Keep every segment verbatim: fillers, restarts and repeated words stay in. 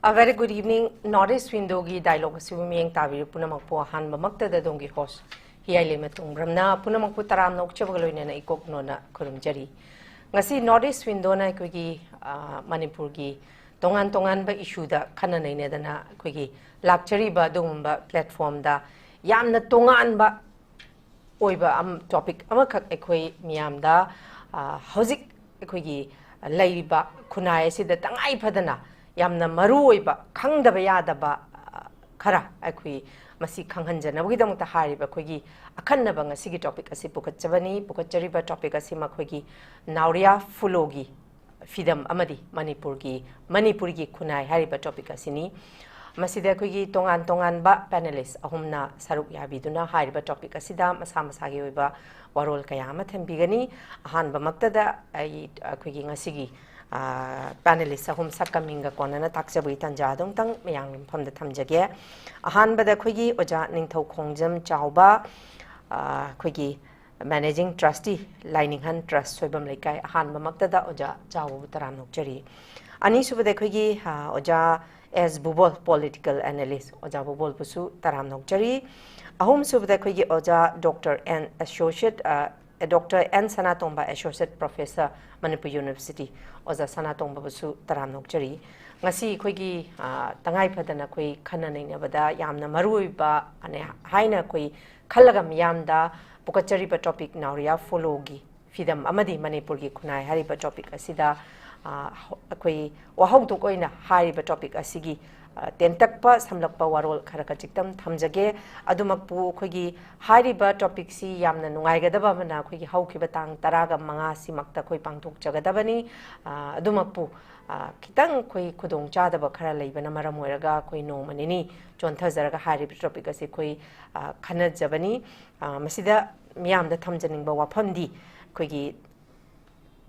A very good evening. North East Window-ꯒꯤ dialogue ꯑꯁꯤꯕꯨ ꯃꯤꯠꯌꯦꯡ ꯇꯥꯕꯤꯔꯤꯕ ꯄꯨꯝꯅꯃꯛꯄꯨ ꯑꯍꯥꯟꯕꯃꯛꯇꯗ ꯑꯗꯣꯝꯒꯤ host ꯍꯤꯌꯥꯏ ꯂꯩꯃ ꯇꯣꯡꯕ꯭ꯔꯝꯅ ꯄꯨꯝꯅꯃꯛꯄꯨ ꯇꯔꯥꯝꯅ ꯑꯣꯛꯆꯕꯒ ꯂꯣꯏꯅꯅ ꯏꯀꯣꯛ ꯅꯣꯟꯅ ꯈꯨꯔꯨꯝꯖꯔꯤ꯫ ꯉꯁꯤ North East Window-ꯅ ꯑꯩꯈꯣꯏꯒꯤ, ꯑ, ꯃꯅꯤꯄꯨꯔꯒꯤ ꯇꯣꯉꯥꯟ ꯇꯣꯉꯥꯟꯕ issue-ꯗ ꯈꯟꯅ ꯅꯩꯅꯗꯅ ꯑꯩꯈꯣꯏꯒꯤ ꯂꯥꯛꯆꯔꯤꯕ ꯑꯗꯨꯒꯨꯝꯕ platform-ꯗ ꯌꯥꯝꯅ ꯇꯣꯉꯥꯟꯕ ꯑꯣꯏꯕ ꯑꯝ-, topic ꯑꯃꯈꯛ ꯑꯩꯈꯣꯏ ꯃꯤꯌꯥꯝꯗ, ꯑ, ꯍꯧꯖꯤꯛ ꯑꯩꯈꯣꯏꯒꯤ ꯂꯩꯔꯤꯕ ꯈꯨꯟꯅꯥꯏ ꯑꯁꯤꯗ ꯇꯉꯥꯏ ꯐꯗꯅ ꯌꯥꯝꯅ ꯃꯔꯨ ꯑꯣꯏꯕ, ꯈꯪꯗꯕ ꯌꯥꯗꯕ, ꯑ, ꯈꯔ ꯑꯩꯈꯣꯏ ꯃꯁꯤ ꯈꯪꯍꯟꯖꯅꯕꯒꯤꯗꯃꯛꯇ ꯍꯥꯏꯔꯤꯕ ꯑꯩꯈꯣꯏꯒꯤ ꯑꯈꯟꯅꯕ ꯉꯁꯤꯒꯤ topic ꯑꯁꯤ ꯄꯨꯈꯠꯆꯕꯅꯤ꯫ ꯄꯨꯈꯠꯆꯔꯤꯕ topic ꯑꯁꯤ ꯃꯈꯣꯏꯒꯤ ꯅꯥꯎꯔꯤꯌꯥ ꯐꯨꯂꯣꯒꯤ ꯐꯤꯗꯝ ꯑꯃꯗꯤ ꯃꯅꯤꯄꯨꯔꯒꯤ, ꯃꯅꯤꯄꯨꯔꯒꯤ ꯈꯨꯟꯅꯥꯏ ꯍꯥꯏꯔꯤꯕ topic ꯑꯁꯤꯅꯤ꯫ ꯃꯁꯤꯗ ꯑꯩꯈꯣꯏꯒꯤ ꯇꯣꯉꯥꯟ ꯇꯣꯉꯥꯟꯕ panelist ꯑꯍꯨꯝꯅ ꯁꯔꯨꯛ ꯌꯥꯕꯤꯗꯨꯅ ꯍꯥꯏꯔꯤꯕ topic ꯑꯁꯤꯗ ꯃꯁꯥ ꯃꯁꯥꯒꯤ ꯑꯣꯏꯕ ꯋꯥꯔꯣꯜ ꯀꯌꯥ ꯑꯃ ꯊꯝꯕꯤꯒꯅꯤ꯫ ꯑꯍꯥꯟꯕꯃꯛꯇꯗ ꯑꯩ ꯑꯩꯈꯣꯏꯒꯤ ꯉꯁꯤꯒꯤ, ꯑ, panelist ꯑꯍꯨꯝ ꯁꯛꯀ ꯃꯤꯡꯒ ꯀꯣꯟꯅꯅ ꯇꯥꯛꯆꯕꯒꯤ ꯇꯥꯟꯖꯥ ꯑꯗꯨꯝꯇꯪ ꯃꯌꯥꯝꯒꯤ ꯃꯐꯝꯗ ꯊꯝꯖꯒꯦ꯫ ꯑꯍꯥꯟꯕꯗ ꯑꯩꯈꯣꯏꯒꯤ ꯑꯣꯖꯥ ꯅꯤꯡꯊꯧ ꯈꯣꯡꯖꯝ ꯆꯥꯎꯕ, ꯑ, ꯑꯩꯈꯣꯏꯒꯤ Managing Trustee, ꯂꯥꯏꯅꯤꯡꯍꯟ Trust, ꯁꯣꯏꯕꯝ ꯂꯩꯀꯥꯏ, ꯑꯍꯥꯟꯕꯃꯛꯇꯗ ꯑꯣꯖꯥ ꯆꯥꯎꯕꯕꯨ ꯇꯔꯥꯝꯅ ꯑꯣꯛꯆꯔꯤ꯫ ꯑꯅꯤꯁꯨꯕꯗ ꯑꯩꯈꯣꯏꯒꯤ, ꯑ, ꯑꯣꯖꯥ ꯑꯦꯁ ꯕꯨꯕꯣꯜ, political analyst, ꯑꯣꯖꯥ ꯕꯨꯕꯣꯜꯕꯨꯁꯨ ꯇꯔꯥꯝꯅ ꯑꯣꯛꯆꯔꯤ꯫ ꯑꯍꯨꯝꯁꯨꯕꯗ ꯑꯩꯈꯣꯏꯒꯤ ꯑꯣꯖꯥ Doctor N Associate, ꯑ, Doctor N ꯁꯅꯥꯇꯣꯝꯕ, Associate Professor, Manipur University, ꯑꯣꯖꯥ ꯁꯅꯥꯇꯣꯝꯕꯕꯨꯁꯨ ꯇꯔꯥꯝꯅ ꯑꯣꯛꯆꯔꯤ꯫ ꯉꯁꯤ ꯑꯩꯈꯣꯏꯒꯤ, ꯑ, ꯇꯉꯥꯏ ꯐꯗꯅ ꯑꯩꯈꯣꯏ ꯈꯟꯅ ꯅꯩꯅꯕꯗ ꯌꯥꯝꯅ ꯃꯔꯨ ꯑꯣꯏꯕ ꯑꯅꯦ ꯍꯥꯏꯅ ꯑꯩꯈꯣꯏ ꯈꯜꯂꯒ ꯃꯤꯌꯥꯝꯗ ꯄꯨꯈꯠꯆꯔꯤꯕ topic ꯅꯥꯎꯔꯤꯌꯥ ꯐꯨꯂꯣꯒꯤ ꯐꯤꯗꯝ ꯑꯃꯗꯤ ꯃꯅꯤꯄꯨꯔꯒꯤ ꯈꯨꯟꯅꯥꯏ ꯍꯥꯏꯔꯤꯕ topic ꯑꯁꯤꯗ, ꯑ, ꯍꯧ-, ꯑꯩꯈꯣꯏ ꯋꯥꯍꯧꯗꯣꯛ ꯑꯣꯏꯅ ꯍꯥꯏꯔꯤꯕ topic ꯑꯁꯤꯒꯤ, ꯑ, ꯇꯦꯟꯇꯛꯄ ꯁꯝꯂꯞꯄ ꯋꯥꯔꯣꯜ ꯈꯔ ꯈꯖꯤꯛꯇꯪ ꯊꯝꯖꯒꯦ꯫ ꯑꯗꯨꯃꯛꯄꯨ ꯑꯩꯈꯣꯏꯒꯤ ꯍꯥꯏꯔꯤꯕ topicꯁꯤ ꯌꯥꯝꯅ ꯅꯨꯡꯉꯥꯏꯒꯗꯕ ꯑꯃꯅ ꯑꯩꯈꯣꯏꯒꯤ ꯍꯧꯈꯤꯕ ꯇꯥꯡ ꯇꯔꯥꯒ ꯃꯉꯥꯁꯤꯃꯛꯇ ꯑꯩꯈꯣꯏ ꯄꯥꯡꯊꯣꯛꯆꯒꯗꯕꯅꯤ꯫ ꯑ, ꯑꯗꯨꯃꯛꯄꯨ, ꯑ, ꯈꯤꯇꯪ ꯑꯩꯈꯣꯏ ꯈꯨꯗꯣꯡ ꯆꯥꯗꯕ ꯈꯔ ꯂꯩꯕꯅ ꯃꯔꯝ ꯑꯣꯏꯔꯒ ꯑꯩꯈꯣꯏ ꯅꯣꯡꯃ ꯅꯤꯅꯤ ꯆꯣꯟꯊꯖꯔꯒ ꯍꯥꯏꯔꯤꯕ topic ꯑꯁꯤ ꯑꯩꯈꯣꯏ, ꯑ, ꯈꯟꯅꯖꯕꯅꯤ꯫ ꯑ, ꯃꯁꯤꯗ ꯃꯤꯌꯥꯝꯗ ꯊꯝꯖꯅꯤꯡꯕ ꯋꯥꯐꯝꯗꯤ ꯑꯩꯈꯣꯏꯒꯤ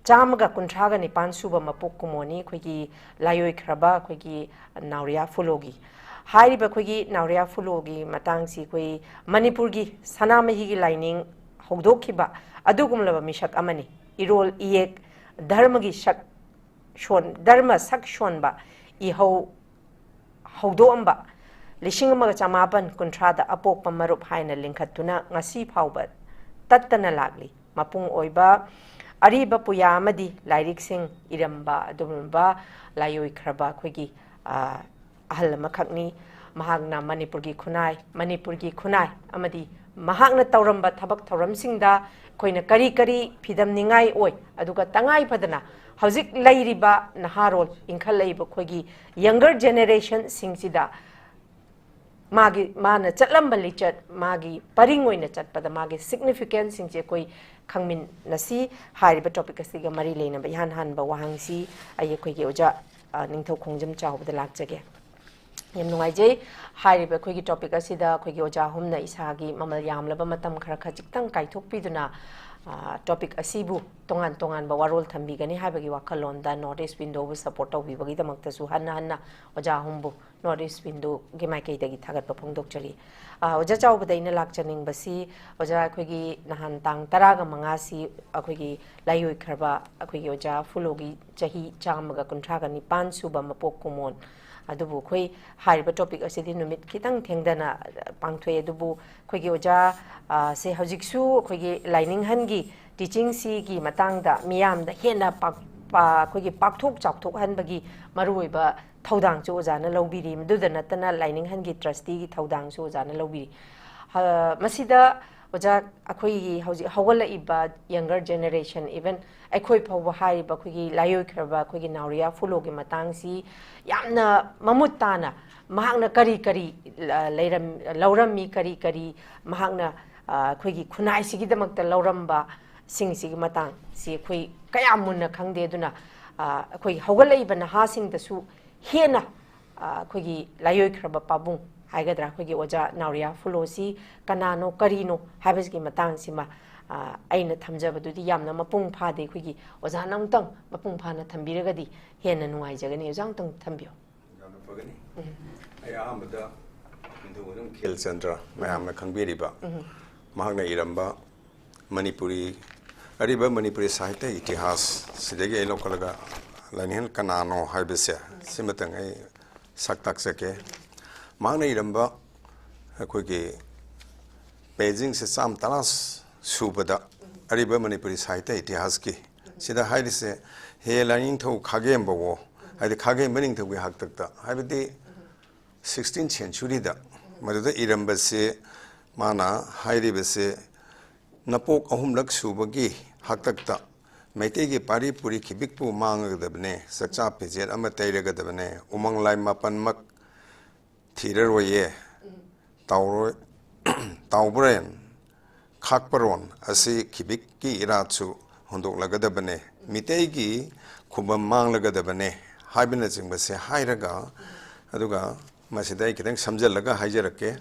ꯆꯥꯝꯃꯒ ꯀꯨꯟꯊ꯭ꯔꯥꯒ ꯅꯤꯄꯥꯟ ꯁꯨꯕ ꯃꯄꯣꯛ ꯀꯨꯝꯑꯣꯟꯅꯤ ꯑꯩꯈꯣꯏꯒꯤ ꯂꯥꯏꯑꯣꯏꯈ꯭ꯔꯕ ꯑꯩꯈꯣꯏꯒꯤ ꯅꯥꯎꯔꯤꯌꯥ ꯐꯨꯂꯣꯒꯤ꯫ ꯍꯥꯏꯔꯤꯕ ꯑꯩꯈꯣꯏꯒꯤ ꯅꯥꯎꯔꯤꯌꯥ ꯐꯨꯂꯣꯒꯤ ꯃꯇꯥꯡꯁꯤ ꯑꯩꯈꯣꯏ ꯃꯅꯤꯄꯨꯔꯒꯤ ꯁꯅꯥꯃꯍꯤꯒꯤ ꯂꯥꯏꯅꯤꯡ ꯍꯧꯗꯣꯛꯈꯤꯕ ꯑꯗꯨꯒꯨꯝꯂꯕ ꯃꯤꯁꯛ ꯑꯃꯅꯤ꯫ ꯏꯔꯣꯜ ꯏꯌꯦꯛ, ꯙꯔꯃꯒꯤ ꯁꯛ ꯁꯣꯟ-, ꯙꯔꯃ ꯁꯛ ꯁꯣꯟꯕ ꯏꯍꯧ ꯍꯧꯗꯣꯛꯑꯝꯕ ꯂꯤꯁꯤꯡ ꯑꯃꯒ ꯆꯃꯥꯄꯟ ꯀꯨꯟꯊ꯭ꯔꯥꯗ ꯑꯄꯣꯛꯄ ꯃꯔꯨꯞ ꯍꯥꯏꯅ ꯂꯤꯡꯈꯠꯇꯨꯅ ꯉꯁꯤ ꯐꯥꯎꯕ ꯇꯠꯇꯅ ꯂꯥꯛꯂꯤ꯫ ꯃꯄꯨꯡ ꯑꯣꯏꯕ ꯑꯔꯤꯕ ꯄꯨꯌꯥ ꯑꯃꯗꯤ ꯂꯥꯏꯔꯤꯛꯁꯤꯡ ꯏꯔꯝꯕ ꯑꯗꯨꯒꯨꯝꯂꯕ ꯂꯥꯏꯑꯣꯏꯈ꯭ꯔꯕ ꯑꯩꯈꯣꯏꯒꯤ, ꯑ, ꯑꯍꯜ ꯑꯃꯈꯛꯅꯤ꯫ ꯃꯍꯥꯛꯅ ꯃꯅꯤꯄꯨꯔꯒꯤ ꯈꯨꯟꯅꯥꯏ, ꯃꯅꯤꯄꯨꯔꯒꯤ ꯈꯨꯟꯅꯥꯏ ꯑꯃꯗꯤ ꯃꯍꯥꯛꯅ ꯇꯧꯔꯝꯕ ꯊꯕꯛ ꯊꯧꯔꯝꯁꯤꯡꯗ ꯑꯩꯈꯣꯏꯅ ꯀꯔꯤ ꯀꯔꯤ ꯐꯤꯗꯝꯅꯤꯡꯉꯥꯏ ꯑꯣꯏ, ꯑꯗꯨꯒ ꯇꯉꯥꯏ ꯐꯗꯅ ꯍꯧꯖꯤꯛ ꯂꯩꯔꯤꯕ ꯅꯍꯥꯔꯣꯜ, ꯏꯟꯈꯠꯂꯛꯏꯕ ꯑꯩꯈꯣꯏꯒꯤ younger generationꯁꯤꯡꯁꯤꯗ ꯃꯥꯒꯤ, ꯃꯥꯅ ꯆꯠꯂꯝꯕ ꯂꯤꯆꯠ, ꯃꯥꯒꯤ ꯄꯔꯤꯡ ꯑꯣꯏꯅ ꯆꯠꯄꯗ ꯃꯥꯒꯤ significanceꯁꯤꯡꯁꯦ ꯑꯩꯈꯣꯏ ꯈꯪꯃꯤꯟꯅꯁꯤ꯫ ꯍꯥꯏꯔꯤꯕ topic ꯑꯁꯤꯒ ꯃꯔꯤ ꯂꯩꯅꯕ ꯏꯍꯥꯟ ꯍꯥꯟꯕ ꯋꯥꯍꯪꯁꯤ ꯑꯩ ꯑꯩꯈꯣꯏꯒꯤ ꯑꯣꯖꯥ, ꯑ, ꯅꯤꯡꯊꯧ ꯈꯣꯡꯖꯝ ꯆꯥꯎꯕꯗ ꯂꯥꯛꯆꯒꯦ꯫ ꯌꯥꯝ ꯅꯨꯡꯉꯥꯏꯖꯩ꯫ ꯍꯥꯏꯔꯤꯕ ꯑꯩꯈꯣꯏꯒꯤ topic ꯑꯁꯤꯗ ꯑꯩꯈꯣꯏꯒꯤ ꯑꯣꯖꯥ ꯑꯍꯨꯝꯅ ꯏꯁꯥꯒꯤ ꯃꯃꯜ ꯌꯥꯝꯂꯕ ꯃꯇꯝ ꯈꯔ ꯈꯖꯤꯛꯇꯪ ꯀꯥꯏꯊꯣꯛꯄꯤꯗꯨꯅ, ꯑ, topic ꯑꯁꯤꯕꯨ ꯇꯣꯉꯥꯟ ꯇꯣꯉꯥꯟꯕ ꯋꯥꯔꯣꯜ ꯊꯝꯕꯤꯒꯅꯤ ꯍꯥꯏꯕꯒꯤ ꯋꯥꯈꯜꯂꯣꯟꯗ North East Windowꯕꯨ support ꯇꯧꯕꯤꯕꯒꯤꯗꯃꯛꯇꯁꯨ ꯍꯟꯅ ꯍꯟꯅ ꯑꯣꯖꯥ ꯑꯍꯨꯝꯕꯨ North East Windowꯒꯤ ꯃꯥꯏꯀꯩꯗꯒꯤ ꯊꯥꯒꯠꯄ ꯐꯣꯡꯗꯣꯛꯆꯔꯤ꯫ ꯑ, ꯑꯣꯖꯥ ꯆꯥꯎꯕꯗ ꯑꯩꯅ ꯂꯥꯛꯆꯅꯤꯡꯕꯁꯤ, ꯑꯣꯖꯥ, ꯑꯩꯈꯣꯏꯒꯤ ꯅꯍꯥꯟ ꯇꯥꯡ ꯇꯔꯥꯒ ꯃꯉꯥꯁꯤ ꯑꯩꯈꯣꯏꯒꯤ ꯂꯥꯏꯑꯣꯏꯈ꯭ꯔꯕ ꯑꯩꯈꯣꯏꯒꯤ ꯑꯣꯖꯥ ꯐꯨꯂꯣꯒꯤ ꯆꯍꯤ ꯆꯥꯝꯃꯒ ꯀꯨꯟꯊ꯭ꯔꯥꯒ ꯅꯤꯄꯥꯟ ꯁꯨꯕ ꯃꯄꯣꯛ ꯀꯨꯝꯑꯣꯟ꯫ ꯑꯗꯨꯕꯨ ꯑꯩꯈꯣꯏ ꯍꯥꯏꯔꯤꯕ topic ꯑꯁꯤꯗꯤ ꯅꯨꯃꯤꯠ ꯈꯤꯇꯪ ꯊꯦꯡꯗꯅ ꯄꯥꯡꯊꯣꯛꯑꯦ꯫ ꯑꯗꯨꯕꯨ ꯑꯩꯈꯣꯏꯒꯤ ꯑꯣꯖꯥ, ꯑ, ꯁꯦ ꯍꯧꯖꯤꯛꯁꯨ ꯑꯩꯈꯣꯏꯒꯤ ꯂꯥꯏꯅꯤꯡꯍꯟꯒꯤ teachingꯁꯤꯒꯤ ꯃꯇꯥꯡꯗ ꯃꯤꯌꯥꯝꯗ ꯍꯦꯟꯅ ꯄꯥꯛ-, ꯄꯥ-, ꯑꯩꯈꯣꯏꯒꯤ ꯄꯥꯛꯊꯣꯛ ꯆꯥꯎꯊꯣꯛꯍꯟꯕꯒꯤ ꯃꯔꯨꯑꯣꯏꯕ ꯊꯧꯗꯥꯡꯁꯨ ꯑꯣꯖꯥꯅ ꯂꯧꯕꯤꯔꯤ꯫ ꯃꯗꯨꯗ ꯅꯠꯇꯅ ꯂꯥꯏꯅꯤꯡꯍꯟꯒꯤ trusteeꯒꯤ ꯊꯧꯗꯥꯡꯁꯨ ꯑꯣꯖꯥꯅ ꯂꯧꯕꯤꯔꯤ꯫ ꯑ, ꯃꯁꯤꯗ ꯑꯣꯖꯥ, ꯑꯩꯈꯣꯏꯒꯤ ꯍꯧꯖꯤꯛ ꯍꯧꯒꯠꯂꯛꯏꯕ younger generation, even ꯑꯩꯈꯣꯏ ꯐꯥꯎꯕ ꯍꯥꯏꯔꯤꯕ ꯑꯩꯈꯣꯏꯒꯤ ꯂꯥꯏꯑꯣꯏꯈ꯭ꯔꯕ ꯑꯩꯈꯣꯏꯒꯤ ꯅꯥꯎꯔꯤꯌꯥ ꯐꯨꯂꯣꯒꯤ ꯃꯇꯥꯡꯁꯤ ꯌꯥꯝꯅ ꯃꯃꯨꯠ ꯇꯥꯅ ꯃꯍꯥꯛꯅ ꯀꯔꯤ ꯀꯔꯤ, ꯑ, ꯂꯩꯔꯝ-, ꯂꯧꯔꯝꯃꯤ, ꯀꯔꯤ ꯀꯔꯤ ꯃꯍꯥꯛꯅ, ꯑ, ꯑꯩꯈꯣꯏꯒꯤ ꯈꯨꯟꯅꯥꯏꯁꯤꯒꯤꯗꯃꯛꯇ ꯂꯧꯔꯝꯕ ꯁꯤꯡꯁꯤꯒꯤ ꯃꯇꯥꯡꯁꯤ ꯑꯩꯈꯣꯏ ꯀꯌꯥ ꯃꯨꯟꯅ ꯈꯪꯗꯦ꯫ ꯑꯗꯨꯅ, ꯑ, ꯑꯩꯈꯣꯏ ꯍꯧꯒꯠꯂꯛꯏꯕ ꯅꯍꯥꯁꯤꯡꯗꯁꯨ ꯍꯦꯟꯅ, ꯑ, ꯑꯩꯈꯣꯏꯒꯤ ꯂꯥꯏꯑꯣꯏꯈ꯭ꯔꯕ ꯄꯥꯕꯨꯡ ꯍꯥꯏꯒꯗ꯭ꯔꯥ, ꯑꯩꯈꯣꯏꯒꯤ ꯑꯣꯖꯥ ꯅꯥꯎꯔꯤꯌꯥ ꯐꯨꯂꯣꯁꯤ ꯀꯅꯥꯅꯣ, ꯀꯔꯤꯅꯣ ꯍꯥꯏꯕꯁꯤꯒꯤ ꯃꯇꯥꯡꯁꯤꯃ, ꯑ, ꯑꯩꯅ ꯊꯝꯖꯕꯗꯨꯗꯤ ꯌꯥꯝꯅ ꯃꯄꯨꯡ ꯐꯥꯗꯦ꯫ ꯑꯩꯈꯣꯏꯒꯤ ꯑꯣꯖꯥꯅ ꯑꯃꯨꯛꯇꯪ ꯃꯄꯨꯡ ꯐꯥꯅ ꯊꯝꯕꯤꯔꯒꯗꯤ ꯍꯦꯟꯅ ꯅꯨꯡꯉꯥꯏꯖꯒꯅꯤ꯫ ꯑꯣꯖꯥ ꯑꯃꯨꯛꯇꯪ ꯊꯝꯕꯤꯌꯨ꯫ ꯌꯥꯝꯅ ꯐꯒꯅꯤ꯫ ꯎꯝ꯫ ꯑꯩ ꯑꯍꯥꯟꯕꯗ ꯍꯤꯟꯗꯨ ꯃꯅꯨꯡ ꯈꯦꯜꯆꯟꯗ꯭ꯔ ꯃꯌꯥꯝꯅ ꯈꯪꯕꯤꯔꯤꯕ, ꯎꯝ꯫ ꯃꯍꯥꯛꯅ ꯏꯔꯝꯕ ꯃꯅꯤꯄꯨꯔꯤ, ꯑꯔꯤꯕ ꯃꯅꯤꯄꯨꯔꯤ ꯁꯥꯍꯤꯇ꯭ꯌ ꯏꯇꯤꯍꯥꯁ ꯁꯤꯗꯒꯤ ꯑꯩ ꯂꯧꯈꯠꯂꯒ ꯂꯥꯏꯅꯤꯡꯍꯟ ꯀꯅꯥꯅꯣ ꯍꯥꯏꯕꯁꯦ, ꯁꯤꯃꯇꯪ ꯑꯩ ꯁꯛ ꯇꯥꯛꯆꯒꯦ꯫ ꯃꯍꯥꯛꯅ ꯏꯔꯝꯕ ꯑꯩꯈꯣꯏꯒꯤ ꯄꯦꯖꯤꯡꯁꯦ ꯆꯥꯝ ꯇꯔꯥ ꯁꯨꯕꯗ ꯑꯔꯤꯕ ꯃꯅꯤꯄꯨꯔꯤ ꯁꯥꯍꯤꯇ꯭ꯌ ꯏꯇꯤꯍꯥꯁꯀꯤ ꯁꯤꯗ ꯍꯥꯏꯔꯤꯁꯦ, "ꯍꯦ ꯂꯥꯏꯅꯤꯡꯊꯧ ꯈꯥꯒꯦꯝꯕꯋꯣ", ꯍꯥꯏꯗꯤ ꯈꯥꯒꯦꯝꯕ ꯅꯤꯡꯊꯧꯒꯤ ꯍꯥꯛꯇꯛꯇ, ꯍꯥꯏꯕꯗꯤ ꯁꯤꯛꯁꯇꯤꯟ ꯁꯦꯟꯆꯨꯔꯤꯗ ꯃꯗꯨꯗ ꯏꯔꯝꯕꯁꯦ, ꯃꯥꯅ ꯍꯥꯏꯔꯤꯕꯁꯦ, "ꯅꯄꯣꯛ ꯑꯍꯨꯝꯂꯛ ꯁꯨꯕꯒꯤ ꯍꯥꯛꯇꯛꯇ ꯃꯩꯇꯩꯒꯤ ꯄꯥꯔꯤ ꯄꯨꯔꯤ ꯈꯤꯕꯤꯛꯄꯨ ꯃꯥꯡꯂꯒꯗꯕꯅꯦ, ꯆꯥꯛꯆꯥ ꯐꯤꯖꯦꯠ ꯑꯃ ꯇꯩꯔꯒꯗꯕꯅꯦ, ꯎꯃꯪ ꯂꯥꯏ ꯃꯥꯄꯟꯃꯛ ꯊꯤꯔꯔꯣꯏꯌꯦ, ꯇꯥꯎꯔꯣꯏ-, ꯇꯥꯎꯕ꯭ꯔꯦꯟ ꯈꯥꯛꯄꯔꯣꯟ ꯑꯁꯤ ꯈꯤꯕꯤꯛꯀꯤ ꯏꯔꯥꯠꯁꯨ ꯍꯨꯟꯗꯣꯛꯂꯒꯗꯕꯅꯦ, ꯃꯤꯇꯩꯒꯤ ꯈꯨꯕꯝ ꯃꯥꯡꯂꯒꯗꯕꯅꯦ" ꯍꯥꯏꯕꯅꯆꯤꯡꯕꯁꯦ ꯍꯥꯏꯔꯒ, ꯑꯗꯨꯒ ꯃꯁꯤꯗ ꯑꯩ ꯈꯤꯇꯪ ꯁꯝꯖꯜꯂꯒ ꯍꯥꯏꯖꯔꯛꯀꯦ꯫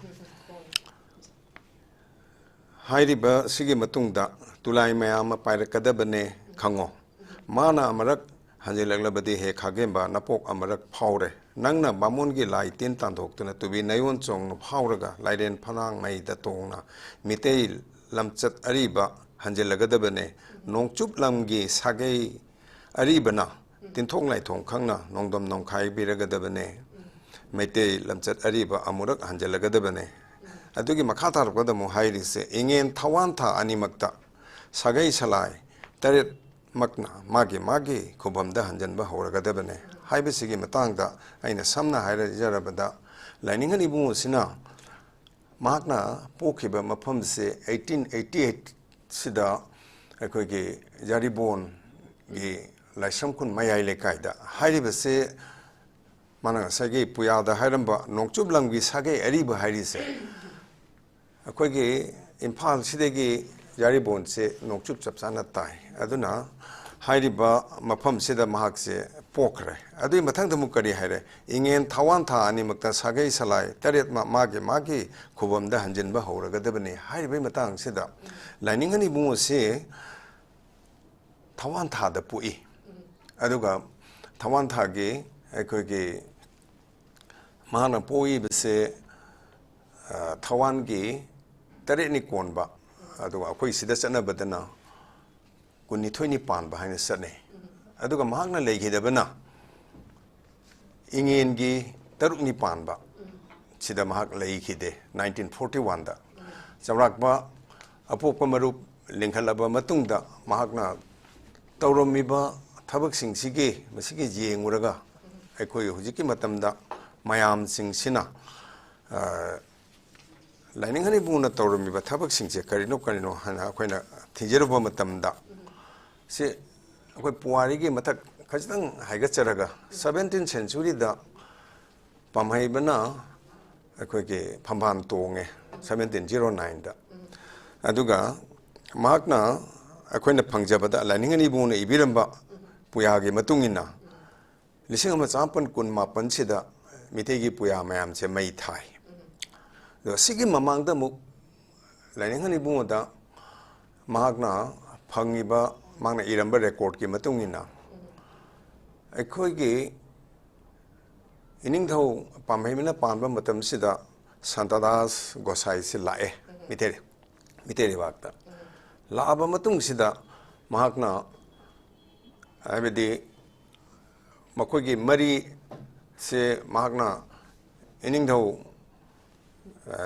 ꯍꯥꯏꯔꯤꯕ ꯁꯤꯒꯤ ꯃꯇꯨꯡꯗ ꯇꯨꯂꯥꯏ ꯃꯌꯥꯝ ꯑꯃ ꯄꯥꯏꯔꯛꯀꯗꯕꯅꯦ ꯈꯪꯉꯣ꯫ ꯃꯥꯅ ꯑꯃꯔꯛ ꯍꯟꯖꯤꯜꯂꯛꯂꯕꯗꯤ, ꯍꯦ ꯈꯥꯒꯦꯝꯕ, ꯅꯄꯣꯛ ꯑꯃꯔꯛ ꯐꯥꯎꯔꯦ꯫ ꯅꯪꯅ ꯕꯥꯃꯣꯟꯒꯤ ꯂꯥꯏ ꯇꯤꯟ ꯇꯥꯟꯊꯣꯛꯇꯨꯅ ꯇꯨꯕꯤ ꯅꯌꯣꯟ ꯆꯣꯡꯅ ꯐꯥꯎꯔꯒ ꯂꯥꯏꯔꯦꯟ ꯐꯅꯥꯡ ꯃꯩꯗ ꯇꯣꯡꯅ ꯃꯤꯇꯩ ꯂꯝꯆꯠ ꯑꯔꯤꯕ ꯍꯟꯖꯤꯜꯂꯒꯗꯕꯅꯦ꯫ ꯅꯣꯡꯆꯨꯞ ꯂꯝꯒꯤ ꯁꯥꯒꯩ ꯑꯔꯤꯕꯅ ꯇꯤꯟꯊꯣꯛ ꯂꯥꯏꯊꯣꯡ ꯈꯪꯅ ꯅꯣꯡꯗꯝ ꯅꯣꯡꯈꯥꯏꯕꯤꯔꯒꯗꯕꯅꯦ꯫ ꯃꯩꯇꯩ ꯂꯝꯆꯠ ꯑꯔꯤꯕ ꯑꯃꯨꯔꯛ ꯍꯟꯖꯤꯜꯂꯒꯗꯕꯅꯦ꯫ ꯑꯗꯨꯒꯤ ꯃꯈꯥ ꯇꯥꯔꯛꯄꯗ ꯑꯃꯨꯛ ꯍꯥꯏꯔꯤꯁꯦ, ꯏꯉꯦꯟ ꯊꯋꯥꯟ ꯊꯥ ꯑꯅꯤꯃꯛꯇ ꯁꯥꯒꯩ ꯁꯂꯥꯏ ꯇꯔꯦꯠꯃꯛꯅ ꯃꯥꯒꯤ ꯃꯥꯒꯤ ꯈꯨꯕꯝꯗ ꯍꯟꯖꯤꯟꯕ ꯍꯧꯔꯒꯗꯕꯅꯦ ꯍꯥꯏꯕꯁꯤꯒꯤ ꯃꯇꯥꯡꯗ ꯑꯩꯅ ꯁꯝꯅ ꯍꯥꯏꯖꯔꯕꯗ, ꯂꯥꯏꯅꯤꯡꯍꯟ ꯏꯕꯨꯡꯉꯣꯁꯤꯅ ꯃꯍꯥꯛꯅ ꯄꯣꯛꯈꯤꯕ ꯃꯐꯝꯁꯦ ꯑꯩꯠꯇꯤꯟ ꯑꯩꯠꯇꯤ ꯑꯩꯠꯁꯤꯗ ꯑꯩꯈꯣꯏꯒꯤ ꯌꯥꯔꯤꯕꯣꯟꯒꯤ ꯂꯥꯏꯁ꯭ꯔꯝ ꯈꯨꯟ ꯃꯌꯥꯏ ꯂꯩꯀꯥꯏꯗ꯫ ꯍꯥꯏꯔꯤꯕꯁꯦ ꯃꯥꯅ ꯉꯁꯥꯏꯒꯤ ꯄꯨꯌꯥꯗ ꯍꯥꯏꯔꯝꯕ ꯅꯣꯡꯆꯨꯞ ꯂꯝꯒꯤ ꯁꯥꯒꯩ ꯑꯔꯤꯕ ꯍꯥꯏꯔꯤꯁꯦ ꯑꯩꯈꯣꯏꯒꯤ ꯏꯝꯐꯥꯜꯁꯤꯗꯒꯤ ꯌꯥꯔꯤꯕꯣꯟꯁꯦ ꯅꯣꯡꯆꯨꯞ ꯆꯞ ꯆꯥꯅ ꯇꯥꯏ꯫ ꯑꯗꯨꯅ ꯍꯥꯏꯔꯤꯕ ꯃꯐꯝꯁꯤꯗ ꯃꯍꯥꯛꯁꯦ ꯄꯣꯛꯈ꯭ꯔꯦ꯫ ꯑꯗꯨꯒꯤ ꯃꯊꯪꯗ ꯑꯃꯨꯛ ꯀꯔꯤ ꯍꯥꯏꯔꯦ? "ꯏꯉꯦꯟ ꯊꯋꯥꯟ ꯊꯥ ꯑꯅꯤꯃꯛꯇ ꯁꯥꯒꯩ ꯁꯂꯥꯏ ꯇꯔꯦꯠꯃꯛ ꯃꯥꯒꯤ ꯃꯥꯒꯤ ꯈꯨꯕꯝꯗ ꯍꯟꯖꯤꯟꯕ ꯍꯧꯔꯒꯗꯕꯅꯤ" ꯍꯥꯏꯔꯤꯕꯒꯤ ꯃꯇꯥꯡꯁꯤꯗ ꯂꯥꯏꯅꯤꯡꯍꯟ ꯏꯕꯨꯡꯉꯣꯁꯤ ꯊꯋꯥꯟ ꯊꯥꯗ ꯄꯣꯛꯏ꯫ ꯑꯗꯨꯒ ꯊꯋꯥꯟ ꯊꯥꯒꯤ ꯑꯩꯈꯣꯏꯒꯤ ꯃꯍꯥꯛꯅ ꯄꯣꯛꯏꯕꯁꯦ, ꯑ, ꯊꯋꯥꯟꯒꯤ ꯇꯔꯦꯠꯅꯤ ꯀꯣꯟꯕ, ꯑꯗꯨꯒ ꯑꯩꯈꯣꯏ ꯁꯤꯗ ꯆꯠꯅꯕꯗꯅ ꯀꯨꯟꯅꯤꯊꯣꯏꯅꯤ ꯄꯥꯟꯕ ꯍꯥꯏꯅ ꯆꯠꯅꯩ꯫ ꯑꯗꯨꯒ ꯃꯍꯥꯛꯅ ꯂꯩꯈꯤꯗꯕꯅ ꯏꯉꯦꯟꯒꯤ ꯇꯔꯨꯛꯅꯤ ꯄꯥꯟꯕ ꯁꯤꯗ ꯃꯍꯥꯛ ꯂꯩꯈꯤꯗꯦ꯫ ꯅꯥꯏꯟꯇꯤꯟ ꯐꯣꯔꯇꯤ ꯋꯥꯟꯗ ꯆꯥꯎꯔꯥꯛꯄ ꯑꯄꯣꯛꯄ ꯃꯔꯨꯞ ꯂꯤꯡꯈꯠꯂꯕ ꯃꯇꯨꯡꯗ ꯃꯍꯥꯛꯅ ꯇꯧꯔꯝꯃꯤꯕ ꯊꯕꯛꯁꯤꯡꯁꯤꯒꯤ, ꯃꯁꯤꯒꯤ ꯌꯦꯡꯉꯨꯔꯒ ꯑꯩꯈꯣꯏ ꯍꯧꯖꯤꯛꯀꯤ ꯃꯇꯝꯗ ꯃꯌꯥꯝꯁꯤꯡꯁꯤꯅ, ꯑ, ꯂꯥꯏꯅꯤꯡ ꯍꯅꯤꯕꯨꯅ ꯇꯧꯔꯝꯃꯤꯕ ꯊꯕꯛꯁꯤꯡꯁꯦ ꯀꯔꯤꯅꯣ ꯀꯔꯤꯅꯣ ꯍꯥꯏꯅ ꯑꯩꯈꯣꯏꯅ ꯊꯤꯖꯔꯨꯕ ꯃꯇꯝꯗ, ꯁꯤ ꯑꯩꯈꯣꯏ ꯄꯨꯋꯥꯔꯤꯒꯤ ꯃꯊꯛ ꯈꯖꯤꯛꯇꯪ ꯍꯥꯏꯒꯠꯆꯔꯒ, ꯁꯕꯦꯟꯇꯤꯟ ꯁꯦꯟꯆꯨꯔꯤꯗ ꯄꯥꯝꯍꯩꯕꯅ ꯑꯩꯈꯣꯏꯒꯤ ꯐꯝꯕꯥꯜ ꯇꯣꯡꯉꯦ, ꯁꯕꯦꯟꯇꯤꯟ ꯖꯤꯔꯣ ꯅꯥꯏꯟꯗ꯫ ꯑꯗꯨꯒ ꯃꯍꯥꯛꯅ ꯑꯩꯈꯣꯏꯅ ꯐꯪꯖꯕꯗ ꯂꯥꯏꯅꯤꯡ ꯑꯅꯤꯕꯨꯅ ꯏꯕꯤꯔꯝꯕ ꯄꯨꯌꯥꯒꯤ ꯃꯇꯨꯡ ꯏꯟꯅ, ꯂꯤꯁꯤꯡ ꯑꯃ ꯆꯥꯃꯥꯄꯟ ꯀꯨꯟ ꯃꯥꯄꯟꯁꯤꯗ ꯃꯤꯇꯩꯒꯤ ꯄꯨꯌꯥ ꯃꯌꯥꯝꯁꯦ ꯃꯩ ꯊꯥꯏ꯫ ꯑꯗꯣ ꯁꯤꯒꯤ ꯃꯃꯥꯡꯗ ꯑꯃꯨꯛ ꯂꯥꯏꯅꯤꯡ ꯍꯅꯤꯕꯨꯡꯗ ꯃꯍꯥꯛꯅ ꯐꯪꯉꯤꯕ, ꯃꯍꯥꯛꯅ ꯏꯔꯝꯕ ꯔꯦꯀꯣꯔꯠꯀꯤ ꯃꯇꯨꯡ ꯏꯟꯅ, ꯑꯩꯈꯣꯏꯒꯤ ꯏꯅꯤꯡꯊꯧ ꯄꯥꯝꯍꯩꯕꯅ ꯄꯥꯟꯕ ꯃꯇꯝꯁꯤꯗ ꯁꯥꯟꯇꯗꯥꯁ ꯒꯣꯁꯥꯏꯁꯤ ꯂꯥꯛꯑꯦ ꯃꯤꯇꯩ, ꯃꯤꯇꯩ ꯂꯩꯕꯥꯛꯇ꯫ ꯂꯥꯛꯑꯕ ꯃꯇꯨꯡꯁꯤꯗ ꯃꯍꯥꯛꯅ, ꯍꯥꯏꯕꯗꯤ ꯃꯈꯣꯏꯒꯤ ꯃꯔꯤꯁꯦ ꯃꯍꯥꯛꯅ ꯏꯅꯤꯡꯊꯧ, ꯑ,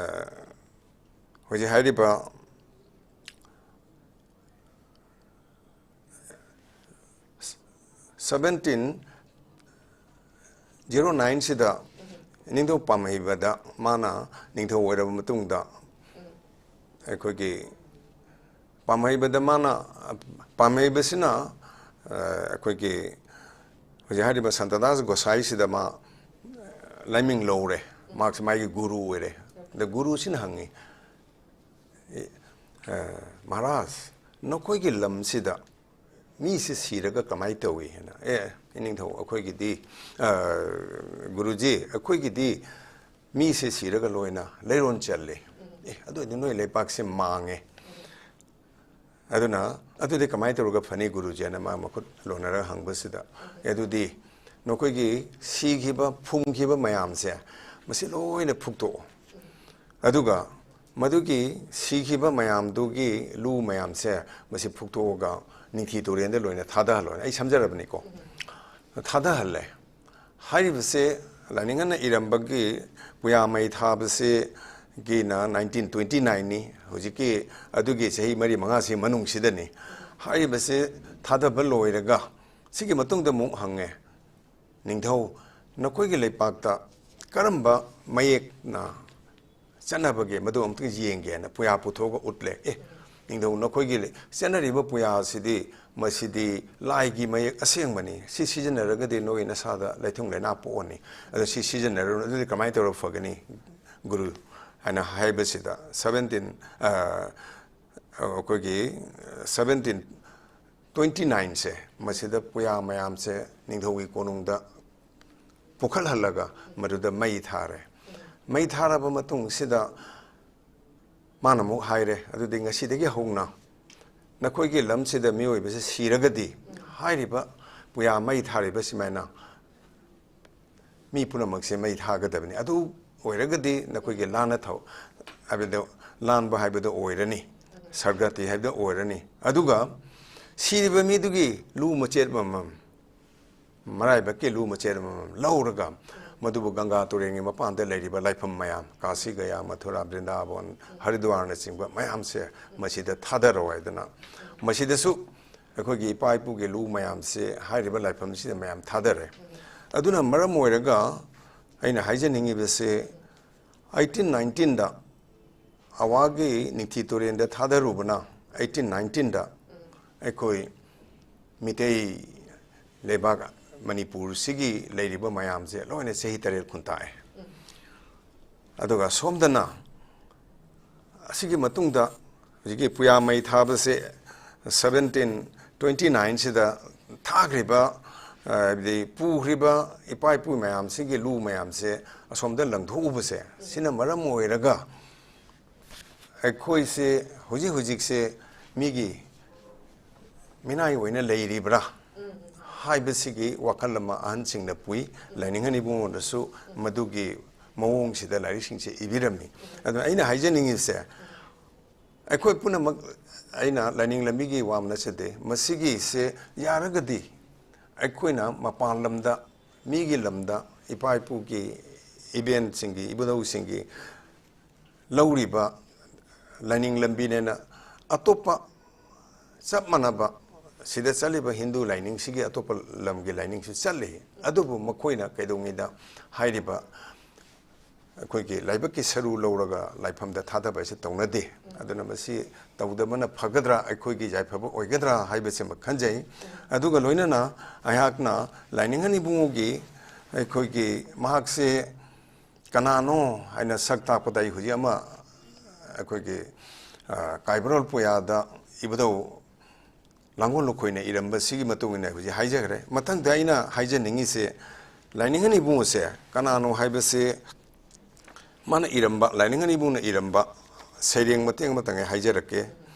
ꯍꯧꯖꯤꯛ ꯍꯥꯏꯔꯤꯕ ꯁꯕꯦꯟꯇꯤꯟ ꯖꯤꯔꯣ ꯅꯥꯏꯟꯁꯤꯗ ꯅꯤꯡꯊꯧ ꯄꯥꯝꯍꯩꯕꯗ ꯃꯥꯅ ꯅꯤꯡꯊꯧ ꯑꯣꯏꯔꯕ ꯃꯇꯨꯡꯗ, ꯑꯩꯈꯣꯏꯒꯤ ꯄꯥꯝꯍꯩꯕꯗ ꯃꯥꯅ, ꯄꯥꯝꯍꯩꯕꯁꯤꯅ, ꯑ, ꯑꯩꯈꯣꯏꯒꯤ ꯍꯧꯖꯤꯛ ꯍꯥꯏꯔꯤꯕ ꯁꯟꯇꯗꯥꯁ ꯒꯣꯁꯥꯏꯁꯤꯗ ꯃꯥ ꯂꯥꯏꯃꯤꯡ ꯂꯧꯔꯦ, ꯃꯍꯥꯛꯁꯦ ꯃꯥꯒꯤ ꯒꯨꯔꯨ ꯑꯣꯏꯔꯦ꯫ ꯑꯗ ꯒꯨꯔꯨꯁꯤꯅ ꯍꯪꯉꯤ, "ꯑꯦ, ꯑ, ꯃꯍꯥꯔꯥꯖ, ꯅꯈꯣꯏꯒꯤ ꯂꯝꯁꯤꯗ ꯃꯤꯁꯦ ꯁꯤꯔꯒ ꯀꯃꯥꯏꯅ ꯇꯧꯏ?" ꯍꯥꯏꯅ꯫ "ꯑꯦ, ꯏꯅꯤꯡꯊꯧ, ꯑꯩꯈꯣꯏꯒꯤꯗꯤ, ꯑ, ꯒꯨꯔꯨꯖꯤ, ꯑꯩꯈꯣꯏꯒꯤꯗꯤ ꯃꯤꯁꯦ ꯁꯤꯔꯒ ꯂꯣꯏꯅ ꯂꯩꯔꯣꯟ ꯆꯜꯂꯦ꯫ ꯑꯦ, ꯑꯗꯨ ꯑꯣꯏꯗꯤ ꯅꯣꯏ ꯂꯩꯄꯥꯛꯁꯦ ꯃꯥꯡꯉꯦ꯫ ꯑꯗꯨꯅ ꯑꯗꯨꯗꯤ ꯀꯃꯥꯏꯅ ꯇꯧꯔꯒ ꯐꯅꯤ, ꯒꯨꯔꯨꯖꯤ?" ꯍꯥꯏꯅ ꯃꯥ ꯃꯈꯨꯠ ꯂꯣꯟꯅꯔꯒ ꯍꯪꯕꯁꯤꯗ, "ꯑꯦ, ꯑꯗꯨꯗꯤ ꯅꯈꯣꯏꯒꯤ ꯁꯤꯈꯤꯕ, ꯐꯨꯝꯈꯤꯕ ꯃꯌꯥꯝꯁꯦ, ꯃꯁꯤ ꯂꯣꯏꯅ ꯐꯨꯛꯇꯣꯛꯑꯣ꯫ ꯑꯗꯨꯒ ꯃꯗꯨꯒꯤ ꯁꯤꯈꯤꯕ ꯃꯌꯥꯝꯗꯨꯒꯤ ꯂꯨ ꯃꯌꯥꯝꯁꯦ, ꯃꯁꯤ ꯐꯨꯛꯇꯣꯛꯑꯒ ꯅꯤꯡꯊꯤ ꯇꯨꯔꯦꯟꯗ ꯂꯣꯏꯅ ꯊꯥꯗꯍꯜꯂꯣ"꯫ ꯑꯩ ꯁꯝꯖꯔꯕꯅꯤꯀꯣ꯫ ꯊꯥꯗꯍꯜꯂꯦ꯫ ꯍꯥꯏꯔꯤꯕꯁꯦ ꯂꯥꯏꯅꯤꯡꯉꯟꯅ ꯏꯔꯝꯕꯒꯤ ꯄꯨꯌꯥ ꯃꯩ ꯊꯥꯕꯁꯤꯒꯤꯅ ꯅꯥꯏꯟꯇꯤꯟ ꯇ꯭ꯋꯦꯟꯇꯤ ꯅꯥꯏꯟꯅꯤ꯫ ꯍꯧꯖꯤꯛꯀꯤ ꯑꯗꯨꯒꯤ ꯆꯍꯤ ꯃꯔꯤ ꯃꯉꯥꯁꯤ ꯃꯅꯨꯡꯁꯤꯗꯅꯤ꯫ ꯍꯥꯏꯔꯤꯕꯁꯦ ꯊꯥꯗꯕ ꯂꯣꯏꯔꯒ ꯁꯤꯒꯤ ꯃꯇꯨꯡꯗ ꯑꯃꯨꯛ ꯍꯪꯉꯦ, "ꯅꯤꯡꯊꯧ, ꯅꯈꯣꯏꯒꯤ ꯂꯩꯄꯥꯛꯇ ꯀꯔꯝꯕ ꯃꯌꯦꯛꯅ ꯆꯠꯅꯕꯒꯦ, ꯃꯗꯨ ꯑꯃꯨꯛꯇꯪ ꯌꯦꯡꯒꯦꯅ" ꯄꯨꯌꯥ ꯄꯨꯊꯣꯛꯑꯒ ꯎꯠꯂꯦ꯫ "ꯑꯦ, ꯅꯤꯡꯊꯧ, ꯅꯈꯣꯏꯒꯤ ꯂꯩ-, ꯆꯠꯅꯔꯤꯕ ꯄꯨꯌꯥꯁꯤꯗꯤ, ꯃꯁꯤꯗꯤ ꯂꯥꯏꯒꯤ ꯃꯌꯦꯛ ꯑꯁꯦꯡꯕꯅꯤ, ꯁꯤ ꯁꯤꯖꯤꯟꯅꯔꯒꯗꯤ ꯅꯣꯏ ꯅꯁꯥꯗ ꯂꯩꯊꯨꯡ ꯂꯩꯅꯥ ꯄꯣꯛꯑꯅꯤ, ꯑꯗꯣ ꯁꯤ ꯁꯤꯖꯤꯟꯅꯔꯨꯅꯨ, ꯑꯗꯨꯗꯤ ꯀꯃꯥꯏꯅ ꯇꯧꯔꯒ ꯐꯒꯅꯤ, ꯒꯨꯔꯨ?" ꯍꯥꯏꯅ ꯍꯥꯏꯕꯁꯤꯗ, ꯁꯕꯦꯟꯇꯤꯟ, ꯑ, ꯑꯩꯈꯣꯏꯒꯤ ꯁꯕꯦꯟꯇꯤꯟ ꯇ꯭ꯋꯦꯟꯇꯤ ꯅꯥꯏꯟꯁꯦ, ꯃꯁꯤꯗ ꯄꯨꯌꯥ ꯃꯌꯥꯝꯁꯦ ꯅꯤꯡꯊꯧꯒꯤ ꯀꯣꯅꯨꯡꯗ ꯄꯨꯈꯠꯍꯜꯂꯒ ꯃꯗꯨꯗ ꯃꯩ ꯊꯥꯔꯦ꯫ ꯃꯩ ꯊꯥꯔꯕ ꯃꯇꯨꯡꯁꯤꯗ ꯃꯥꯅ ꯑꯃꯨꯛ ꯍꯥꯏꯔꯦ, "ꯑꯗꯨꯗꯤ ꯉꯁꯤꯗꯒꯤ ꯍꯧꯅ ꯅꯈꯣꯏꯒꯤ ꯂꯝꯁꯤꯗ ꯃꯤꯑꯣꯏꯕꯁꯦ ꯁꯤꯔꯒꯗꯤ, ꯍꯥꯏꯔꯤꯕ ꯄꯨꯌꯥ ꯃꯩ ꯊꯥꯔꯤꯕ ꯁꯨꯃꯥꯏꯅ ꯃꯤ ꯄꯨꯝꯅꯃꯛꯁꯦ ꯃꯩ ꯊꯥꯒꯗꯕꯅꯤ꯫ ꯑꯗꯨ ꯑꯣꯏꯔꯒꯗꯤ ꯅꯈꯣꯏꯒꯤ ꯂꯥꯟꯅ ꯊꯧ-, ꯍꯥꯏꯕꯗꯣ, ꯂꯥꯟꯕ ꯍꯥꯏꯕꯗꯣ ꯑꯣꯏꯔꯅꯤ, ꯁꯔꯒꯇꯤ ꯍꯥꯏꯕꯗꯣ ꯑꯣꯏꯔꯅꯤ꯫ ꯑꯗꯨꯒ ꯁꯤꯔꯤꯕ ꯃꯤꯗꯨꯒꯤ ꯂꯨ ꯃꯆꯦꯠ ꯑꯃꯃꯝ, ꯃꯔꯥꯏꯕꯛꯀꯤ ꯂꯨ ꯃꯆꯦꯠ ꯑꯃꯃꯝ ꯂꯧꯔꯒ, ꯃꯗꯨꯕꯨ ꯒꯪꯒꯥ ꯇꯨꯔꯦꯜꯒꯤ ꯃꯄꯥꯟꯗ ꯂꯩꯔꯤꯕ ꯂꯥꯏꯐꯝ ꯃꯌꯥꯝ, ꯀꯥꯁꯤ, ꯒꯌꯥ, ꯃꯊꯨꯔꯥ, ꯕ꯭ꯔꯤꯟꯗꯥꯕꯣꯟ, ꯍꯔꯤꯗ꯭ꯋꯥꯔꯅꯆꯤꯡꯕ ꯃꯌꯥꯝꯁꯦ ꯃꯁꯤꯗ ꯊꯥꯗꯔꯣ" ꯍꯥꯏꯗꯅ, ꯃꯁꯤꯗꯁꯨ ꯑꯩꯈꯣꯏꯒꯤ ꯏꯄꯥ ꯏꯄꯨꯒꯤ ꯂꯨ ꯃꯌꯥꯝꯁꯦ ꯍꯥꯏꯔꯤꯕ ꯂꯥꯏꯐꯝꯁꯤꯗ ꯃꯌꯥꯝ ꯊꯥꯗꯔꯦ꯫ ꯑꯗꯨꯅ ꯃꯔꯝ ꯑꯣꯏꯔꯒ ꯑꯩꯅ ꯍꯥꯏꯖꯅꯤꯡꯉꯤꯕꯁꯦ, ꯑꯩꯠꯇꯤꯟ ꯅꯥꯏꯟꯇꯤꯟꯗ ꯑꯋꯥꯒꯤ ꯅꯤꯡꯊꯤ ꯇꯨꯔꯦꯟꯗ ꯊꯥꯗꯔꯨꯕꯅ, ꯑꯩꯠꯇꯤꯟ ꯅꯥꯏꯟꯇꯤꯟꯗ ꯑꯩꯈꯣꯏ ꯃꯤꯇꯩ ꯂꯩꯕꯥꯛ ꯃꯅꯤꯄꯨꯔꯁꯤꯒꯤ ꯂꯩꯔꯤꯕ ꯃꯌꯥꯝꯁꯦ ꯂꯣꯏꯅ ꯆꯍꯤ ꯇꯔꯦꯠ ꯈꯨꯟꯇꯥꯛꯑꯦ꯫ ꯑꯗꯨꯒ ꯁꯣꯝꯗꯅ ꯑꯁꯤꯒꯤ ꯃꯇꯨꯡꯗ ꯍꯧꯖꯤꯛꯀꯤ ꯄꯨꯌꯥ ꯃꯩ ꯊꯥꯕꯁꯦ ꯁꯕꯦꯟꯇꯤꯟ ꯇ꯭ꯋꯦꯟꯇꯤ ꯅꯥꯏꯟꯁꯤꯗ ꯊꯥꯈ꯭ꯔꯤꯕ, ꯍꯥꯏꯕꯗꯤ ꯄꯨꯈ꯭ꯔꯤꯕ ꯏꯄꯥ ꯏꯄꯨ ꯃꯌꯥꯝꯁꯤꯒꯤ ꯂꯨ ꯃꯌꯥꯝꯁꯦ ꯑꯁꯣꯝꯗ ꯂꯪꯊꯣꯛꯎꯕꯁꯦ, ꯁꯤꯅ ꯃꯔꯝ ꯑꯣꯏꯔꯒ ꯑꯩꯈꯣꯏꯁꯦ ꯍꯧꯖꯤꯛ ꯍꯧꯖꯤꯛꯁꯦ ꯃꯤꯒꯤ ꯃꯤꯅꯥꯏ ꯑꯣꯏꯅ ꯂꯩꯔꯤꯕ꯭ꯔꯥ ꯍꯥꯏꯕꯁꯤꯒꯤ ꯋꯥꯈꯜ ꯑꯃ ꯑꯍꯟꯁꯤꯡꯅ ꯄꯨꯏ꯫ ꯂꯥꯏꯅꯤꯡꯉꯟ ꯏꯕꯨꯡꯉꯣꯅꯁꯨ ꯃꯗꯨꯒꯤ ꯃꯑꯣꯡꯁꯤꯗ ꯂꯥꯏꯔꯤꯛꯁꯤꯡꯁꯦ ꯏꯕꯤꯔꯝꯃꯤ꯫ ꯑꯗꯨꯅ ꯑꯩꯅ ꯍꯥꯏꯖꯅꯤꯡꯉꯤꯁꯦ, ꯑꯩꯈꯣꯏ ꯄꯨꯝꯅꯃꯛ, ꯑꯩꯅ ꯂꯥꯏꯅꯤꯡ ꯂꯝꯕꯤꯒꯤ ꯋꯥ ꯅꯠꯆꯗꯦ, ꯃꯁꯤꯒꯤꯁꯦ ꯌꯥꯔꯒꯗꯤ ꯑꯩꯈꯣꯏꯅ ꯃꯄꯥꯟ ꯂꯝꯗ, ꯃꯤꯒꯤ ꯂꯝꯗ ꯏꯄꯥ ꯏꯄꯨꯒꯤ ꯏꯕꯦꯟꯁꯤꯡꯒꯤ, ꯏꯕꯨꯙꯧꯁꯤꯡꯒꯤ ꯂꯧꯔꯤꯕ ꯂꯥꯏꯅꯤꯡ ꯂꯝꯕꯤꯅꯦꯅ ꯑꯇꯣꯞꯄ ꯆꯞ ꯃꯥꯟꯅꯕ ꯁꯤꯗ ꯆꯠꯂꯤꯕ ꯍꯤꯟꯗꯨ ꯂꯥꯏꯅꯤꯡꯁꯤꯒꯤ ꯑꯇꯣꯞꯄ ꯂꯝꯒꯤ ꯂꯥꯏꯅꯤꯡꯁꯨ ꯆꯠꯂꯤ꯫ ꯑꯗꯨꯕꯨ ꯃꯈꯣꯏꯅ ꯀꯩꯗꯧꯉꯩꯗ ꯍꯥꯏꯔꯤꯕ ꯑꯩꯈꯣꯏꯒꯤ ꯂꯥꯏꯕꯛꯀꯤ ꯁꯔꯨ ꯂꯧꯔꯒ ꯂꯥꯏꯐꯝꯗ ꯊꯥꯗꯕ ꯍꯥꯏꯁꯦ ꯇꯧꯅꯗꯦ꯫ ꯑꯗꯨꯅ ꯃꯁꯤ ꯇꯧꯗꯕꯅ ꯐꯒꯗ꯭ꯔꯥ, ꯑꯩꯈꯣꯏꯒꯤ ꯌꯥꯏꯐꯕ ꯑꯣꯏꯒꯗ꯭ꯔꯥ ꯍꯥꯏꯕꯁꯤꯃ ꯈꯟꯖꯩ꯫ ꯑꯗꯨꯒ ꯂꯣꯏꯅꯅ ꯑꯩꯍꯥꯛꯅ ꯂꯥꯏꯅꯤꯡꯍꯟ ꯏꯕꯨꯡꯉꯣꯒꯤ ꯑꯩꯈꯣꯏꯒꯤ ꯃꯍꯥꯛꯁꯦ ꯀꯅꯥꯅꯣ ꯍꯥꯏꯅ ꯁꯛ ꯇꯥꯛꯄꯗ ꯑꯩ ꯍꯧꯖꯤꯛ ꯑꯃ ꯑꯩꯈꯣꯏꯒꯤ, ꯑ, ꯀꯥꯏꯕꯔꯣꯜ ꯄꯨꯌꯥꯗ ꯏꯕꯨꯙꯧ ꯂꯥꯡꯒꯣꯜ ꯂꯨꯈꯣꯏꯅ ꯏꯔꯝꯕꯁꯤꯒꯤ ꯃꯇꯨꯡ ꯏꯟꯅ ꯍꯧꯖꯤꯛ ꯍꯥꯏꯖꯈ꯭ꯔꯦ꯫ ꯃꯊꯪꯗ ꯑꯩꯅ ꯍꯥꯏꯖꯅꯤꯡꯉꯤꯁꯦ, ꯂꯥꯏꯅꯤꯡꯍꯟ ꯏꯕꯨꯡꯉꯣꯁꯦ ꯀꯅꯥꯅꯣ ꯍꯥꯏꯕꯁꯦ ꯃꯥꯅ ꯏꯔꯝꯕ, ꯂꯥꯏꯅꯤꯡꯍꯟ ꯏꯕꯨꯡꯅ ꯏꯔꯝꯕ ꯁꯩꯔꯦꯡ ꯃꯇꯦꯛ ꯑꯃꯇꯪ ꯑꯩ ꯍꯥꯏꯖꯔꯛꯀꯦ꯫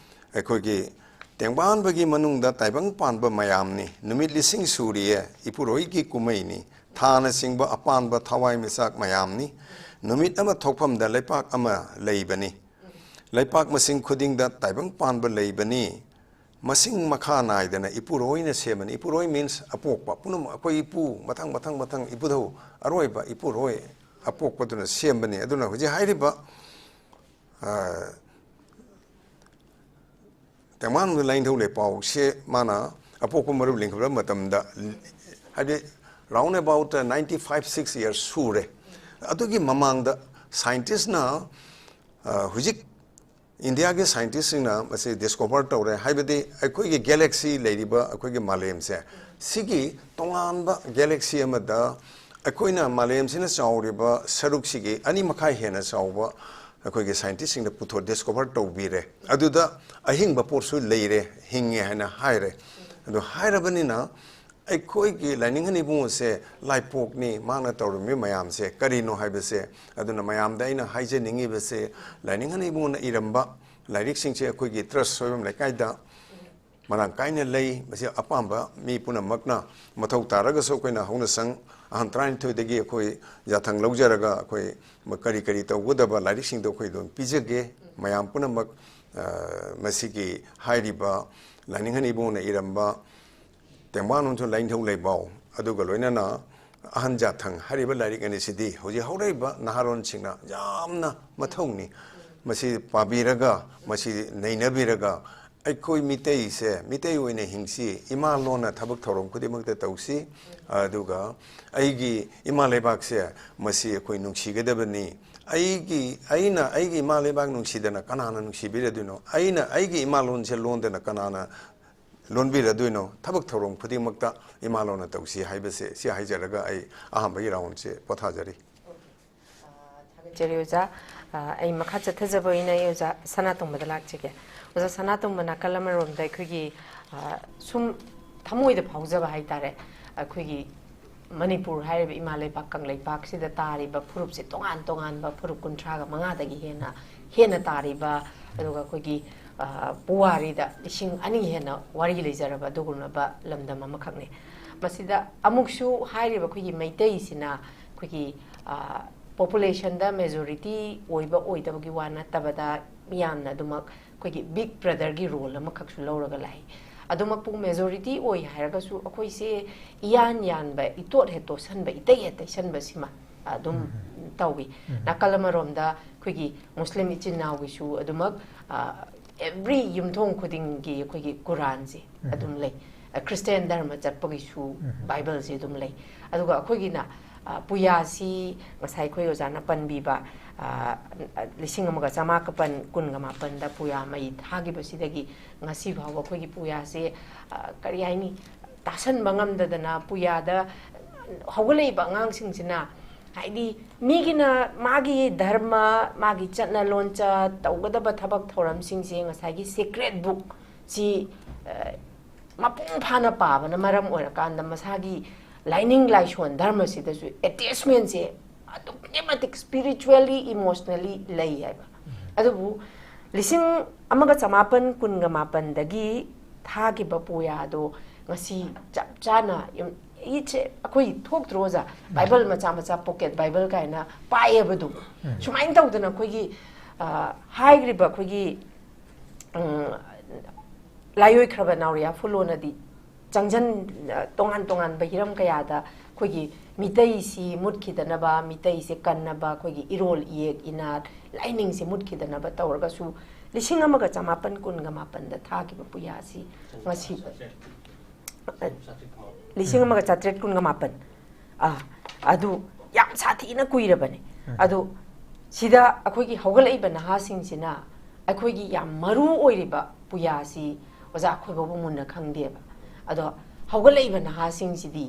ꯑꯩꯈꯣꯏꯒꯤ ꯇꯦꯡꯕꯥꯟꯕꯒꯤ ꯃꯅꯨꯡꯗ ꯇꯥꯏꯕꯪ ꯄꯥꯟꯕ ꯃꯌꯥꯝꯅꯤ, ꯅꯨꯃꯤꯠ ꯂꯤꯁꯤꯡ ꯁꯨꯔꯤꯌꯦ ꯏꯄꯨꯔꯣꯏꯒꯤ ꯀꯨꯝꯍꯩꯅꯤ, ꯊꯥꯅꯆꯤꯡꯕ ꯑꯄꯥꯟꯕ ꯊꯋꯥꯏ ꯃꯤꯆꯥꯛ ꯃꯌꯥꯝꯅꯤ, ꯅꯨꯃꯤꯠ ꯑꯃ ꯊꯣꯛꯐꯝꯗ ꯂꯩꯄꯥꯛ ꯑꯃ ꯂꯩꯕꯅꯤ, ꯂꯩꯄꯥꯛ ꯃꯁꯤꯡ ꯈꯨꯗꯤꯡꯗ ꯇꯥꯏꯕꯪ ꯄꯥꯟꯕ ꯂꯩꯕꯅꯤ, ꯃꯁꯤꯡ ꯃꯈꯥ ꯅꯥꯏꯗꯅ ꯏꯄꯨꯔꯣꯏꯅ ꯁꯦꯝꯕꯅꯤ꯫ ꯏꯄꯨꯔꯣꯏ means ꯑꯄꯣꯛꯄ ꯄꯨꯝꯅꯃꯛ, ꯑꯩꯈꯣꯏ ꯏꯄꯨ ꯃꯊꯪ ꯃꯊꯪ ꯃꯊꯪ ꯏꯄꯨꯙꯧ ꯑꯔꯣꯏꯕ ꯏꯄꯨꯔꯣꯏ ꯑꯄꯣꯛꯄꯗꯨꯅ ꯁꯦꯝꯕꯅꯤ꯫ ꯑꯗꯨꯅ ꯍꯧꯖꯤꯛ ꯍꯥꯏꯔꯤꯕ, ꯑ, ꯇꯦꯡꯕꯥꯟꯕ ꯂꯥꯏꯅꯤꯡꯊꯧ ꯂꯩꯄꯥꯎꯁꯦ ꯃꯥꯅ ꯑꯄꯣꯛꯄ ꯃꯔꯨꯞ ꯂꯤꯡꯈꯠꯄ ꯃꯇꯝꯗ, ꯍꯥꯏꯗꯤ round about ninety five six years ꯁꯨꯔꯦ꯫ ꯑꯗꯨꯒꯤ ꯃꯃꯥꯡꯗ scientistꯅ, ꯑ, ꯍꯧꯖꯤꯛ ꯏꯟꯗꯤꯌꯥꯒꯤ scientistꯁꯤꯡꯅ ꯃꯁꯤ discover ꯇꯧꯔꯦ, ꯍꯥꯏꯕꯗꯤ ꯑꯩꯈꯣꯏꯒꯤ galaxy ꯂꯩꯔꯤꯕ ꯑꯩꯈꯣꯏꯒꯤ ꯃꯥꯂꯦꯝꯁꯦ, ꯁꯤꯒꯤ ꯇꯣꯉꯥꯟꯕ galaxy ꯑꯃꯗ ꯑꯩꯈꯣꯏꯅ ꯃꯥꯂꯦꯝꯁꯤꯅ ꯆꯥꯎꯔꯤꯕ ꯁꯔꯨꯛꯁꯤꯒꯤ ꯑꯅꯤ ꯃꯈꯥꯏ ꯍꯦꯟꯅ ꯆꯥꯎꯕ ꯑꯩꯈꯣꯏꯒꯤ scientistꯁꯤꯡꯅ ꯄꯨꯊꯣꯛ, discover ꯇꯧꯕꯤꯔꯦ꯫ ꯑꯗꯨꯗ ꯑꯍꯤꯡꯕ ꯄꯣꯠꯁꯨ ꯂꯩꯔꯦ, ꯍꯤꯡꯉꯦ ꯍꯥꯏꯅ ꯍꯥꯏꯔꯦ꯫ ꯑꯗꯨ ꯍꯥꯏꯔꯕꯅꯤꯅ ꯑꯩꯈꯣꯏꯒꯤ ꯂꯥꯏꯅꯤꯡꯍꯟ ꯏꯕꯨꯡꯉꯣꯁꯦ ꯂꯥꯏꯄꯣꯛꯅꯤ, ꯃꯍꯥꯛꯅ ꯇꯧꯔꯝꯃꯤꯕ ꯃꯌꯥꯝꯁꯦ ꯀꯔꯤꯅꯣ ꯍꯥꯏꯕꯁꯦ꯫ ꯑꯗꯨꯅ ꯃꯌꯥꯝꯗ ꯑꯩꯅ ꯍꯥꯏꯖꯅꯤꯡꯉꯤꯕꯁꯦ, ꯂꯥꯏꯅꯤꯡꯍꯟ ꯏꯕꯨꯡꯉꯣꯅ ꯏꯔꯝꯕ ꯂꯥꯏꯔꯤꯛꯁꯤꯡꯁꯦ ꯑꯩꯈꯣꯏꯒꯤ ꯇ꯭ꯔꯁ ꯁꯣꯏꯕꯝ ꯂꯩꯀꯥꯏꯗ ꯃꯔꯥꯡ ꯀꯥꯏꯅ ꯂꯩ꯫ ꯃꯁꯤ ꯑꯄꯥꯝꯕ ꯃꯤ ꯄꯨꯝꯅꯃꯛꯅ, ꯃꯊꯧ ꯇꯥꯔꯒꯁꯨ ꯑꯩꯈꯣꯏꯅ ꯍꯧꯅꯁꯪ ꯑꯍꯟ ꯇꯔꯥꯅꯤꯊꯣꯏꯗꯒꯤ ꯑꯩꯈꯣꯏ ꯌꯥꯊꯪ ꯂꯧꯖꯔꯒ ꯑꯩꯈꯣꯏ ꯀꯔꯤ ꯀꯔꯤ ꯇꯧꯒꯗꯕ ꯂꯥꯏꯔꯤꯛꯁꯤꯡꯗꯣ ꯑꯩꯈꯣꯏ ꯑꯗꯨꯝ ꯄꯤꯖꯒꯦ꯫ ꯃꯌꯥꯝ ꯄꯨꯝꯅꯃꯛ, ꯑ, ꯃꯁꯤꯒꯤ ꯍꯥꯏꯔꯤꯕ ꯂꯥꯏꯅꯤꯡꯍꯟ ꯏꯕꯨꯡꯉꯣꯅ ꯏꯔꯝꯕ ꯇꯦꯡꯕꯥꯟ ꯑꯃꯁꯨꯡ ꯂꯥꯏꯅꯤꯡꯊꯧ ꯂꯩꯕꯥꯎ, ꯑꯗꯨꯒ ꯂꯣꯏꯅꯅ ꯑꯍꯟ ꯖꯥꯊꯪ ꯍꯥꯏꯔꯤꯕ ꯂꯥꯏꯔꯤꯛ ꯑꯅꯤꯁꯤꯗꯤ ꯍꯧꯖꯤꯛ ꯍꯧꯔꯛꯏꯕ ꯅꯍꯥꯔꯣꯟꯁꯤꯡꯅ ꯌꯥꯝꯅ ꯃꯊꯧꯅꯤ꯫ ꯃꯁꯤ ꯄꯥꯕꯤꯔꯒ, ꯃꯁꯤ ꯅꯩꯅꯕꯤꯔꯒ, ꯑꯩꯈꯣꯏ ꯃꯤꯇꯩꯁꯦ ꯃꯤꯇꯩ ꯑꯣꯏꯅ ꯍꯤꯡꯁꯤ, ꯏꯃꯥ ꯂꯣꯟꯅ ꯊꯕꯛ ꯊꯧꯔꯝ ꯈꯨꯗꯤꯡꯃꯛꯇ ꯇꯧꯁꯤ, ꯑꯗꯨꯒ ꯑꯩꯒꯤ ꯏꯃꯥ ꯂꯩꯕꯥꯛꯁꯦ ꯃꯁꯤ ꯑꯩꯈꯣꯏ ꯅꯨꯡꯁꯤꯒꯗꯕꯅꯤ꯫ ꯑꯩꯒꯤ, ꯑꯩꯅ ꯑꯩꯒꯤ ꯏꯃꯥ ꯂꯩꯕꯥꯛ ꯅꯨꯡꯁꯤꯗꯅ ꯀꯅꯥꯅ ꯅꯨꯡꯁꯤꯕꯤꯔꯗꯣꯏꯅꯣ? ꯑꯩꯅ ꯑꯩꯒꯤ ꯏꯃꯥ ꯂꯣꯟꯁꯦ ꯂꯣꯟꯗꯅ ꯀꯅꯥꯅ ꯂꯣꯟꯕꯤꯔꯗꯣꯏꯅꯣ? ꯊꯕꯛ ꯊꯧꯔꯝ ꯈꯨꯗꯤꯡꯃꯛꯇ ꯏꯃꯥ ꯂꯣꯟꯅ ꯇꯧꯁꯤ ꯍꯥꯏꯕꯁꯦ, ꯁꯤ ꯍꯥꯏꯖꯔꯒ ꯑꯩ ꯑꯍꯥꯟꯕꯒꯤ ꯔꯥꯎꯟꯁꯦ ꯄꯣꯊꯥꯖꯔꯤ꯫ ꯊꯥꯒꯠꯆꯔꯤ ꯑꯣꯖꯥ꯫ ꯑ, ꯑꯩ ꯃꯈꯥ ꯆꯠꯊꯖꯕ ꯑꯣꯏꯅ ꯑꯩ ꯑꯣꯖꯥ ꯁꯅꯥꯇꯣꯝꯕꯗ ꯂꯥꯛꯆꯒꯦ꯫ ꯑꯣꯖꯥ ꯁꯅꯥꯇꯣꯝꯕ, ꯅꯥꯀꯜ ꯑꯃꯔꯣꯝꯗ ꯑꯩꯈꯣꯏꯒꯤ, ꯑ, ꯁꯨꯝ ꯊꯃꯣꯏꯗ ꯐꯥꯎꯖꯕ ꯍꯥꯏꯇꯥꯔꯦ, ꯑꯩꯈꯣꯏꯒꯤ ꯃꯅꯤꯄꯨꯔ ꯍꯥꯏꯔꯤꯕ ꯏꯃꯥ ꯂꯩꯕꯥꯛ ꯀꯪꯂꯩꯄꯥꯛꯁꯤꯗ ꯇꯥꯔꯤꯕ ꯐꯨꯔꯨꯞꯁꯦ ꯇꯣꯉꯥꯟ ꯇꯣꯉꯥꯟꯕ ꯐꯨꯔꯨꯞ ꯀꯨꯟꯊ꯭ꯔꯥꯒ ꯃꯉꯥꯗꯒꯤ ꯍꯦꯟꯅ, ꯍꯦꯟꯅ ꯇꯥꯔꯤꯕ, ꯑꯗꯨꯒ ꯑꯩꯈꯣꯏꯒꯤ, ꯑ, ꯄꯨꯋꯥꯔꯤꯗ ꯂꯤꯁꯤꯡ ꯑꯅꯤ ꯍꯦꯟꯅ ꯋꯥꯔꯤ ꯂꯩꯖꯔꯕ ꯑꯗꯨꯒꯨꯝꯂꯕ ꯂꯝꯗꯝ ꯑꯃꯈꯛꯅꯤ꯫ ꯃꯁꯤꯗ ꯑꯃꯨꯛꯁꯨ ꯍꯥꯏꯔꯤꯕ ꯑꯩꯈꯣꯏꯒꯤ ꯃꯩꯇꯩꯁꯤꯅ ꯑꯩꯈꯣꯏꯒꯤ, ꯑ, ꯄꯣꯄꯨꯂꯦꯁꯟꯗ ꯃꯦꯖꯣꯔꯤꯇꯤ ꯑꯣꯏꯕ ꯑꯣꯏꯗꯕꯒꯤ ꯋꯥ ꯅꯠꯇꯕꯗ, ꯃꯤꯌꯥꯝꯅ ꯑꯗꯨꯃꯛ ꯑꯩꯈꯣꯏꯒꯤ ꯕꯤꯛ ꯕ꯭ꯔꯗꯔꯒꯤ ꯔꯣꯜ ꯑꯃꯈꯛꯁꯨ ꯂꯧꯔꯒ ꯂꯥꯛꯏ꯫ ꯑꯗꯨꯃꯛꯄꯨ ꯃꯦꯖꯣꯔꯤꯇꯤ ꯑꯣꯏ ꯍꯥꯏꯔꯒꯁꯨ ꯑꯩꯈꯣꯏꯁꯦ ꯏꯌꯥꯟ ꯌꯥꯟꯕ, ꯏꯇꯣꯠ ꯍꯦꯛ ꯇꯣꯠꯁꯟꯕ, ꯏꯇꯩ ꯍꯦꯛ ꯇꯩꯁꯟꯕ ꯁꯤꯃ ꯑꯗꯨꯝ ꯇꯧꯏ꯫ ꯅꯥꯀꯜ ꯑꯃꯔꯣꯝꯗ ꯑꯩꯈꯣꯏꯒꯤ ꯃꯨꯁꯂꯤꯝ ꯏꯆꯤꯟ ꯏꯅꯥꯎꯒꯤꯁꯨ ꯑꯗꯨꯃꯛ, ꯑ, ꯑꯦꯚ꯭ꯔꯤ ꯌꯨꯝꯊꯣꯡ ꯈꯨꯗꯤꯡꯒꯤ ꯑꯩꯈꯣꯏꯒꯤ ꯀꯨꯔꯥꯟꯁꯦ ꯑꯗꯨꯝ ꯂꯩ꯫ ꯑ, ꯈ꯭ꯔꯤꯁꯇꯤꯌꯥꯟ ꯙꯔꯃ ꯆꯠꯄꯒꯤꯁꯨ ꯕꯥꯏꯕꯜꯁꯦ ꯑꯗꯨꯝ ꯂꯩ꯫ ꯑꯗꯨꯒ ꯑꯩꯈꯣꯏꯒꯤꯅ, ꯑ, ꯄꯨꯌꯥꯁꯤ ꯉꯁꯥꯏ ꯑꯩꯈꯣꯏ ꯑꯣꯖꯥꯅ ꯄꯟꯕꯤꯕ, ꯑ, ꯂꯤꯁꯤꯡ ꯑꯃꯒ ꯆꯃꯥꯄꯟ ꯀꯨꯟꯒ ꯃꯥꯄꯟꯗ ꯄꯨꯌꯥ ꯃꯩ ꯊꯥꯈꯤꯕꯁꯤꯗꯒꯤ ꯉꯁꯤ ꯐꯥꯎꯕ ꯑꯩꯈꯣꯏꯒꯤ ꯄꯨꯌꯥꯁꯦ, ꯑ, ꯀꯔꯤ ꯍꯥꯏꯅꯤ, ꯇꯥꯁꯟꯕ ꯉꯝꯗꯗꯅ ꯄꯨꯌꯥꯗ ꯍꯧꯒꯠꯂꯛꯏꯕ ꯑꯉꯥꯡꯁꯤꯡꯁꯤꯅ, ꯍꯥꯏꯗꯤ, ꯃꯤꯒꯤꯅ ꯃꯥꯒꯤ ꯙꯔꯃ, ꯃꯥꯒꯤ ꯆꯠꯅ ꯂꯣꯟꯆꯠ, ꯇꯧꯒꯗꯕ ꯊꯕꯛ ꯊꯧꯔꯝꯁꯤꯡꯁꯦ ꯉꯁꯥꯏꯒꯤ ꯁꯦꯀ꯭ꯔꯦꯠ ꯕꯨꯛꯁꯤ, ꯑ, ꯃꯄꯨꯡ ꯐꯥꯅ ꯄꯥꯕꯅ ꯃꯔꯝ ꯑꯣꯏꯔꯀꯥꯟꯗ ꯃꯁꯥꯒꯤ ꯂꯥꯏꯅꯤꯡ ꯂꯥꯏꯁꯣꯟ ꯙꯔꯃꯁꯤꯗꯁꯨ ꯑꯦꯇꯦꯆꯃꯦꯟꯁꯦ ꯑꯗꯨꯛꯀꯤ ꯃꯇꯤꯛ ꯁ꯭ꯄꯤꯔꯤꯆꯨꯋꯦꯜꯂꯤ, ꯏꯃꯣꯁꯅꯦꯜꯂꯤ ꯂꯩ ꯍꯥꯏꯕ꯫ ꯑꯗꯨꯕꯨ ꯂꯤꯁꯤꯡ ꯑꯃꯒ ꯆꯃꯥꯄꯟ ꯀꯨꯟꯒ ꯃꯥꯄꯟꯗꯒꯤ ꯊꯥꯈꯤꯕ ꯄꯨꯌꯥꯗꯣ ꯉꯁꯤ ꯆꯞ ꯆꯥꯅ ꯌꯨꯝ-, ꯏꯠꯁꯦ ꯑꯩꯈꯣꯏ ꯊꯣꯛꯇ꯭ꯔꯣ ꯑꯣꯖꯥ? ꯕꯥꯏꯕꯜ ꯃꯆꯥ ꯃꯆꯥ, ꯄꯣꯀꯦꯠ ꯕꯥꯏꯕꯜ ꯀꯥꯏꯅ ꯄꯥꯏꯌꯦꯕ ꯑꯗꯨꯝ꯫ ꯁꯨꯃꯥꯏꯅ ꯇꯧꯗꯅ ꯑꯩꯈꯣꯏꯒꯤ, ꯑ, ꯍꯥꯏꯈ꯭ꯔꯤꯕ ꯑꯩꯈꯣꯏꯒꯤ, ꯎꯝ, ꯂꯥꯏꯑꯣꯏꯈ꯭ꯔꯕ ꯅꯥꯎꯔꯤꯌꯥ ꯐꯨꯂꯣꯅꯗꯤ ꯆꯪꯁꯟ ꯇꯣꯉꯥꯟ ꯇꯣꯉꯥꯟꯕ ꯍꯤꯔꯝ ꯀꯌꯥꯗ ꯑꯩꯈꯣꯏꯒꯤ ꯃꯤꯇꯩꯁꯤ ꯃꯨꯠꯈꯤꯗꯅꯕ, ꯃꯤꯇꯩꯁꯦ ꯀꯟꯅꯕ, ꯑꯩꯈꯣꯏꯒꯤ ꯏꯔꯣꯜ ꯏꯌꯦꯛ ꯏꯅꯥꯠ ꯂꯥꯏꯅꯤꯡꯁꯦ ꯃꯨꯠꯈꯤꯗꯅꯕ ꯇꯧꯔꯒꯁꯨ, ꯂꯤꯁꯤꯡ ꯑꯃꯒ ꯆꯃꯥꯄꯟ ꯀꯨꯟꯒ ꯃꯥꯄꯟꯗ ꯊꯥꯈꯤꯕ ꯄꯨꯌꯥꯁꯤ ꯉꯁꯤ, ꯂꯤꯁꯤꯡ ꯑꯃꯒ ꯆꯥꯇ꯭ꯔꯦꯠ ꯀꯨꯟꯒ ꯃꯥꯄꯟ꯫ ꯑꯥ, ꯑꯗꯨ ꯌꯥꯝ ꯁꯥꯊꯤꯅ ꯀꯨꯏꯔꯕꯅꯦ꯫ ꯑꯗꯨ ꯁꯤꯗ ꯑꯩꯈꯣꯏꯒꯤ ꯍꯧꯒꯠꯂꯛꯏꯕ ꯅꯍꯥꯁꯤꯡꯁꯤꯅ ꯑꯩꯈꯣꯏꯒꯤ ꯌꯥꯝ ꯃꯔꯨ ꯑꯣꯏꯔꯤꯕ ꯄꯨꯌꯥꯁꯤ ꯑꯣꯖꯥ ꯑꯩꯈꯣꯏ ꯐꯥꯎꯕ ꯃꯨꯟꯅ ꯈꯪꯗꯦꯕ꯫ ꯑꯗꯣ ꯍꯧꯒꯠꯂꯛꯏꯕ ꯅꯍꯥꯁꯤꯡꯁꯤꯗꯤ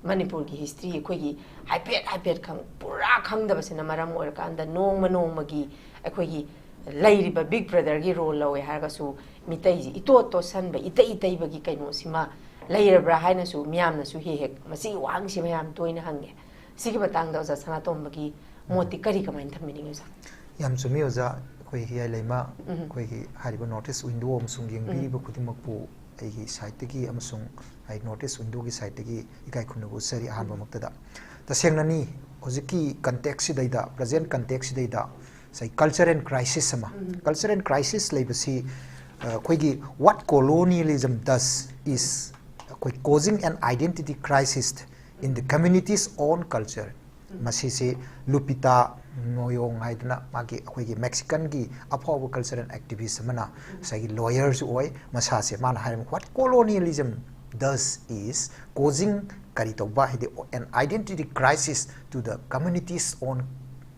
ꯃꯅꯤꯄꯨꯔꯒꯤ ꯍꯤꯁꯇ꯭ꯔꯤ ꯑꯩꯈꯣꯏꯒꯤ ꯍꯥꯏꯐꯦꯠ ꯍꯥꯏꯐꯦꯠ ꯈꯪ-, ꯄꯨꯔꯥ ꯈꯪꯗꯕꯁꯤꯅ ꯃꯔꯝ ꯑꯣꯏꯔꯀꯥꯟꯗ ꯅꯣꯡꯃ ꯅꯣꯡꯃꯒꯤ ꯑꯩꯈꯣꯏꯒꯤ ꯂꯩꯔꯤꯕ ꯕꯤꯛ ꯕ꯭ꯔꯗꯔꯒꯤ ꯔꯣꯜ ꯂꯧꯋꯦ ꯍꯥꯏꯔꯒꯁꯨ ꯃꯤꯇꯩꯁꯤ ꯏꯇꯣꯠ ꯇꯣꯠꯁꯟꯕ, ꯏꯇꯩ ꯏꯇꯩꯕꯒꯤ ꯀꯩꯅꯣꯁꯤꯃ ꯂꯩꯔꯕ꯭ꯔꯥ ꯍꯥꯏꯅꯁꯨ ꯃꯤꯌꯥꯝꯅꯁꯨ ꯍꯦꯛ ꯍꯦꯛ ꯃꯁꯤꯒꯤ ꯋꯥꯍꯪꯁꯤꯃ ꯌꯥꯝ ꯇꯣꯏꯅ ꯍꯪꯉꯦ꯫ ꯁꯤꯒꯤ ꯃꯇꯥꯡꯗ ꯑꯣꯖꯥ ꯁꯅꯥꯇꯣꯝꯕꯒꯤ ꯃꯣꯠꯇꯤ ꯀꯔꯤ, ꯀꯃꯥꯏꯅ ꯊꯝꯕꯤꯅꯤꯡꯉꯤ ꯑꯣꯖꯥ? ꯌꯥꯝ ꯆꯨꯝꯃꯤ ꯑꯣꯖꯥ꯫ ꯑꯩꯈꯣꯏ ꯍꯤꯌꯥꯏ ꯂꯩꯃ, ꯎꯝ꯫ ꯑꯩꯈꯣꯏꯒꯤ ꯍꯥꯏꯔꯤꯕ ꯅꯣꯔꯠ ꯏꯁ ꯋꯤꯟꯗꯣ ꯑꯃꯁꯨꯡ ꯌꯦꯡꯕꯤꯔꯤꯕ ꯎꯝ꯫ ꯈꯨꯗꯤꯡꯃꯛꯄꯨ ꯑꯩꯒꯤ ꯁꯥꯏꯠꯇꯒꯤ ꯑꯃꯁꯨꯡ ꯑꯩ ꯅꯣꯔꯠ ꯏꯁ ꯋꯤꯟꯗꯣꯒꯤ ꯁꯥꯏꯠꯇꯒꯤ ꯏꯀꯥꯏ ꯈꯨꯝꯅꯕ ꯎꯠꯆꯔꯤ ꯑꯍꯥꯟꯕꯃꯛꯇꯗ꯫ ꯇꯁꯦꯡꯅꯅꯤ, ꯍꯧꯖꯤꯛꯀꯤ ꯀꯟꯇꯦꯛꯁꯁꯤꯗꯩꯗ, ꯄ꯭ꯔꯖꯦꯟ ꯀꯟꯇꯦꯛꯁꯁꯤꯗꯩꯗ ꯉꯁꯥꯏ ꯀꯜꯆꯔ ꯑꯦꯟ ꯀ꯭ꯔꯥꯏꯁꯤꯁ ꯑꯃ, ꯎꯝ꯫ ꯀꯜꯆꯔ ꯑꯦꯟ ꯀ꯭ꯔꯥꯏꯁꯤꯁ ꯂꯩꯕꯁꯤ, ꯑ, ꯑꯩꯈꯣꯏꯒꯤ what colonialism does is ꯑꯩꯈꯣꯏ causing an identity crisis in the community's own culture꯫ ꯎꯝ꯫ ꯃꯁꯤꯁꯤ ꯂꯨꯄꯤꯇꯥ ꯅꯣꯌꯣꯡ ꯍꯥꯏꯗꯅ ꯃꯥꯒꯤ ꯑꯩꯈꯣꯏꯒꯤ ꯃꯦꯛꯁꯤꯀꯟꯒꯤ ꯑꯐꯥꯎꯕ ꯀꯜꯆꯔꯦꯜ ꯑꯦꯛꯇꯤꯚꯤꯁ ꯑꯃꯅ, ꯎꯝ꯫ ꯉꯁꯥꯏꯒꯤ ꯂꯣꯌꯔꯁꯨ ꯑꯣꯏ, ꯃꯁꯥꯁꯦ ꯃꯥꯅ ꯍꯥꯏꯔꯝꯃꯤ, "What colonialism does is causing" ꯀꯔꯤ ꯇꯧꯕ ꯍꯥꯏꯗꯤ, "an identity crisis to the community's own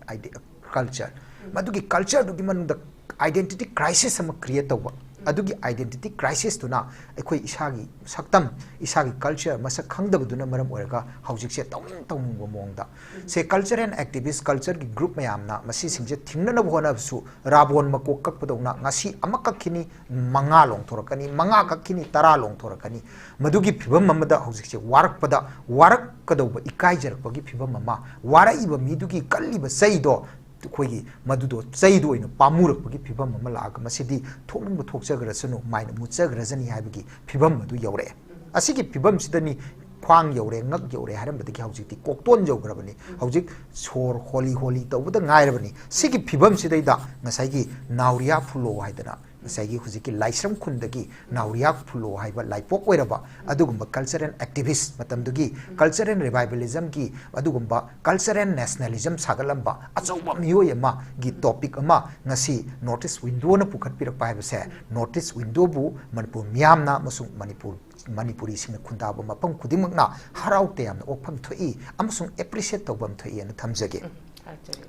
ide-, culture"꯫ ꯎꯝ꯫ ꯃꯗꯨꯒꯤ ꯀꯜꯆꯔꯗꯨꯒꯤ ꯃꯅꯨꯡꯗ ꯑꯥꯏꯗꯦꯟꯇꯤꯇꯤ ꯀ꯭ꯔꯥꯏꯁꯤꯁ ꯑꯃ ꯀ꯭ꯔꯤꯌꯦꯠ ꯇꯧꯕ꯫ ꯎꯝ꯫ ꯑꯗꯨꯒꯤ ꯑꯥꯏꯗꯦꯟꯇꯤꯇꯤ ꯀ꯭ꯔꯥꯏꯁꯤꯁꯇꯨꯅ ꯑꯩꯈꯣꯏ ꯏꯁꯥꯒꯤ ꯁꯛꯇꯝ, ꯏꯁꯥꯒꯤ ꯀꯜꯆꯔ ꯃꯁꯛ ꯈꯪꯗꯕꯗꯨꯅ ꯃꯔꯝ ꯑꯣꯏꯔꯒ ꯍꯧꯖꯤꯛꯁꯦ ꯇꯧꯅꯤꯡ ꯇꯧꯅꯤꯡꯕ ꯃꯑꯣꯡꯗ꯫ ꯎꯝ꯫ ꯁꯦ ꯀꯜꯆꯔ ꯑꯦꯟ ꯑꯦꯛꯇꯤꯚꯤꯁ, ꯀꯜꯆꯔꯒꯤ ꯒ꯭ꯔꯨꯞ ꯃꯌꯥꯝꯅ ꯃꯁꯤꯁꯤꯡꯁꯦ ꯊꯤꯡꯅꯅꯕ ꯍꯣꯠꯅꯕꯁꯨ ꯔꯥꯕꯣꯟ ꯃꯀꯣꯛ ꯀꯛꯄꯗꯧꯅ ꯉꯁꯤ ꯑꯃ ꯀꯛꯈꯤꯅꯤ, ꯃꯉꯥ ꯂꯣꯡꯊꯣꯔꯛꯀꯅꯤ, ꯃꯉꯥ ꯀꯛꯈꯤꯅꯤ, ꯇꯔꯥ ꯂꯣꯡꯊꯣꯔꯛꯀꯅꯤ꯫ ꯃꯗꯨꯒꯤ ꯐꯤꯕꯝ ꯑꯃꯗ ꯍꯧꯖꯤꯛꯁꯦ ꯋꯥꯔꯛꯄꯗ, ꯋꯥꯔꯛꯀꯗꯧꯕ ꯏꯀꯥꯏꯖꯔꯛꯄꯒꯤ ꯐꯤꯕꯝ ꯑꯃ, ꯋꯥꯔꯛꯏꯕ ꯃꯤꯗꯨꯒꯤ ꯀꯜꯂꯤꯕ ꯆꯩꯗꯣ ꯑꯩꯈꯣꯏꯒꯤ ꯃꯗꯨꯗꯣ ꯆꯩꯗꯣ ꯑꯣꯏꯅ ꯄꯥꯝꯃꯨꯔꯛꯄꯒꯤ ꯐꯤꯕꯝ ꯑꯃ ꯂꯥꯛꯑꯒ ꯃꯁꯤꯗꯤ ꯊꯣꯛꯅꯤꯡꯕ ꯊꯣꯛꯆꯈ꯭ꯔꯁꯅꯨ, ꯃꯥꯏꯅ ꯃꯨꯠꯆꯈ꯭ꯔꯁꯅꯤ ꯍꯥꯏꯕꯒꯤ ꯐꯤꯕꯝ ꯑꯗꯨ ꯌꯧꯔꯛꯑꯦ꯫ ꯑꯁꯤꯒꯤ ꯐꯤꯕꯝꯁꯤꯗꯅꯤ ꯈ꯭ꯋꯥꯡ ꯌꯧꯔꯦ, ꯉꯛ ꯌꯧꯔꯦ ꯍꯥꯏꯔꯝꯕꯗꯒꯤ ꯍꯧꯖꯤꯛꯇꯤ ꯀꯣꯛꯇꯣꯟ ꯌꯧꯈ꯭ꯔꯕꯅꯤ꯫ ꯍꯧꯖꯤꯛ ꯁꯣꯔ ꯍꯣꯂꯤ ꯍꯣꯂꯤ ꯇꯧꯕꯗ ꯉꯥꯏꯔꯕꯅꯤ꯫ ꯁꯤꯒꯤ ꯐꯤꯕꯝꯁꯤꯗꯩꯗ ꯉꯁꯥꯏꯒꯤ ꯅꯥꯎꯔꯤꯌꯥ ꯐꯨꯂꯣ ꯍꯥꯏꯗꯅ ꯉꯁꯥꯏꯒꯤ ꯍꯧꯖꯤꯛꯀꯤ ꯂꯥꯏꯁ꯭ꯔꯝ ꯈꯨꯟꯗꯒꯤ ꯅꯥꯎꯔꯤꯌꯥ ꯐꯨꯂꯣ ꯍꯥꯏꯕ ꯂꯥꯏꯄꯣꯛ ꯑꯣꯏꯔꯕ ꯑꯗꯨꯒꯨꯝꯕ cultural activist, ꯃꯇꯝꯗꯨꯒꯤ cultural revivalismꯒꯤ ꯑꯗꯨꯒꯨꯝꯕ cultural nationalism ꯁꯥꯒꯠꯂꯝꯕ ꯑꯆꯧꯕ ꯃꯤꯑꯣꯏ ꯑꯃꯒꯤ topic ꯑꯃ ꯉꯁꯤ North East Windowꯅ ꯄꯨꯈꯠꯄꯤꯔꯛꯄ ꯍꯥꯏꯕꯁꯦ, North East Windowꯕꯨ ꯃꯅꯤꯄꯨꯔ ꯃꯤꯌꯥꯝꯅ ꯑꯃꯁꯨꯡ ꯃꯅꯤꯄꯨꯔ, ꯃꯅꯤꯄꯨꯔꯤꯁꯤꯡꯅ ꯈꯨꯟꯗꯥꯕ ꯃꯐꯝ ꯈꯨꯗꯤꯡꯃꯛꯅ ꯍꯔꯥꯎ ꯇꯌꯥꯝꯅ ꯑꯣꯛꯐꯝ ꯊꯣꯛꯏ ꯑꯃꯁꯨꯡ appreciate ꯇꯧꯐꯝ ꯊꯣꯛꯏ ꯍꯥꯏꯅ ꯊꯝꯖꯒꯦ꯫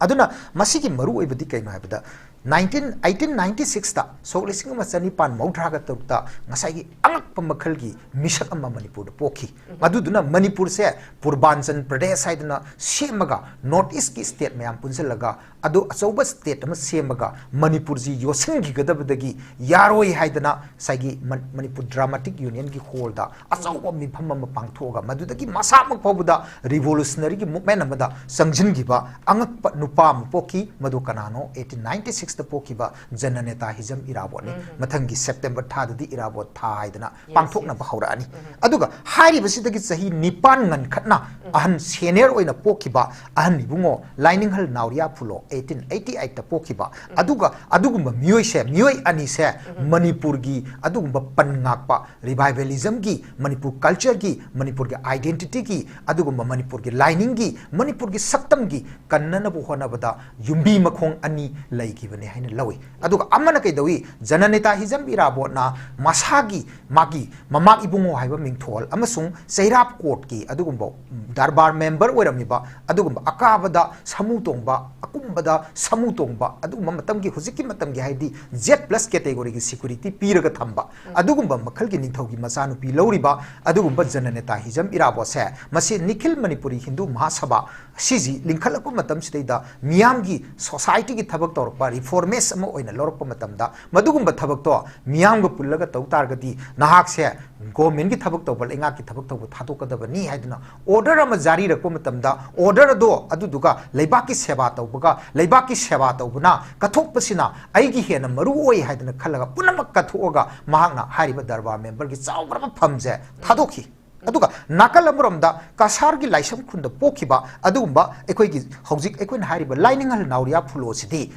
ꯑꯗꯨꯅ ꯃꯁꯤꯒꯤ ꯃꯔꯨꯑꯣꯏꯕꯗꯤ ꯀꯩꯅꯣ ꯍꯥꯏꯕꯗ, nineteen, eighteen ninety sixꯇ ꯁꯣꯛ ꯂꯤꯁꯤꯡ ꯑꯃ ꯆꯅꯤꯄꯥꯟ ꯃꯧꯗ꯭ꯔꯥꯒ ꯇꯔꯨꯛꯇ ꯉꯁꯥꯏꯒꯤ ꯑꯉꯛꯄ ꯃꯈꯜꯒꯤ ꯃꯤꯁꯛ ꯑꯃ ꯃꯅꯤꯄꯨꯔꯗ ꯄꯣꯛꯈꯤ꯫ ꯃꯗꯨꯗꯨꯅ ꯃꯅꯤꯄꯨꯔꯁꯦ ꯄꯨꯔꯕꯥꯟꯆꯜ ꯄ꯭ꯔꯗꯦꯁ ꯍꯥꯏꯗꯅ ꯁꯦꯝꯃꯒ North Eastꯀꯤ state ꯃꯌꯥꯝ ꯄꯨꯟꯁꯤꯜꯂꯒ ꯑꯗꯨ ꯑꯆꯧꯕ state ꯑꯃ ꯁꯦꯝꯃꯒ ꯃꯅꯤꯄꯨꯔꯁꯤ ꯌꯣꯠꯁꯤꯟꯈꯤꯒꯗꯕꯗꯒꯤ ꯌꯥꯔꯣꯏ ꯍꯥꯏꯗꯅ ꯉꯁꯥꯏꯒꯤ ꯃ-, ꯃꯅꯤꯄꯨꯔ Dramatic Unionꯒꯤ hallꯗ ꯑꯆꯧꯕ ꯃꯤꯐꯝ ꯑꯃ ꯄꯥꯡꯊꯣꯛꯑꯒ ꯃꯗꯨꯗꯒꯤ ꯃꯁꯥꯃꯛ ꯐꯥꯎꯕꯗ revolutionaryꯒꯤ movement ꯑꯃꯗ ꯆꯪꯁꯤꯟꯈꯤꯕ ꯑꯉꯛꯄ ꯅꯨꯄꯥ ꯑꯃ ꯄꯣꯛꯈꯤ꯫ ꯃꯗꯨ ꯀꯅꯥꯅꯣ? Eighteen ninety sixꯇ ꯄꯣꯛꯈꯤꯕ ꯖꯅꯅꯦꯇꯥ ꯍꯤꯖꯝ ꯏꯔꯥꯕꯣꯠꯅꯤ꯫ ꯃꯊꯪꯒꯤ September ꯊꯥꯗꯗꯤ ꯏꯔꯥꯕꯣꯠ ꯊꯥ ꯍꯥꯏꯗꯅ ꯄꯥꯡꯊꯣꯛꯅꯕ ꯍꯧꯔꯛꯑꯅꯤ꯫ ꯑꯗꯨꯒ ꯍꯥꯏꯔꯤꯕꯁꯤꯗꯒꯤ ꯆꯍꯤ ꯅꯤꯄꯥꯟ ꯉꯟꯈꯠꯅ ꯑꯍꯟ senior ꯑꯣꯏꯅ ꯄꯣꯛꯈꯤꯕ ꯑꯍꯟ ꯏꯕꯨꯡꯉꯣ ꯂꯥꯏꯅꯤꯡꯍꯜ ꯅꯥꯎꯔꯤꯌꯥ ꯐꯨꯂꯣ eighteen eighty eightꯇ ꯄꯣꯛꯈꯤꯕ꯫ ꯑꯗꯨꯒ ꯑꯗꯨꯒꯨꯝꯕ ꯃꯤꯑꯣꯏꯁꯦ, ꯃꯤꯑꯣꯏ ꯑꯅꯤꯁꯦ ꯃꯅꯤꯄꯨꯔꯒꯤ ꯑꯗꯨꯒꯨꯝꯕ ꯄꯟ ꯉꯥꯛꯄ revivalismꯒꯤ, ꯃꯅꯤꯄꯨꯔ cultureꯒꯤ, ꯃꯅꯤꯄꯨꯔꯒꯤ identityꯒꯤ, ꯑꯗꯨꯒꯨꯝꯕ ꯃꯅꯤꯄꯨꯔꯒꯤ ꯂꯥꯏꯅꯤꯡꯒꯤ, ꯃꯅꯤꯄꯨꯔꯒꯤ ꯁꯛꯇꯝꯒꯤ ꯀꯟꯅꯅꯕ ꯍꯣꯠꯅꯕꯗ ꯌꯨꯝꯕꯤ ꯃꯈꯣꯡ ꯑꯅꯤ ꯂꯩꯈꯤꯕꯅꯤ ꯍꯥꯏꯅ ꯂꯧꯏ꯫ ꯑꯗꯨꯒ ꯑꯃꯅ ꯀꯩꯗꯧꯏ? ꯖꯅꯅꯦꯇꯥ ꯍꯤꯖꯝ ꯏꯔꯥꯕꯣꯠꯅ ꯃꯁꯥꯒꯤ, ꯃꯥꯒꯤ ꯃꯃꯥꯛ ꯏꯕꯨꯡꯉꯣ ꯍꯥꯏꯕ ꯃꯤꯡꯊꯣꯜ ꯑꯃꯁꯨꯡ ꯆꯩꯔꯥꯞ courtꯀꯤ ꯑꯗꯨꯒꯨꯝꯕ ꯗꯔꯕꯥꯔ member ꯑꯣꯏꯔꯝꯃꯤꯕ ꯑꯗꯨꯒꯨꯝꯕ ꯑꯀꯥꯕꯗ ꯁꯃꯨ ꯇꯣꯡꯕ, ꯑꯀꯨꯝꯕꯗ ꯁꯃꯨ ꯇꯣꯡꯕ, ꯑꯗꯨꯒꯨꯝꯕ ꯃꯇꯝꯒꯤ, ꯍꯧꯖꯤꯛꯀꯤ ꯃꯇꯝꯒꯤ ꯍꯥꯏꯗꯤ Z plus categoryꯒꯤ security ꯄꯤꯔꯒ ꯊꯝꯕ ꯑꯗꯨꯒꯨꯝꯕ ꯃꯈꯜꯒꯤ ꯅꯤꯡꯊꯧꯒꯤ ꯃꯆꯥꯅꯨꯄꯤ ꯂꯧꯔꯤꯕ ꯑꯗꯨꯒꯨꯝꯕ ꯖꯅꯅꯦꯇꯥ ꯍꯤꯖꯝ ꯏꯔꯥꯕꯣꯠꯁꯦ, ꯃꯁꯤ ꯅꯤꯈꯤꯜ ꯃꯅꯤꯄꯨꯔꯤ ꯍꯤꯟꯗꯨ ꯃꯍꯥꯁꯚꯥ ꯁꯤꯁꯤ ꯂꯤꯡꯈꯠꯂꯛꯄ ꯃꯇꯝꯁꯤꯗꯩꯗ ꯃꯤꯌꯥꯝꯒꯤ societyꯒꯤ ꯊꯕꯛ ꯇꯧꯔꯛꯄ reformist ꯑꯃ ꯑꯣꯏꯅ ꯂꯧꯔꯛꯄ ꯃꯇꯝꯗ ꯃꯗꯨꯒꯨꯝꯕ ꯊꯕꯛꯇꯣ ꯃꯤꯌꯥꯝꯒ ꯄꯨꯜꯂꯒ ꯇꯧ ꯇꯥꯔꯒꯗꯤ ꯅꯍꯥꯛꯁꯦ governmentꯀꯤ ꯊꯕꯛ ꯇꯧꯕ, ꯂꯩꯉꯥꯛꯀꯤ ꯊꯕꯛ ꯇꯧꯕ ꯊꯥꯗꯣꯛꯀꯗꯕꯅꯤ ꯍꯥꯏꯗꯨꯅ order ꯑꯃ ꯖꯥꯔꯤꯔꯛꯄ ꯃꯇꯝꯗ order ꯑꯗꯣ ꯑꯗꯨꯗꯨꯒ ꯂꯩꯕꯥꯛꯀꯤ ꯁꯦꯕꯥ ꯇꯧꯕꯒ ꯂꯩꯕꯥꯛꯀꯤ ꯁꯦꯕꯥ ꯇꯧꯕꯅ ꯀꯠꯊꯣꯛꯄꯁꯤꯅ ꯑꯩꯒꯤ ꯍꯦꯟꯅ ꯃꯔꯨ ꯑꯣꯏ ꯍꯥꯏꯗꯅ ꯈꯜꯂꯒ ꯄꯨꯝꯅꯃꯛ ꯀꯠꯊꯣꯛꯑꯒ ꯃꯍꯥꯛꯅ ꯍꯥꯏꯔꯤꯕ ꯗꯔꯕꯥꯔ memberꯒꯤ ꯆꯥꯎꯈ꯭ꯔꯕ ꯐꯝꯁꯦ ꯊꯥꯗꯣꯛꯈꯤ꯫ ꯑꯗꯨꯒ ꯅꯥꯀꯜ ꯑꯃꯔꯣꯝꯗ ꯀꯁꯥꯔꯒꯤ ꯂꯥꯏꯁ꯭ꯔꯝ ꯈꯨꯟꯗ ꯄꯣꯛꯈꯤꯕ ꯑꯗꯨꯒꯨꯝꯕ ꯑꯩꯈꯣꯏꯒꯤ ꯍꯧꯖꯤꯛ ꯑꯩꯈꯣꯏꯅ ꯍꯥꯏꯔꯤꯕ ꯂꯥꯏꯅꯤꯡꯍꯜ ꯅꯥꯎꯔꯤꯌꯥ ꯐꯨꯂꯣꯁꯤꯗꯤ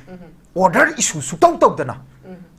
order issue ꯁꯨꯛꯇꯧ ꯇꯧꯗꯅ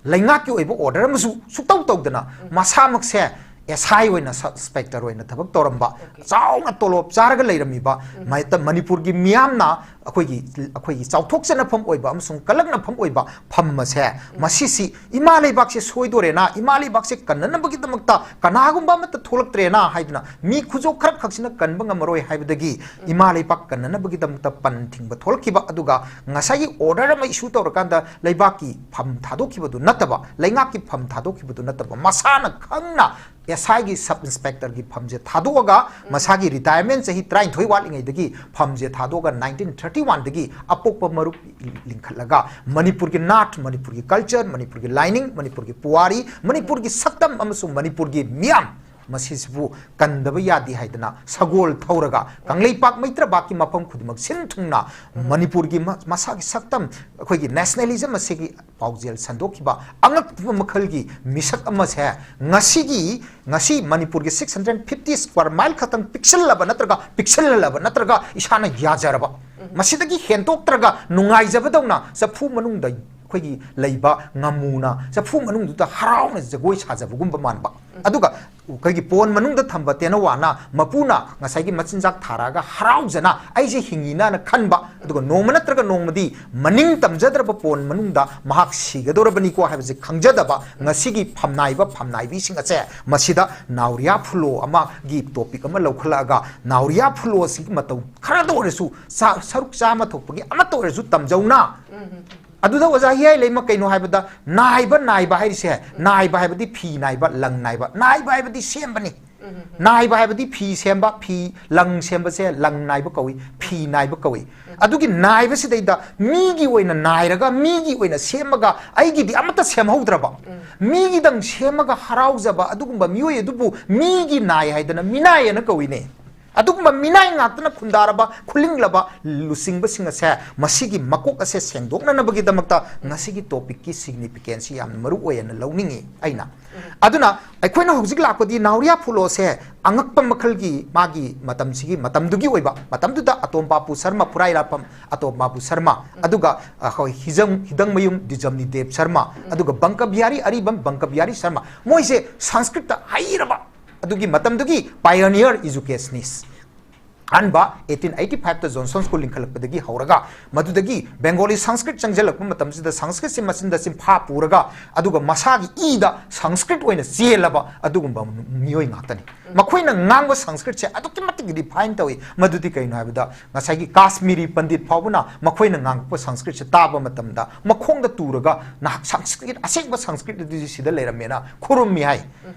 ꯂꯩꯉꯥꯛꯀꯤ ꯑꯣꯏꯕ order ꯑꯃꯁꯨ ꯁꯨꯛꯇꯧ ꯇꯧꯗꯅ ꯃꯁꯥꯃꯛꯁꯦ ꯑꯦꯁ ꯑꯥꯏ ꯑꯣꯏꯅ, ꯁꯕ ꯏꯟꯁꯄꯦꯛꯇꯔ ꯑꯣꯏꯅ ꯊꯕꯛ ꯇꯧꯔꯝꯕ, ꯆꯥꯎꯅ ꯇꯣꯂꯣꯞ ꯆꯥꯔꯒ ꯂꯩꯔꯝꯃꯤꯕ ꯃꯥꯏ-, ꯃꯅꯤꯄꯨꯔꯒꯤ ꯃꯤꯌꯥꯝꯅ ꯑꯩꯈꯣꯏꯒꯤ, ꯑꯩꯈꯣꯏꯒꯤ ꯆꯥꯎꯊꯣꯛꯆꯅꯐꯝ ꯑꯣꯏꯕ ꯑꯃꯁꯨꯡ ꯀꯜꯂꯛꯅꯐꯝ ꯑꯣꯏꯕ ꯐꯝ ꯑꯁꯦ, ꯃꯁꯤꯁꯤ ꯏꯃꯥ ꯂꯩꯕꯥꯛꯁꯦ ꯁꯣꯏꯗꯣꯔꯦꯅ, ꯏꯃꯥ ꯂꯩꯕꯥꯛꯁꯦ ꯀꯟꯅꯅꯕꯒꯤꯗꯃꯛꯇ ꯀꯅꯥꯒꯨꯝꯕ ꯑꯃꯠꯇ ꯊꯣꯛꯂꯛꯇ꯭ꯔꯦꯅ ꯍꯥꯏꯗꯨꯅ ꯃꯤ ꯈꯨꯖꯣꯛ ꯈꯔ ꯈꯛꯁꯤꯅ ꯀꯟꯕ ꯉꯝꯃꯔꯣꯏ ꯍꯥꯏꯕꯗꯒꯤ ꯏꯃꯥ ꯂꯩꯕꯥꯛ ꯀꯟꯅꯅꯕꯒꯤꯗꯃꯛꯇ ꯄꯟ ꯊꯤꯡꯕ ꯊꯣꯛꯂꯛꯈꯤꯕ, ꯑꯗꯨꯒ ꯉꯁꯥꯏꯒꯤ order ꯑꯃ issue ꯇꯧꯔꯀꯥꯟꯗ ꯂꯩꯕꯥꯛꯀꯤ ꯐꯝ ꯊꯥꯗꯣꯛꯈꯤꯕꯗꯨ ꯅꯠꯇꯕ, ꯂꯩꯉꯥꯛꯀꯤ ꯐꯝ ꯊꯥꯗꯣꯛꯈꯤꯕꯗꯨ ꯅꯠꯇꯕ, ꯃꯁꯥꯅ ꯈꯪꯅ ꯑꯦꯁ ꯑꯥꯏꯒꯤ ꯁꯕ ꯏꯟꯁꯄꯦꯛꯇꯔꯒꯤ ꯐꯝꯁꯦ ꯊꯥꯗꯣꯛꯑꯒ, ꯃꯁꯥꯒꯤ ꯔꯤꯇꯥꯌꯔꯃꯦꯟ ꯆꯍꯤ ꯇꯔꯥꯅꯤꯊꯣꯏ ꯋꯥꯠꯂꯤꯉꯩꯗꯒꯤ ꯐꯝꯁꯦ ꯊꯥꯗꯣꯛꯑꯒ ꯅꯥꯏꯟꯇꯤꯟ ꯊꯥꯔꯇꯤ ꯋꯥꯟꯗꯒꯤ ꯑꯄꯣꯛꯄ ꯃꯔꯨꯞ ꯂꯤꯡꯈꯠꯂꯒ ꯃꯅꯤꯄꯨꯔꯒꯤ ꯅꯥꯠ, ꯃꯅꯤꯄꯨꯔꯒꯤ ꯀꯜꯆꯔ, ꯃꯅꯤꯄꯨꯔꯒꯤ ꯂꯥꯏꯅꯤꯡ, ꯃꯅꯤꯄꯨꯔꯒꯤ ꯄꯨꯋꯥꯔꯤ, ꯃꯅꯤꯄꯨꯔꯒꯤ ꯁꯛꯇꯝ ꯑꯃꯁꯨꯡ ꯃꯅꯤꯄꯨꯔꯒꯤ ꯃꯤꯌꯥꯝ ꯃꯁꯤꯁꯤꯕꯨ ꯀꯟꯗꯕ ꯌꯥꯗꯦ ꯍꯥꯏꯗꯅ ꯁꯒꯣꯜ ꯊꯧꯔꯒ ꯀꯪꯂꯩꯄꯥꯛ ꯃꯩꯇ꯭ꯔꯕꯥꯛꯀꯤ ꯃꯐꯝ ꯈꯨꯗꯤꯡꯃꯛ ꯁꯤꯟ ꯊꯨꯡꯅ ꯃꯅꯤꯄꯨꯔꯒꯤ ꯃ-, ꯃꯁꯥꯒꯤ ꯁꯛꯇꯝ, ꯑꯩꯈꯣꯏꯒꯤ ꯅꯦꯁꯅꯦꯂꯤꯖꯝ ꯑꯁꯤꯒꯤ ꯄꯥꯎꯖꯦꯜ ꯁꯟꯗꯣꯛꯈꯤꯕ ꯑꯉꯛꯄ ꯃꯈꯜꯒꯤ ꯃꯤꯁꯛ ꯑꯃꯁꯦ ꯉꯁꯤꯒꯤ, ꯉꯁꯤ ꯃꯅꯤꯄꯨꯔꯒꯤ six hundred fifty square mile ꯈꯛꯇꯪ ꯄꯤꯛꯁꯜꯂꯕ ꯅꯠꯇ꯭ꯔꯒ ꯄꯤꯛꯁꯜꯍꯜꯂꯕ ꯅꯠꯇ꯭ꯔꯒ ꯏꯁꯥꯅ ꯌꯥꯖꯔꯕ, ꯃꯁꯤꯗꯒꯤ ꯍꯦꯟꯗꯣꯛꯇ꯭ꯔꯒ ꯅꯨꯡꯉꯥꯏꯖꯕꯗꯧꯅ ꯆꯐꯨ ꯃꯅꯨꯡꯗ ꯑꯩꯈꯣꯏꯒꯤ ꯂꯩꯕ ꯉꯥꯃꯨꯅ ꯆꯐꯨ ꯃꯅꯨꯡꯗꯨꯗ ꯍꯔꯥꯎꯅ ꯖꯒꯣꯏ ꯁꯥꯖꯕꯒꯨꯝꯕ ꯃꯥꯟꯕ, ꯑꯗꯨꯒ ꯑꯩꯈꯣꯏꯒꯤ ꯄꯣꯟ ꯃꯅꯨꯡꯗ ꯊꯝꯕ ꯇꯦꯅꯋꯥꯅ ꯃꯄꯨꯅ ꯉꯁꯥꯏꯒꯤ ꯃꯆꯤꯟꯖꯥꯛ ꯊꯥꯔꯛꯑꯒ ꯍꯔꯥꯎꯖꯅ ꯑꯩꯁꯦ ꯍꯤꯡꯉꯤꯅꯅ ꯈꯟꯕ, ꯑꯗꯨꯒ ꯅꯣꯡꯃ ꯅꯠꯇ꯭ꯔꯒ ꯅꯣꯡꯃꯗꯤ ꯃꯅꯤꯡ ꯇꯝꯖꯗ꯭ꯔꯕ ꯄꯣꯟ ꯃꯅꯨꯡꯗ ꯃꯍꯥꯛ ꯁꯤꯒꯗꯧꯔꯕꯅꯤꯀꯣ ꯍꯥꯏꯕꯁꯦ ꯈꯪꯖꯗꯕ ꯉꯁꯤꯒꯤ ꯐꯝꯅꯥꯏꯕ ꯐꯝꯅꯥꯏꯕꯤꯁꯤꯡ ꯑꯁꯦ ꯃꯁꯤꯗ ꯅꯥꯎꯔꯤꯌꯥ ꯐꯨꯂꯣ ꯑꯃꯒꯤ topic ꯑꯃ ꯂꯧꯈꯠꯂꯛꯑꯒ ꯅꯥꯎꯔꯤꯌꯥ ꯐꯨꯂꯣ ꯑꯁꯤꯒꯤ ꯃꯇꯧ ꯈꯔꯗ ꯑꯣꯏꯔꯁꯨ ꯆꯥ-, ꯁꯔꯨꯛ ꯆꯥꯝꯃ ꯊꯣꯛꯄꯒꯤ ꯑꯃꯠꯇ ꯑꯣꯏꯔꯁꯨ ꯇꯝꯖꯧꯅ꯫ ꯑꯗꯨꯗ ꯑꯣꯖꯥ ꯍꯤꯌꯥꯏ ꯂꯩꯃ ꯀꯩꯅꯣ ꯍꯥꯏꯕꯗ, ꯅꯥꯏꯕ, ꯅꯥꯏꯕ ꯍꯥꯏꯔꯤꯁꯦ, ꯅꯥꯏꯕ ꯍꯥꯏꯕꯗꯤ ꯐꯤ ꯅꯥꯏꯕ, ꯂꯪ ꯅꯥꯏꯕ, ꯅꯥꯏꯕ ꯍꯥꯏꯕꯗꯤ ꯁꯦꯝꯕꯅꯤ꯫ ꯅꯥꯏꯕ ꯍꯥꯏꯕꯗꯤ ꯐꯤ ꯁꯦꯝꯕ, ꯐꯤ, ꯂꯪ ꯁꯦꯝꯕꯁꯦ ꯂꯪ ꯅꯥꯏꯕ ꯀꯧꯏ, ꯐꯤ ꯅꯥꯏꯕ ꯀꯧꯏ꯫ ꯑꯗꯨꯒꯤ ꯅꯥꯏꯕꯁꯤꯗꯩꯗ ꯃꯤꯒꯤ ꯑꯣꯏꯅ ꯅꯥꯏꯔꯒ, ꯃꯤꯒꯤ ꯑꯣꯏꯅ ꯁꯦꯝꯃꯒ, ꯑꯩꯒꯤꯗꯤ ꯑꯃꯠꯇ ꯁꯦꯝꯍꯧꯗ꯭ꯔꯕ, ꯃꯤꯒꯤꯗꯪ ꯁꯦꯝꯃꯒ ꯍꯔꯥꯎꯖꯕ ꯑꯗꯨꯒꯨꯝꯕ ꯃꯤꯑꯣꯏ ꯑꯗꯨꯕꯨ ꯃꯤꯒꯤ ꯅꯥꯏ ꯍꯥꯏꯗꯅ ꯃꯤꯅꯥꯏ ꯑꯅ ꯀꯧꯏꯅꯦ꯫ ꯑꯗꯨꯒꯨꯝꯕ ꯃꯤꯅꯥꯏ ꯉꯥꯛꯇꯅ ꯈꯨꯟꯗꯥꯔꯕ, ꯈꯨꯂꯤꯡꯂꯕ ꯂꯨꯆꯤꯡꯕꯁꯤꯡ ꯑꯁꯦ, ꯃꯁꯤꯒꯤ ꯃꯀꯣꯛ ꯑꯁꯦ ꯁꯦꯡꯗꯣꯛꯅꯅꯕꯒꯤꯗꯃꯛꯇ ꯉꯁꯤꯒꯤ topicꯀꯤ significance ꯁꯤ ꯌꯥꯝꯅ ꯃꯔꯨ ꯑꯣꯏ ꯍꯥꯏꯅ ꯂꯧꯅꯤꯡꯉꯤ ꯑꯩꯅ꯫ ꯑꯗꯨꯅ ꯑꯩꯈꯣꯏꯅ ꯍꯧꯖꯤꯛ ꯂꯥꯛꯄꯗꯤ ꯅꯥꯎꯔꯤꯌꯥ ꯐꯨꯂꯣꯁꯦ ꯑꯉꯛꯄ ꯃꯈꯜꯒꯤ ꯃꯥꯒꯤ ꯃꯇꯝꯁꯤꯒꯤ, ꯃꯇꯝꯗꯨꯒꯤ ꯑꯣꯏꯕ, ꯃꯇꯝꯗꯨꯗ ꯑꯇꯣꯝ ꯕꯥꯄꯨ ꯁꯔꯃ, ꯐꯨꯔꯥꯏ ꯂꯥꯠꯐꯝ ꯑꯇꯣꯝ ꯕꯥꯄꯨ ꯁꯔꯃ, ꯑꯗꯨꯒ ꯑꯩꯈꯣꯏ ꯍꯤꯖꯝ-, ꯍꯤꯗꯪꯃꯌꯨꯝ ꯗꯤꯖꯝꯅꯤ ꯗꯦꯕ ꯁꯔꯃ, ꯑꯗꯨꯒ ꯕꯪꯀ ꯕꯤꯍꯥꯔꯤ ꯑꯔꯤꯕꯝ ꯕꯪꯀ ꯕꯤꯍꯥꯔꯤ ꯁꯔꯃ, ꯃꯣꯏꯁꯦ ꯁꯪꯁꯀ꯭ꯔꯤꯠꯇ ꯍꯩꯔꯕ ꯑꯗꯨꯒꯤ ꯃꯇꯝꯗꯨꯒꯤ pioneer educationist꯫ ꯑꯍꯥꯟꯕ eighteen eighty five ꯇ Johnson School ꯂꯤꯡꯈꯠꯂꯛꯄꯗꯒꯤ ꯍꯧꯔꯒ, ꯃꯗꯨꯗꯒꯤ Bengali ꯁꯪꯁꯀ꯭ꯔꯤꯠ ꯆꯪꯁꯤꯜꯂꯛꯄ ꯃꯇꯝꯁꯤꯗ ꯁꯪꯁꯀ꯭ꯔꯤꯠꯁꯤ ꯃꯆꯤꯟꯗ ꯆꯤꯟꯐꯥ ꯄꯨꯔꯒ, ꯑꯗꯨꯒ ꯃꯁꯥꯒꯤ ꯏꯗ ꯁꯪꯁꯀ꯭ꯔꯤꯠ ꯑꯣꯏꯅ ꯆꯦꯜꯂꯕ ꯑꯗꯨꯒꯨꯝꯕ ꯃꯤꯑꯣꯏ ꯉꯥꯛꯇꯅꯤ꯫ ꯃꯈꯣꯏꯅ ꯉꯥꯡꯕ ꯁꯪꯁꯀ꯭ꯔꯤꯠꯁꯦ ꯑꯗꯨꯛꯀꯤ ꯃꯇꯤꯛ refine ꯇꯧꯏ꯫ ꯃꯗꯨꯗꯤ ꯀꯩꯅꯣ ꯍꯥꯏꯕꯗ, ꯉꯁꯥꯏꯒꯤ ꯀꯥꯁꯃꯤꯔꯤ ꯄꯟꯗꯤꯠ ꯐꯥꯎꯕꯅ ꯃꯈꯣꯏꯅ ꯉꯥꯡꯉꯛꯄ ꯁꯪꯁꯀ꯭ꯔꯤꯠꯁꯦ ꯇꯥꯕ ꯃꯇꯝꯗ ꯃꯈꯣꯡꯗ ꯇꯨꯔꯒ, "ꯅꯍꯥꯛ ꯁꯪꯁꯀ꯭ꯔꯤꯠ, ꯑꯁꯦꯡꯕ ꯁꯪꯁꯀ꯭ꯔꯤꯠ ꯑꯗꯨꯗꯤ ꯁꯤꯗ ꯂꯩꯔꯝꯃꯦꯅ" ꯈꯨꯔꯨꯝꯃꯤ ꯍꯥꯏ꯫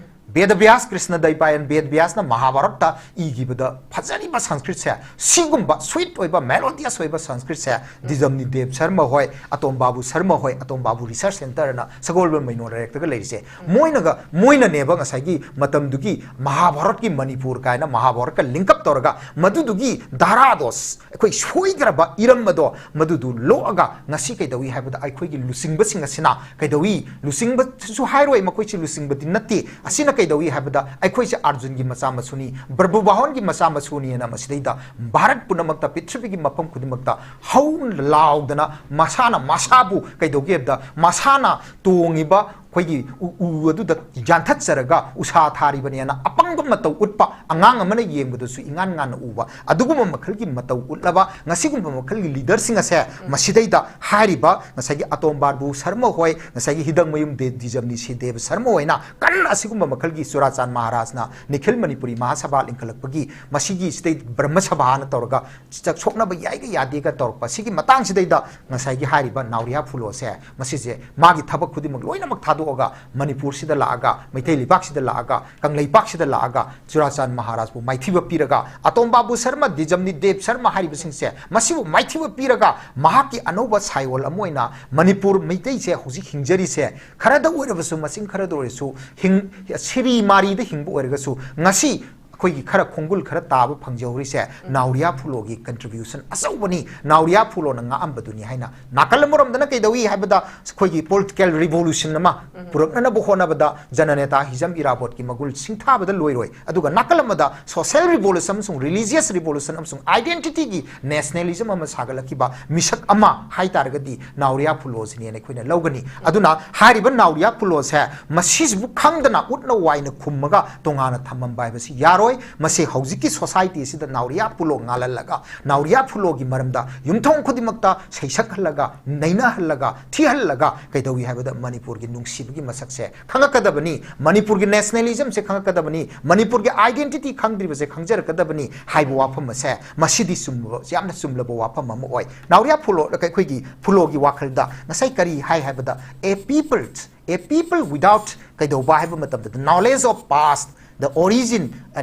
ꯕꯦꯗ ꯕ꯭ꯌꯥꯁ, ꯀ꯭ꯔꯤꯁꯅ ꯗꯩꯄꯥꯌꯟ ꯕꯦꯗ ꯕ꯭ꯌꯥꯁꯅ ꯃꯍꯥꯚꯥꯔꯠꯇ ꯏꯈꯤꯕꯗ ꯐꯖꯔꯤꯕ ꯁꯪꯁꯀ꯭ꯔꯤꯠꯁꯦ, ꯁꯤꯒꯨꯝꯕ sweet ꯑꯣꯏꯕ, melodious ꯑꯣꯏꯕ ꯁꯪꯁꯀ꯭ꯔꯤꯠꯁꯦ, ꯗꯤꯖꯝꯅꯤ ꯗꯦꯕ ꯁꯔꯃ ꯍꯣꯏ, ꯑꯇꯣꯝ ꯕꯥꯕꯨ ꯁꯔꯃ ꯍꯣꯏ, ꯑꯇꯣꯝ ꯕꯥꯕꯨ Research Centre ꯅ ꯁꯒꯣꯜꯕꯟ ꯃꯩꯅꯣ ꯂꯩꯔꯛꯇꯒ ꯂꯩꯔꯤꯁꯦ, ꯃꯣꯏꯅꯒ, ꯃꯣꯏꯅꯅꯦꯕ ꯉꯁꯥꯏꯒꯤ ꯃꯇꯝꯗꯨꯒꯤ ꯃꯍꯥꯚꯥꯔꯠꯀꯤ ꯃꯅꯤꯄꯨꯔ ꯀꯥꯏꯅ ꯃꯍꯥꯚꯥꯔꯠꯀ link up ꯇꯧꯔꯒ, ꯃꯗꯨꯗꯨꯒꯤ ꯙꯥꯔꯥꯗꯣ, ꯑꯩꯈꯣꯏ ꯁꯣꯏꯈ꯭ꯔꯕ ꯏꯔꯝ ꯑꯗꯣ ꯃꯗꯨꯗꯨ ꯂꯣꯛꯑꯒ ꯉꯁꯤ ꯀꯩꯗꯧꯏ ꯍꯥꯏꯕꯗ, ꯑꯩꯈꯣꯏꯒꯤ ꯂꯨꯆꯤꯡꯕꯁꯤꯡ ꯑꯁꯤꯅ ꯀꯩꯗꯧꯏ, ꯂꯨꯆꯤꯡꯕꯁꯨ ꯍꯥꯏꯔꯣꯏ, ꯃꯈꯣꯏꯁꯤ ꯂꯨꯆꯤꯡꯕꯗꯤ ꯅꯠꯇꯦ꯫ ꯑꯁꯤꯅ ꯀꯩꯗꯧꯏ ꯍꯥꯏꯕꯗ, ꯑꯩꯈꯣꯏꯁꯦ ꯑꯔꯖꯨꯟꯒꯤ ꯃꯆꯥ ꯃꯁꯨꯅꯤ, ꯕ꯭ꯔꯕꯨꯕꯥꯍꯣꯟꯒꯤ ꯃꯆꯥ ꯃꯁꯨꯅꯤꯅ ꯃꯁꯤꯗꯩꯗ ꯚꯥꯔꯠ ꯄꯨꯝꯅꯃꯛꯇ, ꯄ꯭ꯔꯤꯊꯤꯕꯤꯒꯤ ꯃꯐꯝ ꯈꯨꯗꯤꯡꯃꯛꯇ ꯍꯧꯅ ꯂꯥꯎꯗꯅ ꯃꯁꯥꯅ ꯃꯁꯥꯕꯨ ꯀꯩꯗꯧꯒꯦ ꯍꯥꯏꯕꯗ, ꯃꯁꯥꯅ ꯇꯣꯡꯉꯤꯕ ꯑꯩꯈꯣꯏꯒꯤ ꯎ-, ꯎ ꯑꯗꯨꯗ ꯌꯥꯟꯊꯠꯆꯔꯒ ꯎꯁꯥ ꯊꯥꯔꯤꯕꯅꯦꯅ ꯑꯄꯪꯕ ꯃꯇꯧ ꯎꯠꯄ, ꯑꯉꯥꯡ ꯑꯃꯅ ꯌꯦꯡꯕꯗꯁꯨ ꯏꯉꯥꯟ ꯉꯥꯟꯅ ꯎꯕ, ꯑꯗꯨꯒꯨꯝꯕ ꯃꯈꯜꯒꯤ ꯃꯇꯧ ꯎꯠꯂꯕ ꯉꯁꯤꯒꯨꯝꯕ ꯃꯈꯜꯒꯤ leader ꯁꯤꯡ ꯑꯁꯦ ꯃꯁꯤꯗꯩꯗ ꯍꯥꯏꯔꯤꯕ ꯉꯁꯥꯏꯒꯤ ꯑꯇꯣꯝ ꯕꯥꯕꯨ ꯁꯔꯃ ꯍꯣꯏ, ꯉꯁꯥꯏꯒꯤ ꯍꯤꯗꯪꯃꯌꯨꯝ ꯗꯦ-, ꯗꯤꯖꯝꯅꯤ ꯁꯤ ꯗꯦꯕ ꯁꯔꯃ ꯍꯣꯏꯅ ꯀꯟꯅ ꯑꯁꯤꯒꯨꯝꯕ ꯃꯈꯜꯒꯤ ꯆꯨꯔꯥꯆꯥꯟ ꯃꯍꯥꯔꯥꯖꯅ ꯅꯤꯈꯤꯜ ꯃꯅꯤꯄꯨꯔꯤ ꯃꯍꯥꯁꯚꯥ ꯂꯤꯡꯈꯠꯂꯛꯄꯒꯤ ꯃꯁꯤꯒꯤ ꯁꯤꯗꯩ ꯕ꯭ꯔꯍ꯭ꯃ ꯁꯚꯥꯅ ꯇꯧꯔꯒ ꯆꯥꯛ ꯁꯣꯛꯅꯕ ꯌꯥꯏꯒ ꯌꯥꯗꯦꯒ ꯇꯧꯔꯛꯄ, ꯁꯤꯒꯤ ꯃꯇꯥꯡꯁꯤꯗꯩꯗ ꯉꯁꯥꯏꯒꯤ ꯍꯥꯏꯔꯤꯕ ꯅꯥꯎꯔꯤꯌꯥ ꯐꯨꯂꯣꯁꯦ, ꯃꯁꯤꯁꯦ ꯃꯥꯒꯤ ꯊꯕꯛ ꯈꯨꯗꯤꯡꯃꯛ ꯂꯣꯏꯅꯃꯛ ꯊꯥꯗꯣꯛꯑꯒ ꯃꯅꯤꯄꯨꯔꯁꯤꯗ ꯂꯥꯛꯑꯒ, ꯃꯩꯇꯩ ꯂꯩꯕꯥꯛꯁꯤꯗ ꯂꯥꯛꯑꯒ, ꯀꯪꯂꯩꯄꯥꯛꯁꯤꯗ ꯂꯥꯛꯑꯒ ꯆꯨꯔꯥꯆꯥꯟ ꯃꯍꯥꯔꯥꯖꯄꯨ ꯃꯥꯏꯊꯤꯕ ꯄꯤꯔꯒ, ꯑꯇꯣꯝ ꯕꯥꯕꯨ ꯁꯔꯃ, ꯗꯤꯖꯝꯅꯤ ꯗꯦꯕ ꯁꯔꯃ ꯍꯥꯏꯔꯤꯕꯁꯤꯡꯁꯦ, ꯃꯁꯤꯕꯨ ꯃꯥꯏꯊꯤꯕ ꯄꯤꯔꯒ ꯃꯍꯥꯛꯀꯤ ꯑꯅꯧꯕ ꯁꯥꯏꯑꯣꯜ ꯑꯃ ꯑꯣꯏꯅ ꯃꯅꯤꯄꯨꯔ ꯃꯩꯇꯩꯁꯦ ꯍꯧꯖꯤꯛ ꯍꯤꯡꯖꯔꯤꯁꯦ, ꯈꯔꯗ ꯑꯣꯏꯔꯕꯁꯨ, ꯃꯁꯤꯡ ꯈꯔꯗ ꯑꯣꯏꯔꯁꯨ ꯍꯤꯡ-, ꯁꯤꯔꯤ ꯃꯥꯔꯤꯗ ꯍꯤꯡꯕ ꯑꯣꯏꯔꯒꯁꯨ, ꯉꯁꯤ ꯑꯩꯈꯣꯏꯒꯤ ꯈꯔ ꯈꯣꯡꯒꯨꯜ ꯈꯔ ꯇꯥꯕ ꯐꯪꯖꯍꯧꯔꯤꯁꯦ ꯅꯥꯎꯔꯤꯌꯥ ꯐꯨꯂꯣꯒꯤ contribution ꯑꯆꯧꯕꯅꯤ, ꯅꯥꯎꯔꯤꯌꯥ ꯐꯨꯂꯣꯅ ꯉꯥꯛꯑꯝꯕꯗꯨꯅꯤ ꯍꯥꯏꯅ꯫ ꯅꯥꯀꯜ ꯑꯃꯔꯣꯝꯗꯅ ꯀꯩꯗꯧꯏ ꯍꯥꯏꯕꯗ ꯑꯩꯈꯣꯏꯒꯤ political revolution ꯑꯃ ꯄꯨꯔꯛꯅꯅꯕ ꯍꯣꯠꯅꯕꯗ ꯖꯅꯅꯦꯇꯥ ꯍꯤꯖꯝ ꯏꯔꯥꯕꯣꯠꯀꯤ ꯃꯒꯨꯜ ꯁꯤꯡꯊꯥꯕꯗ ꯂꯣꯏꯔꯣꯏ꯫ ꯑꯗꯨꯒ ꯅꯥꯀꯜ ꯑꯃꯗ social revolution ꯑꯃꯁꯨꯡ religious revolution ꯑꯃꯁꯨꯡ identityꯒꯤ nationalism ꯑꯃ ꯁꯥꯒꯠꯂꯛꯈꯤꯕ ꯃꯤꯁꯛ ꯑꯃ ꯍꯥꯏ ꯇꯥꯔꯒꯗꯤ ꯅꯥꯎꯔꯤꯌꯥ ꯐꯨꯂꯣꯁꯤꯅꯦꯅ ꯑꯩꯈꯣꯏꯅ ꯂꯧꯒꯅꯤ꯫ ꯑꯗꯨꯅ ꯍꯥꯏꯔꯤꯕ ꯅꯥꯎꯔꯤꯌꯥ ꯐꯨꯂꯣꯁꯦ ꯃꯁꯤꯁꯤꯕꯨ ꯈꯪꯗꯅ ꯎꯠꯅ ꯋꯥꯏꯅ ꯈꯨꯝꯃꯒ ꯇꯣꯉꯥꯟꯅ ꯊꯝꯃꯝꯕ ꯍꯥꯏꯕꯁꯤ ꯌꯥꯔꯣꯏ꯫ ꯃꯁꯤ ꯍꯧꯖꯤꯛꯀꯤ society ꯑꯁꯤꯗ ꯅꯥꯎꯔꯤꯌꯥ ꯐꯨꯂꯣ ꯉꯥꯜꯍꯜꯂꯒ, ꯅꯥꯎꯔꯤꯌꯥ ꯐꯨꯂꯣꯒꯤ ꯃꯔꯝꯗ ꯌꯨꯝꯊꯣꯡ ꯈꯨꯗꯤꯡꯃꯛꯇ ꯁꯩꯁꯛꯍꯜꯂꯒ, ꯅꯩꯅꯍꯜꯂꯒ, ꯊꯤꯍꯜꯂꯒ ꯀꯩꯗꯧꯏ ꯍꯥꯏꯕꯗ ꯃꯅꯤꯄꯨꯔꯒꯤ ꯅꯨꯡꯁꯤꯕꯒꯤ ꯃꯁꯛꯁꯦ ꯈꯪꯉꯛꯀꯗꯕꯅꯤ, ꯃꯅꯤꯄꯨꯔꯒꯤ nationalismꯁꯦ ꯈꯪꯉꯛꯀꯗꯕꯅꯤ, ꯃꯅꯤꯄꯨꯔꯒꯤ identity ꯈꯪꯗ꯭ꯔꯤꯕꯁꯦ ꯈꯪꯖꯔꯛꯀꯗꯕꯅꯤ ꯍꯥꯏꯕ ꯋꯥꯐꯝ ꯑꯁꯦ ꯃꯁꯤꯗꯤ ꯆꯨꯝꯕ, ꯌꯥꯝꯅ ꯆꯨꯝꯂꯕ ꯋꯥꯐꯝ ꯑꯃ ꯑꯣꯏ꯫ ꯅꯥꯎꯔꯤꯌꯥ ꯐꯨꯂꯣ, ꯑꯩꯈꯣꯏꯒꯤ ꯐꯨꯂꯣꯒꯤ ꯋꯥꯈꯜꯗ ꯉꯁꯥꯏ ꯀꯔꯤ ꯍꯥꯏ ꯍꯥꯏꯕꯗ, a people, a people without ꯀꯩꯗꯧꯕ ꯍꯥꯏꯕ ꯃꯇꯝꯗ, the knowledge of past, the origin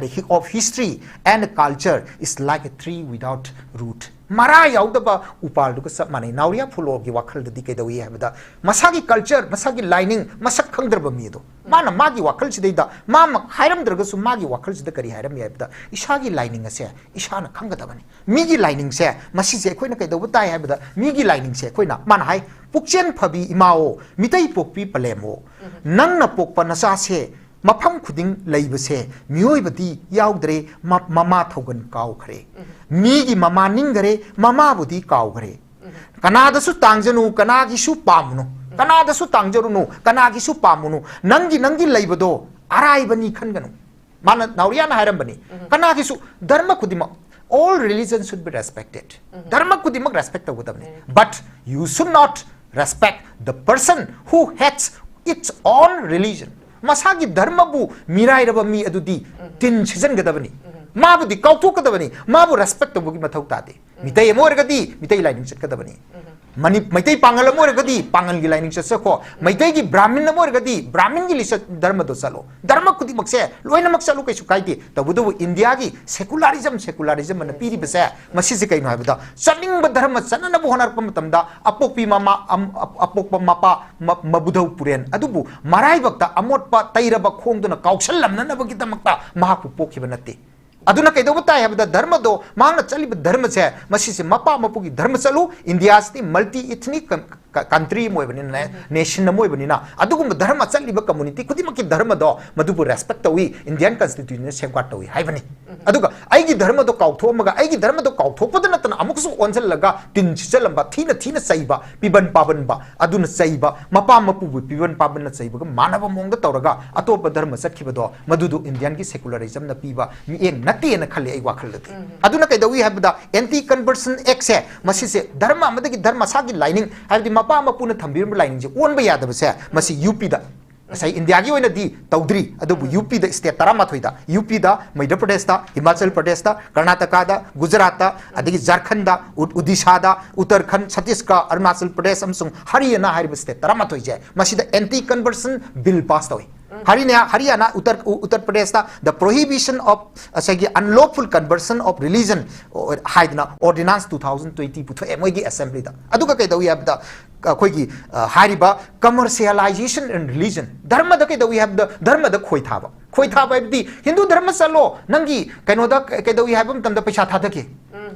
of history and culture is like a tree without root. ꯃꯔꯥ ꯌꯥꯎꯗꯕ ꯎꯄꯥꯜꯗꯨꯒ ꯆꯞ ꯃꯥꯟꯅꯩ꯫ ꯅꯥꯎꯔꯤꯌꯥ ꯐꯨꯂꯣꯒꯤ ꯋꯥꯈꯜꯗꯗꯤ ꯀꯩꯗꯧꯏ ꯍꯥꯏꯕꯗ, ꯃꯁꯥꯒꯤ culture, ꯃꯁꯥꯒꯤ ꯂꯥꯏꯅꯤꯡ ꯃꯁꯛ ꯈꯪꯗ꯭ꯔꯕ ꯃꯤ ꯑꯗꯣ, ꯃꯥꯅ ꯃꯥꯒꯤ ꯋꯥꯈꯜꯁꯤꯗꯩꯗ, ꯃꯥꯃꯛ ꯍꯥꯏꯔꯝꯗ꯭ꯔꯒꯁꯨ ꯃꯥꯒꯤ ꯋꯥꯈꯜꯁꯤꯗ ꯀꯔꯤ ꯍꯥꯏꯔꯝꯃꯤ ꯍꯥꯏꯕꯗ, ꯏꯁꯥꯒꯤ ꯂꯥꯏꯅꯤꯡ ꯑꯁꯦ ꯏꯁꯥꯅ ꯈꯪꯒꯗꯕꯅꯤ꯫ ꯃꯤꯒꯤ ꯂꯥꯏꯅꯤꯡꯁꯦ, ꯃꯁꯤꯁꯦ ꯑꯩꯈꯣꯏꯅ ꯀꯩꯗꯧꯕ ꯇꯥꯏ ꯍꯥꯏꯕꯗ, ꯃꯤꯒꯤ ꯂꯥꯏꯅꯤꯡꯁꯦ ꯑꯩꯈꯣꯏꯅ, ꯃꯥꯅ ꯍꯥꯏ, "ꯄꯨꯛꯆꯦꯟ ꯐꯕꯤ ꯏꯃꯥꯑꯣ, ꯃꯤꯇꯩ ꯄꯣꯛꯄꯤ ꯄꯂꯦꯝꯑꯣ, ꯅꯪꯅ ꯄꯣꯛꯄ ꯅꯆꯥꯁꯦ ꯃꯐꯝ ꯈꯨꯗꯤꯡ ꯂꯩꯕꯁꯦ ꯃꯤꯑꯣꯏꯕꯗꯤ ꯌꯥꯎꯗ꯭ꯔꯦ, ꯃ-, ꯃꯃꯥ ꯊꯧꯒꯟ ꯀꯥꯎꯈ꯭ꯔꯦ꯫ ꯃꯤꯒꯤ ꯃꯃꯥ ꯅꯤꯡꯈꯔꯦ, ꯃꯃꯥꯕꯨꯗꯤ ꯀꯥꯎꯈ꯭ꯔꯦ꯫ ꯀꯅꯥꯗꯁꯨ ꯇꯥꯡꯖꯅꯨ, ꯀꯅꯥꯒꯤꯁꯨ ꯄꯥꯝꯃꯨꯅꯨ, ꯀꯅꯥꯗꯁꯨ ꯇꯥꯡꯖꯔꯨꯅꯨ, ꯀꯅꯥꯒꯤꯁꯨ ꯄꯥꯝꯃꯨꯅꯨ꯫ ꯅꯪꯒꯤ, ꯅꯪꯒꯤ ꯂꯩꯕꯗꯣ ꯑꯔꯥꯏꯕꯅꯤ ꯈꯟꯒꯅꯨ"꯫ ꯃꯥꯅ, ꯅꯥꯎꯔꯤꯌꯥꯅ ꯍꯥꯏꯔꯝꯕꯅꯤ, ꯀꯅꯥꯒꯤꯁꯨ, ꯙꯔꯃ ꯈꯨꯗꯤꯡꯃꯛ, all religion should be respected. ꯙꯔꯃ ꯈꯨꯗꯤꯡꯃꯛ respect ꯇꯧꯒꯗꯕꯅꯤ꯫ But you should not respect the person who hates its own religion. ꯃꯁꯥꯒꯤ ꯙꯔꯃꯕꯨ ꯃꯤꯔꯥꯏꯔꯕ ꯃꯤ ꯑꯗꯨꯗꯤ ꯇꯤꯟ ꯁꯤꯖꯤꯟꯒꯗꯕꯅꯤ꯫ ꯃꯥꯕꯨꯗꯤ ꯀꯥꯎꯊꯣꯛꯀꯗꯕꯅꯤ꯫ ꯃꯥꯕꯨ respect ꯇꯧꯕꯒꯤ ꯃꯊꯧ ꯇꯥꯗꯦ꯫ ꯃꯤꯇꯩ ꯑꯃ ꯑꯣꯏꯔꯒꯗꯤ ꯃꯤꯇꯩ ꯂꯥꯏꯅꯤꯡ ꯆꯠꯀꯗꯕꯅꯤ꯫ ꯃꯅꯤ-, ꯃꯩꯇꯩ ꯄꯥꯉꯜ ꯑꯃ ꯑꯣꯏꯔꯒꯗꯤ ꯄꯥꯉꯜꯒꯤ ꯂꯥꯏꯅꯤꯡ ꯆꯠꯆꯈꯣ, ꯃꯩꯇꯩꯒꯤ ꯕ꯭ꯔꯥꯍꯃꯤꯟ ꯑꯃ ꯑꯣꯏꯔꯒꯗꯤ ꯕ꯭ꯔꯥꯍꯃꯤꯟꯒꯤ ꯂꯤꯆꯠ ꯙꯔꯃꯗꯣ ꯆꯠꯂꯣ, ꯙꯔꯃ ꯈꯨꯗꯤꯡꯃꯛꯁꯦ ꯂꯣꯏꯅꯃꯛ ꯆꯠꯂꯨ, ꯀꯩꯁꯨ ꯀꯥꯏꯗꯦ꯫ ꯇꯧꯕꯇꯕꯨ ꯏꯟꯗꯤꯌꯥꯒꯤ ꯁꯦꯀꯨꯂꯥꯔꯤꯖꯝ, ꯁꯦꯀꯨꯂꯥꯔꯤꯖꯝ ꯑꯅ ꯄꯤꯔꯤꯕꯁꯦ ꯃꯁꯤꯁꯦ ꯀꯩꯅꯣ ꯍꯥꯏꯕꯗ, ꯆꯠꯅꯤꯡꯕ ꯙꯔꯃ ꯆꯠꯅꯅꯕ ꯍꯣꯠꯅꯔꯛꯄ ꯃꯇꯝꯗ ꯑꯄꯣꯛꯄꯤ ꯃꯃꯥ, ꯑꯝ-, ꯑꯞ-, ꯑꯄꯣꯛꯄ ꯃꯄꯥ ꯃ-, ꯃꯕꯨꯙꯧ ꯄꯨꯔꯦꯟ ꯑꯗꯨꯕꯨ ꯃꯔꯥꯏꯕꯛꯇ ꯑꯃꯣꯠꯄ ꯇꯩꯔꯕ ꯈꯣꯡꯗꯨꯅ ꯀꯥꯎꯁꯜꯂꯝꯅꯅꯕꯒꯤꯗꯃꯛꯇ ꯃꯍꯥꯛꯄꯨ ꯄꯣꯛꯈꯤꯕ ꯅꯠꯇꯦ꯫ ꯑꯗꯨꯅ ꯀꯩꯗꯧꯕ ꯇꯥꯏ ꯍꯥꯏꯕꯗ, ꯙꯔꯃꯗꯣ, ꯃꯍꯥꯛꯅ ꯆꯠꯂꯤꯕ ꯙꯔꯃꯁꯦ, ꯃꯁꯤꯁꯦ ꯃꯄꯥ ꯃꯄꯨꯒꯤ ꯙꯔꯃ ꯆꯠꯂꯨ꯫ ꯏꯟꯗꯤꯌꯥꯁꯤꯗꯤ multi ethnic ꯀꯟ-, ꯀ-, country ꯑꯃ ꯑꯣꯏꯕꯅꯤꯅ, nation ꯑꯃ ꯑꯣꯏꯕꯅꯤꯅ, ꯑꯗꯨꯒꯨꯝꯕ ꯙꯔꯃ ꯆꯠꯂꯤꯕ community ꯈꯨꯗꯤꯡꯃꯛꯀꯤ ꯙꯔꯃꯗꯣ ꯃꯗꯨꯕꯨ respect ꯇꯧꯏ, Indian Constitution ꯅ safeguard ꯇꯧꯏ ꯍꯥꯏꯕꯅꯤ꯫ ꯑꯗꯨꯒ ꯑꯩꯒꯤ ꯙꯔꯃꯗꯣ ꯀꯥꯎꯊꯣꯛꯑꯝꯃꯒ, ꯑꯩꯒꯤ ꯙꯔꯃꯗꯣ ꯀꯥꯎꯊꯣꯛꯄꯗ ꯅꯠꯇꯅ ꯑꯃꯨꯛꯀꯁꯨ ꯑꯣꯟꯁꯤꯜꯂꯒ ꯇꯤꯟ ꯁꯤꯠꯆꯜꯂꯝꯕ, ꯊꯤꯅ ꯊꯤꯅ ꯆꯩꯕ, ꯄꯤꯕꯟ ꯄꯥꯕꯟꯕ, ꯑꯗꯨꯅ ꯆꯩꯕ, ꯃꯄꯥ ꯃꯄꯨꯕꯨ ꯄꯤꯕꯟ ꯄꯥꯕꯟꯅ ꯆꯩꯕꯒ ꯃꯥꯟꯅꯕ ꯃꯑꯣꯡꯗ ꯇꯧꯔꯒ ꯑꯇꯣꯞꯄ ꯙꯔꯃ ꯆꯠꯈꯤꯕꯗꯣ, ꯃꯗꯨꯗꯣ Indian ꯒꯤ secularism ꯅ ꯄꯤꯕ ꯃꯤꯠꯌꯦꯡ ꯅꯠꯇꯦꯅ ꯈꯜꯂꯤ ꯑꯩ ꯋꯥꯈꯜꯗꯗꯤ꯫ ꯑꯗꯨꯅ ꯀꯩꯗꯧꯏ ꯍꯥꯏꯕꯗ, Anti Conversion Act ꯁꯦ, ꯃꯁꯤꯁꯦ ꯙꯔꯃ ꯑꯃꯗꯒꯤ ꯙꯔꯃ, ꯃꯁꯥꯒꯤ ꯂꯥꯏꯅꯤꯡ, ꯍꯥꯏꯕꯗꯤ ꯃꯄꯥ ꯃꯄꯨꯅ ꯊꯝꯕꯤꯔꯝꯕ ꯂꯥꯏꯅꯤꯡꯁꯦ ꯑꯣꯟꯕ ꯌꯥꯗꯕꯁꯦ, ꯃꯁꯤ ꯌꯨ ꯄꯤꯗ, ꯉꯁꯥꯏ ꯏꯟꯗꯤꯌꯥꯒꯤ ꯑꯣꯏꯅꯗꯤ ꯇꯧꯗ꯭ꯔꯤ, ꯑꯗꯨꯕꯨ ꯌꯨ ꯄꯤꯗ state ꯇꯔꯥꯃꯥꯊꯣꯏꯗ, ꯌꯨ ꯄꯤꯗ, ꯃꯙ꯭ꯌ ꯄ꯭ꯔꯗꯦꯁꯇ, ꯍꯤꯃꯥꯆꯜ ꯄ꯭ꯔꯗꯦꯁꯇ, ꯀꯔꯅꯥꯇꯀꯥꯗ, ꯒꯨꯖꯔꯥꯠꯇ, ꯑꯗꯒꯤ ꯖꯥꯔꯈꯟꯗ, ꯎꯠ-, ꯎꯗꯤꯁꯥꯗ, ꯎꯠꯇꯔꯈꯟꯗ, ꯁꯇꯤꯁꯒꯔ, ꯑꯔꯨꯅꯥꯆꯜ ꯄ꯭ꯔꯗꯦꯁ ꯑꯃꯁꯨꯡ ꯍꯔꯤꯌꯥꯅꯥ ꯍꯥꯏꯔꯤꯕ state ꯇꯔꯥꯃꯥꯊꯣꯏꯁꯦ, ꯃꯁꯤꯗ Anti Conversion Bill pass ꯇꯧꯏ꯫ ꯍꯔꯤꯌꯥꯅꯥ, ꯍꯔꯤꯌꯥꯅꯥ, ꯎꯠꯇꯔ, ꯎ-, ꯎꯠꯇꯔ ꯄ꯭ꯔꯗꯦꯁꯇ the Prohibition of, ꯉꯁꯥꯏꯒꯤ, Unlawful Conversion of Religion, ꯑꯣ, ꯍꯥꯏꯗꯅ ordinance two thousand twenty ꯄꯨꯊꯣꯛꯑꯦ ꯃꯣꯏꯒꯤ assembly ꯗ꯫ ꯑꯗꯨꯒ ꯀꯩꯗꯧꯏ ꯍꯥꯏꯕꯗ, ꯑꯩꯈꯣꯏꯒꯤ, ꯑ, ꯍꯥꯏꯔꯤꯕ commercialization in religion, ꯙꯔꯃꯗ ꯀꯩꯗꯧꯏ ꯍꯥꯏꯕꯗ, ꯙꯔꯃꯗ ꯈꯣꯏ ꯊꯥꯕ꯫ ꯈꯣꯏ ꯊꯥꯕ ꯍꯥꯏꯕꯗꯤ, ꯍꯤꯟꯗꯨ ꯙꯔꯃ ꯆꯠꯂꯣ, ꯅꯪꯒꯤ ꯀꯩꯅꯣꯗ ꯀ-, ꯀꯩꯗꯧꯏ ꯍꯥꯏꯕ ꯃꯇꯝꯗ ꯄꯩꯁꯥ ꯊꯥꯗꯒꯦ꯫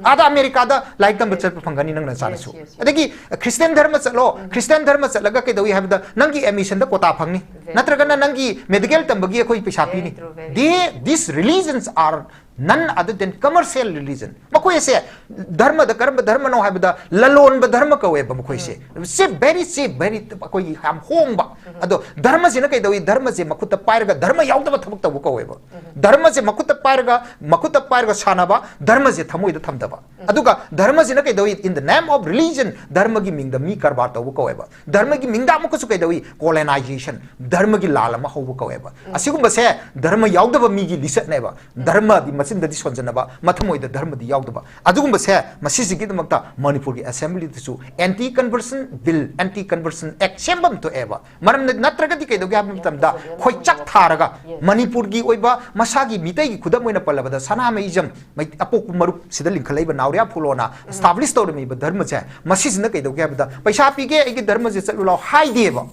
ꯑꯥꯗ ꯑꯃꯦꯔꯤꯀꯥꯗ ꯂꯥꯏꯔꯤꯛ ꯇꯝꯕ ꯆꯠꯄ ꯐꯪꯒꯅꯤ ꯅꯪꯅ ꯆꯥꯔꯁꯨ꯫ Yes, yes, yes. ꯑꯗꯒꯤ ꯈ꯭ꯔꯤꯁꯇꯤꯌꯥꯟ ꯙꯔꯃ ꯆꯠꯂꯣ, ꯈ꯭ꯔꯤꯁꯇꯤꯌꯥꯟ ꯙꯔꯃ ꯆꯠꯂꯒ ꯀꯩꯗꯧꯏ ꯍꯥꯏꯕꯗ, ꯅꯪꯒꯤ admission ꯗ quota ꯐꯪꯅꯤ꯫ Very ꯅꯠꯇ꯭ꯔꯒꯅ true. ꯅꯪꯒꯤ medical ꯇꯝꯕꯒꯤ ꯑꯩꯈꯣꯏ ꯄꯩꯁꯥ Very ꯄꯤꯅꯤ꯫ True, very They, true. These religions are none other than commercial religion. ꯃꯈꯣꯏ ꯑꯁꯦ ꯙꯔꯃꯗ ꯀꯔꯝꯕ ꯙꯔꯃꯅꯣ ꯍꯥꯏꯕꯗ, ꯂꯂꯣꯟꯕ ꯙꯔꯃ ꯀꯧꯋꯦꯕ ꯃꯈꯣꯏꯁꯦ꯫ Cheap, very cheap, very, ꯑꯩꯈꯣꯏꯒꯤ ꯌꯥꯝ ꯍꯣꯡꯕ꯫ ꯑꯗꯣ ꯙꯔꯃꯁꯤꯅ ꯀꯩꯗꯧꯏ? ꯙꯔꯃꯁꯦ ꯃꯈꯨꯠꯇ ꯄꯥꯏꯔꯒ ꯙꯔꯃ ꯌꯥꯎꯗꯕ ꯊꯕꯛ ꯇꯧꯕ ꯀꯧꯋꯦꯕ꯫ ꯙꯔꯃꯁꯦ ꯃꯈꯨꯠꯇ ꯄꯥꯏꯔꯒ, ꯃꯈꯨꯠꯇ ꯄꯥꯏꯔꯒ ꯁꯥꯟꯅꯕ, ꯙꯔꯃꯁꯦ ꯊꯃꯣꯏꯗ ꯊꯝꯗꯕ꯫ ꯑꯗꯨꯒ ꯙꯔꯃꯁꯤꯅ ꯀꯩꯗꯧꯏ? In the name of religion, ꯙꯔꯃꯒꯤ ꯃꯤꯡꯗ ꯃꯤ ꯀꯔꯕꯥꯔ ꯇꯧꯕ ꯀꯧꯋꯦꯕ꯫ ꯙꯔꯃꯒꯤ ꯃꯤꯡꯗ ꯑꯃꯨꯛꯀꯁꯨ ꯀꯩꯗꯧꯏ? Colonization, ꯙꯔꯃꯒꯤ ꯂꯥꯜ ꯑꯃ ꯍꯧꯕ ꯀꯧꯋꯦꯕ꯫ ꯑꯁꯤꯒꯨꯝꯕꯁꯦ ꯙꯔꯃ ꯌꯥꯎꯗꯕ ꯃꯤꯒꯤ ꯂꯤꯆꯠꯅꯦꯕ꯫ ꯙꯔꯃꯗꯤ ꯆꯤꯟꯗꯗꯤ ꯁꯣꯟꯖꯟꯅꯕ, ꯃꯊꯃꯣꯏꯗ ꯙꯔꯃꯗꯤ ꯌꯥꯎꯗꯕ꯫ ꯑꯗꯨꯒꯨꯝꯕꯁꯦ ꯃꯁꯤꯁꯤꯒꯤꯗꯃꯛꯇ ꯃꯅꯤꯄꯨꯔꯒꯤ ꯑꯦꯁꯦꯝꯕ꯭ꯂꯤꯗꯁꯨ anti conversion bill, anti conversion act ꯁꯦꯝꯕ ꯑꯃ ꯊꯣꯛꯑꯦꯕ꯫ ꯃꯔꯝꯅ ꯅꯠꯇ꯭ꯔꯒꯗꯤ ꯀꯩꯗꯧꯒꯦ ꯍꯥꯏꯕ ꯃꯇꯝꯗ, ꯈꯣꯏꯆꯥꯛ ꯊꯥꯔꯒ ꯃꯅꯤꯄꯨꯔꯒꯤ ꯑꯣꯏꯕ ꯃꯁꯥꯒꯤ ꯃꯤꯇꯩꯒꯤ ꯈꯨꯗꯝ ꯑꯣꯏꯅ ꯄꯜꯂꯕꯗ, ꯁꯅꯥꯃꯍꯤꯖꯝ, ꯃꯩ-, ꯑꯄꯣꯛꯄ ꯃꯔꯨꯞ ꯁꯤꯗ ꯂꯤꯡꯈꯠꯂꯛꯏꯕ ꯅꯥꯎꯔꯤꯌꯥ ꯐꯨꯂꯣꯅ establish ꯇꯧꯔꯝꯃꯤꯕ ꯙꯔꯃꯁꯦ, ꯃꯁꯤꯁꯤꯅ ꯀꯩꯗꯧꯒꯦ ꯍꯥꯏꯕꯗ, "ꯄꯩꯁꯥ ꯄꯤꯒꯦ, ꯑꯩꯒꯤ ꯙꯔꯃꯁꯦ ꯆꯠꯂꯨ ꯂꯥꯎ" ꯍꯥꯏꯗꯦꯕ꯫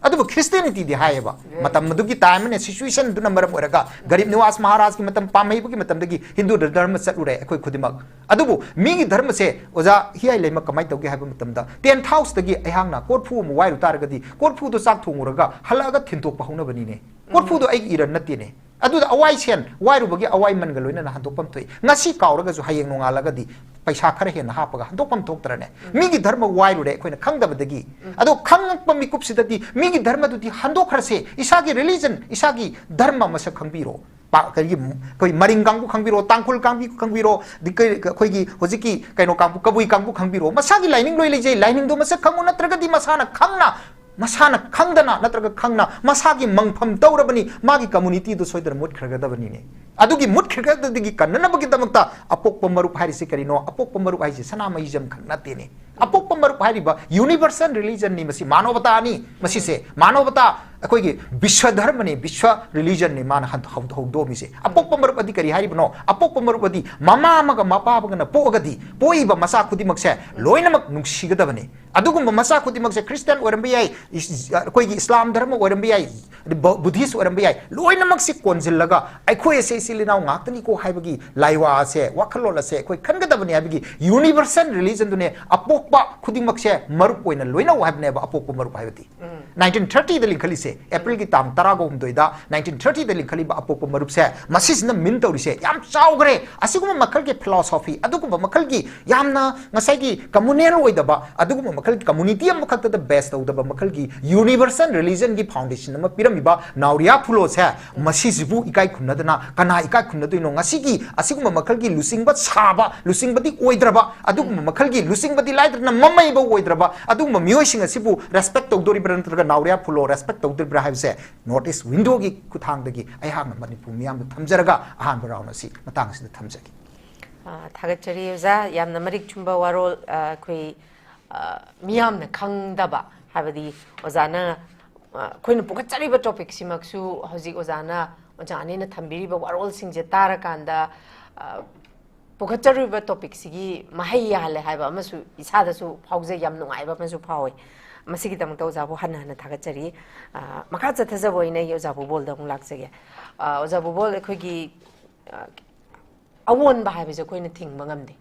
ꯑꯗꯨꯕꯨ ꯈ꯭ꯔꯤꯁꯇꯤꯌꯥꯅꯤꯇꯤꯗꯤ ꯍꯥꯏꯌꯦꯕ꯫ ꯃꯇꯝ ꯑꯗꯨꯒꯤ time ꯑꯃꯅ, situation ꯑꯗꯨꯅ ꯃꯔꯝ ꯑꯣꯏꯔꯒ, ꯒꯔꯤꯕ ꯅꯤꯋꯥꯖ ꯃꯍꯥꯔꯥꯖꯀꯤ ꯃꯇꯝ, ꯄꯥꯝꯍꯩꯕꯒꯤ ꯃꯇꯝꯗꯒꯤ ꯍꯤꯟꯗꯨ ꯙꯔꯃ ꯆꯠꯂꯨꯔꯦ ꯑꯩꯈꯣꯏ ꯈꯨꯗꯤꯡꯃꯛ꯫ ꯑꯗꯨꯕꯨ ꯃꯤꯒꯤ ꯙꯔꯃꯁꯦ, ꯑꯣꯖꯥ ꯍꯤꯌꯥꯏ ꯂꯩꯃ, ꯀꯃꯥꯏꯅ ꯇꯧꯒꯦ ꯍꯥꯏꯕ ꯃꯇꯝꯗ, tent house ꯇꯒꯤ ꯑꯩꯍꯥꯛꯅ ꯀꯣꯔꯐꯨ ꯑꯃ ꯋꯥꯏꯔꯨ ꯇꯥꯔꯒꯗꯤ, ꯀꯣꯔꯐꯨꯗꯣ ꯆꯥꯛ ꯊꯣꯡꯉꯨꯔꯒ ꯍꯜꯂꯛꯑꯒ ꯊꯤꯟꯗꯣꯛꯄ ꯍꯧꯅꯕꯅꯤꯅꯦ꯫ ꯀꯣꯔꯐꯨꯗꯣ ꯑꯩꯒꯤ ꯏꯔꯟ ꯅꯠꯇꯦꯅꯦ꯫ ꯑꯗꯨꯗ ꯑꯋꯥꯏ ꯁꯦꯟ ꯋꯥꯏꯔꯨꯕꯒꯤ ꯑꯋꯥꯏ ꯃꯟꯒ ꯂꯣꯏꯅꯅ ꯍꯟꯗꯣꯛꯐꯝ ꯊꯣꯛꯏ꯫ ꯉꯁꯤ ꯀꯥꯎꯔꯒꯁꯨ ꯍꯌꯦꯡ ꯅꯣꯡꯉꯥꯜꯂꯒꯗꯤ ꯄꯩꯁꯥ ꯈꯔ ꯍꯦꯟꯅ ꯍꯥꯞꯄꯒ ꯍꯟꯗꯣꯛꯐꯝ ꯊꯣꯛꯇ꯭ꯔꯅꯦ? ꯃꯤꯒꯤ ꯙꯔꯃ ꯋꯥꯏꯔꯨꯔꯦ ꯑꯩꯈꯣꯏꯅ ꯈꯪꯗꯕꯗꯒꯤ꯫ ꯑꯗꯣ ꯈꯪꯉꯛꯄ ꯃꯤꯀꯨꯞꯁꯤꯗꯗꯤ ꯃꯤꯒꯤ ꯙꯔꯃꯗꯨꯗꯤ ꯍꯟꯗꯣꯛꯈ꯭ꯔꯁꯦ꯫ ꯏꯁꯥꯒꯤ religion, ꯏꯁꯥꯒꯤ ꯙꯔꯃ ꯃꯁꯛ ꯈꯪꯕꯤꯔꯣ꯫ ꯄꯥ-, ꯀꯔꯤꯒꯤ, ꯑꯩꯈꯣꯏ ꯃꯔꯤꯡ ꯀꯥꯡꯕꯨ ꯈꯪꯕꯤꯔꯣ, ꯇꯥꯡꯈꯨꯜ ꯀꯥꯡꯕꯨ ꯈꯪꯕꯤꯔꯣ, ꯑꯗꯩ ꯀꯩ-, ꯑꯩꯈꯣꯏꯒꯤ ꯍꯧꯖꯤꯛꯀꯤ ꯀꯩꯅꯣ ꯀꯥꯡꯕꯨ, ꯀꯕꯨꯏ ꯀꯥꯡꯕꯨ ꯈꯪꯕꯤꯔꯣ꯫ ꯃꯁꯥꯒꯤ ꯂꯥꯏꯅꯤꯡ ꯂꯣꯏ ꯂꯩꯖꯩ꯫ ꯂꯥꯏꯅꯤꯡꯗꯣ ꯃꯁꯛ ꯈꯪꯉꯨ, ꯅꯠꯇ꯭ꯔꯒꯗꯤ ꯃꯁꯥꯅ ꯈꯪꯅ, ꯃꯁꯥꯅ ꯈꯪꯗꯅ ꯅꯠꯇ꯭ꯔꯒ ꯈꯪꯅ ꯃꯁꯥꯒꯤ ꯃꯪꯐꯝ ꯇꯧꯔꯕꯅꯤ, ꯃꯥꯒꯤ community ꯗꯨ ꯁꯣꯏꯗꯅ ꯃꯨꯠꯈ꯭ꯔꯒꯗꯕꯅꯤꯅꯦ꯫ ꯑꯗꯨꯒꯤ ꯃꯨꯠꯈ꯭ꯔꯒꯗꯒꯤ ꯀꯟꯅꯅꯕꯒꯤꯗꯃꯛꯇ ꯑꯄꯣꯛꯄ ꯃꯔꯨꯞ ꯍꯥꯏꯔꯤꯁꯤ ꯀꯔꯤꯅꯣ? ꯑꯄꯣꯛꯄ ꯃꯔꯨꯞ ꯍꯥꯏꯁꯤ ꯁꯅꯥꯃꯍꯤꯖꯝ ꯈꯛ ꯅꯠꯇꯦꯅꯦ꯫ ꯑꯄꯣꯛꯄ ꯃꯔꯨꯞ ꯍꯥꯏꯔꯤꯕ universal religion ꯅꯤ ꯃꯁꯤ, ꯃꯥꯅꯣꯕꯇꯥꯅꯤ ꯃꯁꯤꯁꯦ꯫ ꯃꯥꯅꯣꯕꯇꯥ, ꯑꯩꯈꯣꯏꯒꯤ ꯕꯤꯁ꯭ꯋ ꯙꯔꯃꯅꯤ, ꯕꯤꯁ꯭ꯋ religion ꯅꯤ ꯃꯥꯅ ꯍꯟ-, ꯍꯧ-, ꯍꯧꯗꯣꯛꯑꯝꯃꯤꯁꯦ꯫ ꯑꯄꯣꯛꯄ ꯃꯔꯨꯞ ꯑꯗꯤ ꯀꯔꯤ ꯍꯥꯏꯔꯤꯕꯅꯣ? ꯑꯄꯣꯛꯄ ꯃꯔꯨꯞ ꯑꯗꯤ ꯃꯃꯥ ꯑꯃꯒ ꯃꯄꯥ ꯑꯃꯒꯅ ꯄꯣꯛꯑꯒꯗꯤ, ꯄꯣꯛꯏꯕ ꯃꯆꯥ ꯈꯨꯗꯤꯡꯃꯛꯁꯦ ꯂꯣꯏꯅꯃꯛ ꯅꯨꯡꯁꯤꯒꯗꯕꯅꯤ꯫ ꯑꯗꯨꯒꯨꯝꯕ ꯃꯆꯥ ꯈꯨꯗꯤꯡꯃꯛꯁꯦ ꯈ꯭ꯔꯤꯁꯇꯤꯌꯥꯟ ꯑꯣꯏꯔꯝꯕ ꯌꯥꯏ, ꯏꯁ-, ꯑꯩꯈꯣꯏꯒꯤ ꯏꯁꯂꯥꯝ ꯙꯔꯃ ꯑꯣꯏꯔꯝꯕ ꯌꯥꯏ, ꯕ-, ꯕꯨꯙꯤꯁ ꯑꯣꯏꯔꯝꯕ ꯌꯥꯏ, ꯂꯣꯏꯅꯃꯛꯁꯤ ꯀꯣꯟꯁꯤꯜꯂꯒ ꯑꯩꯈꯣꯏ ꯑꯁꯦ ꯏꯆꯤꯜ ꯏꯅꯥꯎ ꯉꯥꯛꯇꯅꯤꯀꯣ ꯍꯥꯏꯕꯒꯤ ꯂꯥꯏꯋꯥ ꯑꯁꯦ, ꯋꯥꯈꯜꯂꯣꯟ ꯑꯁꯦ ꯑꯩꯈꯣꯏ ꯈꯟꯒꯗꯕꯅꯤ ꯍꯥꯏꯕꯒꯤ universal religion ꯗꯨꯅꯦ ꯑꯄꯣꯛꯄ ꯈꯨꯗꯤꯡꯃꯛꯁꯦ ꯃꯔꯨꯞ ꯑꯣꯏꯅ ꯂꯣꯏꯅꯧ ꯍꯥꯏꯕꯅꯦꯕ ꯑꯄꯣꯛꯄ ꯃꯔꯨꯞ ꯍꯥꯏꯕꯗꯤ꯫ ꯅꯥꯏꯟꯇꯤꯟ ꯊꯥꯔꯇꯤꯗ ꯂꯤꯡꯈꯠꯂꯤꯁꯦ, ꯑꯦꯄ꯭ꯔꯤꯜꯒꯤ ꯇꯥꯡ ꯇꯔꯥꯒ ꯍꯨꯝꯗꯣꯏꯗ ꯅꯥꯏꯟꯇꯤꯟ ꯊꯥꯔꯇꯤꯗ ꯂꯤꯡꯈꯠꯂꯤꯕ ꯑꯄꯣꯛꯄ ꯃꯔꯨꯞꯁꯦ, ꯃꯁꯤꯁꯤꯅ mean ꯇꯧꯔꯤꯁꯦ ꯌꯥꯝ ꯆꯥꯎꯈ꯭ꯔꯦ꯫ ꯑꯁꯤꯒꯨꯝꯕ ꯃꯈꯜꯒꯤ philosophy, ꯑꯗꯨꯒꯨꯝꯕ ꯃꯈꯜꯒꯤ ꯌꯥꯝꯅ ꯉꯁꯥꯏꯒꯤ communal ꯑꯣꯏꯗꯕ, ꯑꯗꯨꯒꯨꯝꯕ ꯃꯈꯜꯒꯤ community ꯑꯃꯈꯛꯇꯗ base ꯇꯧꯗꯕ ꯃꯈꯜꯒꯤ universal religion ꯒꯤ foundation ꯑꯃ ꯄꯤꯔꯝꯃꯤꯕ ꯅꯥꯎꯔꯤꯌꯥ ꯐꯨꯂꯣꯁꯦ, ꯃꯁꯤꯁꯤꯕꯨ ꯏꯀꯥꯏ ꯈꯨꯝꯅꯗꯅ ꯀꯅꯥ ꯏꯀꯥꯏ ꯈꯨꯝꯅꯗꯣꯏꯅꯣ? ꯉꯁꯤꯒꯤ ꯑꯁꯤꯒꯨꯝꯕ ꯃꯈꯜꯒꯤ ꯂꯨꯆꯤꯡꯕ ꯁꯥꯕ, ꯂꯨꯆꯤꯡꯕꯗꯤ ꯑꯣꯏꯗ꯭ꯔꯕ, ꯑꯗꯨꯒꯨꯝꯕ ꯃꯈꯜꯒꯤ ꯂꯨꯆꯤꯡꯕꯗꯤ ꯂꯥꯏꯗꯅ ꯃꯃꯩꯕ ꯑꯣꯏꯗ꯭ꯔꯕ ꯑꯗꯨꯒꯨꯝꯕ ꯃꯤꯑꯣꯏꯁꯤꯡ ꯑꯁꯤꯕꯨ respect ꯇꯧꯗꯣꯔꯤꯕ꯭ꯔꯥ, ꯅꯠꯇ꯭ꯔꯒ ꯅꯥꯎꯔꯤꯌꯥ ꯐꯨꯂꯣ respect ꯇꯧꯗꯣꯔꯤꯕ꯭ꯔꯥ? ꯕ꯭ꯔꯥ ꯍꯥꯏꯕꯁꯦ ꯅꯣꯔꯠ ꯏꯁ ꯋꯤꯟꯗꯣꯒꯤ ꯈꯨꯠꯊꯥꯡꯗꯒꯤ ꯑꯩꯍꯥꯛꯅ ꯃꯅꯤꯄꯨꯔ ꯃꯤꯌꯥꯝꯗ ꯊꯝꯖꯔꯒ ꯑꯍꯥꯟꯕ ꯔꯥꯎꯟ ꯑꯁꯤ ꯃꯇꯥꯡ ꯑꯁꯤꯗ ꯊꯝꯖꯒꯦ꯫ ꯑ, ꯊꯥꯒꯠꯆꯔꯤ ꯑꯣꯖꯥ꯫ ꯌꯥꯝꯅ ꯃꯔꯤꯛ ꯆꯨꯝꯕ ꯋꯥꯔꯣꯜ, ꯑ, ꯑꯩꯈꯣꯏ, ꯑ, ꯃꯤꯌꯥꯝꯅ ꯈꯪꯗꯕ, ꯍꯥꯏꯕꯗꯤ ꯑꯣꯖꯥꯅ, ꯑ, ꯑꯩꯈꯣꯏꯅ ꯄꯨꯈꯠꯆꯔꯤꯕ ꯇꯣꯄꯤꯛꯁꯤꯃꯛꯁꯨ ꯍꯧꯖꯤꯛ ꯑꯣꯖꯥꯅ, ꯑꯣꯖꯥ ꯑꯅꯤꯅ ꯊꯝꯕꯤꯔꯤꯕ ꯋꯥꯔꯣꯜꯁꯤꯡꯁꯦ ꯇꯥꯔꯀꯥꯟꯗ, ꯑ, ꯄꯨꯈꯠꯆꯔꯤꯕ ꯇꯣꯄꯤꯛꯁꯤꯒꯤ ꯃꯍꯩ ꯌꯥꯜꯂꯦ ꯍꯥꯏꯕ ꯑꯃꯁꯨ ꯏꯁꯥꯗꯁꯨ ꯐꯥꯎꯖꯩ, ꯌꯥꯝ ꯅꯨꯡꯉꯥꯏꯕ ꯑꯃꯁꯨ ꯐꯥꯎꯏ꯫ ꯃꯁꯤꯒꯤꯗꯃꯛꯇ ꯑꯣꯖꯥꯕꯨ ꯍꯟꯅ ꯍꯟꯅ ꯊꯥꯒꯠꯆꯔꯤ꯫ ꯑ, ꯃꯈꯥ ꯆꯠꯊꯖꯕ ꯑꯣꯏꯅ ꯑꯩ ꯑꯣꯖꯥ ꯕꯨꯕꯣꯜꯗ ꯑꯃꯨꯛ ꯂꯥꯛꯆꯒꯦ꯫ ꯑ, ꯑꯣꯖꯥ ꯕꯨꯕꯣꯜ, ꯑꯩꯈꯣꯏꯒꯤ, ꯑ, ꯑꯑꯣꯟꯕ ꯍꯥꯏꯕꯁꯦ ꯑꯩꯈꯣꯏꯅ ꯊꯤꯡꯕ ꯉꯝꯗꯦ꯫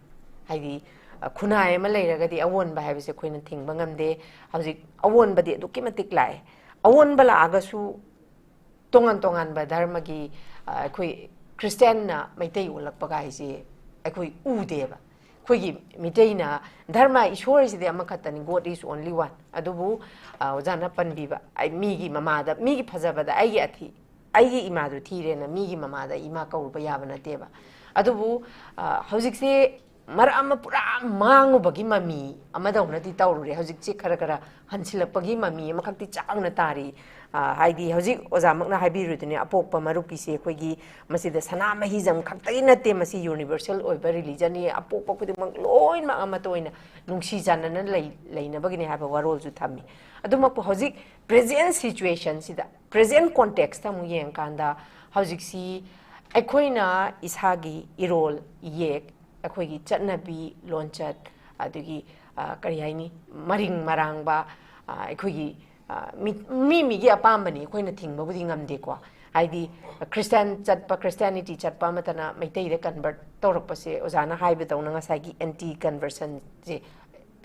ꯍꯥꯏꯗꯤ, ꯑ, ꯈꯨꯟꯅꯥꯏ ꯑꯃ ꯂꯩꯔꯒꯗꯤ ꯑꯑꯣꯟꯕ ꯍꯥꯏꯕꯁꯦ ꯑꯩꯈꯣꯏꯅ ꯊꯤꯡꯕ ꯉꯝꯗꯦ꯫ ꯍꯧꯖꯤꯛ ꯑꯑꯣꯟꯕꯗꯤ ꯑꯗꯨꯛꯀꯤ ꯃꯇꯤꯛ ꯂꯥꯛꯑꯦ꯫ ꯑꯑꯣꯟꯕ ꯂꯥꯛꯑꯒꯁꯨ ꯇꯣꯉꯥꯟ ꯇꯣꯉꯥꯟꯕ ꯙꯔꯃꯒꯤ, ꯑ, ꯑꯩꯈꯣꯏ ꯈ꯭ꯔꯤꯁꯇꯤꯌꯥꯟꯅ ꯃꯩꯇꯩ ꯑꯣꯜꯂꯛꯄꯒ ꯍꯥꯏꯁꯦ ꯑꯩꯈꯣꯏ ꯎꯗꯦꯕ꯫ ꯑꯩꯈꯣꯏꯒꯤ ꯃꯤꯇꯩꯅ ꯙꯔꯃ, ꯏꯁꯣꯔꯁꯤꯗꯤ ꯑꯃꯈꯛꯇꯅꯤ, God is only one꯫ ꯑꯗꯨꯕꯨ, ꯑ, ꯑꯣꯖꯥꯅ ꯄꯟꯕꯤꯕ, ꯑꯩ ꯃꯤꯒꯤ ꯃꯃꯥꯗ, ꯃꯤꯒꯤ ꯐꯖꯕꯗ ꯑꯩꯒꯤ ꯑꯊꯤ-, ꯑꯩꯒꯤ ꯏꯃꯥꯗꯨ ꯊꯤꯔꯦꯅ ꯃꯤꯒꯤ ꯃꯃꯥꯗ ꯏꯃꯥ ꯀꯧꯔꯨꯕ ꯌꯥꯕ ꯅꯠꯇꯦꯕ꯫ ꯑꯗꯨꯕꯨ, ꯑ, ꯍꯧꯖꯤꯛꯁꯦ ꯃꯔꯛ ꯑꯃ ꯄꯨꯔꯥ ꯃꯥꯡꯉꯨꯕꯒꯤ ꯃꯃꯤ ꯑꯃꯗꯧꯅꯗꯤ ꯇꯧꯔꯨꯔꯦ꯫ ꯍꯧꯖꯤꯛꯁꯦ ꯈꯔ ꯈꯔ ꯍꯟꯁꯤꯜꯂꯛꯄꯒꯤ ꯃꯃꯤ ꯑꯃꯈꯛꯇꯤ ꯆꯥꯎꯅ ꯇꯥꯔꯤ꯫ ꯑ, ꯍꯥꯏꯗꯤ ꯍꯧꯖꯤꯛ ꯑꯣꯖꯥꯃꯛꯅ ꯍꯥꯏꯕꯤꯔꯨꯗꯨꯅꯦ, ꯑꯄꯣꯛꯄ ꯃꯔꯨꯞꯀꯤꯁꯦ ꯑꯩꯈꯣꯏꯒꯤ ꯃꯁꯤꯗ ꯁꯅꯥꯃꯍꯤꯖꯝ ꯈꯛꯇꯒꯤ ꯅꯠꯇꯦ, ꯃꯁꯤ ꯌꯨꯅꯤꯚꯔꯁꯦꯜ ꯑꯣꯏꯕ ꯔꯤꯂꯤꯖꯟꯅꯤ, ꯑꯄꯣꯛꯄ ꯈꯨꯗꯤꯡꯃꯛ ꯂꯣꯏꯅꯃꯛ ꯑꯃꯠꯇ ꯑꯣꯏꯅ ꯅꯨꯡꯁꯤ ꯆꯥꯟꯅꯅ ꯂꯩ-, ꯂꯩꯅꯕꯒꯤꯅꯤ ꯍꯥꯏꯕ ꯋꯥꯔꯣꯜꯁꯨ ꯊꯝꯃꯤ꯫ ꯑꯗꯨꯃꯛꯄꯨ ꯍꯧꯖꯤꯛ ꯄ꯭ꯔꯦꯖꯦꯟ ꯁꯤꯆꯨꯋꯦꯁꯟꯁꯤꯗ, ꯄ꯭ꯔꯦꯖꯦꯟ ꯀꯣꯟꯇꯦꯛꯁꯇ ꯑꯃꯨꯛ ꯌꯦꯡꯉꯀꯥꯟꯗ, ꯍꯧꯖꯤꯛꯁꯤ ꯑꯩꯈꯣꯏꯅ ꯏꯁꯥꯒꯤ ꯏꯔꯣꯜ ꯏꯌꯦꯛ, ꯑꯩꯈꯣꯏꯒꯤ ꯆꯠꯅꯕꯤ ꯂꯣꯟꯆꯠ, ꯑꯗꯒꯤ, ꯑ, ꯀꯔꯤ ꯍꯥꯏꯅꯤ, ꯃꯔꯤꯡ ꯃꯔꯥꯡꯕ, ꯑ, ꯑꯩꯈꯣꯏꯒꯤ, ꯑ, ꯃꯤ, ꯃꯤ ꯃꯤꯒꯤ ꯑꯄꯥꯝꯕꯅꯤ, ꯑꯩꯈꯣꯏꯅ ꯊꯤꯡꯕꯕꯨꯗꯤ ꯉꯝꯗꯦꯀꯣ꯫ ꯍꯥꯏꯗꯤ ꯈ꯭ꯔꯤꯁꯇꯤꯌꯥꯟ ꯆꯠꯄ, ꯈ꯭ꯔꯤꯁꯇꯤꯌꯥꯅꯤꯇꯤ ꯆꯠꯄ ꯑꯃꯠꯇꯅ ꯃꯩꯇꯩꯗ ꯀꯟꯚꯔꯠ ꯇꯧꯔꯛꯄꯁꯦ, ꯑꯣꯖꯥꯅ ꯍꯥꯏꯕꯗꯧꯅ ꯉꯁꯥꯏꯒꯤ ꯑꯦꯟꯇꯤ ꯀꯟꯚꯔꯁꯟꯁꯦ,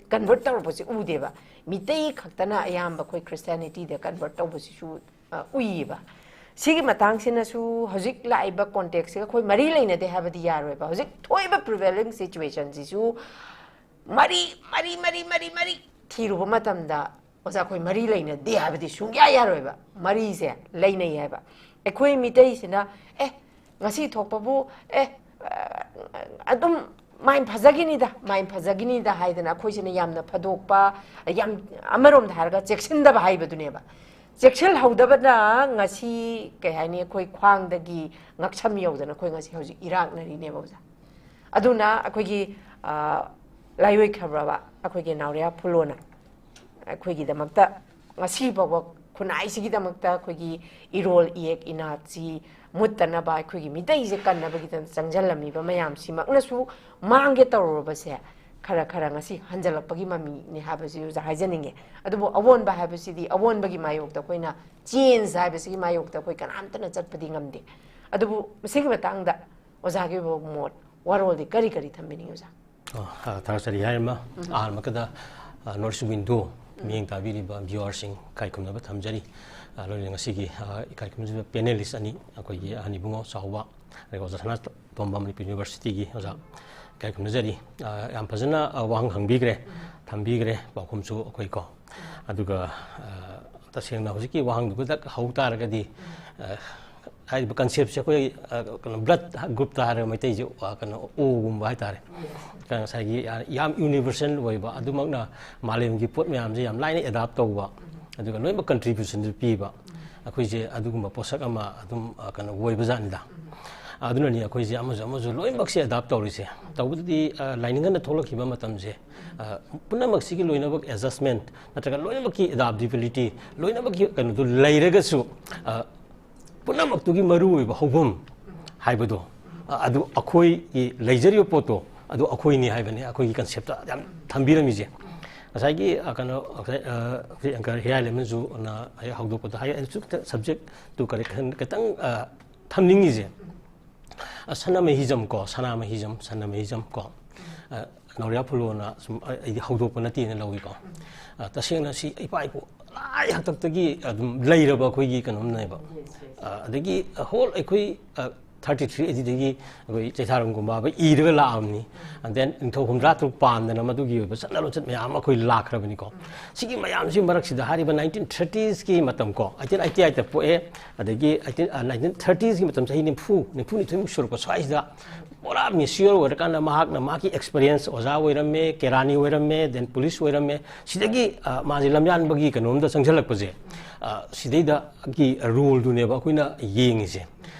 ꯀꯟꯚꯔꯠ ꯇꯧꯔꯛꯄꯁꯦ ꯎꯗꯦꯕ꯫ ꯃꯤꯇꯩ ꯈꯛꯇꯅ ꯑꯌꯥꯝꯕ ꯑꯩꯈꯣꯏ ꯈ꯭ꯔꯤꯁꯇꯤꯌꯥꯅꯤꯇꯤꯗ ꯀꯟꯚꯔꯠ ꯇꯧꯕꯁꯤꯁꯨ, ꯑ, ꯎꯏꯌꯦꯕ꯫ ꯁꯤꯒꯤ ꯃꯇꯥꯡꯁꯤꯅꯁꯨ ꯍꯧꯖꯤꯛ ꯂꯥꯛꯏꯕ ꯀꯣꯟꯇꯦꯛꯁꯁꯤꯒ ꯑꯩꯈꯣꯏ ꯃꯔꯤ ꯂꯩꯅꯗꯦ ꯍꯥꯏꯕꯗꯤ ꯌꯥꯔꯣꯏꯕ꯫ ꯍꯧꯖꯤꯛ ꯊꯣꯛꯏꯕ ꯄ꯭ꯔꯤꯚꯦꯂꯤꯡ ꯁꯤꯆꯨꯋꯦꯁꯟꯁꯤꯁꯨ ꯃꯔꯤ, ꯃꯔꯤ, ꯃꯔꯤ, ꯃꯔꯤ, ꯃꯔꯤ ꯊꯤꯔꯨꯕ ꯃꯇꯝꯗ, ꯑꯣꯖꯥ, ꯑꯩꯈꯣꯏ ꯃꯔꯤ ꯂꯩꯅꯗꯦ ꯍꯥꯏꯕꯗꯤ ꯁꯨꯡꯌꯥ ꯌꯥꯔꯣꯏꯕ꯫ ꯃꯔꯤꯁꯦ ꯂꯩꯅꯩ ꯍꯥꯏꯕ꯫ ꯑꯩꯈꯣꯏ ꯃꯤꯇꯩꯁꯤꯅ, "ꯑꯦ, ꯉꯁꯤ ꯊꯣꯛꯄꯕꯨ, ꯑꯦ, ꯑꯗꯨꯝ ꯃꯥꯏꯟ ꯐꯖꯈꯤꯅꯤꯗ, ꯃꯥꯏꯟ ꯐꯖꯈꯤꯅꯤꯗ" ꯍꯥꯏꯗꯅ ꯑꯩꯈꯣꯏꯁꯤꯅ ꯌꯥꯝꯅ ꯐꯗꯣꯛꯄ, ꯌꯥꯝ, ꯑꯃꯔꯣꯝꯗ ꯍꯥꯏꯔꯒ ꯆꯦꯛꯁꯤꯟꯗꯕ ꯍꯥꯏꯕꯗꯨꯅꯦꯕ꯫ ꯆꯦꯛꯁꯤꯜꯍꯧꯗꯕꯅ ꯉꯁꯤ, ꯀꯩ ꯍꯥꯏꯅꯤ, ꯑꯩꯈꯣꯏ ꯈ꯭ꯋꯥꯡꯗꯒꯤ ꯉꯛꯁꯝ ꯌꯧꯗꯅ ꯑꯩꯈꯣꯏ ꯉꯁꯤ ꯍꯧꯖꯤꯛ ꯏꯔꯥꯛꯅꯔꯤꯅꯦꯕ, ꯑꯣꯖꯥ꯫ ꯑꯗꯨꯅ ꯑꯩꯈꯣꯏꯒꯤ, ꯑ, ꯂꯥꯏꯑꯣꯏꯈ꯭ꯔꯕ ꯑꯩꯈꯣꯏꯒꯤ ꯅꯥꯎꯔꯤꯌꯥ ꯐꯨꯂꯣꯅ ꯑꯩꯈꯣꯏꯒꯤꯗꯃꯛꯇ, ꯉꯁꯤ ꯐꯥꯎꯕ ꯈꯨꯟꯅꯥꯏꯁꯤꯒꯤꯗꯃꯛꯇ ꯑꯩꯈꯣꯏꯒꯤ ꯏꯔꯣꯜ ꯏꯌꯦꯛ ꯏꯅꯥꯠꯁꯤ ꯃꯨꯠꯇꯅꯕ, ꯑꯩꯈꯣꯏꯒꯤ ꯃꯤꯇꯩꯁꯦ ꯀꯟꯅꯕꯒꯤꯗꯃꯛ ꯆꯪꯁꯤꯜꯂꯝꯃꯤꯕ ꯃꯌꯥꯝꯁꯤꯃꯛꯅꯁꯨ ꯃꯥꯡꯒꯦ ꯇꯧꯔꯨꯔꯕꯁꯦ ꯈꯔ ꯈꯔ ꯉꯁꯤ ꯍꯟꯖꯜꯂꯛꯄꯒꯤ ꯃꯃꯤꯅꯤ ꯍꯥꯏꯕꯁꯤ ꯑꯣꯖꯥ ꯍꯥꯏꯖꯅꯤꯡꯉꯦ꯫ ꯑꯗꯨꯕꯨ ꯑꯑꯣꯟꯕ ꯍꯥꯏꯕꯁꯤꯗꯤ ꯑꯑꯣꯟꯕꯒꯤ ꯃꯥꯌꯣꯛꯇ ꯑꯩꯈꯣꯏꯅ, change ꯍꯥꯏꯕꯁꯤꯒꯤ ꯃꯥꯌꯣꯛꯇ ꯑꯩꯈꯣꯏ ꯀꯅꯥꯝꯇꯅ ꯆꯠꯄꯗꯤ ꯉꯝꯗꯦ꯫ ꯑꯗꯨꯕꯨ ꯃꯁꯤꯒꯤ ꯃꯇꯥꯡꯗ ꯑꯣꯖꯥꯒꯤ ꯑꯣꯏꯕ ꯃꯣꯠ, ꯋꯥꯔꯣꯜꯗꯤ ꯀꯔꯤ ꯀꯔꯤ ꯊꯝꯕꯤꯅꯤꯡꯉꯤ, ꯑꯣꯖꯥ? ꯑ, ꯑ, ꯊꯥꯒꯠꯆꯔꯤ꯫ ꯍꯥꯏꯔꯤꯕ ꯑꯍꯥꯟꯕꯗ, ꯑ, North East Window ꯃꯤꯠꯌꯦꯡ ꯇꯥꯕꯤꯔꯤꯕ viewerꯁꯤꯡ ꯏꯀꯥꯏ ꯈꯨꯝꯅꯕ ꯊꯝꯖꯔꯤ꯫ ꯑ, ꯂꯣꯏꯅꯅ ꯉꯁꯤꯒꯤ, ꯑ, ꯏꯀꯥꯏ ꯈꯨꯝꯅꯖꯕ panelist ꯑꯅꯤ, ꯑꯩꯈꯣꯏꯒꯤ ꯑꯍꯟ ꯏꯕꯨꯡꯉꯣ ꯆꯥꯎꯕ, ꯑꯗꯨꯒ ꯑꯣꯖꯥ ꯁꯅꯥꯇꯣꯝꯕ ꯃꯅꯤꯄꯨꯔ Universityꯒꯤ ꯑꯣꯖꯥ, ꯏꯀꯥꯏ ꯈꯨꯝꯅꯖꯔꯤ꯫ ꯑ, ꯌꯥꯝ ꯐꯖꯅ, ꯑ, ꯋꯥꯍꯪ ꯍꯪꯕꯤꯈ꯭ꯔꯦ, ꯊꯝꯕꯤꯈ꯭ꯔꯦ ꯄꯥꯎꯈꯨꯝꯁꯨ ꯑꯩꯈꯣꯏ ꯀꯣ꯫ ꯑꯗꯨꯒ, ꯑ, ꯇꯁꯦꯡꯅ ꯍꯧꯖꯤꯛꯀꯤ ꯋꯥꯍꯪꯗꯨꯗ ꯍꯧ ꯇꯥꯔꯒꯗꯤ, ꯑ, ꯍꯥꯏꯔꯤꯕ conceptꯁꯦ ꯑꯩꯈꯣꯏ, ꯑ, ꯀꯩꯅꯣ, blood groupꯇ ꯍꯥꯏꯔꯒ ꯃꯩꯇꯩꯁꯦ, ꯑ, ꯀꯩꯅꯣ, Oꯒꯨꯝꯕ ꯍꯥꯏꯇꯥꯔꯦ꯫ ꯀꯩꯅꯣ, ꯉꯁꯥꯏꯒꯤ, ꯑ, ꯌꯥꯝ universal ꯑꯣꯏꯕ, ꯑꯗꯨꯃꯛꯅ ꯃꯥꯂꯦꯝꯒꯤ ꯄꯣꯠ ꯃꯌꯥꯝꯁꯦ ꯌꯥꯝ ꯂꯥꯏꯅ adapt ꯇꯧꯕ, ꯑꯗꯨꯒ ꯂꯣꯏꯅꯃꯛ contributionꯁꯨ ꯄꯤꯕ, ꯑꯩꯈꯣꯏꯁꯦ ꯑꯗꯨꯒꯨꯝꯕ ꯄꯣꯠꯁꯛ ꯑꯃ ꯑꯗꯨꯝ, ꯑ, ꯀꯩꯅꯣ, ꯑꯣꯏꯕꯖꯥꯠꯅꯤꯗ꯫ ꯑꯗꯨꯅꯅꯤ ꯑꯩꯈꯣꯏꯁꯦ ꯑꯃꯁꯨ ꯑꯃꯁꯨ ꯂꯣꯏꯅꯃꯛꯁꯦ adapt ꯇꯧꯔꯤꯁꯦ꯫ ꯇꯧꯕꯗꯗꯤ, ꯑ, ꯂꯥꯏꯅꯤꯡ ꯍꯟꯅ ꯊꯣꯛꯂꯛꯈꯤꯕ ꯃꯇꯝꯁꯦ, ꯑ, ꯄꯨꯝꯅꯃꯛꯁꯤꯒꯤ ꯂꯣꯏꯅꯃꯛ adjustment ꯅꯠꯇ꯭ꯔꯒ ꯂꯣꯏꯅꯃꯛꯀꯤ adaptability, ꯂꯣꯏꯅꯃꯛꯀꯤ ꯀꯩꯅꯣꯗꯣ ꯂꯩꯔꯒꯁꯨ, ꯑ, ꯄꯨꯝꯅꯃꯛꯇꯨꯒꯤ ꯃꯔꯨꯑꯣꯏꯕ ꯍꯧꯐꯝ ꯍꯥꯏꯕꯗꯣ, ꯑ, ꯑꯗꯨ ꯑꯩꯈꯣꯏꯒꯤ ꯂꯩꯖꯔꯤꯕ ꯄꯣꯠꯇꯣ, ꯑꯗꯨ ꯑꯩꯈꯣꯏꯅꯤ ꯍꯥꯏꯕꯅꯤ, ꯑꯩꯈꯣꯏꯒꯤ conceptꯇ ꯌꯥꯝ ꯊꯝꯕꯤꯔꯝꯃꯤꯁꯦ꯫ ꯉꯁꯥꯏꯒꯤ, ꯑ, ꯀꯩꯅꯣ, ꯉꯁꯥꯏ, ꯑ, ꯑꯩꯈꯣꯏ anchor ꯍꯤꯌꯥꯏ ꯂꯩꯃꯅꯁꯨ ꯅ ꯍꯦꯛ ꯍꯧꯗꯣꯛꯄꯗ ꯍꯥꯏ, ꯑꯩꯅꯁꯨ ꯈꯤꯇꯪ subjectꯇꯨ correction ꯈꯤꯇꯪ, ꯑ, ꯊꯝꯅꯤꯡꯉꯤꯁꯦ꯫ ꯑ, ꯁꯅꯥꯃꯍꯤꯖꯝ ꯀꯣ, ꯁꯅꯥꯃꯍꯤꯖꯝ, ꯁꯅꯥꯃꯍꯤꯖꯝ ꯀꯣ꯫ ꯑ, ꯅꯥꯎꯔꯤꯌꯥ ꯐꯨꯂꯣꯅ ꯁꯨꯝ, ꯑ, ꯑꯩꯗꯤ ꯍꯧꯗꯣꯛꯄ ꯅꯠꯇꯦꯅ ꯂꯧꯏꯀꯣ꯫ ꯑ, ꯇꯁꯦꯡꯅ ꯁꯤ ꯏꯄꯥ ꯏꯄꯨ ꯂꯥꯏ ꯍꯥꯛꯇꯛꯇꯒꯤ ꯑꯗꯨꯝ ꯂꯩꯔꯕ ꯑꯩꯈꯣꯏꯒꯤ ꯀꯩꯅꯣꯝꯅꯦꯕ꯫ ꯑ, ꯑꯗꯒꯤ whole ꯑꯩꯈꯣꯏ, ꯑ, ꯊꯥꯔꯇꯤ ꯊ꯭ꯔꯤ ꯑꯦꯗꯤꯗꯒꯤ ꯑꯩꯈꯣꯏ ꯆꯩꯊꯥꯔꯣꯟ ꯒꯨꯝꯕꯥꯕ ꯏꯔꯒ ꯂꯥꯛꯑꯕꯅꯤ꯫ And then ꯅꯤꯡꯊꯧ ꯍꯨꯝꯗ꯭ꯔꯥ ꯇꯔꯨꯛ ꯄꯥꯟꯗꯅ ꯃꯗꯨꯒꯤ ꯑꯣꯏꯕ ꯆꯠꯅ ꯂꯣꯟꯆꯠ ꯃꯌꯥꯝ ꯑꯃ ꯑꯩꯈꯣꯏ ꯂꯥꯛꯈ꯭ꯔꯕꯅꯤꯀꯣ꯫ ꯁꯤꯒꯤ ꯃꯌꯥꯝꯁꯤ ꯃꯔꯛꯁꯤꯗ ꯍꯥꯏꯔꯤꯕ ꯅꯥꯏꯟꯇꯤꯟ ꯊꯥꯔꯇꯤꯁꯀꯤ ꯃꯇꯝ ꯀꯣ, ꯑꯩꯇꯤꯟ ꯑꯩꯇꯤ ꯑꯩꯠꯇ ꯄꯣꯛꯑꯦ, ꯑꯗꯒꯤ ꯑꯩꯇꯤꯟ ꯅꯥꯏꯟꯇꯤꯟ ꯊꯥꯔꯇꯤꯁꯀꯤ ꯃꯇꯝ ꯆꯍꯤ ꯅꯤꯐꯨ ꯅꯤꯐꯨ ꯅꯤꯊꯣꯏꯃꯨꯛ ꯁꯨꯔꯛꯄ ꯁ꯭ꯋꯥꯏꯁꯤꯗ ꯄꯨꯔꯥ ꯃꯦꯆꯤꯌꯣꯔ ꯑꯣꯏꯔꯀꯥꯟꯗ ꯃꯍꯥꯛꯅ ꯃꯥꯒꯤ ꯑꯦꯛꯁꯄꯤꯔꯤꯌꯦꯟꯁ, ꯑꯣꯖꯥ ꯑꯣꯏꯔꯝꯃꯦ, ꯀꯦꯔꯥꯅꯤ ꯑꯣꯏꯔꯝꯃꯦ, then ꯄꯨꯂꯤꯁ ꯑꯣꯏꯔꯝꯃꯦ, ꯁꯤꯗꯒꯤ ꯃꯥꯁꯦ ꯂꯝꯌꯥꯟꯕꯒꯤ ꯀꯩꯅꯣꯝꯗ ꯆꯪꯁꯤꯜꯂꯛꯄꯁꯦ, ꯁꯤꯗꯩꯗꯒꯤ ꯔꯣꯜꯗꯨꯅꯦꯕ ꯑꯩꯈꯣꯏꯅ ꯌꯦꯡꯉꯤꯁꯦ꯫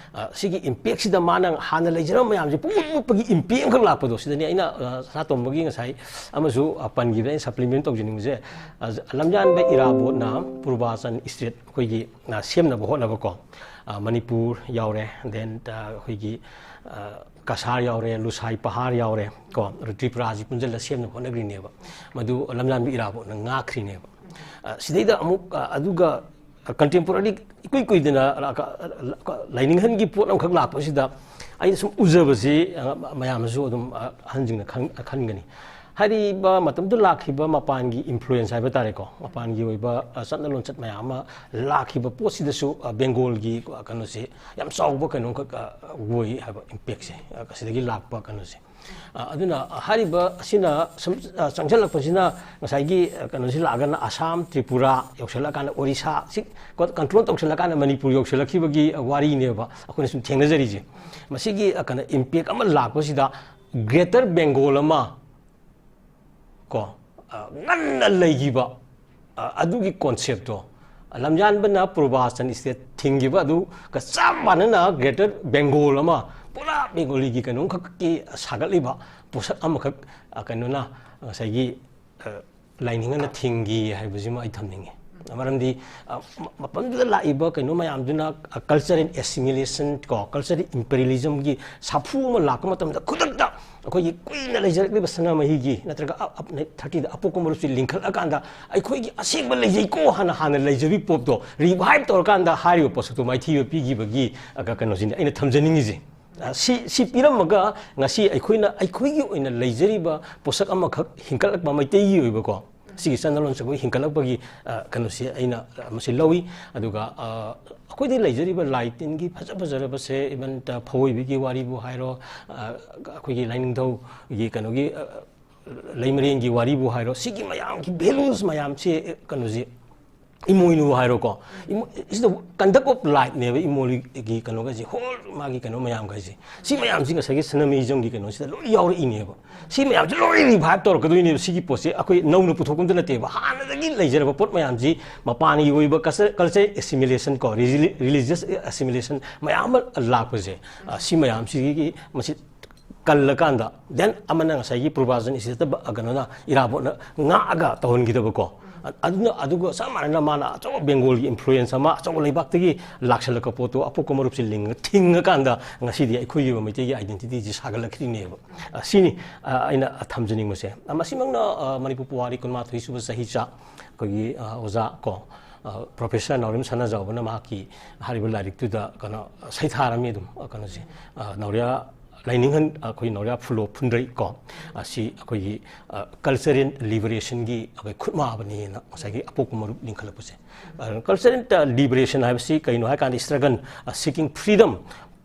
ꯁꯤꯒꯤ ꯏꯝꯄꯦꯛꯁꯤꯗ ꯃꯥꯅ ꯍꯥꯟꯅ ꯂꯩꯖꯔꯝꯕ ꯃꯌꯥꯝꯁꯦ ꯄꯨꯡꯃꯨꯠ ꯃꯨꯠꯄꯒꯤ ꯏꯝꯄꯦꯛ ꯑꯃꯈꯛ ꯂꯥꯛꯄꯗꯣ, ꯁꯤꯗꯅꯤ ꯑꯩꯅ ꯁꯅꯥꯇꯣꯝꯕꯒꯤ ꯉꯁꯥꯏ ꯑꯃꯁꯨ ꯄꯟꯈꯤꯕꯗ ꯑꯩꯅ ꯁꯄ꯭ꯂꯤꯃꯦꯟ ꯇꯧꯖꯅꯤꯡꯕꯁꯦ꯫ ꯂꯝꯌꯥꯟꯕ ꯏꯔꯥꯕꯣꯠꯅ ꯄꯨꯔꯕꯥꯆꯟ ꯏꯁꯇꯦꯠ ꯑꯩꯈꯣꯏꯒꯤ ꯁꯦꯝꯅꯕ ꯍꯣꯠꯅꯕꯀꯣ, ꯃꯅꯤꯄꯨꯔ ꯌꯥꯎꯔꯦ, then ꯑꯩꯈꯣꯏꯒꯤ ꯀꯁꯥꯔ ꯌꯥꯎꯔꯦ, ꯂꯨꯁꯥꯏ ꯄꯍꯥꯔ ꯌꯥꯎꯔꯦ ꯀꯣ, ꯇ꯭ꯔꯤꯄꯨꯔꯥꯁꯤ ꯄꯨꯟꯁꯤꯜꯂ ꯁꯦꯝꯅꯕ ꯍꯣꯠꯅꯈ꯭ꯔꯤꯅꯦꯕ꯫ ꯃꯗꯨ ꯂꯝꯌꯥꯟꯕ ꯏꯔꯥꯕꯣꯠꯅ ꯉꯥꯛꯈ꯭ꯔꯤꯅꯦꯕ꯫ ꯁꯤꯗꯩꯗ ꯑꯃꯨꯛ ꯑꯗꯨꯒ ꯀꯟꯇꯦꯝꯄꯣꯔꯔꯤ ꯏꯀꯨꯏ ꯀꯨꯏꯗꯅ ꯂꯥꯏꯅꯤꯡꯍꯟꯒꯤ ꯄꯣꯠ ꯑꯃꯈꯛ ꯂꯥꯛꯄꯁꯤꯗ ꯑꯩꯅ ꯁꯨꯝ ꯎꯖꯕꯁꯤ, ꯃꯌꯥꯝꯅꯁꯨ ꯑꯗꯨꯝ ꯑꯍꯟꯁꯤꯡꯅ ꯈꯟꯒꯅꯤ꯫ ꯍꯥꯏꯔꯤꯕ ꯃꯇꯝꯗꯨ ꯂꯥꯛꯈꯤꯕ ꯃꯄꯥꯟꯒꯤ ꯏꯟꯐ꯭ꯂꯨꯌꯦꯟꯁ ꯍꯥꯏꯕ ꯇꯥꯔꯦꯀꯣ, ꯃꯄꯥꯟꯒꯤ ꯑꯣꯏꯕ ꯆꯠꯅ ꯂꯣꯟꯆꯠ ꯃꯌꯥꯝ ꯑꯃ ꯂꯥꯛꯈꯤꯕ ꯄꯣꯠꯁꯤꯗꯁꯨ ꯕꯦꯡꯒꯣꯜꯒꯤ ꯀꯩꯅꯣꯁꯦ ꯌꯥꯝ ꯆꯥꯎꯕ ꯀꯩꯅꯣꯝꯈꯛ ꯑꯣꯏ ꯍꯥꯏꯕ ꯏꯝꯄꯦꯛꯁꯦ, ꯑꯁꯤꯗꯒꯤ ꯂꯥꯛꯄ ꯀꯩꯅꯣꯁꯦ꯫ ꯑꯗꯨꯅ ꯍꯥꯏꯔꯤꯕ ꯑꯁꯤꯅ ꯁꯨꯝ ꯆꯪꯁꯤꯜꯂꯛꯄꯁꯤꯅ ꯉꯁꯥꯏꯒꯤ ꯀꯩꯅꯣꯁꯤ ꯂꯥꯛꯑꯒꯅ ꯑꯁꯥꯝ, ꯇ꯭ꯔꯤꯄꯨꯔꯥ ꯌꯧꯁꯤꯜꯂꯛꯑꯀꯥꯟꯗ ꯑꯣꯔꯤꯁꯥ ꯁꯤ ꯀꯟꯇ꯭ꯔꯣꯜ ꯇꯧꯁꯤꯜꯂꯀꯥꯟꯗ ꯃꯅꯤꯄꯨꯔ ꯌꯧꯁꯤꯜꯂꯛꯈꯤꯕꯒꯤ ꯋꯥꯔꯤꯅꯦꯕ ꯑꯩꯈꯣꯏꯅ ꯁꯨꯝ ꯊꯦꯡꯅꯖꯔꯤꯁꯦ꯫ ꯃꯁꯤꯒꯤ ꯀꯩꯅꯣ ꯏꯝꯄꯦꯛ ꯑꯃ ꯂꯥꯛꯄꯁꯤꯗ ꯒ꯭ꯔꯦꯇꯔ ꯕꯦꯡꯒꯣꯜ ꯑꯃ ꯀꯣ, ꯉꯟꯅ ꯂꯩꯈꯤꯕ ꯑꯗꯨꯒꯤ ꯀꯣꯟꯁꯦꯞꯇꯣ, ꯂꯝꯌꯥꯟꯕꯅ ꯄꯨꯔꯕꯥꯆꯟ ꯏꯁꯇꯦꯠ ꯊꯤꯡꯈꯤꯕ ꯑꯗꯨꯒ ꯆꯞ ꯃꯥꯟꯅꯅ ꯒ꯭ꯔꯦꯇꯔ ꯕꯦꯡꯒꯣꯜ ꯑꯃ ꯄꯨꯔꯥ ꯕꯦꯡꯒꯣꯂꯤꯒꯤ ꯀꯩꯅꯣꯝꯈꯛꯀꯤ ꯁꯥꯒꯠꯂꯤꯕ ꯄꯣꯠꯁꯛ ꯑꯃꯈꯛ ꯀꯩꯅꯣꯅ ꯉꯁꯥꯏꯒꯤ ꯂꯥꯏꯅꯤꯡꯉꯅ ꯊꯤꯡꯈꯤ ꯍꯥꯏꯕꯁꯤꯃ ꯑꯩ ꯊꯝꯅꯤꯡꯉꯤ꯫ ꯃꯔꯝꯗꯤ ꯃꯐꯝꯗꯨꯗ ꯂꯥꯛꯏꯕ ꯀꯩꯅꯣ ꯃꯌꯥꯝꯗꯨꯅ ꯀꯜꯆꯔꯦꯜ ꯑꯦꯁꯤꯃꯤꯂꯦꯁꯟ ꯀꯣ, ꯀꯜꯆꯔꯦꯜ ꯏꯝꯄꯦꯔꯤꯌꯦꯂꯤꯖꯝꯒꯤ ꯁꯥꯐꯨ ꯑꯃ ꯂꯥꯛꯄ ꯃꯇꯝꯗ ꯈꯨꯗꯛꯇ ꯑꯩꯈꯣꯏꯒꯤ ꯀꯨꯏꯅ ꯂꯩꯖꯔꯛꯂꯤꯕ ꯁꯅꯥꯃꯍꯤꯒꯤ ꯅꯠꯇ꯭ꯔꯒ ꯊꯥꯔꯇꯤꯗ ꯑꯄꯣꯛꯄ ꯃꯔꯨꯞꯁꯤ ꯂꯤꯡꯈꯠꯂꯀꯥꯟꯗ ꯑꯩꯈꯣꯏꯒꯤ ꯑꯁꯦꯡꯕ ꯂꯩꯖꯩꯀꯣ ꯍꯥꯟꯅ ꯍꯥꯟꯅ ꯂꯩꯖꯕꯤ ꯄꯣꯠꯇꯣ ꯔꯤꯚꯥꯏꯚ ꯇꯧꯔꯀꯥꯟꯗ ꯍꯥꯏꯔꯤꯕ ꯄꯣꯠꯁꯛꯇꯣ ꯃꯥꯏꯊꯤꯕ ꯄꯤꯈꯤꯕꯒꯤ ꯀꯩꯅꯣꯁꯤꯅꯤ ꯑꯩꯅ ꯊꯝꯖꯅꯤꯡꯉꯤꯁꯦ꯫ ꯁꯤ ꯁꯤ ꯄꯤꯔꯝꯃꯒ ꯉꯁꯤ ꯑꯩꯈꯣꯏꯅ ꯑꯩꯈꯣꯏꯒꯤ ꯑꯣꯏꯅ ꯂꯩꯖꯔꯤꯕ ꯄꯣꯠꯁꯛ ꯑꯃꯈꯛ ꯍꯤꯡꯒꯠꯂꯛꯄ ꯃꯩꯇꯩꯒꯤ ꯑꯣꯏꯕꯀꯣ, ꯁꯤꯒꯤ ꯆꯠꯅꯂꯣꯟꯁꯦ ꯑꯩꯈꯣꯏ ꯍꯤꯡꯒꯠꯂꯛꯄꯒꯤ, ꯑ, ꯀꯩꯅꯣꯁꯦ ꯑꯩꯅ, ꯑ, ꯃꯁꯤ ꯂꯧꯏ꯫ ꯑꯗꯨꯒ, ꯑ, ꯑꯩꯈꯣꯏꯗ ꯂꯩꯖꯔꯤꯕ ꯂꯥꯏ ꯇꯤꯟꯒꯤ ꯐꯖ ꯐꯖꯔꯕꯁꯦ, even, ꯑ, ꯐꯧꯑꯣꯏꯕꯤꯒꯤ ꯋꯥꯔꯤꯕꯨ ꯍꯥꯏꯔꯣ, ꯑ, ꯑꯩꯈꯣꯏꯒꯤ ꯂꯥꯏꯅꯤꯡꯊꯧꯒꯤ ꯀꯩꯅꯣꯒꯤ, ꯑ, ꯂꯩꯃꯔꯦꯟꯒꯤ ꯋꯥꯔꯤꯕꯨ ꯍꯥꯏꯔꯣ, ꯁꯤꯒꯤ ꯃꯌꯥꯝꯒꯤ values ꯃꯌꯥꯝꯁꯦ, ꯑ, ꯀꯩꯅꯣꯁꯦ, ꯏꯃꯣꯏꯅꯨ ꯍꯥꯏꯔꯣꯀꯣ, Imo-, is the conduct of life ꯅꯦꯕ ꯏꯃꯣꯏꯅꯨꯒꯤ ꯀꯩꯅꯣꯒꯁꯦ, whole ꯃꯥꯒꯤ ꯀꯩꯅꯣ ꯃꯌꯥꯝꯒꯁꯦ꯫ ꯁꯤ ꯃꯌꯥꯝꯁꯤ ꯉꯁꯥꯏꯒꯤ ꯁꯅꯃꯤꯖꯝꯒꯤ ꯀꯩꯅꯣꯁꯤꯗ ꯂꯣꯏ ꯌꯥꯎꯔꯛꯏꯅꯦꯕ꯫ ꯁꯤ ꯃꯌꯥꯝꯁꯤ ꯂꯣꯏ revive ꯇꯧꯔꯛꯀꯗꯣꯏꯅꯦꯕ꯫ ꯁꯤꯒꯤ ꯄꯣꯠꯁꯦ ꯑꯩꯈꯣꯏ ꯅꯧꯅ ꯄꯨꯊꯣꯛꯄ ꯑꯝꯇ ꯅꯠꯇꯦꯕ꯫ ꯍꯥꯟꯅꯗꯒꯤ ꯂꯩꯖꯔꯕ ꯄꯣꯠ ꯃꯌꯥꯝꯁꯤ, ꯃꯄꯥꯟꯒꯤ ꯑꯣꯏꯕ culture, culture assimilation ꯀꯣ, reli-, religious assimilation ꯃꯌꯥꯝ ꯑꯃ ꯂꯥꯛꯄꯁꯦ, ꯑ, ꯁꯤ ꯃꯌꯥꯝꯁꯤꯒꯤ ꯃꯁꯤ ꯀꯜꯂꯀꯥꯟꯗ, then ꯑꯃꯅ ꯉꯁꯥꯏꯒꯤ ꯄ꯭ꯔꯣꯚꯥꯖꯟ ꯏꯁꯤꯗ ꯀꯩꯅꯣꯅ, ꯏꯔꯥꯕꯣꯠꯅ ꯉꯥꯛꯑꯒ ꯇꯧꯍꯟꯈꯤꯗꯕꯀꯣ꯫ ꯑ-, ꯑꯗꯨꯅ, ꯑꯗꯨꯒ ꯆꯞ ꯃꯥꯟꯅꯅ ꯃꯥꯅ ꯑꯆꯧꯕ ꯕꯦꯡꯒꯣꯜꯒꯤ influence ꯑꯃ, ꯑꯆꯧꯕ ꯂꯩꯕꯥꯛꯇꯒꯤ ꯂꯥꯛꯁꯜꯂꯛꯄ ꯄꯣꯠꯇꯣ ꯑꯄꯣꯛꯄ ꯃꯔꯨꯞꯁꯦ ꯂꯤꯡꯉ-, ꯊꯤꯡꯉꯀꯥꯟꯗ ꯉꯁꯤꯗꯤ ꯑꯩꯈꯣꯏꯒꯤ ꯑꯣꯏꯕ ꯃꯩꯇꯩꯒꯤ identity ꯁꯦ ꯁꯥꯒꯠꯂꯛꯈ꯭ꯔꯤꯅꯦꯕ꯫ ꯑ, ꯁꯤꯅꯤ, ꯑ, ꯑꯩꯅ ꯊꯝꯖꯅꯤꯡꯕꯁꯦ꯫ ꯑ, ꯃꯁꯤꯃꯛꯅ, ꯑ, ꯃꯅꯤꯄꯨꯔ ꯄꯨꯋꯥꯔꯤ ꯀꯨꯟꯃꯥꯊꯣꯏ ꯁꯨꯕ ꯆꯍꯤꯆꯥ ꯑꯩꯈꯣꯏꯒꯤ, ꯑ, ꯑꯣꯖꯥ ꯀꯣ, ꯑ, ꯄ꯭ꯔꯣꯐꯦꯁꯔ ꯅꯥꯎꯔꯦꯝ ꯁꯅꯥꯖꯥꯎꯕꯅ ꯃꯍꯥꯛꯀꯤ ꯍꯥꯏꯔꯤꯕ ꯂꯥꯏꯔꯤꯛꯇꯨꯗ ꯀꯩꯅꯣ ꯁꯩꯊꯥꯔꯝꯃꯤ ꯑꯗꯨꯝ, ꯑ, ꯀꯩꯅꯣꯁꯦ, ꯑ, ꯅꯥꯎꯔꯤꯌꯥ ꯂꯥꯏꯅꯤꯡꯍꯟ, ꯑꯩꯈꯣꯏ ꯅꯥꯎꯔꯤꯌꯥ ꯐꯨꯂꯣ ꯐꯨꯟꯗ꯭ꯔꯩ ꯀꯣ, ꯑꯁꯤ ꯑꯩꯈꯣꯏꯒꯤ, ꯑ, cultural liberation ꯒꯤ ꯑꯩꯈꯣꯏ ꯈꯨꯠꯃꯥꯕꯅꯦꯅ ꯉꯁꯥꯏꯒꯤ ꯑꯄꯣꯛꯄ ꯃꯔꯨꯞ ꯂꯤꯡꯈꯠꯂꯛꯄꯁꯦ꯫ ꯑ, cultural liberation ꯍꯥꯏꯕꯁꯤ ꯀꯩꯅꯣ ꯍꯥꯏ ꯀꯥꯟꯗ, struggle, ꯑ, seeking freedom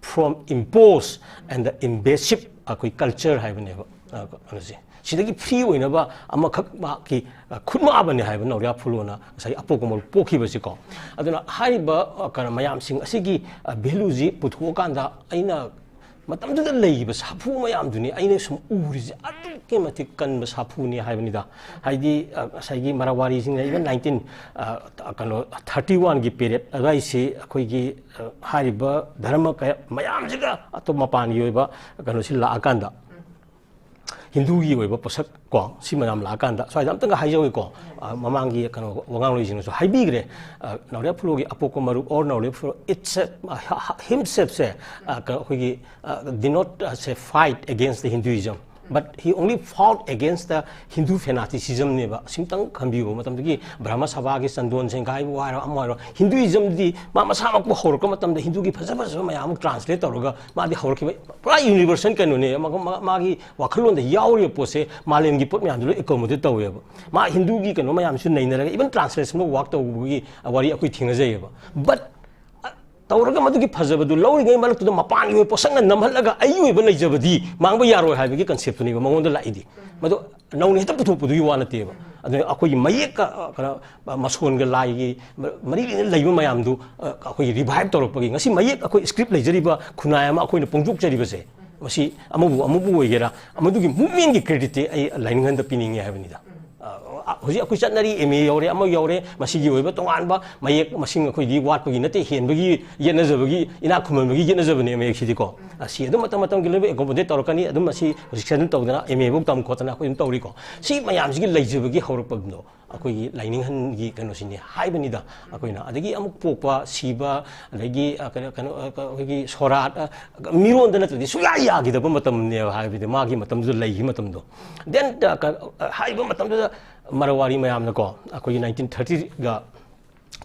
from imposed and the invasive ꯑꯩꯈꯣꯏ culture ꯍꯥꯏꯕꯅꯦꯕ꯫ ꯑ, ꯀꯩꯅꯣꯁꯦ, ꯁꯤꯗꯒꯤ free ꯑꯣꯏꯅꯕ ꯑꯃꯈꯛ ꯃꯍꯥꯛꯀꯤ, ꯑ, ꯈꯨꯠꯃꯥꯕꯅꯦ ꯍꯥꯏꯕ ꯅꯥꯎꯔꯤꯌꯥ ꯐꯨꯂꯣꯅ ꯉꯁꯥꯏ ꯑꯄꯣꯛꯄ ꯃꯔꯨꯞ ꯄꯣꯛꯈꯤꯕꯁꯤꯀꯣ꯫ ꯑꯗꯨꯅ ꯍꯥꯏꯔꯤꯕ, ꯑ, ꯀꯩꯅꯣ ꯃꯌꯥꯝꯁꯤꯡ ꯑꯁꯤꯒꯤ, ꯑ, value ꯁꯤ ꯄꯨꯊꯣꯛꯑꯀꯥꯟꯗ ꯑꯩꯅ ꯃꯇꯝꯗꯨꯗ ꯂꯩꯔꯤꯕ ꯁꯥꯐꯨ ꯃꯌꯥꯝꯗꯨꯅꯤ ꯑꯩꯅ ꯁꯨꯝ ꯎꯔꯤꯁꯦ꯫ ꯑꯗꯨꯛꯀꯤ ꯃꯇꯤꯛ ꯀꯟꯕ ꯁꯥꯐꯨꯅꯤ ꯍꯥꯏꯕꯅꯤꯗ꯫ ꯍꯥꯏꯗꯤ, ꯑ, ꯉꯁꯥꯏꯒꯤ ꯃꯔꯥꯋꯥꯔꯤꯁꯤꯡꯅ even nineteen, ꯑ, ꯀꯩꯅꯣ, thirty one ꯒꯤ period ꯑꯗꯨꯋꯥꯏꯁꯤ ꯑꯩꯈꯣꯏꯒꯤ, ꯑ, ꯍꯥꯏꯔꯤꯕ ꯙꯔꯃ ꯀꯌꯥ ꯃꯌꯥꯝꯁꯤꯒ ꯑꯇꯣꯞ ꯃꯄꯥꯟꯒꯤ ꯑꯣꯏꯕ ꯀꯩꯅꯣꯁꯤ ꯂꯥꯛꯑꯀꯥꯟꯗ, ꯍꯤꯟꯗꯨꯒꯤ ꯑꯣꯏꯕ ꯄꯣꯠꯁꯛ ꯀꯣ, ꯁꯤ ꯃꯌꯥꯝ ꯂꯥꯛꯑꯀꯥꯟꯗ, ꯁ꯭ꯋꯥꯏꯗ ꯑꯝꯇꯪꯒ ꯍꯥꯏꯖꯧꯒꯦꯀꯣ, ꯑ, ꯃꯃꯥꯡꯒꯤ ꯀꯩꯅꯣ ꯋꯥꯉꯥꯡꯂꯣꯏꯁꯤꯡꯅꯁꯨ ꯍꯥꯏꯕꯤꯈ꯭ꯔꯦ, ꯑ, ꯅꯥꯎꯔꯤꯌꯥ ꯐꯨꯂꯣꯒꯤ ꯑꯄꯣꯛꯄ ꯃꯔꯨꯞ or ꯅꯥꯎꯔꯤꯌꯥ ꯐꯨꯂꯣ, it's a, ꯑ, ꯍ-, ꯍ-, himself ꯁꯦ, ꯑ, ꯀ-, ꯑꯩꯈꯣꯏꯒꯤ, ꯑ, did not, ꯑ, say fight against the Hinduism꯫ But he only fought against the Hindu fanaticism ꯅꯦꯕ꯫ ꯁꯤꯝꯇꯪ ꯈꯟꯕꯤꯌꯨꯕ ꯃꯇꯝꯗꯒꯤ ꯕ꯭ꯔꯍꯃ ꯁꯚꯥꯒꯤ ꯆꯟꯗꯣꯟ ꯁꯦꯡꯒꯥꯏꯕꯨ ꯍꯥꯏꯔꯣ, ꯑꯃ ꯍꯥꯏꯔꯣ, Hinduism ꯗꯤ ꯃꯥ ꯃꯁꯥꯃꯛꯄꯨ ꯍꯧꯔꯛꯄ ꯃꯇꯝꯗ ꯍꯤꯟꯗꯨꯒꯤ ꯐꯖ ꯐꯖꯕ ꯃꯌꯥꯝ ꯑꯃ translate ꯇꯧꯔꯒ ꯃꯥꯗꯤ ꯍꯧꯔꯛꯈꯤꯕ꯫ ꯄꯨꯔꯥ universal ꯀꯩꯅꯣꯅꯦ꯫ ꯃꯥ-, ꯃꯥ-, ꯃꯥꯒꯤ ꯋꯥꯈꯜꯂꯣꯟꯗ ꯌꯥꯎꯔꯤꯕ ꯄꯣꯠꯁꯦ ꯃꯥꯂꯦꯝꯒꯤ ꯄꯣꯠ ꯃꯌꯥꯝꯗꯨ ꯂꯣꯏ accommodate ꯇꯧꯋꯦꯕ꯫ ꯃꯥ ꯍꯤꯟꯗꯨꯒꯤ ꯀꯩꯅꯣ ꯃꯌꯥꯝꯁꯨ ꯅꯩꯅꯔꯒ even translation ꯗ work ꯇꯧꯕꯒꯤ ꯋꯥꯔꯤ ꯑꯩꯈꯣꯏ ꯊꯦꯡꯅꯖꯩꯌꯦꯕ꯫ But ꯇꯧꯔꯒ ꯃꯗꯨꯒꯤ ꯐꯖꯕꯗꯨ ꯂꯧꯔꯤꯉꯩ ꯃꯔꯛꯇꯨꯗ ꯃꯄꯥꯟꯒꯤ ꯑꯣꯏꯕ ꯄꯣꯠꯁꯛꯅ ꯅꯝꯍꯜꯂꯒ ꯑꯩꯒꯤ ꯑꯣꯏꯕ ꯂꯩꯖꯕꯗꯤ ꯃꯥꯡꯕ ꯌꯥꯔꯣꯏ ꯍꯥꯏꯕꯒꯤ concept ꯇꯨꯅꯦꯕ ꯃꯉꯣꯟꯗ ꯂꯥꯛꯏꯗꯤ꯫ ꯃꯗꯨ ꯅꯧꯅ ꯍꯦꯛꯇ ꯄꯨꯊꯣꯛꯄꯗꯨꯒꯤ ꯋꯥ ꯅꯠꯇꯦꯕ꯫ ꯑꯗꯨꯅ ꯑꯩꯈꯣꯏꯒꯤ ꯃꯌꯦꯛꯀ, ꯑ, ꯀꯩꯅꯣ, ꯑ, ꯃꯁꯣꯟꯒ ꯂꯥꯏꯒꯤ ꯃ-, ꯃꯔꯤ ꯂꯩꯅꯅ ꯂꯩꯕ ꯃꯌꯥꯝꯗꯨ, ꯑ, ꯑꯩꯈꯣꯏꯒꯤ revive ꯇꯧꯔꯛꯄꯒꯤ ꯉꯁꯤ ꯃꯌꯦꯛ ꯑꯩꯈꯣꯏ script ꯂꯩꯖꯔꯤꯕ ꯈꯨꯟꯅꯥꯏ ꯑꯃ ꯑꯩꯈꯣꯏꯅ ꯐꯣꯡꯗꯣꯛꯆꯔꯤꯕꯁꯦ, ꯃꯁꯤ ꯑꯃꯕꯨ ꯑꯃꯕꯨ ꯑꯣꯏꯒꯦꯔꯥ, ꯃꯗꯨꯒꯤ movement ꯀꯤ credit ꯇꯤ ꯑꯩ ꯂꯥꯏꯅꯤꯡꯍꯟꯗ ꯄꯤꯅꯤꯡꯉꯤ ꯍꯥꯏꯕꯅꯤꯗ꯫ ꯑ, ꯍꯧꯖꯤꯛ ꯑꯩꯈꯣꯏ ꯆꯠꯅꯔꯤ, M A ꯌꯧꯔꯦ, ꯑꯃ ꯌꯧꯔꯦ, ꯃꯁꯤꯒꯤ ꯑꯣꯏꯕ ꯇꯣꯉꯥꯟꯕ ꯃꯌꯦꯛ ꯃꯁꯤꯡ ꯑꯩꯈꯣꯏꯗꯤ ꯋꯥꯠꯄꯒꯤ ꯅꯠꯇꯦ, ꯍꯦꯟꯕꯒꯤ ꯌꯦꯠꯅꯖꯕꯒꯤ, ꯏꯅꯥꯛ ꯈꯨꯟꯕꯒꯤ ꯌꯦꯠꯅꯖꯕꯅꯦ ꯃꯌꯦꯛꯁꯤꯗꯤꯀꯣ꯫ ꯑꯁꯤ ꯑꯗꯨꯝ ꯃꯇꯝ ꯃꯇꯝꯒꯤ ꯂꯣꯏꯅ accommodate ꯇꯧꯔꯛꯀꯅꯤ꯫ ꯑꯗꯨꯝ ꯑꯁꯤ restriction ꯇꯧꯗꯅ M A ꯐꯧ ꯇꯝ ꯈꯣꯠꯇꯅ ꯑꯩꯈꯣꯏ ꯑꯗꯨꯝ ꯇꯧꯔꯤꯀꯣ꯫ ꯁꯤ ꯃꯌꯥꯝꯁꯤꯒꯤ ꯂꯩꯖꯕꯒꯤ ꯍꯧꯔꯛꯐꯝꯗꯣ ꯑꯩꯈꯣꯏꯒꯤ ꯂꯥꯏꯅꯤꯡꯍꯟꯒꯤ ꯀꯩꯅꯣꯁꯤꯅꯤ ꯍꯥꯏꯕꯅꯤꯗ꯫ ꯑꯩꯈꯣꯏꯅ ꯑꯗꯒꯤ ꯑꯃꯨꯛ ꯄꯣꯛꯄ, ꯁꯤꯕ, ꯑꯗꯒꯤ, ꯑ, ꯀꯩꯅꯣ, ꯀꯩꯅꯣ, ꯑ, ꯑꯩꯈꯣꯏꯒꯤ ꯁꯣꯔꯥꯠ, ꯑ, ꯃꯤꯔꯣꯟꯗ ꯅꯠꯇ꯭ꯔꯗꯤ ꯁꯨꯡꯌꯥ ꯌꯥꯈꯤꯗꯕ ꯃꯇꯝꯅꯦꯕ, ꯍꯥꯏꯕꯗꯤ ꯃꯥꯒꯤ ꯃꯇꯝꯗꯨꯗ ꯂꯩꯈꯤꯕ ꯃꯇꯝꯗꯣ꯫ Then, ꯑ, ꯀ-, ꯑ, ꯍꯥꯏꯔꯤꯕ ꯃꯇꯝꯗꯨꯗ ꯃꯔꯋꯥꯔꯤ ꯃꯌꯥꯝꯅꯀꯣ, ꯑꯩꯈꯣꯏꯒꯤ nineteen thirty ꯒ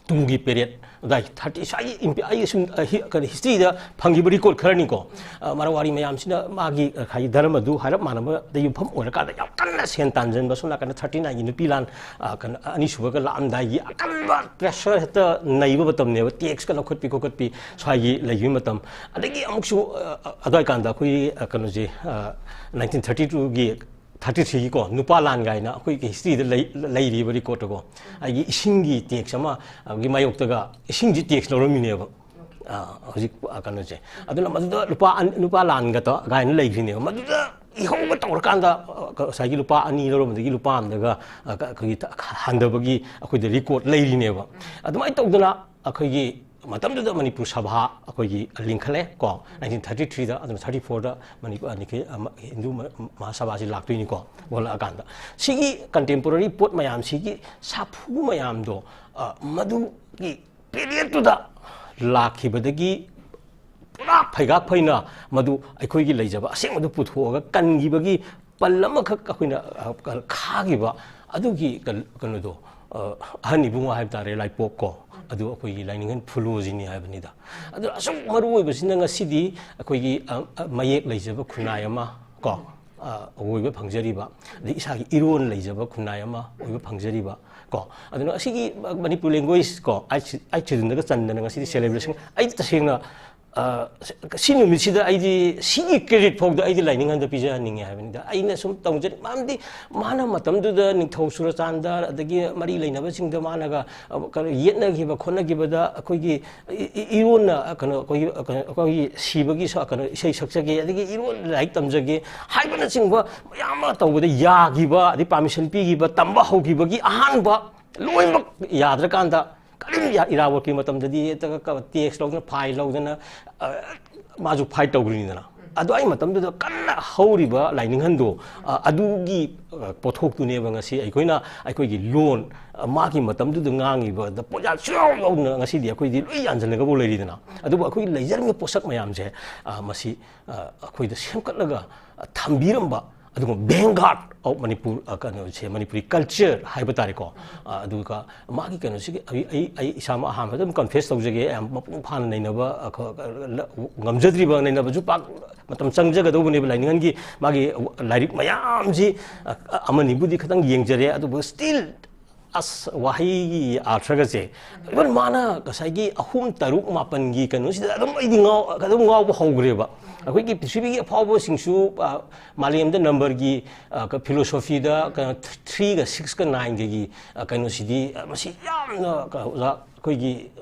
two ꯒꯤ period ꯑꯗꯨꯋꯥꯏ, thirty, ꯉꯁꯥꯏꯒꯤ ꯏꯝꯄꯤ-, ꯑꯩ ꯁꯨꯝ, ꯑ, ꯍꯤ-, ꯀꯩꯅꯣ, history ꯗ ꯐꯪꯈꯤꯕ record ꯈꯔꯅꯤꯀꯣ꯫ ꯑ, ꯃꯔꯋꯥꯔꯤ ꯃꯌꯥꯝꯁꯤꯅ ꯃꯥꯒꯤ, ꯑ, ꯉꯁꯥꯏꯒꯤ ꯙꯔꯃꯗꯨ ꯍꯥꯏꯔꯞ ꯃꯥꯟꯅꯕꯗ ꯌꯨꯝꯐꯝ ꯑꯣꯏꯔꯀꯥꯟꯗ ꯌꯥꯝ ꯀꯟꯅ ꯁꯦꯟ ꯇꯥꯟꯖꯟꯕ, ꯁꯣꯝ ꯅꯥꯀꯟꯗ thirty nine ꯒꯤ ꯅꯨꯄꯤ ꯂꯥꯟ, ꯑ, ꯀꯩꯅꯣ, ꯑꯅꯤꯁꯨꯕꯒ ꯂꯥꯛꯑꯝꯗꯥꯏꯒꯤ ꯑꯀꯟꯕ pressure ꯍꯦꯛꯇ ꯅꯩꯕ ꯃꯇꯝꯅꯦꯕ, tax ꯀ ꯂꯧꯈꯠꯄꯤ ꯈꯣꯠꯀꯠꯄꯤ ꯁ꯭ꯋꯥꯏꯒꯤ ꯂꯩꯈꯤꯕ ꯃꯇꯝ꯫ ꯑꯗꯒꯤ ꯑꯃꯨꯛꯁꯨ, ꯑ, ꯑ, ꯑꯗꯨꯋꯥꯏ ꯀꯥꯟꯗ ꯑꯩꯈꯣꯏꯒꯤ, ꯑ, ꯀꯩꯅꯣꯁꯦ, ꯑ, nineteen thirty two ꯒꯤ thirty three ꯒꯤꯀꯣ, ꯅꯨꯄꯥ ꯂꯥꯟ ꯀꯥꯏꯅ ꯑꯩꯈꯣꯏꯒꯤ history ꯗ ꯂꯩ-, ꯂꯩꯔꯤꯕ record ꯇꯀꯣ꯫ ꯑꯩꯒꯤ ꯏꯁꯤꯡꯒꯤ tax ꯑꯃ, ꯑ, ꯒꯤ ꯃꯥꯌꯣꯛꯇꯒ ꯏꯁꯤꯡꯁꯤ tax ꯂꯧꯔꯝꯃꯤꯅꯦꯕ꯫ ꯑ, ꯍꯧꯖꯤꯛ, ꯑ, ꯀꯩꯅꯣꯁꯦ꯫ ꯑꯗꯨꯅ ꯃꯗꯨꯗ ꯂꯨꯄꯥ ꯑꯟ-, ꯅꯨꯄꯥ ꯂꯥꯟꯒ ꯇꯧ-, ꯀꯥꯏꯅ ꯂꯩꯈ꯭ꯔꯤꯅꯦꯕ꯫ ꯃꯗꯨꯗ ꯏꯍꯧꯒ ꯇꯧꯔꯀꯥꯟꯗ, ꯑ, ꯉꯁꯥꯏꯒꯤ ꯂꯨꯄꯥ ꯑꯅꯤ ꯂꯧꯔꯝꯕꯗꯒꯤ ꯂꯨꯄꯥ ꯑꯃꯗꯒ, ꯑ, ꯀ-, ꯑꯩꯈꯣꯏꯒꯤ ꯊ-, ꯍꯟꯊꯕꯒꯤ ꯑꯩꯈꯣꯏꯗ record ꯂꯩꯔꯤꯅꯦꯕ꯫ ꯑꯗꯨꯃꯥꯏꯅ ꯇꯧꯗꯅ ꯑꯩꯈꯣꯏꯒꯤ ꯃꯇꯝꯗꯨꯗ ꯃꯅꯤꯄꯨꯔ ꯁꯚꯥ ꯑꯩꯈꯣꯏꯒꯤ ꯂꯤꯡꯈꯠꯂꯦ ꯀꯣ, nineteen thirty three ꯗ, ꯑꯗꯨꯅ thirty four ꯗ ꯃꯅꯤꯄꯨꯔ, ꯑ, ꯅꯤꯡꯈꯩ-, ꯑ, ꯃ-, ꯍꯤꯟꯗꯨ ꯃ-, ꯃꯍꯥꯁꯚꯥꯁꯤ ꯂꯥꯛꯇꯣꯏꯅꯤꯀꯣ, ꯑꯣꯜꯂꯛꯑꯀꯥꯟꯗ꯫ ꯁꯤꯒꯤ contemporary ꯄꯣꯠ ꯃꯌꯥꯝꯁꯤꯒꯤ ꯁꯥꯐꯨ ꯃꯌꯥꯝꯗꯣ, ꯑ, ꯃꯗꯨꯒꯤ period ꯇꯨꯗ ꯂꯥꯛꯈꯤꯕꯗꯒꯤ ꯄꯨꯔꯥ ꯐꯩꯒꯥꯛ ꯐꯩꯅ ꯃꯗꯨ ꯑꯩꯈꯣꯏꯒꯤ ꯂꯩꯖꯕ ꯑꯁꯦꯡꯕꯗꯨ ꯄꯨꯊꯣꯛꯑꯒ ꯀꯟꯈꯤꯕꯒꯤ ꯄꯜ ꯑꯃꯈꯛ ꯑꯩꯈꯣꯏꯅ, ꯑ, ꯈꯥꯈꯤꯕ ꯑꯗꯨꯒꯤ ꯀꯩꯅꯣꯗꯣ, ꯑ, ꯑꯍꯟ ꯏꯕꯨꯡꯉꯣ ꯍꯥꯏꯕ ꯇꯥꯔꯦ, ꯂꯥꯏꯄꯣꯛ ꯀꯣ, ꯑꯗꯨ ꯑꯩꯈꯣꯏꯒꯤ ꯂꯥꯏꯅꯤꯡꯊꯧ ꯐꯨꯂꯣꯖꯤꯅꯤ ꯍꯥꯏꯕꯅꯤꯗ꯫ ꯑꯗꯨ ꯑꯁꯨꯛ ꯃꯔꯨ ꯑꯣꯏꯕꯁꯤꯅ ꯉꯁꯤꯗꯤ ꯑꯩꯈꯣꯏꯒꯤ, ꯑ, ꯑ, ꯃꯌꯦꯛ ꯂꯩꯖꯕ ꯈꯨꯟꯅꯥꯏ ꯑꯃ ꯀꯣ, ꯑ, ꯑꯣꯏꯕ ꯐꯪꯖꯔꯤꯕ, ꯑꯗꯩ ꯏꯁꯥꯒꯤ ꯏꯔꯣꯟ ꯂꯩꯖꯕ ꯈꯨꯟꯅꯥꯏ ꯑꯃ ꯑꯣꯏꯕ ꯐꯪꯖꯔꯤꯕ ꯀꯣ꯫ ꯑꯗꯨꯅ ꯑꯁꯤꯒꯤ ꯃꯅꯤꯄꯨꯔ ꯂꯦꯡꯒ꯭ꯋꯦꯖ ꯀꯣ, ꯑꯩꯠ ꯁꯤ-, ꯑꯩꯠ ꯁꯤꯗꯨꯟꯗꯒ ꯆꯟꯗꯅ ꯉꯁꯤꯗꯤ ꯁꯦꯂꯦꯕ꯭ꯔꯦꯁꯟ, ꯑꯩ ꯇꯁꯦꯡꯅ, ꯑ, ꯁꯤ ꯅꯨꯃꯤꯠꯁꯤꯗ ꯑꯩꯗꯤ ꯁꯤꯒꯤ ꯀ꯭ꯔꯦꯗꯤꯠ ꯐꯥꯎꯗ ꯑꯩꯗꯤ ꯂꯥꯏꯅꯤꯡꯊꯧꯗ ꯄꯤꯖꯍꯟꯅꯤꯡꯉꯦ ꯍꯥꯏꯕꯅꯤꯗ꯫ ꯑꯩꯅ ꯁꯨꯝ ꯇꯧꯖꯅꯤꯡ, ꯃꯔꯝꯗꯤ ꯃꯥꯅ ꯃꯇꯝꯗꯨꯗ ꯅꯤꯡꯊꯧ ꯁꯨꯔꯆꯥꯟꯗ ꯑꯗꯒꯤ ꯃꯔꯤ ꯂꯩꯅꯕꯁꯤꯡꯗ ꯃꯥꯅꯒ, ꯑ, ꯀꯩꯅꯣ, ꯌꯦꯠꯅꯈꯤꯕ ꯈꯣꯠꯅꯈꯤꯕꯗ ꯑꯩꯈꯣꯏꯒꯤ ꯏ-, ꯏ-, ꯏꯔꯣꯟꯅ, ꯑ, ꯀꯩꯅꯣ, ꯑꯩꯈꯣꯏꯒꯤ, ꯑ, ꯀꯩꯅꯣ, ꯑꯩꯈꯣꯏꯒꯤ ꯁꯤꯕꯒꯤ ꯁ-, ꯀꯩꯅꯣ, ꯏꯁꯩ ꯁꯛꯆꯒꯦ, ꯑꯗꯒꯤ ꯏꯔꯣꯟ ꯂꯥꯏꯔꯤꯛ ꯇꯝꯖꯒꯦ ꯍꯥꯏꯕꯅꯆꯤꯡꯕ ꯃꯌꯥꯝ ꯑꯃ ꯇꯧꯕꯗ ꯌꯥꯈꯤꯕ, ꯑꯗꯩ ꯄꯥꯔꯃꯤꯁꯟ ꯄꯤꯈꯤꯕ, ꯇꯝꯕ ꯍꯧꯈꯤꯕꯒꯤ ꯑꯍꯥꯟꯕ ꯂꯣꯏꯅꯃꯛ ꯌꯥꯗ꯭ꯔꯀꯥꯟꯗ ꯀꯔꯤꯝ ꯌꯥ-, ꯏꯔꯥꯕꯣꯠꯀꯤ ꯃꯇꯝꯗꯗꯤ ꯍꯦꯛꯇ ꯀ-, ꯇꯦꯛꯁ ꯂꯧꯗꯅ, ꯐꯥꯏꯜ ꯂꯧꯗꯅ, ꯑ, ꯃꯥꯁꯨ ꯐꯥꯏꯠ ꯇꯧꯈ꯭ꯔꯤꯅꯤꯗꯅ꯫ ꯑꯗꯣ ꯑꯩ ꯃꯇꯝꯗꯨꯗ ꯀꯟꯅ ꯍꯧꯔꯤꯕ ꯂꯥꯏꯅꯤꯡꯍꯟꯗꯣ, ꯑ, ꯑꯗꯨꯒꯤ, ꯑ, ꯄꯣꯠꯊꯣꯛꯇꯨꯅꯦꯕ ꯉꯁꯤ ꯑꯩꯈꯣꯏꯅ ꯑꯩꯈꯣꯏꯒꯤ ꯂꯣꯟ, ꯑ, ꯃꯥꯒꯤ ꯃꯇꯝꯗꯨꯗ ꯉꯥꯡꯉꯤꯕꯗ ꯄꯣꯠꯌꯥꯟ ꯁꯨꯡꯌꯥꯎ ꯌꯥꯎꯗꯅ ꯉꯁꯤꯗꯤ ꯑꯩꯈꯣꯏꯗꯤ ꯂꯣꯏ ꯌꯥꯟꯁꯤꯜꯂꯒꯕꯨ ꯂꯩꯔꯤꯗꯅ꯫ ꯑꯗꯨꯕꯨ ꯑꯩꯈꯣꯏꯒꯤ ꯂꯩꯖꯔꯝꯃꯤꯕ ꯄꯣꯠꯁꯛ ꯃꯌꯥꯝꯁꯦ, ꯑ, ꯃꯁꯤ, ꯑ, ꯑꯩꯈꯣꯏꯗ ꯁꯦꯝꯒꯠꯂꯒ, ꯑ, ꯊꯝꯕꯤꯔꯝꯕ ꯑꯗꯨꯒꯨꯝꯕ vanguard of ꯃꯅꯤꯄꯨꯔ, ꯑ, ꯀꯩꯅꯣꯁꯦ, ꯃꯅꯤꯄꯨꯔꯤ ꯀꯜꯆꯔ ꯍꯥꯏꯕ ꯇꯥꯔꯦꯀꯣ꯫ ꯑ, ꯑꯗꯨꯒ ꯃꯥꯒꯤ ꯀꯩꯅꯣꯁꯤꯒꯤ ꯑꯩ, ꯑꯩ, ꯑꯩ ꯏꯁꯥꯃꯛ ꯑꯍꯥꯟꯕꯗ ꯑꯗꯨꯝ ꯀꯟꯐꯦꯁ ꯇꯧꯖꯒꯦ, ꯌꯥꯝ ꯃꯄꯨꯡ ꯐꯥꯅ ꯅꯩꯅꯕ, ꯑ, ꯈ-, ꯉꯝꯖꯗ꯭ꯔꯤꯕ, ꯅꯩꯅꯕꯁꯨ ꯄꯥꯛ ꯃꯇꯝ ꯆꯪꯖꯒꯗꯧꯕꯅꯦꯕ꯫ ꯂꯥꯏꯅꯤꯡꯍꯟꯒꯤ ꯃꯥꯒꯤ ꯂꯥꯏꯔꯤꯛ ꯃꯌꯥꯝꯁꯤ, ꯑ, ꯑꯃꯅꯤꯕꯨꯗꯤ ꯈꯤꯇꯪ ꯌꯦꯡꯖꯔꯦ, ꯑꯗꯨꯕꯨ still ꯑꯁ, ꯋꯥꯍꯩꯒꯤ ꯑꯥꯔꯊꯒꯁꯦ, even ꯃꯥꯅ ꯉꯁꯥꯏꯒꯤ ꯑꯍꯨꯝ, ꯇꯔꯨꯛ, ꯃꯥꯄꯟꯒꯤ ꯀꯩꯅꯣꯁꯤꯗ ꯑꯗꯨꯝ ꯑꯩꯗꯤ ꯉꯥꯎ-, ꯑꯗꯨꯝ ꯉꯥꯎꯕ ꯍꯧꯈ꯭ꯔꯦꯕ꯫ ꯑꯩꯈꯣꯏꯒꯤ ꯄ꯭ꯔꯤꯊꯤꯕꯤꯒꯤ ꯑꯐꯥꯎꯕꯁꯤꯡꯁꯨ, ꯑ, ꯃꯥꯂꯦꯝꯗ ꯅꯝꯕꯔꯒꯤ, ꯑ, ꯀ-, ꯐꯤꯂꯣꯁꯣꯐꯤꯗ ꯀꯩꯅꯣ, ꯊ꯭ꯔꯤꯒ ꯁꯤꯛꯁꯀ ꯅꯥꯏꯟꯒꯒꯤ, ꯑ, ꯀꯩꯅꯣꯁꯤꯗꯤ, ꯑ, ꯃꯁꯤ ꯌꯥꯝꯅ ꯀ-, ꯑꯣꯖꯥ ꯑꯩꯈꯣꯏꯒꯤ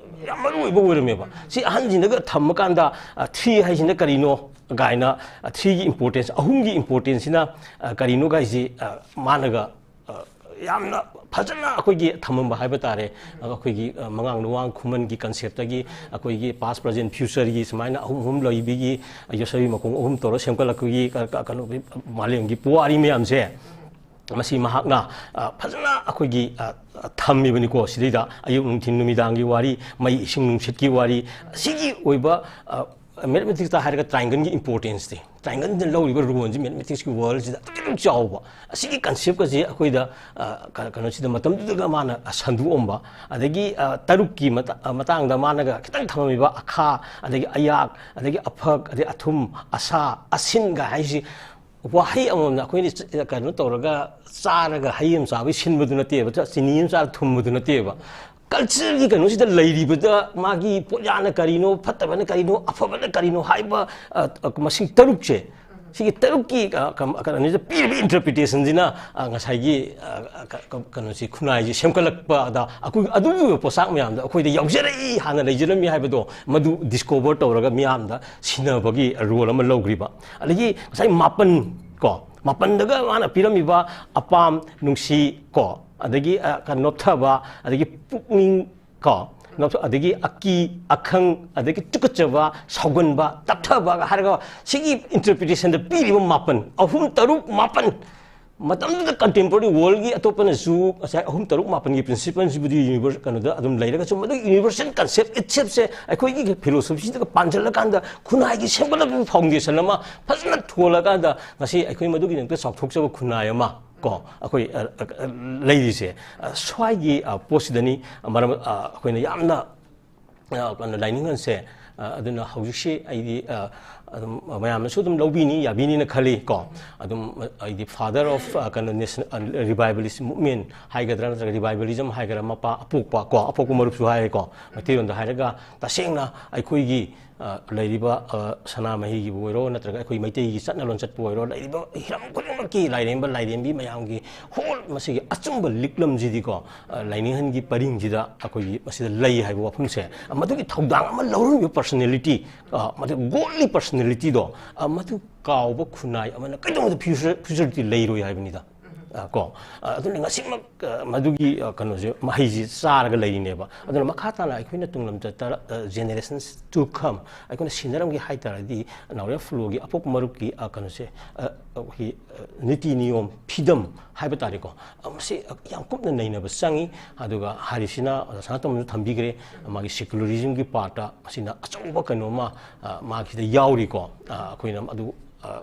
ꯌꯥꯝ ꯃꯔꯨ ꯑꯣꯏꯕ ꯑꯣꯏꯔꯝꯃꯦꯕ꯫ ꯁꯤ ꯑꯍꯟꯁꯤꯡꯗꯒ ꯊꯝꯃꯀꯥꯟꯗ, ꯑ, ꯊ꯭ꯔꯤ ꯍꯥꯏꯁꯤꯅ ꯀꯔꯤꯅꯣ ꯀꯥꯏꯅ, ꯑ, ꯊ꯭ꯔꯤꯒꯤ ꯏꯝꯄꯣꯔꯇꯦꯟꯁ, ꯑꯍꯨꯝꯒꯤ ꯏꯝꯄꯣꯔꯇꯦꯟꯁꯁꯤꯅ, ꯑ, ꯀꯔꯤꯅꯣ ꯀꯥꯏꯁꯤ, ꯑ, ꯃꯥꯅꯒ ꯑ, ꯌꯥꯝꯅ ꯐꯖꯅ ꯑꯩꯈꯣꯏꯒꯤ ꯊꯝꯃꯝꯕ ꯍꯥꯏꯕ ꯇꯥꯔꯦ꯫ ꯑꯩꯈꯣꯏꯒꯤ, ꯑ, ꯃꯉꯥꯡ ꯅꯨꯋꯥꯡ ꯈꯨꯃꯟꯒꯤ ꯀꯟꯁꯦꯞꯇꯒꯤ ꯑꯩꯈꯣꯏꯒꯤ past, present, future ꯒꯤ ꯁꯨꯃꯥꯏꯅ ꯑꯍꯨꯝ ꯑꯍꯨꯝ ꯂꯩꯕꯤꯒꯤ, ꯑ, ꯌꯣꯠꯁꯕꯤ ꯃꯈꯣꯡ ꯑꯍꯨꯝ ꯇꯧꯔ ꯁꯦꯝꯒꯠꯂꯛꯄꯒꯤ, ꯑ, ꯀ-, ꯀꯩꯅꯣꯒꯤ ꯃꯥꯂꯦꯝꯒꯤ ꯄꯨꯋꯥꯔꯤ ꯃꯌꯥꯝꯁꯦ, ꯃꯁꯤ ꯃꯍꯥꯛꯅ, ꯑ, ꯐꯖꯅ ꯑꯩꯈꯣꯏꯒꯤ, ꯑ, ꯑ, ꯊꯝꯃꯤꯕꯅꯤꯀꯣ꯫ ꯁꯤꯗꯩꯗ ꯑꯌꯨꯛ ꯅꯨꯡꯊꯤꯟ ꯅꯨꯃꯤꯗꯥꯡꯒꯤ ꯋꯥꯔꯤ, ꯃꯩ ꯏꯁꯤꯡ ꯅꯨꯡꯁꯤꯠꯀꯤ ꯋꯥꯔꯤ, ꯑꯁꯤꯒꯤ ꯑꯣꯏꯕ, ꯑ, ꯃꯦꯊꯃꯦꯇꯤꯛꯁꯇ ꯍꯥꯏꯔꯒ ꯇ꯭ꯔꯥꯏꯡꯒꯜꯒꯤ ꯏꯝꯄꯣꯔꯇꯦꯟꯁꯇꯤ, ꯇ꯭ꯔꯥꯏꯡꯒꯜꯅ ꯂꯧꯔꯤꯕ ꯔꯣꯜꯁꯤ ꯃꯦꯊꯃꯦꯇꯤꯛꯁꯀꯤ ꯋꯥꯔꯜꯁꯤꯗ ꯑꯗꯨꯛꯀꯤ ꯃꯇꯤꯛ ꯆꯥꯎꯕ, ꯑꯁꯤꯒꯤ ꯀꯟꯁꯦꯞꯀꯁꯦ ꯑꯩꯈꯣꯏꯗ, ꯑ, ꯀ-, ꯀꯩꯅꯣꯁꯤꯗ ꯃꯇꯝꯗꯨꯗꯒ ꯃꯥꯅ ꯁꯟꯗꯣꯛꯑꯝꯕ, ꯑꯗꯒꯤ, ꯑ, ꯇꯔꯨꯛꯀꯤ ꯃꯇꯥ-, ꯑ, ꯃꯇꯥꯡꯗ ꯃꯥꯅꯒ ꯈꯤꯇꯪ ꯊꯝꯃꯝꯃꯤꯕ ꯑꯈꯥ, ꯑꯗꯒꯤ ꯑꯌꯥꯛ, ꯑꯗꯒꯤ ꯑꯐꯛ, ꯑꯗꯩ ꯑꯊꯨꯝ, ꯑꯁꯥ, ꯑꯁꯤꯟꯒ ꯍꯥꯏꯁꯤ ꯋꯥꯍꯩ ꯑꯃꯃꯝꯅ ꯑꯩꯈꯣꯏꯅ ꯆ-, ꯀꯩꯅꯣ ꯇꯧꯔꯒ ꯆꯥꯔꯒ ꯍꯩ ꯑꯃ ꯆꯥꯕꯒꯤ ꯁꯤꯟꯕꯗꯨ ꯅꯠꯇꯦꯕ, ꯆ-, ꯆꯤꯅꯤ ꯑꯃ ꯆꯥꯔ ꯊꯨꯝꯕꯗꯨ ꯅꯠꯇꯦꯕ꯫ ꯀꯜꯆꯔꯒꯤ ꯀꯩꯅꯣꯁꯤꯗ ꯂꯩꯔꯤꯕꯗ ꯃꯥꯒꯤ ꯄꯣꯠꯌꯥꯅ ꯀꯔꯤꯅꯣ, ꯐꯠꯇꯕꯅ ꯀꯔꯤꯅꯣ, ꯑꯐꯕꯅ ꯀꯔꯤꯅꯣ ꯍꯥꯏꯕ, ꯑ, ꯑ, ꯃꯁꯤꯡ ꯇꯔꯨꯛꯁꯦ, ꯁꯤꯒꯤ ꯇꯔꯨꯛꯀꯤ, ꯑ, ꯀꯝ-, ꯀꯩꯅꯣꯁꯤꯗ ꯄꯤꯔꯤꯕ ꯏꯟꯇꯔꯄ꯭ꯔꯤꯇꯦꯁꯟꯁꯤꯅ, ꯑ, ꯉꯁꯥꯏꯒꯤ, ꯑ, ꯑ, ꯀ-, ꯀ-, ꯀꯩꯅꯣꯁꯤ, ꯈꯨꯟꯅꯥꯏꯁꯤ ꯁꯦꯝꯒꯠꯂꯛꯄꯗ ꯑꯩꯈꯣꯏ ꯑꯗꯨꯒꯤ ꯑꯣꯏꯕ ꯄꯣꯠꯁꯛ ꯃꯌꯥꯝꯗꯣ ꯑꯩꯈꯣꯏꯗ ꯌꯥꯎꯖꯔꯛꯏ, ꯍꯥꯟꯅ ꯂꯩꯖꯔꯝꯃꯤ ꯍꯥꯏꯕꯗꯣ ꯃꯗꯨ ꯗꯤꯁꯀꯣꯚꯔ ꯇꯧꯔꯒ ꯃꯤꯌꯥꯝꯗ ꯁꯤꯟꯅꯕꯒꯤ ꯔꯣꯜ ꯑꯃ ꯂꯧꯈ꯭ꯔꯤꯕ꯫ ꯑꯗꯒꯤ ꯉꯁꯥꯏ ꯃꯥꯄꯟ ꯀꯣ, ꯃꯥꯄꯟꯗꯒ ꯃꯥꯅ ꯄꯤꯔꯝꯃꯤꯕ ꯑꯄꯥꯝ, ꯅꯨꯡꯁꯤ ꯀꯣ, ꯑꯗꯒꯤ, ꯑ, ꯀ-, ꯅꯣꯞꯊꯕ, ꯑꯗꯒꯤ ꯄꯨꯛꯅꯤꯡ ꯀꯣ, ꯅꯣꯞꯊ-, ꯑꯗꯒꯤ ꯑꯀꯤ ꯑꯈꯪ, ꯑꯗꯒꯤ ꯇꯨꯀꯠꯆꯕ, ꯁꯥꯎꯒꯟꯕ, ꯇꯞꯊꯕꯒ ꯍꯥꯏꯔꯒ ꯁꯤꯒꯤ ꯏꯟꯇꯔꯄ꯭ꯔꯤꯇꯦꯁꯟꯗ ꯄꯤꯔꯤꯕ ꯃꯥꯄꯟ, ꯑꯍꯨꯝ, ꯇꯔꯨꯛ, ꯃꯥꯄꯟ, ꯃꯇꯝꯗꯨꯗ ꯀꯟꯇꯦꯝꯄꯣꯔꯔꯤ ꯋꯥꯔꯜꯒꯤ ꯑꯇꯣꯞꯄꯅꯁꯨ ꯉꯁꯥꯏ ꯑꯍꯨꯝ, ꯇꯔꯨꯛ, ꯃꯥꯄꯟꯒꯤ ꯄ꯭ꯔꯤꯟꯁꯤꯄꯜꯁꯤꯕꯨꯗꯤ ꯌꯨꯅꯤꯚꯔ-, ꯀꯩꯅꯣꯗ ꯑꯗꯨꯝ ꯂꯩꯔꯒꯁꯨ, ꯃꯗꯨꯒꯤ ꯌꯨꯅꯤꯚꯔꯁꯦꯜ ꯀꯟꯁꯦꯞ ꯏꯠꯁꯦꯞꯁꯦ ꯑꯩꯈꯣꯏꯒꯤ ꯐꯤꯂꯣꯁꯣꯐꯤꯁꯤꯗꯒ ꯄꯥꯟꯁꯤꯜꯂꯀꯥꯟꯗ ꯈꯨꯟꯅꯥꯏꯒꯤ ꯁꯦꯝꯒꯠꯂꯛꯄꯒꯤ ꯐꯥꯎꯟꯗꯦꯁꯟ ꯑꯃ ꯐꯖꯅ ꯊꯣꯜꯂꯀꯥꯟꯗ ꯉꯁꯤ ꯑꯩꯈꯣꯏ ꯃꯗꯨꯒꯤꯗꯃꯛꯇ ꯆꯥꯎꯊꯣꯛꯆꯕ ꯈꯨꯟꯅꯥꯏ ꯑꯃ ꯀꯣ, ꯑꯩꯈꯣꯏ, ꯑ, ꯑ, ꯑ, ꯂꯩꯔꯤꯁꯦ, ꯑ, ꯁ꯭ꯋꯥꯏꯒꯤ, ꯑ, ꯄꯣꯠꯁꯤꯗꯅꯤ, ꯑ, ꯃꯔꯝ, ꯑ, ꯑꯩꯈꯣꯏꯅ ꯌꯥꯝꯅ, ꯑ, ꯀꯩꯅꯣ, ꯂꯥꯏꯅꯤꯡꯍꯟꯁꯦ, ꯑ, ꯑꯗꯨꯅ ꯍꯧꯖꯤꯛꯁꯤ ꯑꯩꯗꯤ, ꯑ, ꯑꯗꯨꯝ ꯃꯌꯥꯝꯅꯁꯨ ꯑꯗꯨꯝ ꯂꯧꯕꯤꯅꯤ, ꯌꯥꯕꯤꯅꯤꯅ ꯈꯜꯂꯤ ꯀꯣ꯫ ꯑꯗꯨꯝ ꯑꯩꯗꯤ father of, ꯑ, ꯀꯩꯅꯣ, ꯅꯦꯁꯅꯦꯜ, ꯑ, revivalist movement ꯍꯥꯏꯒꯗ꯭ꯔꯥ, ꯅꯠꯇ꯭ꯔꯒ revivalist ꯍꯥꯏꯒꯗ꯭ꯔꯥ, ꯃꯄꯥ ꯑꯄꯣꯛꯄ ꯀꯣ, ꯑꯄꯣꯛꯄ ꯃꯔꯨꯞꯁꯨ ꯍꯥꯏꯔꯦꯀꯣ꯫ ꯃꯩꯇꯩꯂꯣꯟꯗ ꯍꯥꯏꯔꯒ ꯇꯁꯦꯡꯅ ꯑꯩꯈꯣꯏꯒꯤ, ꯑ, ꯂꯩꯔꯤꯕ, ꯑ, ꯁꯅꯥꯃꯍꯤꯒꯤꯕꯨ ꯑꯣꯏꯔꯣ, ꯅꯠꯇ꯭ꯔꯒ ꯑꯩꯈꯣꯏ ꯃꯩꯇꯩꯒꯤ ꯆꯠꯅ ꯂꯣꯟꯆꯠꯄꯨ ꯑꯣꯏꯔꯣ, ꯂꯩꯔꯤꯕ ꯍꯤꯔꯝ ꯈꯨꯗꯤꯡꯃꯛꯀꯤ ꯂꯥꯏꯔꯦꯝꯕ ꯂꯥꯏꯔꯦꯝꯕꯤ ꯃꯌꯥꯝꯒꯤ ꯍꯣꯜ ꯃꯁꯤꯒꯤ ꯑꯆꯨꯝꯕ ꯂꯤꯛꯂꯝꯁꯤꯗꯤꯀꯣ, ꯑ, ꯂꯥꯏꯅꯤꯡꯍꯟꯒꯤ ꯄꯔꯤꯡꯁꯤꯗ ꯑꯩꯈꯣꯏꯒꯤ ꯃꯁꯤꯗ ꯂꯩ ꯍꯥꯏꯕ ꯋꯥꯐꯝꯁꯦ, ꯑ, ꯃꯗꯨꯒꯤ ꯊꯧꯗꯥꯡ ꯑꯃ ꯂꯧꯔꯝꯃꯤꯕ ꯄꯔꯁꯅꯦꯂꯤꯇꯤ, ꯑ, ꯃꯗꯨ ꯒꯣꯗꯂꯤ ꯄꯔꯁꯅꯦꯂꯤꯇꯤꯗꯣ, ꯑ, ꯃꯗꯨ ꯀꯥꯎꯕ ꯈꯨꯟꯅꯥꯏ ꯑꯃꯅ ꯀꯩꯗꯧꯉꯩꯗ ꯐ꯭ꯌꯨꯆꯔ, ꯐ꯭ꯌꯨꯆꯔꯗꯤ ꯂꯩꯔꯣꯏ ꯍꯥꯏꯕꯅꯤꯗ꯫ ꯑ, ꯀꯣ ꯑ, ꯑꯗꯨꯅ ꯉꯁꯤꯃꯛ ꯑ, ꯃꯗꯨꯒꯤ ꯑ, ꯀꯩꯅꯣꯁꯦ, ꯃꯍꯩꯁꯤ ꯆꯥꯔꯒ ꯂꯩꯔꯤꯅꯦꯕ꯫ ꯑꯗꯨꯅ ꯃꯈꯥ ꯇꯥꯅ ꯑꯩꯈꯣꯏꯅ ꯇꯨꯡꯂꯝꯆꯠꯇ, generations to come, ꯑꯩꯈꯣꯏꯅ ꯁꯤꯟꯅꯔꯝꯒꯦ ꯍꯥꯏ ꯇꯥꯔꯗꯤ, ꯅꯥꯎꯔꯦꯝ ꯐꯨꯂꯣꯒꯤ ꯑꯄꯣꯛꯄ ꯃꯔꯨꯞꯀꯤ ꯑ, ꯀꯩꯅꯣꯁꯦ, ꯑ, ꯑꯩꯈꯣꯏꯒꯤ ꯑ, ꯅꯤꯇꯤ ꯅꯤꯌꯣꯝ, ꯐꯤꯗꯝ ꯍꯥꯏꯕ ꯇꯥꯔꯦꯀꯣ꯫ ꯑ, ꯃꯁꯤ ꯌꯥꯝ ꯀꯨꯞꯅ ꯅꯩꯅꯕ ꯆꯪꯉꯤ꯫ ꯑꯗꯨꯒ ꯍꯥꯏꯔꯤꯁꯤꯅ ꯑꯣꯖꯥ ꯁꯅꯥꯇꯣꯝꯕꯅꯁꯨ ꯊꯝꯕꯤꯈ꯭ꯔꯦ, ꯃꯥꯒꯤ secularismꯒꯤ partꯇ ꯃꯁꯤꯅ ꯑꯆꯧꯕ ꯀꯩꯅꯣꯝꯃ ꯑ, ꯃꯥꯒꯤꯗ ꯌꯥꯎꯔꯤꯀꯣ꯫ ꯑ, ꯑꯩꯈꯣꯏꯅ ꯑꯗꯨ ꯑ,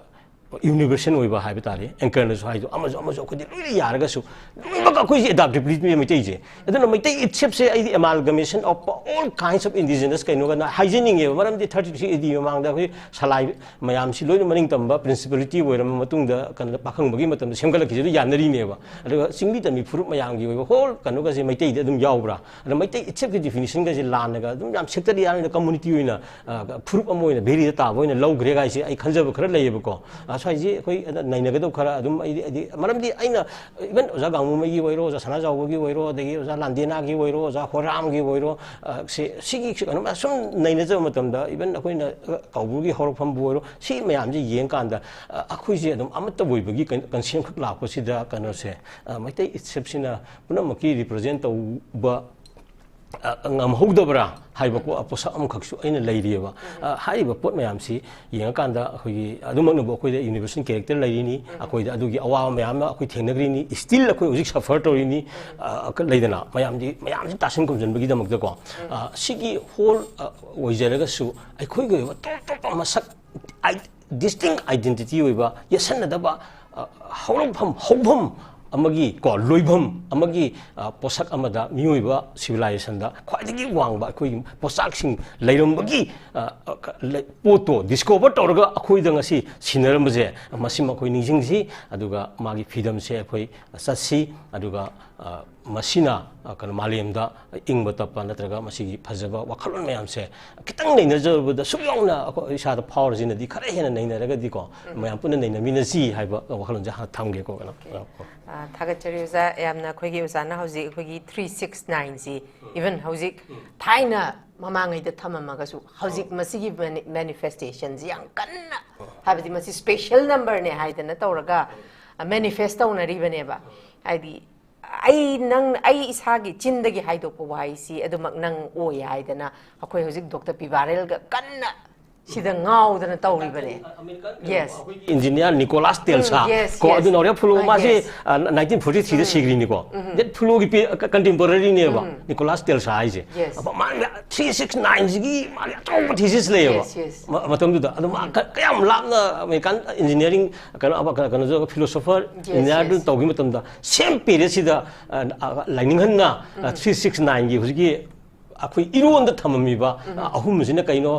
universal ꯑꯣꯏꯕ ꯍꯥꯏꯕ ꯇꯥꯔꯦ, anchorꯅꯁꯨ ꯍꯥꯏꯗꯣ, ꯑꯃꯁꯨ ꯑꯃꯁꯨ ꯑꯩꯈꯣꯏꯗꯤ ꯂꯣꯏꯅ ꯌꯥꯔꯒꯁꯨ, ꯂꯣꯏꯅꯃꯛ ꯑꯩꯈꯣꯏꯁꯦ adaptability ꯃꯩꯇꯩꯁꯦ꯫ ꯑꯗꯨꯅ ꯃꯩꯇꯩ ꯏꯠꯁꯦꯞꯁꯦ ꯑꯩꯗꯤ amalgamation of all kinds of indigenous ꯀꯩꯅꯣꯒꯅ ꯍꯥꯏꯖꯅꯤꯡꯉꯦꯕ꯫ ꯃꯔꯝꯗꯤ thirty three A D ꯃꯃꯥꯡꯗ ꯑꯩꯈꯣꯏ ꯁꯂꯥꯏ ꯃꯌꯥꯝꯁꯤ ꯂꯣꯏꯅ ꯃꯅꯤꯡ ꯇꯝꯕ principality ꯑꯣꯏꯔꯕ ꯃꯇꯨꯡꯗ, ꯀꯩꯅꯣꯗ, ꯄꯥꯈꯪꯕꯒꯤ ꯃꯇꯝꯗ ꯁꯦꯝꯒꯠꯂꯛꯈꯤꯁꯦ, ꯑꯗꯨ ꯌꯥꯅꯔꯤꯅꯦꯕ꯫ ꯑꯗꯨꯒ ꯆꯤꯡꯃꯤ ꯇꯝꯃꯤ ꯐꯨꯔꯨꯞ ꯃꯌꯥꯝꯒꯤ ꯑꯣꯏꯕ whole ꯀꯩꯅꯣꯒꯁꯦ ꯃꯩꯇꯩꯗ ꯑꯗꯨꯝ ꯌꯥꯎꯕ꯭ꯔꯥ? ꯑꯗ ꯃꯩꯇꯩ ꯏꯠꯁꯦꯞꯀꯤ definitionꯒꯁꯦ ꯂꯥꯟꯅꯒ ꯑꯗꯨꯝ ꯌꯥꯝ sectarian ꯑꯣꯏꯅ community ꯑꯣꯏꯅ, ꯑ, ꯐꯨꯔꯨꯞ ꯑꯃ ꯑꯣꯏꯅ ꯚꯦꯔꯤꯗ ꯇꯥꯕ ꯑꯣꯏꯅ ꯂꯧꯈ꯭ꯔꯦ ꯍꯥꯏꯁꯦ ꯑꯩ ꯈꯟꯖꯕ ꯈꯔ ꯂꯩꯌꯦꯕꯀꯣ꯫ ꯑ, ꯁ꯭ꯋꯥꯏꯁꯦ ꯑꯩꯈꯣꯏ ꯅꯩꯅꯒꯗꯧꯕ ꯈꯔ ꯑꯗꯨꯝ ꯑꯩꯗꯤ, ꯑꯩꯗꯤ, ꯃꯔꯝꯗꯤ ꯑꯩꯅ even ꯑꯣꯖꯥ ꯒꯥꯡꯉꯨꯃꯩꯒꯤ ꯑꯣꯏꯔꯣ, ꯑꯣꯖꯥ ꯁꯅꯥꯖꯥꯎꯕꯒꯤ ꯑꯣꯏꯔꯣ, ꯑꯗꯒꯤ ꯑꯣꯖꯥ ꯂꯥꯟꯗꯦꯅꯥꯒꯤ ꯑꯣꯏꯔꯣ, ꯑꯣꯖꯥ ꯍꯣꯔꯥꯝꯒꯤ ꯑꯣꯏꯔꯣ, ꯑ, ꯁꯤ, ꯁꯤꯒꯤ ꯀꯩꯅꯣ ꯁꯨꯝ ꯅꯩꯅꯖꯕ ꯃꯇꯝꯗ, even ꯑꯩꯈꯣꯏꯅ, ꯑ, ꯀꯧꯕ꯭ꯔꯨꯒꯤ ꯍꯧꯔꯛꯐꯝꯕꯨ ꯑꯣꯏꯔꯣ, ꯁꯤ ꯃꯌꯥꯝꯁꯦ ꯌꯦꯡꯀꯥꯟꯗ, ꯑ, ꯑꯩꯈꯣꯏꯁꯦ ꯑꯗꯨꯝ ꯑꯃꯠꯇ ꯑꯣꯏꯕꯒꯤ ꯀꯟ-, concept ꯈꯛ ꯂꯥꯛꯄꯁꯤꯗ ꯀꯩꯅꯣꯁꯦ, ꯑ, ꯃꯩꯇꯩ ꯏꯠꯁꯦꯞꯁꯤꯅ ꯄꯨꯝꯅꯃꯛꯀꯤ represent ꯇꯧꯕ ꯑ, ꯉꯝꯍꯧꯗꯕ꯭ꯔꯥ ꯍꯥꯏꯕ ꯄꯣ-, ꯄꯣꯠꯁꯛ ꯑꯃꯈꯛꯁꯨ ꯑꯩꯅ ꯂꯩꯔꯤꯑꯕ꯫ ꯑ, ꯍꯥꯏꯔꯤꯕ ꯄꯣꯠ ꯃꯌꯥꯝꯁꯤ ꯌꯦꯡꯉꯀꯥꯟꯗ ꯑꯩꯈꯣꯏꯒꯤ ꯑꯗꯨꯃꯛꯅꯕꯨ ꯑꯩꯈꯣꯏꯗ universal character ꯂꯩꯔꯤꯅꯤ, ꯑꯩꯈꯣꯏꯗ ꯑꯗꯨꯒꯤ ꯑꯋꯥꯕ ꯃꯌꯥꯝ ꯑꯃ ꯑꯩꯈꯣꯏ ꯊꯦꯡꯅꯈ꯭ꯔꯤꯅꯤ, still ꯑꯩꯈꯣꯏ ꯍꯧꯖꯤꯛ suffer ꯇꯧꯔꯤꯅꯤ꯫ ꯑ, ꯂꯩꯗꯅ ꯃꯌꯥꯝꯗꯤ, ꯃꯌꯥꯝꯁꯤ ꯇꯥꯁꯤꯟ ꯈꯨꯝꯖꯤꯟꯕꯒꯤꯗꯃꯛꯇꯀꯣ꯫ ꯑ, ꯁꯤꯒꯤ whole, ꯑ, ꯑꯣꯏꯖꯔꯒꯁꯨ ꯑꯩꯈꯣꯏꯒꯤ ꯑꯣꯏꯕ ꯇꯣꯞ ꯇꯣꯞꯄ ꯃꯁꯛ, ꯑꯥꯏ-, distinct identity ꯑꯣꯏꯕ, ꯌꯦꯠꯁꯟꯅꯗꯕ, ꯑ, ꯍꯧꯔꯛꯐꯝ, ꯍꯧꯐꯝ ꯑꯃꯒꯤ, ꯀꯣ, ꯂꯣꯏꯐꯝ ꯑꯃꯒꯤ, ꯑ, ꯄꯣꯠꯁꯛ ꯑꯃꯗ ꯃꯤꯑꯣꯏꯕ civilizationꯗ ꯈ꯭ꯋꯥꯏꯗꯒꯤ ꯋꯥꯡꯕ ꯑꯩꯈꯣꯏꯒꯤ ꯄꯣꯠꯆꯥꯛꯁꯤꯡ ꯂꯩꯔꯝꯕꯒꯤ, ꯑ, ꯑ, ꯂꯩ-, ꯄꯣꯠꯇꯣ discover ꯇꯧꯔꯒ ꯑꯩꯈꯣꯏꯗ ꯉꯁꯤ ꯁꯤꯟꯅꯔꯝꯕꯁꯦ, ꯃꯁꯤꯃ ꯑꯩꯈꯣꯏ ꯅꯤꯡꯁꯤꯡꯁꯤ꯫ ꯑꯗꯨꯒ ꯃꯥꯒꯤ freedomꯁꯦ ꯑꯩꯈꯣꯏ ꯆꯠꯁꯤ꯫ ꯑꯗꯨꯒ, ꯑ, ꯃꯁꯤꯅ, ꯑ, ꯀꯩꯅꯣ, ꯃꯥꯂꯦꯝꯗ ꯏꯪꯕ ꯇꯞꯄ ꯅꯠꯇ꯭ꯔꯒ ꯃꯁꯤꯒꯤ ꯐꯖꯕ ꯋꯥꯈꯜꯂꯣꯟ ꯃꯌꯥꯝꯁꯦ ꯈꯤꯇꯪ ꯅꯩꯅꯖꯕꯗ ꯁꯨꯛ ꯌꯥꯎꯅ ꯑꯩꯈꯣꯏ ꯏꯁꯥꯗ ꯐꯥꯎꯔꯁꯤꯅꯗꯤ, ꯈꯔ ꯍꯦꯟꯅ ꯅꯩꯅꯔꯒꯗꯤꯀꯣ, ꯃꯌꯥꯝ ꯄꯨꯟꯅ ꯅꯩꯅꯃꯤꯟꯅꯁꯤ ꯍꯥꯏꯕ ꯋꯥꯈꯜꯂꯣꯟꯁꯦ ꯍꯥꯟꯅ ꯊꯝꯒꯦꯀꯣ, ꯀꯩꯅꯣ꯫ ꯑ, ꯊꯥꯒꯠꯆꯔꯤ ꯑꯣꯖꯥ꯫ ꯌꯥꯝꯅ ꯑꯩꯈꯣꯏꯒꯤ ꯑꯣꯖꯥꯅ ꯍꯧꯖꯤꯛ ꯑꯩꯈꯣꯏꯒꯤ three six nineꯁꯤ, even ꯍꯧꯖꯤꯛ ꯊꯥꯏꯅ ꯃꯃꯥꯡꯉꯩꯗ ꯊꯝꯃꯝꯃꯒꯁꯨ, ꯍꯧꯖꯤꯛ ꯃꯁꯤꯒꯤ mani-, manifestationꯁꯤ ꯌꯥꯝ ꯀꯟꯅ, ꯍꯥꯏꯕꯗꯤ ꯃꯁꯤ special numberꯅꯦ ꯍꯥꯏꯗꯅ ꯇꯧꯔꯒ, ꯃꯦꯅꯤꯐꯦꯁ ꯇꯧꯅꯔꯤꯕꯅꯦꯕ꯫ ꯍꯥꯏꯗꯤ ꯑꯩ ꯅꯪ, ꯑꯩ ꯏꯁꯥꯒꯤ ꯆꯤꯟꯗꯒꯤ ꯍꯥꯏꯗꯣꯛꯄ ꯋꯥꯍꯩꯁꯤ ꯑꯗꯨꯃꯛ ꯅꯪ ꯑꯣꯏ ꯍꯥꯏꯗꯅ ꯑꯩꯈꯣꯏ ꯍꯧꯖꯤꯛ ꯗꯣꯛꯇꯔ ꯄꯤꯕꯥꯔꯦꯜꯒ ꯀꯟꯅ ꯁꯤꯗ ꯉꯥꯎꯗꯅ ꯇꯧꯔꯤꯕꯅꯦ꯫ Yes. ꯏꯟꯖꯤꯅꯤꯌꯥꯔ ꯅꯤꯀꯣꯂꯥꯁ ꯇꯦꯜꯁꯥ yes, ꯀꯣ yes. ꯑꯗꯨ ꯅꯥꯎꯔꯤꯌꯥ ꯐꯨꯂꯣ Ah, ꯃꯥꯁꯦ yes. ꯅꯥꯏꯟꯇꯤꯟ ꯐꯣꯔꯇꯤ ꯊ꯭ꯔꯤꯗ ꯁꯤꯈ꯭ꯔꯤꯅꯤꯀꯣ꯫ ꯗꯦꯠ ꯐꯨꯂꯣꯒꯤ ꯀꯟꯇꯦꯝꯄꯣꯔꯔꯤꯅꯦꯕ ꯅꯤꯀꯣꯂꯥꯁ ꯇꯦꯜꯁꯥ ꯍꯥꯏꯁꯦ꯫ Yes. ꯃꯥꯅ ꯊ꯭ꯔꯤ ꯁꯤꯛꯁ ꯅꯥꯏꯟꯁꯤꯒꯤ ꯃꯥꯒꯤ ꯑꯆꯧꯕ ꯊꯤꯁꯤꯁ ꯂꯩꯌꯦꯕ꯫ Yes, yes. ꯃ- ꯃꯇꯝꯗꯨꯗ ꯑꯗꯣ ꯃꯥ ꯀ- ꯀꯌꯥꯝ ꯂꯥꯞꯅ ꯑꯃꯦꯔꯤꯀꯥꯟ ꯏꯟꯖꯤꯅꯤꯌꯥꯔꯤꯡ ꯀꯩꯅꯣ ꯑꯃ- ꯀꯩꯅꯣ ꯀꯩꯅꯣꯁꯨ ꯐꯤꯂꯣꯁꯣꯐꯔ Yes, ꯏꯟꯖꯤꯅꯤꯌꯥꯔꯗꯨ yes. ꯇꯧꯈꯤꯕ ꯃꯇꯝꯗ ꯁꯦꯝ ꯄꯦꯔꯤꯌꯗꯁꯤꯗ ꯂꯥꯏꯅꯤꯡꯍꯟꯅ ꯊ꯭ꯔꯤ ꯁꯤꯛꯁ ꯅꯥꯏꯟꯒꯤ ꯍꯧꯖꯤꯛꯀꯤ ꯑꯩꯈꯣꯏ ꯏꯔꯣꯟꯗ ꯊꯝꯃꯝꯃꯤꯕ ꯑꯍꯨꯝꯁꯤꯅ ꯀꯩꯅꯣ,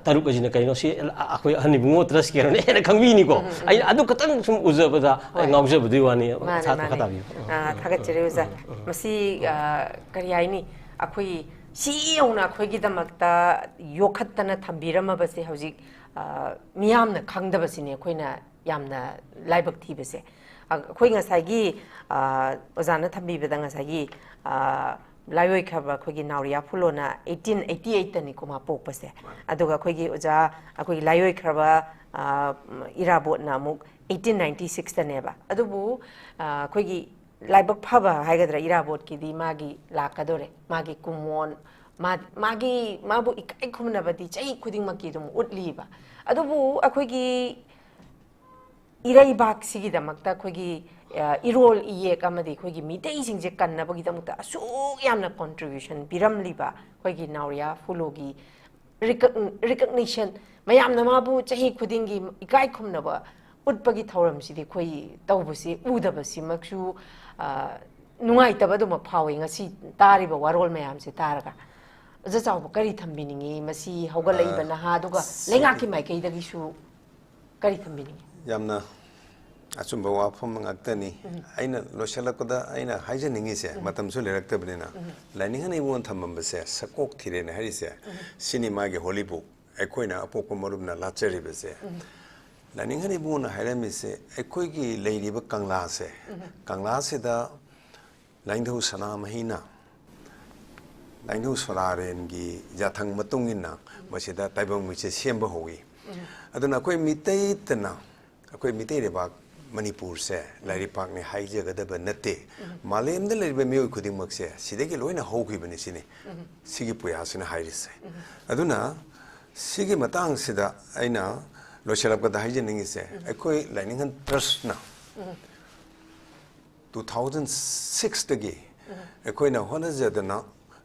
ꯇꯔꯨꯛ ꯑꯁꯤꯅ ꯀꯩꯅꯣ, ꯁꯤ ꯑꯩꯈꯣꯏ ꯑꯍꯟ ꯏꯕꯨꯡꯉꯣ ꯇ꯭ꯔꯁꯀꯦꯔꯣꯅ ꯍꯦꯟꯅ ꯈꯪꯕꯤꯅꯤꯀꯣ꯫ ꯑꯩꯅ ꯑꯗꯨ ꯈꯛꯇꯪ ꯁꯨꯝ ꯎꯖꯕꯗ ꯑꯩ ꯉꯥꯎꯖꯕꯗꯨꯒꯤ ꯋꯥꯅꯤ꯫ ꯃꯥꯅꯦ, ꯁꯥ- ꯃꯥꯅꯦ꯫ ꯃꯈꯥ ꯇꯥꯕꯤꯌꯨ꯫ ꯑꯥ, ꯊꯥꯒꯠꯆꯔꯤ ꯑꯣꯖꯥ꯫ ꯃꯁꯤ, ꯑꯥ, ꯀꯔꯤ ꯍꯥꯏꯅꯤ, ꯑꯩꯈꯣꯏ ꯁꯤ ꯌꯧꯅ ꯑꯩꯈꯣꯏꯒꯤꯗꯃꯛꯇ ꯌꯣꯛꯈꯠꯇꯅ ꯊꯝꯕꯤꯔꯝꯃꯕꯁꯦ ꯍꯧꯖꯤꯛ, ꯑꯥ, ꯃꯤꯌꯥꯝꯅ ꯈꯪꯗꯕꯁꯤꯅꯦ ꯑꯩꯈꯣꯏꯅ ꯌꯥꯝꯅ ꯂꯥꯏꯕꯛ ꯊꯤꯕꯁꯦ꯫ ꯑ-, ꯑꯩꯈꯣꯏ ꯉꯁꯥꯏꯒꯤ, ꯑ, ꯑꯣꯖꯥꯅ ꯊꯝꯕꯤꯕꯗ ꯉꯁꯥꯏꯒꯤ, ꯑ, ꯂꯥꯏꯑꯣꯏꯈ꯭ꯔꯕ ꯑꯩꯈꯣꯏꯒꯤ ꯅꯥꯎꯔꯤꯌꯥ ꯐꯨꯂꯣꯅ ꯑꯩꯠꯇꯤꯟ ꯑꯩꯠꯇꯤ ꯑꯩꯠꯇꯅꯤꯀꯣ ꯃꯥ ꯄꯣꯛꯄꯁꯦ꯫ ꯑꯗꯨꯒ ꯑꯩꯈꯣꯏꯒꯤ ꯑꯣꯖꯥ, ꯑꯩꯈꯣꯏꯒꯤ ꯂꯥꯏꯑꯣꯏꯈ꯭ꯔꯕ, ꯑ, ꯏꯔꯥꯕꯣꯠꯅ ꯑꯃꯨꯛ ꯑꯩꯠꯇꯤꯟ ꯅꯥꯏꯟꯇꯤ ꯁꯤꯛꯁꯇꯅꯦꯕ꯫ ꯑꯗꯨꯕꯨ, ꯑ, ꯑꯩꯈꯣꯏꯒꯤ ꯂꯥꯏꯕꯛ ꯐꯕ ꯍꯥꯏꯒꯗ꯭ꯔꯥ, ꯏꯔꯥꯕꯣꯠꯀꯤꯗꯤ ꯃꯥꯒꯤ ꯂꯥꯛꯀꯗꯣꯔꯦ, ꯃꯥꯒꯤ ꯀꯨꯝꯑꯣꯟ, ꯃꯥ-, ꯃꯥꯒꯤ, ꯃꯥꯕꯨ ꯏꯀꯥꯏ ꯈꯨꯝꯅꯕꯗꯤ ꯆꯍꯤ ꯈꯨꯗꯤꯡꯃꯛꯀꯤ ꯑꯗꯨꯝ ꯎꯠꯂꯤꯕ꯫ ꯑꯗꯨꯕꯨ ꯑꯩꯈꯣꯏꯒꯤ ꯏꯔꯩꯕꯥꯛꯁꯤꯒꯤꯗꯃꯛꯇ ꯑꯩꯈꯣꯏꯒꯤ, ꯑ, ꯏꯔꯣꯜ ꯏꯌꯦꯛ ꯑꯃꯗꯤ ꯑꯩꯈꯣꯏꯒꯤ ꯃꯤꯇꯩꯁꯤꯡꯁꯦ ꯀꯟꯅꯕꯒꯤꯗꯃꯛꯇ ꯑꯁꯨꯛ ꯌꯥꯝꯅ ꯀꯣꯟꯇ꯭ꯔꯤꯕ꯭ꯌꯨꯁꯟ ꯄꯤꯔꯝꯂꯤꯕ ꯑꯩꯈꯣꯏꯒꯤ ꯅꯥꯎꯔꯤꯌꯥ ꯐꯨꯂꯣꯒꯤ ꯔꯤꯀꯛ-, ꯔꯤꯀꯛꯅꯤꯁꯟ, ꯃꯌꯥꯝꯅ ꯃꯥꯕꯨ ꯆꯍꯤ ꯈꯨꯗꯤꯡꯒꯤ ꯏꯀꯥꯏ ꯈꯨꯝꯅꯕ ꯎꯠꯄꯒꯤ ꯊꯧꯔꯝꯁꯤꯗꯤ ꯑꯩꯈꯣꯏ ꯇꯧꯕꯁꯤ ꯎꯗꯕꯁꯤꯃꯛꯁꯨ, ꯑ, ꯅꯨꯡꯉꯥꯏꯇꯕ ꯑꯗꯨꯃꯛ ꯐꯥꯎꯏ ꯉꯁꯤ ꯇꯥꯔꯤꯕ ꯋꯥꯔꯣꯜ ꯃꯌꯥꯝꯁꯦ ꯇꯥꯔꯒ꯫ ꯑꯣꯖꯥ ꯆꯥꯎꯕ ꯀꯔꯤ ꯊꯝꯕꯤꯅꯤꯡꯉꯤ ꯃꯁꯤ ꯍꯧꯒꯠꯂꯛꯏꯕ ꯅꯍꯥ ꯑꯗꯨꯒ ꯂꯩꯉꯥꯛꯀꯤ ꯃꯥꯏꯀꯩꯗꯒꯤꯁꯨ ꯀꯔꯤ ꯊꯝꯕꯤꯅꯤꯡꯉꯤ? ꯌꯥꯝꯅ ꯑꯆꯨꯝꯕ ꯋꯥꯐꯝ ꯉꯥꯛꯇꯅꯤ꯫ ꯑꯩꯅ ꯂꯣꯏꯁꯤꯜꯂꯛꯄꯗ ꯑꯩꯅ ꯍꯥꯏꯖꯅꯤꯡꯉꯤꯁꯦ, ꯃꯇꯝꯁꯨ ꯂꯩꯔꯛꯇꯕꯅꯤꯅ, ꯂꯥꯏꯅꯤꯡꯍꯟ ꯏꯕꯨꯡꯉꯣ ꯊꯝꯕꯝꯕꯁꯦ ꯁꯛꯀꯣꯛ ꯊꯤꯔꯦꯅ ꯍꯥꯏꯔꯤꯁꯦ, ꯁꯤꯅꯤ ꯃꯥꯒꯤ ꯍꯣꯂꯤ ꯕꯨꯛ, ꯑꯩꯈꯣꯏꯅ ꯑꯄꯣꯛꯄ ꯃꯔꯨꯞꯅ ꯂꯥꯠꯆꯔꯤꯕꯁꯦ꯫ ꯂꯥꯏꯅꯤꯡꯍꯟ ꯏꯕꯨꯡꯉꯣꯅ ꯍꯥꯏꯔꯝꯃꯤꯁꯦ, ꯑꯩꯈꯣꯏꯒꯤ ꯂꯩꯔꯤꯕ ꯀꯪꯂꯥꯁꯦ, ꯀꯪꯂꯥꯁꯤꯗ ꯂꯥꯏꯅꯤꯡꯊꯧ ꯁꯅꯥꯃꯍꯤꯅ, ꯂꯥꯏꯅꯤꯡꯊꯧ ꯁꯣꯔꯥꯔꯦꯟꯒꯤ ꯌꯥꯊꯪ ꯃꯇꯨꯡ ꯏꯟꯅ ꯃꯁꯤꯗ ꯇꯥꯏꯕꯪ ꯃꯤꯁꯦ ꯁꯦꯝꯕ ꯍꯧꯏ꯫ ꯑꯗꯨꯅ ꯑꯩꯈꯣꯏ ꯃꯤꯇꯩꯇꯅ, ꯑꯩꯈꯣꯏ ꯃꯤꯇꯩ ꯂꯩꯕꯥꯛ ꯃꯅꯤꯄꯨꯔꯁꯦ ꯂꯥꯏꯔꯩꯄꯥꯛꯅꯤ ꯍꯥꯏꯖꯒꯗꯕ ꯅꯠꯇꯦ꯫ ꯃꯥꯂꯦꯝꯗ ꯂꯩꯔꯤꯕ ꯃꯤꯑꯣꯏ ꯈꯨꯗꯤꯡꯃꯛꯁꯦ ꯁꯤꯗꯒꯤ ꯂꯣꯏꯅ ꯍꯧꯈꯤꯕꯅꯤ ꯁꯤꯅꯤ ꯁꯤꯒꯤ ꯄꯨꯌꯥꯁꯤꯅ ꯍꯥꯏꯔꯤꯁꯦ꯫ ꯑꯗꯨꯅ ꯁꯤꯒꯤ ꯃꯇꯥꯡꯁꯤꯗ ꯑꯩꯅ ꯂꯣꯏꯁꯤꯜꯂꯛꯄꯗ ꯍꯥꯏꯖꯅꯤꯡꯉꯤꯁꯦ, ꯑꯩꯈꯣꯏ ꯂꯥꯏꯅꯤꯡꯍꯟ ꯇ꯭ꯔꯁꯅ ꯇꯨ ꯊꯥꯎꯖꯟ ꯁꯤꯛꯁꯇꯒꯤ ꯑꯩꯈꯣꯏꯅ ꯍꯣꯠꯅꯖꯗꯅ,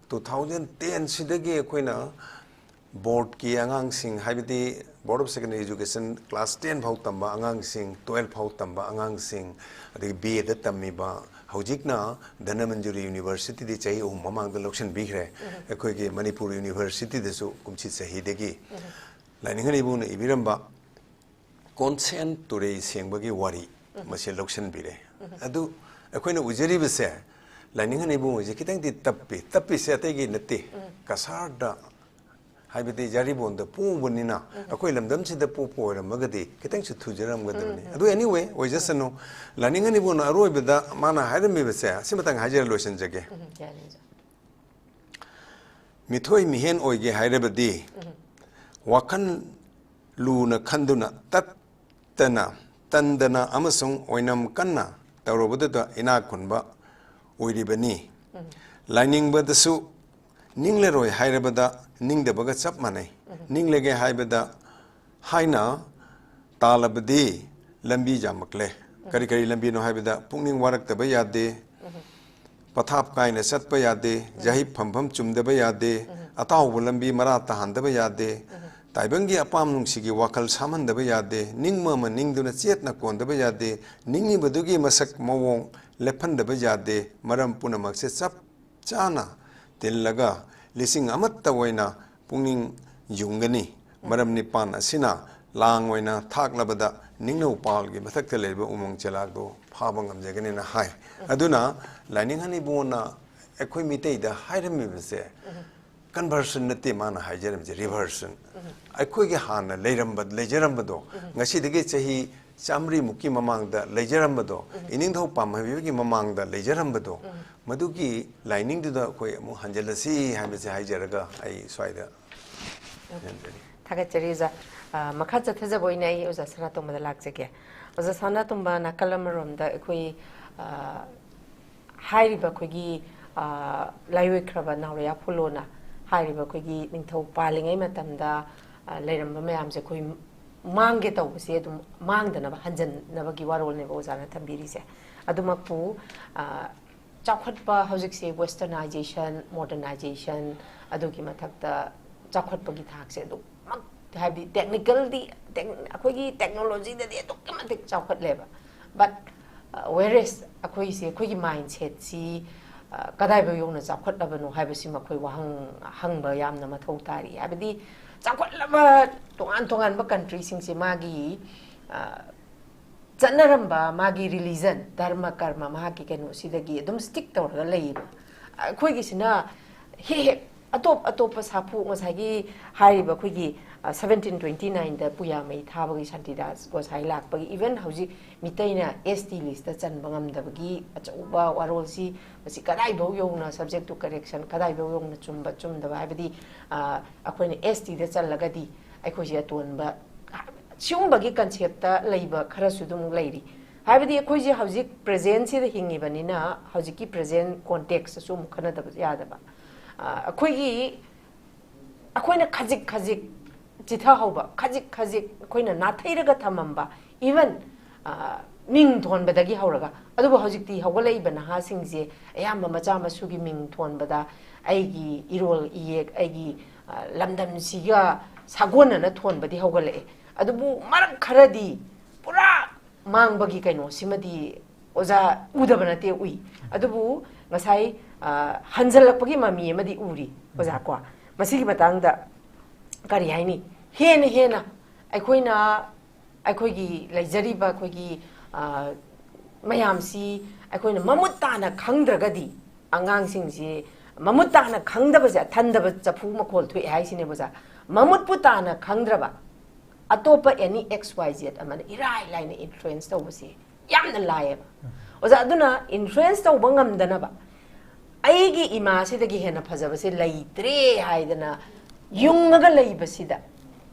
ꯇꯨ ꯊꯥꯎꯖꯟ ꯇꯦꯟꯁꯤꯗꯒꯤ ꯑꯩꯈꯣꯏꯅ ꯕꯣꯔꯗꯀꯤ ꯑꯉꯥꯡꯁꯤꯡ, ꯍꯥꯏꯕꯗꯤ Board of Secondary Education class ten ꯐꯥꯎ ꯇꯝꯕ ꯑꯉꯥꯡꯁꯤꯡ, twelve ꯐꯥꯎ ꯇꯝꯕ ꯑꯉꯥꯡꯁꯤꯡ, ꯑꯗꯒꯤ ꯕꯤ ꯑꯦꯗ ꯇꯝꯃꯤꯕ, ꯍꯧꯖꯤꯛꯅ ꯙꯅꯃꯟꯖꯨꯔꯤ ꯌꯨꯅꯤꯚꯔꯁꯤꯇꯤꯗꯤ ꯆꯍꯤ ꯑꯍꯨꯝ ꯃꯃꯥꯡꯗ ꯂꯧꯁꯤꯟꯕꯤꯈ꯭ꯔꯦ꯫ ꯑꯩꯈꯣꯏꯒꯤ ꯃꯅꯤꯄꯨꯔ ꯌꯨꯅꯤꯚꯔꯁꯤꯇꯤꯗꯁꯨ ꯀꯨꯝꯁꯤ ꯆꯍꯤꯗꯒꯤ ꯂꯥꯏꯅꯤꯡꯍꯟ ꯏꯕꯨꯡꯅ ꯏꯕꯤꯔꯝꯕ ꯀꯣꯟꯁꯦꯟ ꯇꯨꯔꯦꯜ ꯁꯦꯡꯕꯒꯤ ꯋꯥꯔꯤ ꯃꯁꯤ ꯂꯧꯁꯤꯟꯕꯤꯔꯦ꯫ ꯑꯗꯨ ꯑꯩꯈꯣꯏꯅ ꯎꯖꯔꯤꯕꯁꯦ, ꯂꯥꯏꯅꯤꯡꯍꯟ ꯏꯕꯨꯡꯁꯦ ꯈꯤꯇꯪꯗꯤ ꯇꯞꯄꯤ꯫ ꯇꯞꯄꯤꯁꯦ ꯑꯇꯩꯒꯤ ꯅꯠꯇꯦ, ꯀꯁꯥꯔꯗ, ꯍꯥꯏꯕꯗꯤ ꯖꯥꯔꯤꯕꯣꯟꯗ ꯄꯣꯛꯎꯕꯅꯤꯅ ꯑꯩꯈꯣꯏ ꯂꯝꯗꯝꯁꯤꯗ ꯄꯣꯛꯄ ꯑꯣꯏꯔꯝꯃꯒꯗꯤ ꯈꯤꯇꯪꯁꯨ ꯊꯨꯖꯔꯝꯒꯗꯕꯅꯤ꯫ ꯑꯗꯨ anyway, ꯑꯣꯏꯖꯁꯅꯨ꯫ ꯂꯥꯏꯅꯤꯡꯍꯟ ꯏꯕꯨꯡꯅ ꯑꯔꯣꯏꯕꯗ ꯃꯥꯅ ꯍꯥꯏꯔꯝꯃꯤꯕꯁꯦ, ꯁꯤꯃꯇꯪ ꯍꯥꯏꯖꯔ ꯂꯣꯏꯁꯤꯟꯖꯒꯦ꯫ ꯎꯝ, ꯌꯥꯅꯤ, ꯑꯣꯖꯥ꯫ ꯃꯤꯊꯣꯏ ꯃꯤꯍꯦꯟ ꯑꯣꯏꯒꯦ ꯍꯥꯏꯔꯕꯗꯤ, ꯋꯥꯈꯜ ꯂꯨꯅ ꯈꯟꯗꯨꯅ, ꯇꯠꯇꯅ, ꯇꯟꯗꯅ ꯑꯃꯁꯨꯡ ꯑꯣꯏꯅꯝ ꯀꯟꯅ ꯇꯧꯔꯕꯗꯨꯗ ꯏꯅꯥꯛ ꯈꯨꯟꯕ ꯑꯣꯏꯔꯤꯕꯅꯤ꯫ ꯂꯥꯏꯅꯤꯡꯕꯗꯁꯨ ꯅꯤꯡꯂꯔꯣꯏ ꯍꯥꯏꯔꯕꯗ ꯅꯤꯡꯗꯕꯒ ꯆꯞ ꯃꯥꯟꯅꯩ꯫ ꯅꯤꯡꯂꯒꯦ ꯍꯥꯏꯕꯗ ꯍꯥꯏꯅ ꯇꯥꯜꯂꯕꯗꯤ ꯂꯝꯕꯤ ꯌꯥꯝꯃꯛꯂꯦ꯫ ꯀꯔꯤ ꯀꯔꯤ ꯂꯝꯕꯤꯅꯣ ꯍꯥꯏꯕꯗ, ꯄꯨꯛꯅꯤꯡ ꯋꯥꯔꯛꯇꯕ ꯌꯥꯗꯦ, ꯄꯊꯥꯞ ꯀꯥꯏꯅ ꯆꯠꯄ ꯌꯥꯗꯦ, ꯌꯥꯍꯤꯞ ꯐꯝꯐꯝ ꯆꯨꯝꯗꯕ ꯌꯥꯗꯦ, ꯑꯇꯥꯎꯕ ꯂꯝꯕꯤ ꯃꯔꯥ ꯇꯥꯍꯟꯗꯕ ꯌꯥꯗꯦ, ꯇꯥꯏꯕꯪꯒꯤ ꯑꯄꯥꯝ ꯅꯨꯡꯁꯤꯒꯤ ꯋꯥꯈꯜ ꯁꯥꯝꯍꯟꯗꯕ ꯌꯥꯗꯦ, ꯅꯤꯡꯕ ꯑꯃ ꯅꯤꯡꯗꯨꯅ ꯆꯦꯠꯅ ꯀꯣꯟꯗꯕ ꯌꯥꯗꯦ, ꯅꯤꯡꯉꯤꯕꯗꯨꯒꯤ ꯃꯁꯛ ꯃꯑꯣꯡ ꯂꯦꯞꯍꯟꯗꯕ ꯌꯥꯗꯦ, ꯃꯔꯝ ꯄꯨꯝꯅꯃꯛꯁꯦ ꯆꯞ ꯆꯥꯅ ꯇꯤꯜꯂꯒ ꯂꯤꯁꯤꯡ ꯑꯃꯠꯇ ꯑꯣꯏꯅ ꯄꯨꯛꯅꯤꯡ ꯌꯨꯡꯒꯅꯤ꯫ ꯃꯔꯝ ꯅꯤꯄꯥꯟ ꯑꯁꯤꯅ ꯂꯥꯡ ꯑꯣꯏꯅ ꯊꯥꯛꯂꯕꯗ ꯅꯤꯡꯅꯧ ꯄꯥꯜꯒꯤ ꯃꯊꯛꯇ ꯂꯩꯔꯤꯕ ꯎꯃꯪ ꯆꯦꯂꯥꯛꯗꯨ ꯐꯥꯕ ꯉꯝꯖꯒꯅꯤꯅ ꯍꯥꯏ꯫ ꯑꯗꯨꯅ ꯂꯥꯏꯅꯤꯡꯍꯟ ꯏꯕꯨꯡꯅ ꯑꯩꯈꯣꯏ ꯃꯤꯇꯩꯗ ꯍꯥꯏꯔꯝꯃꯤꯕꯁꯦ conversion ꯅꯠꯇꯦ ꯃꯥꯅ ꯍꯥꯏꯖꯔꯝꯃꯤꯁꯦ, reversion꯫ ꯑꯩꯈꯣꯏꯒꯤ ꯍꯥꯟꯅ ꯂꯩꯔꯝꯕ, ꯂꯩꯖꯔꯝꯕꯗꯣ, ꯉꯁꯤꯗꯒꯤ ꯆꯍꯤ ꯆꯥꯃꯔꯤꯃꯨꯛꯀꯤ ꯃꯃꯥꯡꯗ ꯂꯩꯖꯔꯝꯕꯗꯣ, ꯏꯅꯤꯡꯊꯧ ꯄꯥꯝꯍꯩꯕꯒꯤ ꯃꯃꯥꯡꯗ ꯂꯩꯖꯔꯝꯕꯗꯣ, ꯃꯗꯨꯒꯤ ꯂꯥꯏꯅꯤꯡꯗꯨꯗ ꯑꯩꯈꯣꯏ ꯑꯃꯨꯛ ꯍꯟꯖꯤꯜꯂꯁꯤ ꯍꯥꯏꯕꯁꯦ ꯍꯥꯏꯖꯔꯒ ꯑꯩ ꯁ꯭ꯋꯥꯏꯗ ꯂꯣꯏꯁꯤꯟꯖꯔꯤ꯫ ꯊꯥꯒꯠꯆꯔꯤ ꯑꯣꯖꯥ꯫ ꯑ, ꯃꯈꯥ ꯆꯠꯊꯖꯕ ꯑꯣꯏꯅ ꯑꯩ ꯑꯣꯖꯥ ꯁꯅꯥꯇꯣꯝꯕꯗ ꯂꯥꯛꯆꯒꯦ꯫ ꯑꯣꯖꯥ ꯁꯅꯥꯇꯣꯝꯕ, ꯅꯥꯀꯜ ꯑꯃꯔꯣꯝꯗ ꯑꯩꯈꯣꯏ, ꯑ, ꯍꯥꯏꯔꯤꯕ ꯑꯩꯈꯣꯏꯒꯤ, ꯑ, ꯂꯥꯏꯑꯣꯏꯈ꯭ꯔꯕ ꯅꯥꯎꯔꯩꯌꯥ ꯐꯨꯂꯣꯅ ꯍꯥꯏꯔꯤꯕ ꯑꯩꯈꯣꯏꯒꯤ ꯅꯤꯡꯊꯧ ꯄꯥꯜꯂꯤꯉꯩ ꯃꯇꯝꯗ, ꯑ, ꯂꯩꯔꯝꯕ ꯃꯌꯥꯝꯁꯦ ꯑꯩꯈꯣꯏ ꯃꯥꯡꯒꯦ ꯇꯧꯕꯁꯦ ꯑꯗꯨꯝ ꯃꯥꯡꯗꯅꯕ, ꯍꯟꯖꯟꯅꯕꯒꯤ ꯋꯥꯔꯣꯜꯅꯦꯕ ꯑꯣꯖꯥꯅ ꯊꯝꯕꯤꯔꯤꯁꯦ꯫ ꯑꯗꯨꯃꯛꯄꯨ, ꯑ, ꯆꯥꯎꯈꯠꯄ ꯍꯧꯖꯤꯛꯁꯦ westernization, modernization, ꯑꯗꯨꯒꯤ ꯃꯊꯛꯇ ꯆꯥꯎꯈꯠꯄꯒꯤ ꯊꯥꯛꯁꯦ ꯑꯗꯨꯛꯃꯛ, ꯍꯥꯏꯕꯗꯤ technicalꯗꯤ, ꯇꯦꯛ-, ꯑꯩꯈꯣꯏꯒꯤ technologyꯗꯗꯤ ꯑꯗꯨꯛꯀꯤ ꯃꯇꯤꯛ ꯆꯥꯎꯈꯠꯂꯦꯕ꯫ But, uh, whereas ꯑꯩꯈꯣꯏꯁꯦ, ꯑꯩꯈꯣꯏꯒꯤ mindsetꯁꯤ, uh, ꯀꯗꯥꯏꯐꯥꯎ ꯌꯧꯅ ꯆꯥꯎꯈꯠꯂꯕꯅꯣ ꯍꯥꯏꯕꯁꯤꯃ ꯑꯩꯈꯣꯏ ꯋꯥꯍꯪ ꯍꯪꯕ ꯌꯥꯝꯅ ꯃꯊꯧ ꯇꯥꯔꯤ꯫ ꯍꯥꯏꯕꯗꯤ ꯆꯥꯎꯈꯠꯂꯕ ꯇꯣꯉꯥꯟ ꯇꯣꯉꯥꯟꯕ countryꯁꯤꯡꯁꯦ ꯃꯥꯒꯤ, uh, ꯆꯠꯅꯔꯝꯕ ꯃꯥꯒꯤ religion, ꯙꯔꯃ, ꯀꯔꯃ, ꯃꯍꯥꯛꯀꯤ ꯀꯩꯅꯣꯁꯤꯗꯒꯤ ꯑꯗꯨꯝ stick ꯇꯧꯔꯒ ꯂꯩꯌꯦꯕ꯫ ꯑꯩꯈꯣꯏꯒꯤꯁꯤꯅ ꯍꯦꯛ ꯍꯦꯛ ꯑꯇꯣꯞ ꯑꯇꯣꯞꯄ ꯁꯥꯐꯨ, ꯉꯁꯥꯏꯒꯤ ꯍꯥꯏꯔꯤꯕ ꯑꯩꯈꯣꯏꯒꯤ, ꯑ, seventeen twenty nineꯗ ꯄꯨꯌꯥ ꯃꯩ ꯊꯥꯕꯒꯤ ꯁꯥꯟꯇꯤꯗꯥꯁ ꯒꯣꯁꯥꯏ ꯂꯥꯛꯄꯒꯤ, even ꯍꯧꯖꯤꯛ ꯃꯤꯇꯩꯅ S T listꯇ ꯆꯟꯕ ꯉꯝꯗꯕꯒꯤ ꯑꯆꯧꯕ ꯋꯥꯔꯣꯜꯁꯤ, ꯃꯁꯤ ꯀꯗꯥꯏꯐꯥꯎ ꯌꯧꯅ subject to correction, ꯀꯗꯥꯏꯐꯥꯎ ꯌꯧꯅ ꯆꯨꯝꯕ ꯆꯨꯝꯗꯕ, ꯍꯥꯏꯕꯗꯤ, ꯑ, ꯑꯩꯈꯣꯏꯅ S Tꯗ ꯆꯜꯂꯒꯗꯤ ꯑꯩꯈꯣꯏꯁꯦ ꯑꯇꯣꯟꯕ, ꯁꯤꯒꯨꯝꯕꯒꯤ conceptꯇ ꯂꯩꯕ ꯈꯔꯁꯨ ꯑꯗꯨꯝ ꯂꯩꯔꯤ꯫ ꯍꯥꯏꯕꯗꯤ ꯑꯩꯈꯣꯏꯁꯦ ꯍꯧꯖꯤꯛ presentꯁꯤꯗ ꯍꯤꯡꯉꯤꯕꯅꯤꯅ, ꯍꯧꯖꯤꯛꯀꯤ present contextꯇꯁꯨ ꯑꯃꯨꯛ ꯈꯟꯅꯗꯕ ꯌꯥꯗꯕ꯫ ꯑ, ꯑꯩꯈꯣꯏꯒꯤ, ꯑꯩꯈꯣꯏꯅ ꯈꯖꯤꯛ ꯈꯖꯤꯛ ꯆꯤꯊꯍꯧꯕ, ꯈꯖꯤꯛ ꯈꯖꯤꯛ ꯑꯩꯈꯣꯏꯅ ꯅꯥꯊꯩꯔꯒ ꯊꯝꯃꯝꯕ, even, ꯑ, ꯃꯤꯡ ꯊꯣꯟꯕꯗꯒꯤ ꯍꯧꯔꯒ, ꯑꯗꯨꯕꯨ ꯍꯧꯖꯤꯛꯇꯤ ꯍꯧꯒꯠꯂꯛꯏꯕ ꯅꯍꯥꯁꯤꯡꯁꯦ ꯑꯌꯥꯝꯕ ꯃꯆꯥ ꯃꯁꯨꯒꯤ ꯃꯤꯡ ꯊꯣꯟꯕꯗ ꯑꯩꯒꯤ ꯏꯔꯣꯜ ꯏꯌꯦꯛ, ꯑꯩꯒꯤ, ꯑ, ꯂꯝꯗꯝꯁꯤꯒ ꯁꯥꯒꯣꯟꯅꯅ ꯊꯣꯟꯕꯗꯤ ꯍꯧꯒꯠꯂꯛꯑꯦ꯫ ꯑꯗꯨꯕꯨ ꯃꯔꯛ ꯈꯔꯗꯤ ꯄꯨꯔꯥ ꯃꯥꯡꯕꯒꯤ ꯀꯩꯅꯣꯁꯤꯃꯗꯤ ꯑꯣꯖꯥ ꯎꯗꯕ ꯅꯠꯇꯦ, ꯎꯏ꯫ ꯑꯗꯨꯕꯨ ꯉꯁꯥꯏ, ꯑ, ꯍꯟꯖꯜꯂꯛꯄꯒꯤ ꯃꯃꯤ ꯑꯃꯗꯤ ꯎꯔꯤ, ꯑꯣꯖꯥ ꯀꯣ꯫ ꯃꯁꯤꯒꯤ ꯃꯇꯥꯡꯗ ꯀꯔꯤ ꯍꯥꯏꯅꯤ? ꯍꯦꯟꯅ ꯍꯦꯟꯅ ꯑꯩꯈꯣꯏꯅ, ꯑꯩꯈꯣꯏꯒꯤ ꯂꯩꯖꯔꯤꯕ ꯑꯩꯈꯣꯏꯒꯤ, ꯑ, ꯃꯌꯥꯝꯁꯤ ꯑꯩꯈꯣꯏꯅ ꯃꯃꯨꯠ ꯇꯥꯅ ꯈꯪꯗ꯭ꯔꯒꯗꯤ, ꯑꯉꯥꯡꯁꯤꯡꯁꯤ ꯃꯃꯨꯠ ꯇꯥꯅ ꯈꯪꯗꯕꯁꯦ ꯑꯊꯟꯗꯕ ꯆꯐꯨ ꯃꯈꯣꯜ ꯊꯣꯛꯑꯦ ꯍꯥꯏꯁꯤꯅꯦꯕ ꯑꯣꯖꯥ꯫ ꯃꯃꯨꯠꯄꯨ ꯇꯥꯅ ꯈꯪꯗ꯭ꯔꯕ ꯑꯇꯣꯞꯄ any X Y Z ꯑꯃꯅ ꯏꯔꯥꯏ ꯂꯥꯏꯅ influence ꯇꯧꯕꯁꯦ ꯌꯥꯝꯅ ꯂꯥꯏꯌꯦꯕ꯫ ꯑꯣꯖꯥ, ꯑꯗꯨꯅ influence ꯇꯧꯕ ꯉꯝꯗꯅꯕ ꯑꯩꯒꯤ ꯏꯃꯥꯁꯤꯗꯒꯤ ꯍꯦꯟꯅ ꯐꯖꯕꯁꯦ ꯂꯩꯇ꯭ꯔꯦ ꯍꯥꯏꯗꯅ ꯌꯨꯡꯉꯒ ꯂꯩꯕꯁꯤꯗ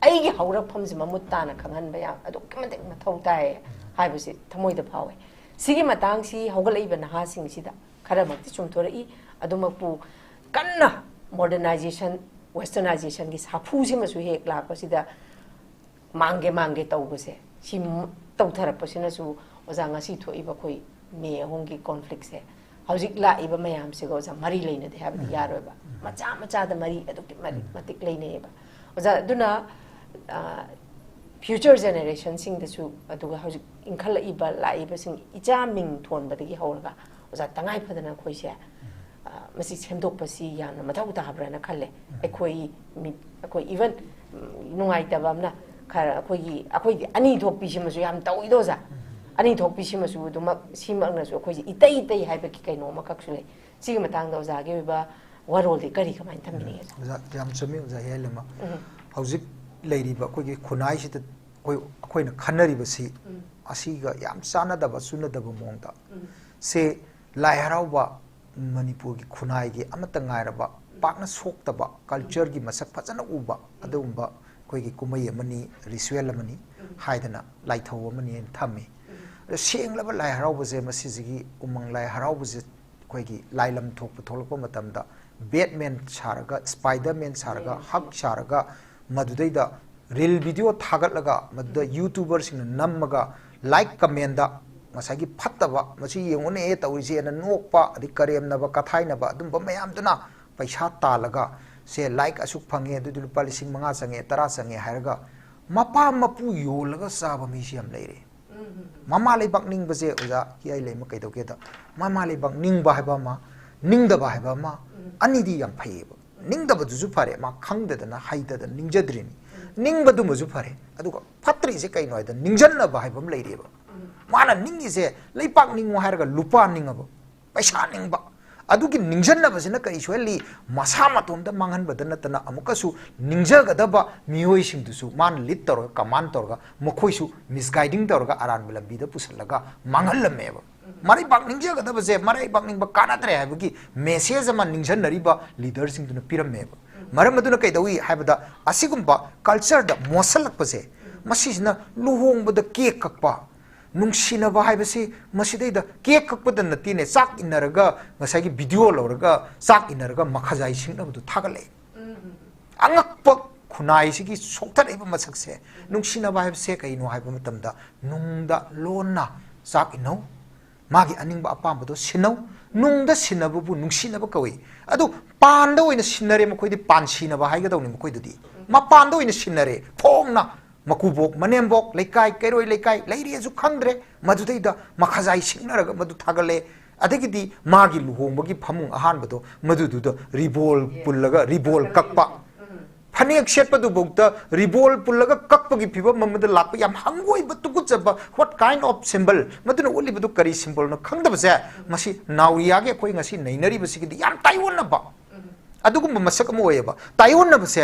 ꯑꯩꯒꯤ ꯍꯧꯔꯛꯐꯝꯁꯦ ꯃꯃꯨꯠ ꯇꯥꯅ ꯈꯪꯍꯟꯕ ꯌꯥꯝ ꯑꯗꯨꯛꯀꯤ ꯃꯇꯤꯛ ꯃꯊꯧ ꯇꯥꯏ ꯍꯥꯏꯕꯁꯤ ꯊꯃꯣꯏꯗ ꯐꯥꯎꯋꯦ꯫ ꯁꯤꯒꯤ ꯃꯇꯥꯡꯁꯤ ꯍꯧꯒꯠꯂꯛꯏꯕ ꯅꯍꯥꯁꯤꯡꯁꯤꯗ ꯈꯔꯃꯛꯇꯤ ꯆꯨꯝꯊꯣꯔꯛꯏ꯫ ꯑꯗꯨꯃꯛꯄꯨ ꯀꯟꯅ modernization, westernizationꯒꯤ ꯁꯥꯐꯨꯁꯤꯃꯁꯨ ꯍꯦꯛ ꯂꯥꯛꯄꯁꯤꯗ ꯃꯥꯡꯒꯦ ꯃꯥꯡꯒꯦ ꯇꯧꯕꯁꯦ, ꯁꯤ ꯇꯧꯊꯔꯛꯄꯁꯤꯅꯁꯨ ꯑꯣꯖꯥ, ꯉꯁꯤ ꯊꯣꯛꯏꯕ ꯑꯩꯈꯣꯏ ꯃꯦ ꯑꯍꯨꯝꯒꯤ conflictꯁꯦ ꯍꯧꯖꯤꯛ ꯂꯥꯛꯏꯕ ꯃꯌꯥꯝꯁꯤꯒ ꯑꯣꯖꯥ ꯃꯔꯤ ꯂꯩꯅꯗꯦ ꯍꯥꯏꯕꯗꯤ ꯌꯥꯔꯣꯏꯕ꯫ ꯃꯆꯥ ꯃꯆꯥꯗ ꯃꯔꯤ ꯑꯗꯨꯛꯀꯤ ꯃꯇꯤꯛ ꯂꯩꯅꯩꯌꯦꯕ꯫ ꯑꯣꯖꯥ, ꯑꯗꯨꯅ, ꯑ, future generationꯁꯤꯡꯗꯁꯨ, ꯑꯗꯨꯒ ꯍꯧꯖꯤꯛ ꯏꯟꯈꯠꯂꯛꯏꯕ, ꯂꯥꯛꯏꯕꯁꯤꯡ, ꯏꯆꯥ ꯃꯤꯡ ꯊꯣꯟꯕꯗꯒꯤ ꯍꯧꯔꯒ, ꯑꯣꯖꯥ, ꯇꯉꯥꯏ ꯐꯗꯅ ꯑꯩꯈꯣꯏꯁꯦ, ꯑ, ꯃꯁꯤ ꯁꯦꯝꯗꯣꯛꯄꯁꯤ ꯌꯥꯝꯅ ꯃꯊꯧ ꯇꯥꯕ꯭ꯔꯥꯅ ꯈꯜꯂꯦ꯫ ꯑꯩꯈꯣꯏ ꯃꯤ, ꯑꯩꯈꯣꯏ even, ꯎꯝ, ꯅꯨꯡꯉꯥꯏꯇꯕ ꯑꯃꯅ, ꯈꯔ ꯑꯩꯈꯣꯏꯒꯤ, ꯑꯩꯈꯣꯏꯒꯤ ꯑꯅꯤ ꯊꯣꯛꯄꯤꯁꯤꯃꯁꯨ ꯌꯥꯝ ꯇꯧꯏꯗꯣ ꯑꯣꯖꯥ꯫ ꯑꯅꯤ ꯊꯣꯛꯄꯤꯁꯤꯃꯁꯨ ꯑꯗꯨꯃꯛ, ꯁꯤꯃꯛꯅꯁꯨ ꯑꯩꯈꯣꯏꯁꯦ ꯏꯇꯩ ꯏꯇꯩ ꯍꯥꯏꯕꯒꯤ ꯀꯩꯅꯣ ꯑꯃꯈꯛꯁꯨ ꯂꯩ꯫ ꯁꯤꯒꯤ ꯃꯇꯥꯡꯗ ꯑꯣꯖꯥꯒꯤ ꯑꯣꯏꯕ ꯋꯥꯔꯣꯜꯗꯤ ꯀꯔꯤ, ꯀꯃꯥꯏꯅ ꯊꯝꯕꯤꯅꯤꯡꯉꯤ ꯑꯣꯖꯥ? ꯑꯣꯖꯥ, ꯌꯥꯝ ꯆꯨꯝꯃꯤ, ꯑꯣꯖꯥ ꯍꯤꯌꯥꯏꯂꯩꯃ꯫ ꯎꯝ꯫ ꯍꯧꯖꯤꯛ ꯂꯩꯔꯤꯕ ꯑꯩꯈꯣꯏꯒꯤ ꯈꯨꯟꯅꯥꯏꯁꯤꯗ ꯑꯩꯈꯣꯏ, ꯑꯩꯈꯣꯏꯅ ꯈꯟꯅꯔꯤꯕꯁꯤ, ꯎꯝ, ꯑꯁꯤꯒ ꯌꯥꯝ ꯆꯥꯟꯅꯗꯕ, ꯆꯨꯅꯗꯕ ꯃꯑꯣꯡꯗ꯫ ꯎꯝ꯫ ꯁꯦ, ꯂꯥꯏ ꯍꯔꯥꯎꯕ, ꯃꯅꯤꯄꯨꯔꯒꯤ ꯈꯨꯟꯅꯥꯏꯒꯤ ꯑꯃꯠꯇ ꯉꯥꯏꯔꯕ, ꯄꯥꯛꯅ ꯁꯣꯛꯇꯕ, cultureꯒꯤ ꯃꯁꯛ ꯐꯖꯅ ꯎꯕ, ꯑꯗꯨꯒꯨꯝꯕ ꯑꯩꯈꯣꯏꯒꯤ ꯀꯨꯝꯍꯩ ꯑꯃꯅꯤ, ritual ꯑꯃꯅꯤ ꯍꯥꯏꯗꯅ ꯂꯥꯏꯊꯧ ꯑꯃꯅꯤ ꯍꯥꯏꯅ ꯊꯝꯃꯤ꯫ ꯑꯗꯣ ꯁꯦꯡꯂꯕ ꯂꯥꯏ ꯍꯔꯥꯎꯕꯁꯦ, ꯃꯁꯤꯁꯤꯒꯤ ꯎꯃꯪ ꯂꯥꯏ ꯍꯔꯥꯎꯕꯁꯦ ꯑꯩꯈꯣꯏꯒꯤ ꯂꯥꯏꯂꯝ ꯊꯣꯛꯄ ꯊꯣꯛꯂꯛꯄ ꯃꯇꯝꯗ Batman ꯁꯥꯔꯒ, Spiderman ꯁꯥꯔꯒ, Hulk ꯁꯥꯔꯒ, ꯃꯗꯨꯗꯩꯗ reel video ꯊꯥꯒꯠꯂꯒ, ꯃꯗꯨꯗ YouTuberꯁꯤꯡꯅ ꯅꯝꯃꯒ, like commentꯗ ꯉꯁꯥꯏꯒꯤ ꯐꯠꯇꯕ, "ꯃꯁꯤ ꯌꯦꯡꯉꯨꯅꯦ ꯇꯧꯔꯤꯁꯦꯅ" ꯅꯣꯛꯄ, ꯑꯗꯩ ꯀꯔꯦꯝꯅꯕ, ꯀꯊꯥꯏꯅꯕ, ꯑꯗꯨꯝꯕ ꯃꯌꯥꯝꯗꯨꯅ ꯄꯩꯁꯥ ꯇꯥꯜꯂꯒ, "ꯁꯦ, like ꯑꯁꯨꯛ ꯐꯪꯉꯦ, ꯑꯗꯨꯗꯤ ꯂꯨꯄꯥ ꯂꯤꯁꯤꯡ ꯃꯉꯥ ꯆꯪꯉꯦ, ꯇꯔꯥ ꯆꯪꯉꯦ" ꯍꯥꯏꯔꯒ ꯃꯄꯥ ꯃꯄꯨ ꯌꯣꯜꯂꯒ ꯆꯥꯕ ꯃꯤꯁꯨ ꯌꯥꯝ ꯂꯩꯔꯦ꯫ ꯃꯃꯥ ꯂꯩꯕꯥꯛ ꯅꯤꯡꯕꯁꯦ ꯑꯣꯖꯥ ꯍꯤꯌꯥꯏꯂꯩꯃ ꯀꯩꯗꯧꯒꯦꯗ, ꯃꯃꯥ ꯂꯩꯕꯥꯛ ꯅꯤꯡꯕ ꯍꯥꯏꯕ ꯑꯃ, ꯅꯤꯡꯗꯕ ꯍꯥꯏꯕ ꯑꯃ, ꯑꯅꯤꯗꯤ ꯌꯥꯝ ꯐꯩꯌꯦꯕ꯫ ꯅꯤꯡꯗꯕꯗꯨꯁꯨ ꯐꯔꯦ, ꯃꯥ ꯈꯪꯗꯗꯅ ꯍꯩꯇꯗꯅ ꯅꯤꯡꯖꯗ꯭ꯔꯤꯅꯤ꯫ ꯅꯤꯡꯕꯗꯨꯃꯁꯨ ꯐꯔꯦ, ꯑꯗꯨꯒ ꯐꯠꯇ꯭ꯔꯤꯁꯦ ꯀꯩꯅꯣ ꯍꯥꯏꯗ, ꯅꯤꯡꯖꯟꯅꯕ ꯍꯥꯏꯕ ꯑꯃ ꯂꯩꯔꯤꯑꯕ꯫ ꯃꯥꯅ ꯅꯤꯡꯉꯤꯁꯦ ꯂꯩꯄꯥꯛ ꯅꯤꯡꯉꯣ ꯍꯥꯏꯔꯒ ꯂꯨꯄꯥ ꯅꯤꯡꯉꯕ, ꯄꯩꯁꯥ ꯅꯤꯡꯕ꯫ ꯑꯗꯨꯒꯤ ꯅꯤꯡꯖꯟꯅꯕꯁꯤꯅ ꯀꯔꯤ ꯁꯣꯏꯍꯜꯂꯤ? ꯃꯁꯥ ꯃꯇꯣꯝꯇ ꯃꯥꯡꯍꯟꯕꯗ ꯅꯠꯇꯅ ꯑꯃꯨꯛꯀꯁꯨ ꯅꯤꯡꯖꯒꯗꯕ ꯃꯤꯑꯣꯏꯁꯤꯡꯗꯨꯁꯨ ꯃꯥꯅ lead ꯇꯧꯔꯒ, command ꯇꯧꯔꯒ, ꯃꯈꯣꯏꯁꯨ misguiding ꯇꯧꯔꯒ ꯑꯔꯥꯟꯕ ꯂꯝꯕꯤꯗ ꯄꯨꯁꯤꯜꯂꯒ ꯃꯥꯡꯍꯜꯂꯝꯃꯦꯕ꯫ ꯃꯔꯩꯕꯥꯛ ꯅꯤꯡꯖꯒꯗꯕꯁꯦ, ꯃꯔꯩꯕꯥꯛ ꯅꯤꯡꯕ ꯀꯥꯟꯅꯗ꯭ꯔꯦ ꯍꯥꯏꯕꯒꯤ message ꯑꯃ ꯅꯤꯡꯁꯤꯟꯅꯔꯤꯕ leaderꯁꯤꯡꯗꯨꯅ ꯄꯤꯔꯝꯃꯦꯕ꯫ ꯃꯔꯝ ꯑꯗꯨꯅ ꯀꯩꯗꯧꯏ ꯍꯥꯏꯕꯗ, ꯑꯁꯤꯒꯨꯝꯕ cultureꯗ ꯃꯣꯠꯁꯜꯂꯛꯄꯁꯦ, ꯃꯁꯤꯁꯤꯅ ꯂꯨꯍꯣꯡꯕꯗ cake ꯀꯛꯄ, ꯅꯨꯡꯁꯤꯅꯕ ꯍꯥꯏꯕꯁꯤ ꯃꯁꯤꯗꯩꯗ ꯀꯦꯛ ꯀꯛꯄꯗ ꯅꯠꯇꯦꯅꯦ, ꯆꯥꯛ ꯏꯟꯅꯔꯒ, ꯉꯁꯥꯏꯒꯤ ꯚꯤꯗꯤꯑꯣ ꯂꯧꯔꯒ ꯆꯥꯛ ꯏꯟꯅꯔꯒ ꯃꯈꯥꯖꯥꯏ ꯁꯤꯡꯅꯕꯗꯨ ꯊꯥꯒꯠꯂꯛꯑꯦ꯫ ꯑꯉꯛꯄ ꯈꯨꯟꯅꯥꯏꯁꯤꯒꯤ ꯁꯣꯛꯊꯔꯛꯏꯕ ꯃꯁꯛꯁꯦ꯫ ꯅꯨꯡꯁꯤꯅꯕ ꯍꯥꯏꯕꯁꯦ ꯀꯩꯅꯣ ꯍꯥꯏꯕ ꯃꯇꯝꯗ, ꯅꯨꯡꯗ ꯂꯣꯟꯅ ꯆꯥꯛ ꯏꯟꯅꯧ, ꯃꯥꯒꯤ ꯑꯅꯤꯡꯕ ꯑꯄꯥꯝꯕꯗꯣ ꯁꯤꯟꯅꯧ꯫ ꯅꯨꯡꯗ ꯁꯤꯟꯅꯕꯕꯨ ꯅꯨꯡꯁꯤꯅꯕ ꯀꯧꯏ꯫ ꯑꯗꯨ ꯄꯥꯟꯗ ꯑꯣꯏꯅ ꯁꯤꯟꯅꯔꯦ, ꯃꯈꯣꯏꯗꯤ ꯄꯥꯟ ꯁꯤꯟꯅꯕ ꯍꯥꯏꯒꯗꯧꯅꯤ ꯃꯈꯣꯏꯗꯨꯗꯤ꯫ ꯃꯄꯥꯟꯗ ꯑꯣꯏꯅ ꯁꯤꯟꯅꯔꯦ, ꯐꯣꯡꯅ꯫ ꯃꯀꯨꯕꯣꯛ, ꯃꯅꯦꯝꯕꯣꯛ, ꯂꯩꯀꯥꯏ, ꯀꯩꯔꯣꯏ ꯂꯩꯀꯥꯏ ꯂꯩꯔꯦꯁꯨ ꯈꯪꯗ꯭ꯔꯦ, ꯃꯗꯨꯗꯩꯗ ꯃꯈꯥꯖꯥꯏ ꯁꯤꯡꯅꯔꯒ ꯃꯗꯨ ꯊꯥꯒꯠꯂꯦ꯫ ꯑꯗꯒꯤꯗꯤ ꯃꯥꯒꯤ ꯂꯨꯍꯣꯡꯕꯒꯤ ꯐꯃꯨꯡ ꯑꯍꯥꯟꯕꯗꯣ, ꯃꯗꯨꯗꯨꯗ ꯔꯤꯕꯣꯜ ꯄꯨꯜꯂꯒ ꯔꯤꯕꯣꯜ ꯀꯛꯄ꯫ ꯐꯅꯦꯛ ꯁꯦꯠꯄꯗꯨꯐꯥꯎꯗ ꯔꯤꯕꯣꯜ ꯄꯨꯜꯂꯒ ꯀꯛꯄꯒꯤ ꯐꯤꯕꯝ ꯑꯃꯗ ꯂꯥꯛꯄ, ꯌꯥꯝ ꯍꯪꯒꯣꯏꯕ, ꯇꯨꯀꯠꯆꯕ꯫ What kind of symbol? ꯃꯗꯨꯅ ꯎꯠꯂꯤꯕꯗꯨ ꯀꯔꯤ symbolꯅꯣ ꯈꯪꯗꯕꯁꯦ, ꯃꯁꯤ ꯅꯥꯎꯔꯤꯌꯥꯒꯤ ꯑꯩꯈꯣꯏ ꯉꯁꯤ ꯅꯩꯅꯔꯤꯕꯁꯤꯒꯤꯗꯤ ꯌꯥꯝ ꯇꯥꯏꯑꯣꯟꯅꯕ ꯑꯗꯨꯒꯨꯝꯕ ꯃꯁꯛ ꯑꯃ ꯑꯣꯏꯌꯦꯕ꯫ ꯇꯥꯏꯑꯣꯟꯅꯕꯁꯦ,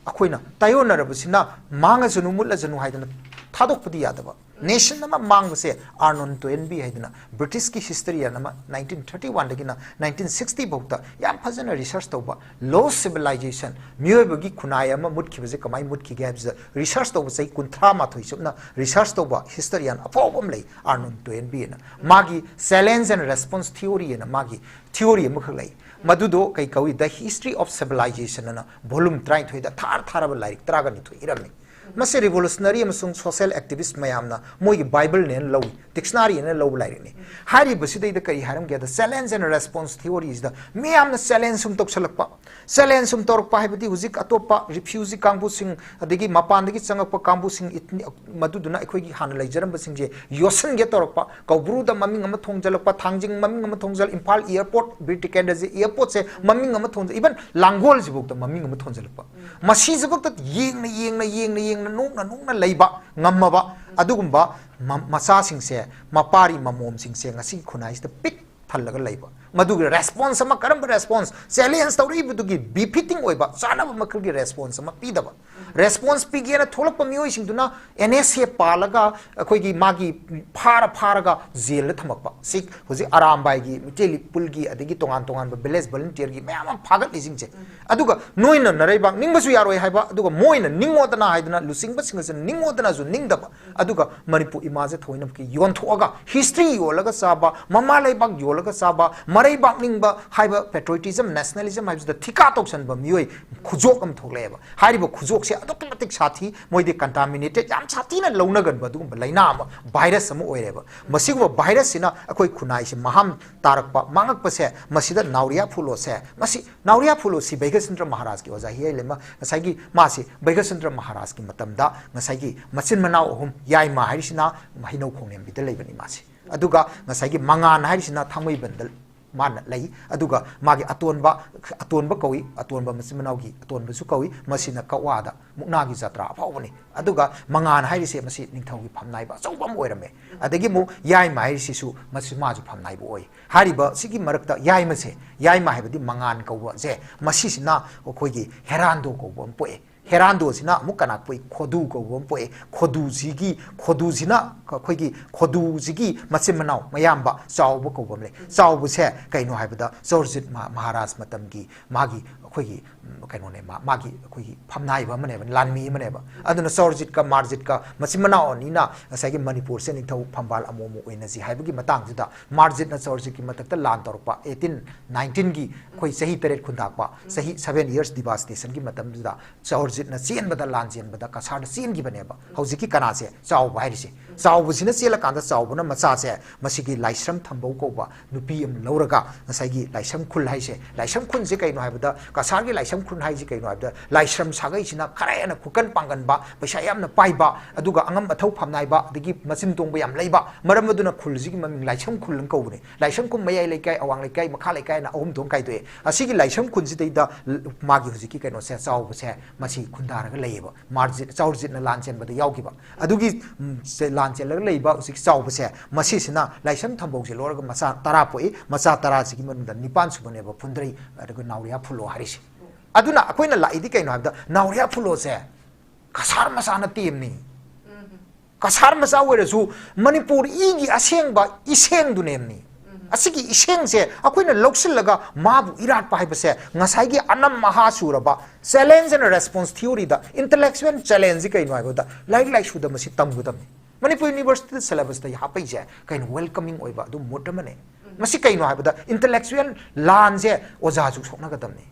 ꯑꯩꯈꯣꯏꯅ ꯇꯥꯏꯑꯣꯟꯅꯔꯕꯁꯤꯅ ꯃꯥꯡꯉꯁꯅꯨ, ꯃꯨꯠꯂꯁꯅꯨ ꯍꯥꯏꯗꯅ ꯊꯥꯗꯣꯛꯄꯗꯤ ꯌꯥꯗꯕ꯫ Nation ꯑꯃ ꯃꯥꯡꯕꯁꯦ ꯑꯥꯔꯅꯣꯟ ꯇꯣꯌꯦꯟꯕꯤ ꯍꯥꯏꯗꯅ ꯕ꯭ꯔꯤꯇꯤꯁꯀꯤ historian ꯑꯃ nineteen thirty oneꯗꯒꯤꯅ nineteen sixty ꯐꯥꯎꯗ ꯌꯥꯝ ꯐꯖꯅ research ꯇꯧꯕ, lost civilization, ꯃꯤꯑꯣꯏꯕꯒꯤ ꯈꯨꯟꯅꯥꯏ ꯑꯃ ꯃꯨꯠꯈꯤꯕꯁꯦ ꯀꯃꯥꯏꯅ ꯃꯨꯠꯈꯤꯒꯦ ꯍꯥꯏꯕꯁꯤꯗ research ꯇꯧꯕ, ꯆꯍꯤ ꯀꯨꯟꯊ꯭ꯔꯥ ꯃꯥꯊꯣꯏ ꯆꯨꯞꯅ research ꯇꯧꯕ historian ꯑꯐꯥꯎꯕ ꯑꯃ ꯂꯩ, ꯑꯥꯔꯅꯣꯟ ꯇꯣꯌꯦꯟꯕꯤ ꯑꯅ꯫ ꯃꯥꯒꯤ Challenge and Response Theory ꯑꯅ ꯃꯥꯒꯤ theory ꯑꯃꯈꯛ ꯂꯩ꯫ ꯃꯗꯨꯗꯣ ꯀꯩ ꯀꯧꯏ? The History of Civilization ꯑꯅ volume ꯇꯔꯥꯅꯤꯊꯣꯏꯗ ꯊꯥꯔ ꯊꯥꯔꯕ ꯂꯥꯏꯔꯤꯛ ꯇꯔꯥꯒ ꯅꯤꯊꯣꯏ ꯏꯔꯝꯃꯤ꯫ ꯃꯁꯤ revolutionary ꯑꯃꯁꯨꯡ social activist ꯃꯌꯥꯝꯅ ꯃꯣꯏꯒꯤ Bibleꯅꯦꯅ ꯂꯧꯏ, dictionaryꯅ ꯂꯧꯕ ꯂꯥꯏꯔꯤꯛꯅꯤ꯫ ꯍꯥꯏꯔꯤꯕꯁꯤꯗꯩꯗ ꯀꯔꯤ ꯍꯥꯏꯔꯝꯒꯦꯗ, Challenge and Response Theoryꯁꯤꯗ ꯃꯤꯌꯥꯝꯅ challenge ꯁꯨꯝ ꯇꯧꯁꯜꯂꯛꯄ, challenge ꯁꯨꯝ ꯇꯧꯔꯛꯄ ꯍꯥꯏꯕꯗꯤ ꯍꯧꯖꯤꯛ ꯑꯇꯣꯞꯄ refugee ꯀꯥꯡꯕꯨꯁꯤꯡ, ꯑꯗꯒꯤ ꯃꯄꯥꯟꯗꯒꯤ ꯆꯪꯉꯛꯄ ꯀꯥꯡꯕꯨꯁꯤꯡ, ethnic, ꯃꯗꯨꯗꯨꯅ ꯑꯩꯈꯣꯏꯒꯤ ꯍꯥꯟꯅ ꯂꯩꯖꯔꯝꯕꯁꯤꯡꯁꯦ ꯌꯣꯠꯁꯤꯟꯒꯦ ꯇꯧꯔꯛꯄ, ꯀꯧꯕ꯭ꯔꯨꯗ ꯃꯃꯤꯡ ꯑꯃ ꯊꯣꯟꯖꯜꯂꯛꯄ, ꯊꯥꯡꯖꯤꯡ ꯃꯃꯤꯡ ꯑꯃ ꯊꯣꯟꯖꯜ, ꯏꯝꯐꯥꯜ airport, ꯕꯤꯔ ꯇꯤꯀꯦꯟꯗ꯭ꯔꯖꯤꯠ airportꯁꯦ ꯃꯃꯤꯡ ꯑꯃ ꯊꯣꯟꯖꯜ, even ꯂꯥꯡꯒꯣꯜꯁꯤꯐꯥꯎꯗ ꯃꯃꯤꯡ ꯑꯃ ꯊꯣꯟꯖꯜꯂꯛꯄ꯫ ꯃꯁꯤꯁꯤꯐꯥꯎꯗ ꯌꯦꯡꯅ, ꯌꯦꯡꯅ, ꯌꯦꯡꯅ, ꯌꯦꯡꯅ, ꯅꯣꯛꯅ, ꯅꯣꯛꯅ ꯂꯩꯕ ꯉꯝꯃꯕ ꯑꯗꯨꯒꯨꯝꯕ ꯃ-, ꯃꯆꯥꯁꯤꯡꯁꯦ, ꯃꯄꯥꯔꯤ ꯃꯃꯣꯝꯁꯤꯡꯁꯦ ꯉꯁꯤꯒꯤ ꯈꯨꯟꯅꯥꯏꯁꯤꯗ ꯄꯤꯛ ꯍꯜꯂꯒ ꯂꯩꯕ꯫ ꯃꯗꯨꯒꯤ ꯔꯦꯁꯄꯣꯟꯁ ꯑꯃ, ꯀꯔꯝꯕ ꯔꯦꯁꯄꯣꯟꯁ? ꯆꯦꯂꯦꯟꯖ ꯇꯧꯔꯛꯏꯕꯗꯨꯒꯤ ꯕꯤꯐꯤꯇꯤꯡ ꯑꯣꯏꯕ, ꯆꯥꯅꯕ ꯃꯈꯜꯒꯤ ꯔꯦꯁꯄꯣꯟꯁ ꯑꯃ ꯄꯤꯗꯕ꯫ ꯔꯦꯁꯄꯣꯟꯁ ꯄꯤꯒꯦꯅ ꯊꯣꯛꯂꯛꯄ ꯃꯤꯑꯣꯏꯁꯤꯡꯗꯨꯅ ꯑꯦꯟ ꯑꯦꯁ ꯑꯦ ꯄꯥꯜꯂꯒ ꯑꯩꯈꯣꯏꯒꯤ ꯃꯥꯒꯤ ꯐꯥꯔ ꯐꯥꯔꯒ ꯖꯦꯜꯗ ꯊꯝꯃꯛꯄ꯫ ꯁꯤ ꯍꯧꯖꯤꯛ ꯑꯔꯥꯝꯕꯥꯏꯒꯤ, ꯃꯤꯇꯩ ꯄꯨꯜꯒꯤ, ꯑꯗꯒꯤ ꯇꯣꯉꯥꯟ ꯇꯣꯉꯥꯟꯕ ꯚꯤꯂꯦꯖ ꯚꯣꯂꯨꯟꯇꯤꯌꯔꯒꯤ ꯃꯌꯥꯝ ꯑꯃ ꯐꯥꯒꯠꯂꯤꯁꯤꯡꯁꯦ꯫ ꯑꯗꯨꯒ ꯅꯣꯏꯅ ꯅꯔꯩꯕꯥꯛ ꯅꯤꯡꯕꯁꯨ ꯌꯥꯔꯣꯏ ꯍꯥꯏꯕ, ꯑꯗꯨꯒ ꯃꯣꯏꯅ ꯅꯤꯡꯉꯣꯗꯅ ꯍꯥꯏꯗꯅ ꯂꯨꯆꯤꯡꯕꯁꯤꯡ ꯑꯁꯤꯅ ꯅꯤꯡꯉꯣꯗꯅꯁꯨ ꯅꯤꯡꯗꯕ, ꯑꯗꯨꯒ ꯃꯅꯤꯄꯨꯔ ꯏꯃꯥꯁꯦ ꯊꯑꯣꯏꯅꯃꯛꯀꯤ ꯌꯣꯟꯊꯣꯛꯑꯒ, ꯍꯤꯁꯇ꯭ꯔꯤ ꯌꯣꯜꯂꯒ ꯆꯥꯕ, ꯃꯃꯥ ꯂꯩꯕꯥꯛ ꯌꯣꯜꯂꯒ ꯆꯥꯕ, ꯃꯔꯩꯕꯥꯛ ꯅꯤꯡꯕ ꯍꯥꯏꯕ, ꯄꯦꯇ꯭ꯔꯣꯏꯇꯤꯖꯝ, ꯅꯦꯁꯅꯦꯂꯤꯖꯝ ꯍꯥꯏꯕꯁꯤꯗ ꯊꯤꯀꯥ ꯇꯧꯁꯟꯕ ꯃꯤꯑꯣꯏ ꯈꯨꯖꯣꯛ ꯑꯃ ꯊꯣꯛꯂꯛꯑꯦꯕ꯫ ꯍꯥꯏꯔꯤꯕ ꯈꯨꯖꯣꯛꯁꯦ ꯑꯗꯨꯛꯀꯤ ꯃꯇꯤꯛ ꯁꯥꯊꯤ, ꯃꯣꯏꯗꯤ ꯀꯟꯇꯥꯃꯤꯅꯦꯇꯦꯠ ꯌꯥꯝ ꯁꯥꯊꯤꯅ ꯂꯧꯅꯒꯟꯕ ꯑꯗꯨꯒꯨꯝꯕ ꯂꯥꯏꯅꯥ ꯑꯃ, ꯚꯥꯏꯔꯁ ꯑꯃ ꯑꯣꯏꯔꯦꯕ꯫ ꯃꯁꯤꯒꯨꯝꯕ ꯚꯥꯏꯔꯁꯁꯤꯅ ꯑꯩꯈꯣꯏ ꯈꯨꯟꯅꯥꯏꯁꯦ ꯃꯍꯥꯝ ꯇꯥꯔꯛꯄ, ꯃꯥꯡꯉꯛꯄꯁꯦ, ꯃꯁꯤꯗ ꯅꯥꯎꯔꯤꯌꯥ ꯐꯨꯂꯣꯁꯦ, ꯃꯁꯤ ꯅꯥꯎꯔꯤꯌꯥ ꯐꯨꯂꯣꯁꯤ ꯕꯩꯒꯁꯤꯟꯗ꯭ꯔ ꯃꯍꯥꯔꯥꯖꯀꯤ, ꯑꯣꯖꯥ ꯍꯤꯌꯥꯏ ꯂꯩꯃ, ꯉꯁꯥꯏꯒꯤ ꯃꯥꯁꯤ ꯕꯩꯒꯁꯤꯟꯗ꯭ꯔ ꯃꯍꯥꯔꯥꯖꯀꯤ ꯃꯇꯝꯗ ꯉꯁꯥꯏꯒꯤ ꯃꯆꯤꯟ ꯃꯅꯥꯎ ꯑꯍꯨꯝ, ꯌꯥꯏꯃ ꯍꯥꯏꯔꯤꯁꯤꯅ ꯍꯩꯅꯧ ꯈꯣꯡꯂꯦꯝꯕꯤꯗ ꯂꯩꯕꯅꯤ ꯃꯥꯁꯤ, ꯑꯗꯨꯒ ꯉꯁꯥꯏꯒꯤ ꯃꯉꯥꯟ ꯍꯥꯏꯔꯤꯁꯤꯅ ꯊꯥꯡꯃꯩꯕꯟꯗ ꯃꯥꯅ ꯂꯩ, ꯑꯗꯨꯒ ꯃꯥꯒꯤ ꯑꯇꯣꯟꯕ, ꯑꯇꯣꯟꯕ ꯀꯧꯏ, ꯑꯇꯣꯟꯕ ꯃꯆꯤꯟ ꯃꯅꯥꯎꯒꯤ ꯑꯇꯣꯟꯕꯁꯨ ꯀꯧꯏ, ꯃꯁꯤꯅ ꯀꯛꯋꯥꯗ ꯃꯨꯛꯅꯥꯒꯤ ꯖꯇ꯭ꯔꯥ ꯑꯐꯥꯎꯕꯅꯤ꯫ ꯑꯗꯨꯒ ꯃꯉꯥꯟ ꯍꯥꯏꯔꯤꯁꯦ ꯃꯁꯤ ꯅꯤꯡꯊꯧꯒꯤ ꯐꯝꯅꯥꯏꯕ ꯑꯆꯧꯕ ꯑꯃ ꯑꯣꯏꯔꯝꯃꯦ꯫ ꯑꯗꯒꯤ ꯑꯃꯨꯛ ꯌꯥꯏꯃ ꯍꯥꯏꯔꯤꯁꯤꯁꯨ ꯃꯁꯤ ꯃꯥꯁꯨ ꯐꯝꯅꯥꯏꯕ ꯑꯣꯏ꯫ ꯍꯥꯏꯔꯤꯕ ꯁꯤꯒꯤ ꯃꯔꯛꯇ ꯌꯥꯏꯃꯁꯦ, ꯌꯥꯏꯃ ꯍꯥꯏꯕꯗꯤ ꯃꯉꯥꯟ ꯀꯧꯕꯁꯦ, ꯃꯁꯤꯁꯤꯅ ꯑꯩꯈꯣꯏꯒꯤ ꯍꯦꯔꯥꯟꯗꯣ ꯀꯧꯕ ꯑꯃ ꯄꯣꯛꯑꯦ꯫ ꯍꯦꯔꯥꯟꯗꯣꯁꯤꯅ ꯑꯃꯨꯛ ꯀꯅꯥ ꯄꯣꯛꯏ? ꯈꯣꯗꯨ ꯀꯧꯕ ꯑꯃ ꯄꯣꯛꯑꯦ꯫ ꯈꯣꯗꯨꯁꯤꯒꯤ, ꯈꯣꯗꯨꯁꯤꯅ ꯑꯩꯈꯣꯏꯒꯤ ꯈꯣꯗꯨꯁꯤꯒꯤ ꯃꯆꯤꯟ ꯃꯅꯥꯎ ꯃꯌꯥꯝꯕ ꯆꯥꯎꯕ ꯀꯧꯕ ꯑꯃ ꯂꯩ꯫ ꯆꯥꯎꯕꯁꯦ ꯀꯩꯅꯣ ꯍꯥꯏꯕꯗ ꯆꯧꯔꯖꯤꯠ ꯃꯍꯥ-, ꯃꯍꯥꯔꯥꯖ ꯃꯇꯝꯒꯤ ꯃꯥꯒꯤ ꯑꯩꯈꯣꯏꯒꯤ, ꯎꯝ, ꯀꯩꯅꯣꯅꯦ, ꯃꯥ-, ꯃꯥꯒꯤ ꯑꯩꯈꯣꯏꯒꯤ ꯐꯝꯅꯥꯏꯕ ꯑꯃꯅꯦꯕ, ꯂꯥꯟꯃꯤ ꯑꯃꯅꯦꯕ꯫ ꯑꯗꯨꯅ ꯆꯧꯔꯖꯤꯠꯀ ꯃꯥꯔꯖꯤꯠꯀ ꯃꯆꯤꯟ ꯃꯅꯥꯎ ꯑꯅꯤꯅ ꯉꯁꯥꯏꯒꯤ ꯃꯅꯤꯄꯨꯔꯁꯦ ꯅꯤꯡꯊꯧ ꯐꯝꯕꯥꯜ ꯑꯃꯨꯛ ꯑꯃꯨꯛ ꯑꯣꯏꯅꯁꯤ ꯍꯥꯏꯕꯒꯤ ꯃꯇꯥꯡꯗꯨꯗ ꯃꯥꯔꯖꯤꯠꯅ ꯆꯧꯔꯖꯤꯠꯀꯤ ꯃꯊꯛꯇ ꯂꯥꯟ ꯇꯧꯔꯛꯄ, ꯑꯩꯠꯇꯤꯟ ꯅꯥꯏꯟꯇꯤꯟꯒꯤ ꯑꯩꯈꯣꯏ ꯆꯍꯤ ꯇꯔꯦꯠ ꯈꯨꯟꯗꯥꯛꯄ, ꯆꯍꯤ seven years devastationꯒꯤ ꯃꯇꯝꯗꯨꯗ ꯆꯧꯔꯖꯤꯠꯅ ꯆꯦꯟꯕꯗ, ꯂꯥꯟ ꯆꯦꯟꯕꯗ ꯀꯁꯥꯔꯗ ꯆꯦꯟꯈꯤꯕꯅꯦꯕ꯫ ꯍꯧꯖꯤꯛꯀꯤ ꯀꯅꯥꯁꯦ? ꯆꯥꯎꯕ ꯍꯥꯏꯔꯤꯁꯦ꯫ ꯆꯥꯎꯕꯁꯤꯅ ꯆꯦꯜꯂꯀꯥꯟꯗ ꯆꯥꯎꯕꯅ ꯃꯆꯥꯁꯦ, ꯃꯁꯤꯒꯤ ꯂꯥꯏꯁ꯭ꯔꯝ ꯊꯝꯕꯧ ꯀꯧꯕ ꯅꯨꯄꯤ ꯑꯃ ꯂꯧꯔꯒ, ꯉꯁꯥꯏꯒꯤ ꯂꯥꯏꯁ꯭ꯔꯝ ꯈꯨꯜ ꯍꯥꯏꯁꯦ, ꯂꯥꯏꯁ꯭ꯔꯝ ꯈꯨꯜꯁꯦ ꯀꯩꯅꯣ ꯍꯥꯏꯕꯗ, ꯀꯁꯥꯔꯒꯤ ꯂꯥꯏꯁ꯭ꯔꯝ ꯈꯨꯜ ꯍꯥꯏꯁꯦ ꯀꯩꯅꯣ ꯍꯥꯏꯕꯗ, ꯂꯥꯏꯁ꯭ꯔꯝ ꯁꯥꯒꯩꯁꯤꯅ ꯈꯔ ꯍꯦꯟꯅ ꯈꯨꯀꯟ ꯄꯥꯡꯒꯟꯕ, ꯄꯩꯁꯥ ꯌꯥꯝꯅ ꯄꯥꯏꯕ, ꯑꯗꯨꯒ ꯑꯉꯝ ꯑꯊꯧ ꯐꯝꯅꯥꯏꯕ, ꯑꯗꯒꯤ ꯃꯆꯤꯟ ꯇꯣꯡꯕ ꯌꯥꯝ ꯂꯩꯕ, ꯃꯔꯝ ꯑꯗꯨꯅ ꯈꯨꯜꯁꯤꯒꯤ ꯃꯃꯤꯡ ꯂꯥꯏꯁ꯭ꯔꯝ ꯈꯨꯜ ꯑꯅ ꯀꯧꯕꯅꯦ꯫ ꯂꯥꯏꯁ꯭ꯔꯝ ꯈꯨꯜ ꯃꯌꯥꯏ ꯂꯩꯀꯥꯏ, ꯑꯋꯥꯡ ꯂꯩꯀꯥꯏ, ꯃꯈꯥ ꯂꯩꯀꯥꯏ ꯍꯥꯏꯅ ꯑꯍꯨꯝ ꯊꯣꯛꯅ ꯈꯥꯏꯗꯣꯛꯑꯦ꯫ ꯑꯁꯤꯒꯤ ꯂꯥꯏꯁ꯭ꯔꯝ ꯈꯨꯜꯁꯤꯗꯩꯗ ꯃꯥꯒꯤ ꯍꯧꯖꯤꯛꯀꯤ ꯀꯩꯅꯣꯁꯦ, ꯆꯥꯎꯕꯁꯦ, ꯃꯁꯤ ꯈꯨꯟꯗꯥꯔꯒ ꯂꯩꯌꯦꯕ꯫ ꯃꯥꯔꯖꯤꯠ, ꯆꯥꯎꯔꯖꯤꯠꯅ ꯂꯥꯟ ꯆꯦꯟꯕꯗ ꯌꯥꯎꯈꯤꯕ꯫ ꯑꯗꯨꯒꯤ, ꯎꯝ, ꯁꯦ, ꯄꯥꯟ ꯆꯦꯜꯂꯒ ꯂꯩꯕ ꯍꯧꯖꯤꯛ ꯆꯥꯎꯕꯁꯦ, ꯃꯁꯤꯁꯤꯅ ꯂꯥꯏꯁ꯭ꯔꯝ ꯊꯝꯕꯧꯁꯦ ꯂꯧꯔꯒ ꯃꯆꯥ ꯇꯔꯥ ꯄꯣꯛꯏ꯫ ꯃꯆꯥ ꯇꯔꯥꯁꯤꯒꯤ ꯃꯅꯨꯡꯗ ꯅꯤꯄꯥꯟ ꯁꯨꯕꯅꯦꯕ ꯐꯨꯟꯗ꯭ꯔꯩ, ꯑꯗꯨꯒ ꯅꯥꯎꯔꯤꯌꯥ ꯐꯨꯂꯣ ꯍꯥꯏꯔꯤꯁꯦ꯫ ꯑꯗꯨꯅ ꯑꯩꯈꯣꯏꯅ ꯂꯥꯛꯏꯗꯤ ꯀꯩꯅꯣ ꯍꯥꯏꯕꯗ, ꯅꯥꯎꯔꯤꯌꯥ ꯐꯨꯂꯣꯁꯦ ꯀꯁꯥꯔ ꯃꯆꯥ ꯅꯠꯇꯦꯝꯅꯤ꯫ ꯀꯁꯥꯔ ꯃꯆꯥ ꯑꯣꯏꯔꯁꯨ ꯃꯅꯤꯄꯨꯔ ꯏꯒꯤ ꯑꯁꯦꯡꯕ ꯏꯁꯦꯡꯗꯨꯅꯦꯝꯅꯤ꯫ ꯑꯁꯤꯒꯤ ꯏꯁꯦꯡꯁꯦ ꯑꯩꯈꯣꯏꯅ ꯂꯧꯁꯤꯜꯂꯒ ꯃꯥꯕꯨ ꯏꯔꯥꯠꯄ ꯍꯥꯏꯕꯁꯦ, ꯉꯁꯥꯏꯒꯤ ꯑꯅꯝ ꯑꯍꯥ ꯁꯨꯔꯕ challenge and response theory the intellectual challenge ꯁꯤ ꯀꯩꯅꯣ ꯍꯥꯏꯕꯗ, ꯂꯥꯏꯔꯤꯛ ꯂꯥꯏꯁꯨꯗ ꯃꯁꯤ ꯇꯝꯒꯗꯕꯅꯤ꯫ ꯃꯅꯤꯄꯨꯔ ꯌꯨꯅꯤꯚꯔꯁꯤꯇꯤꯗ syllabus ꯇ ꯍꯥꯞꯄꯛꯏꯁꯦ ꯀꯩꯅꯣ, welcoming ꯑꯣꯏꯕ ꯑꯗꯨꯝ mood ꯑꯃꯅꯦ꯫ ꯃꯁꯤ ꯀꯩꯅꯣ ꯍꯥꯏꯕꯗ, intellectual ꯂꯥꯟꯁꯦ ꯑꯣꯖꯥꯁꯨ ꯁꯣꯛꯅꯒꯗꯕꯅꯤ,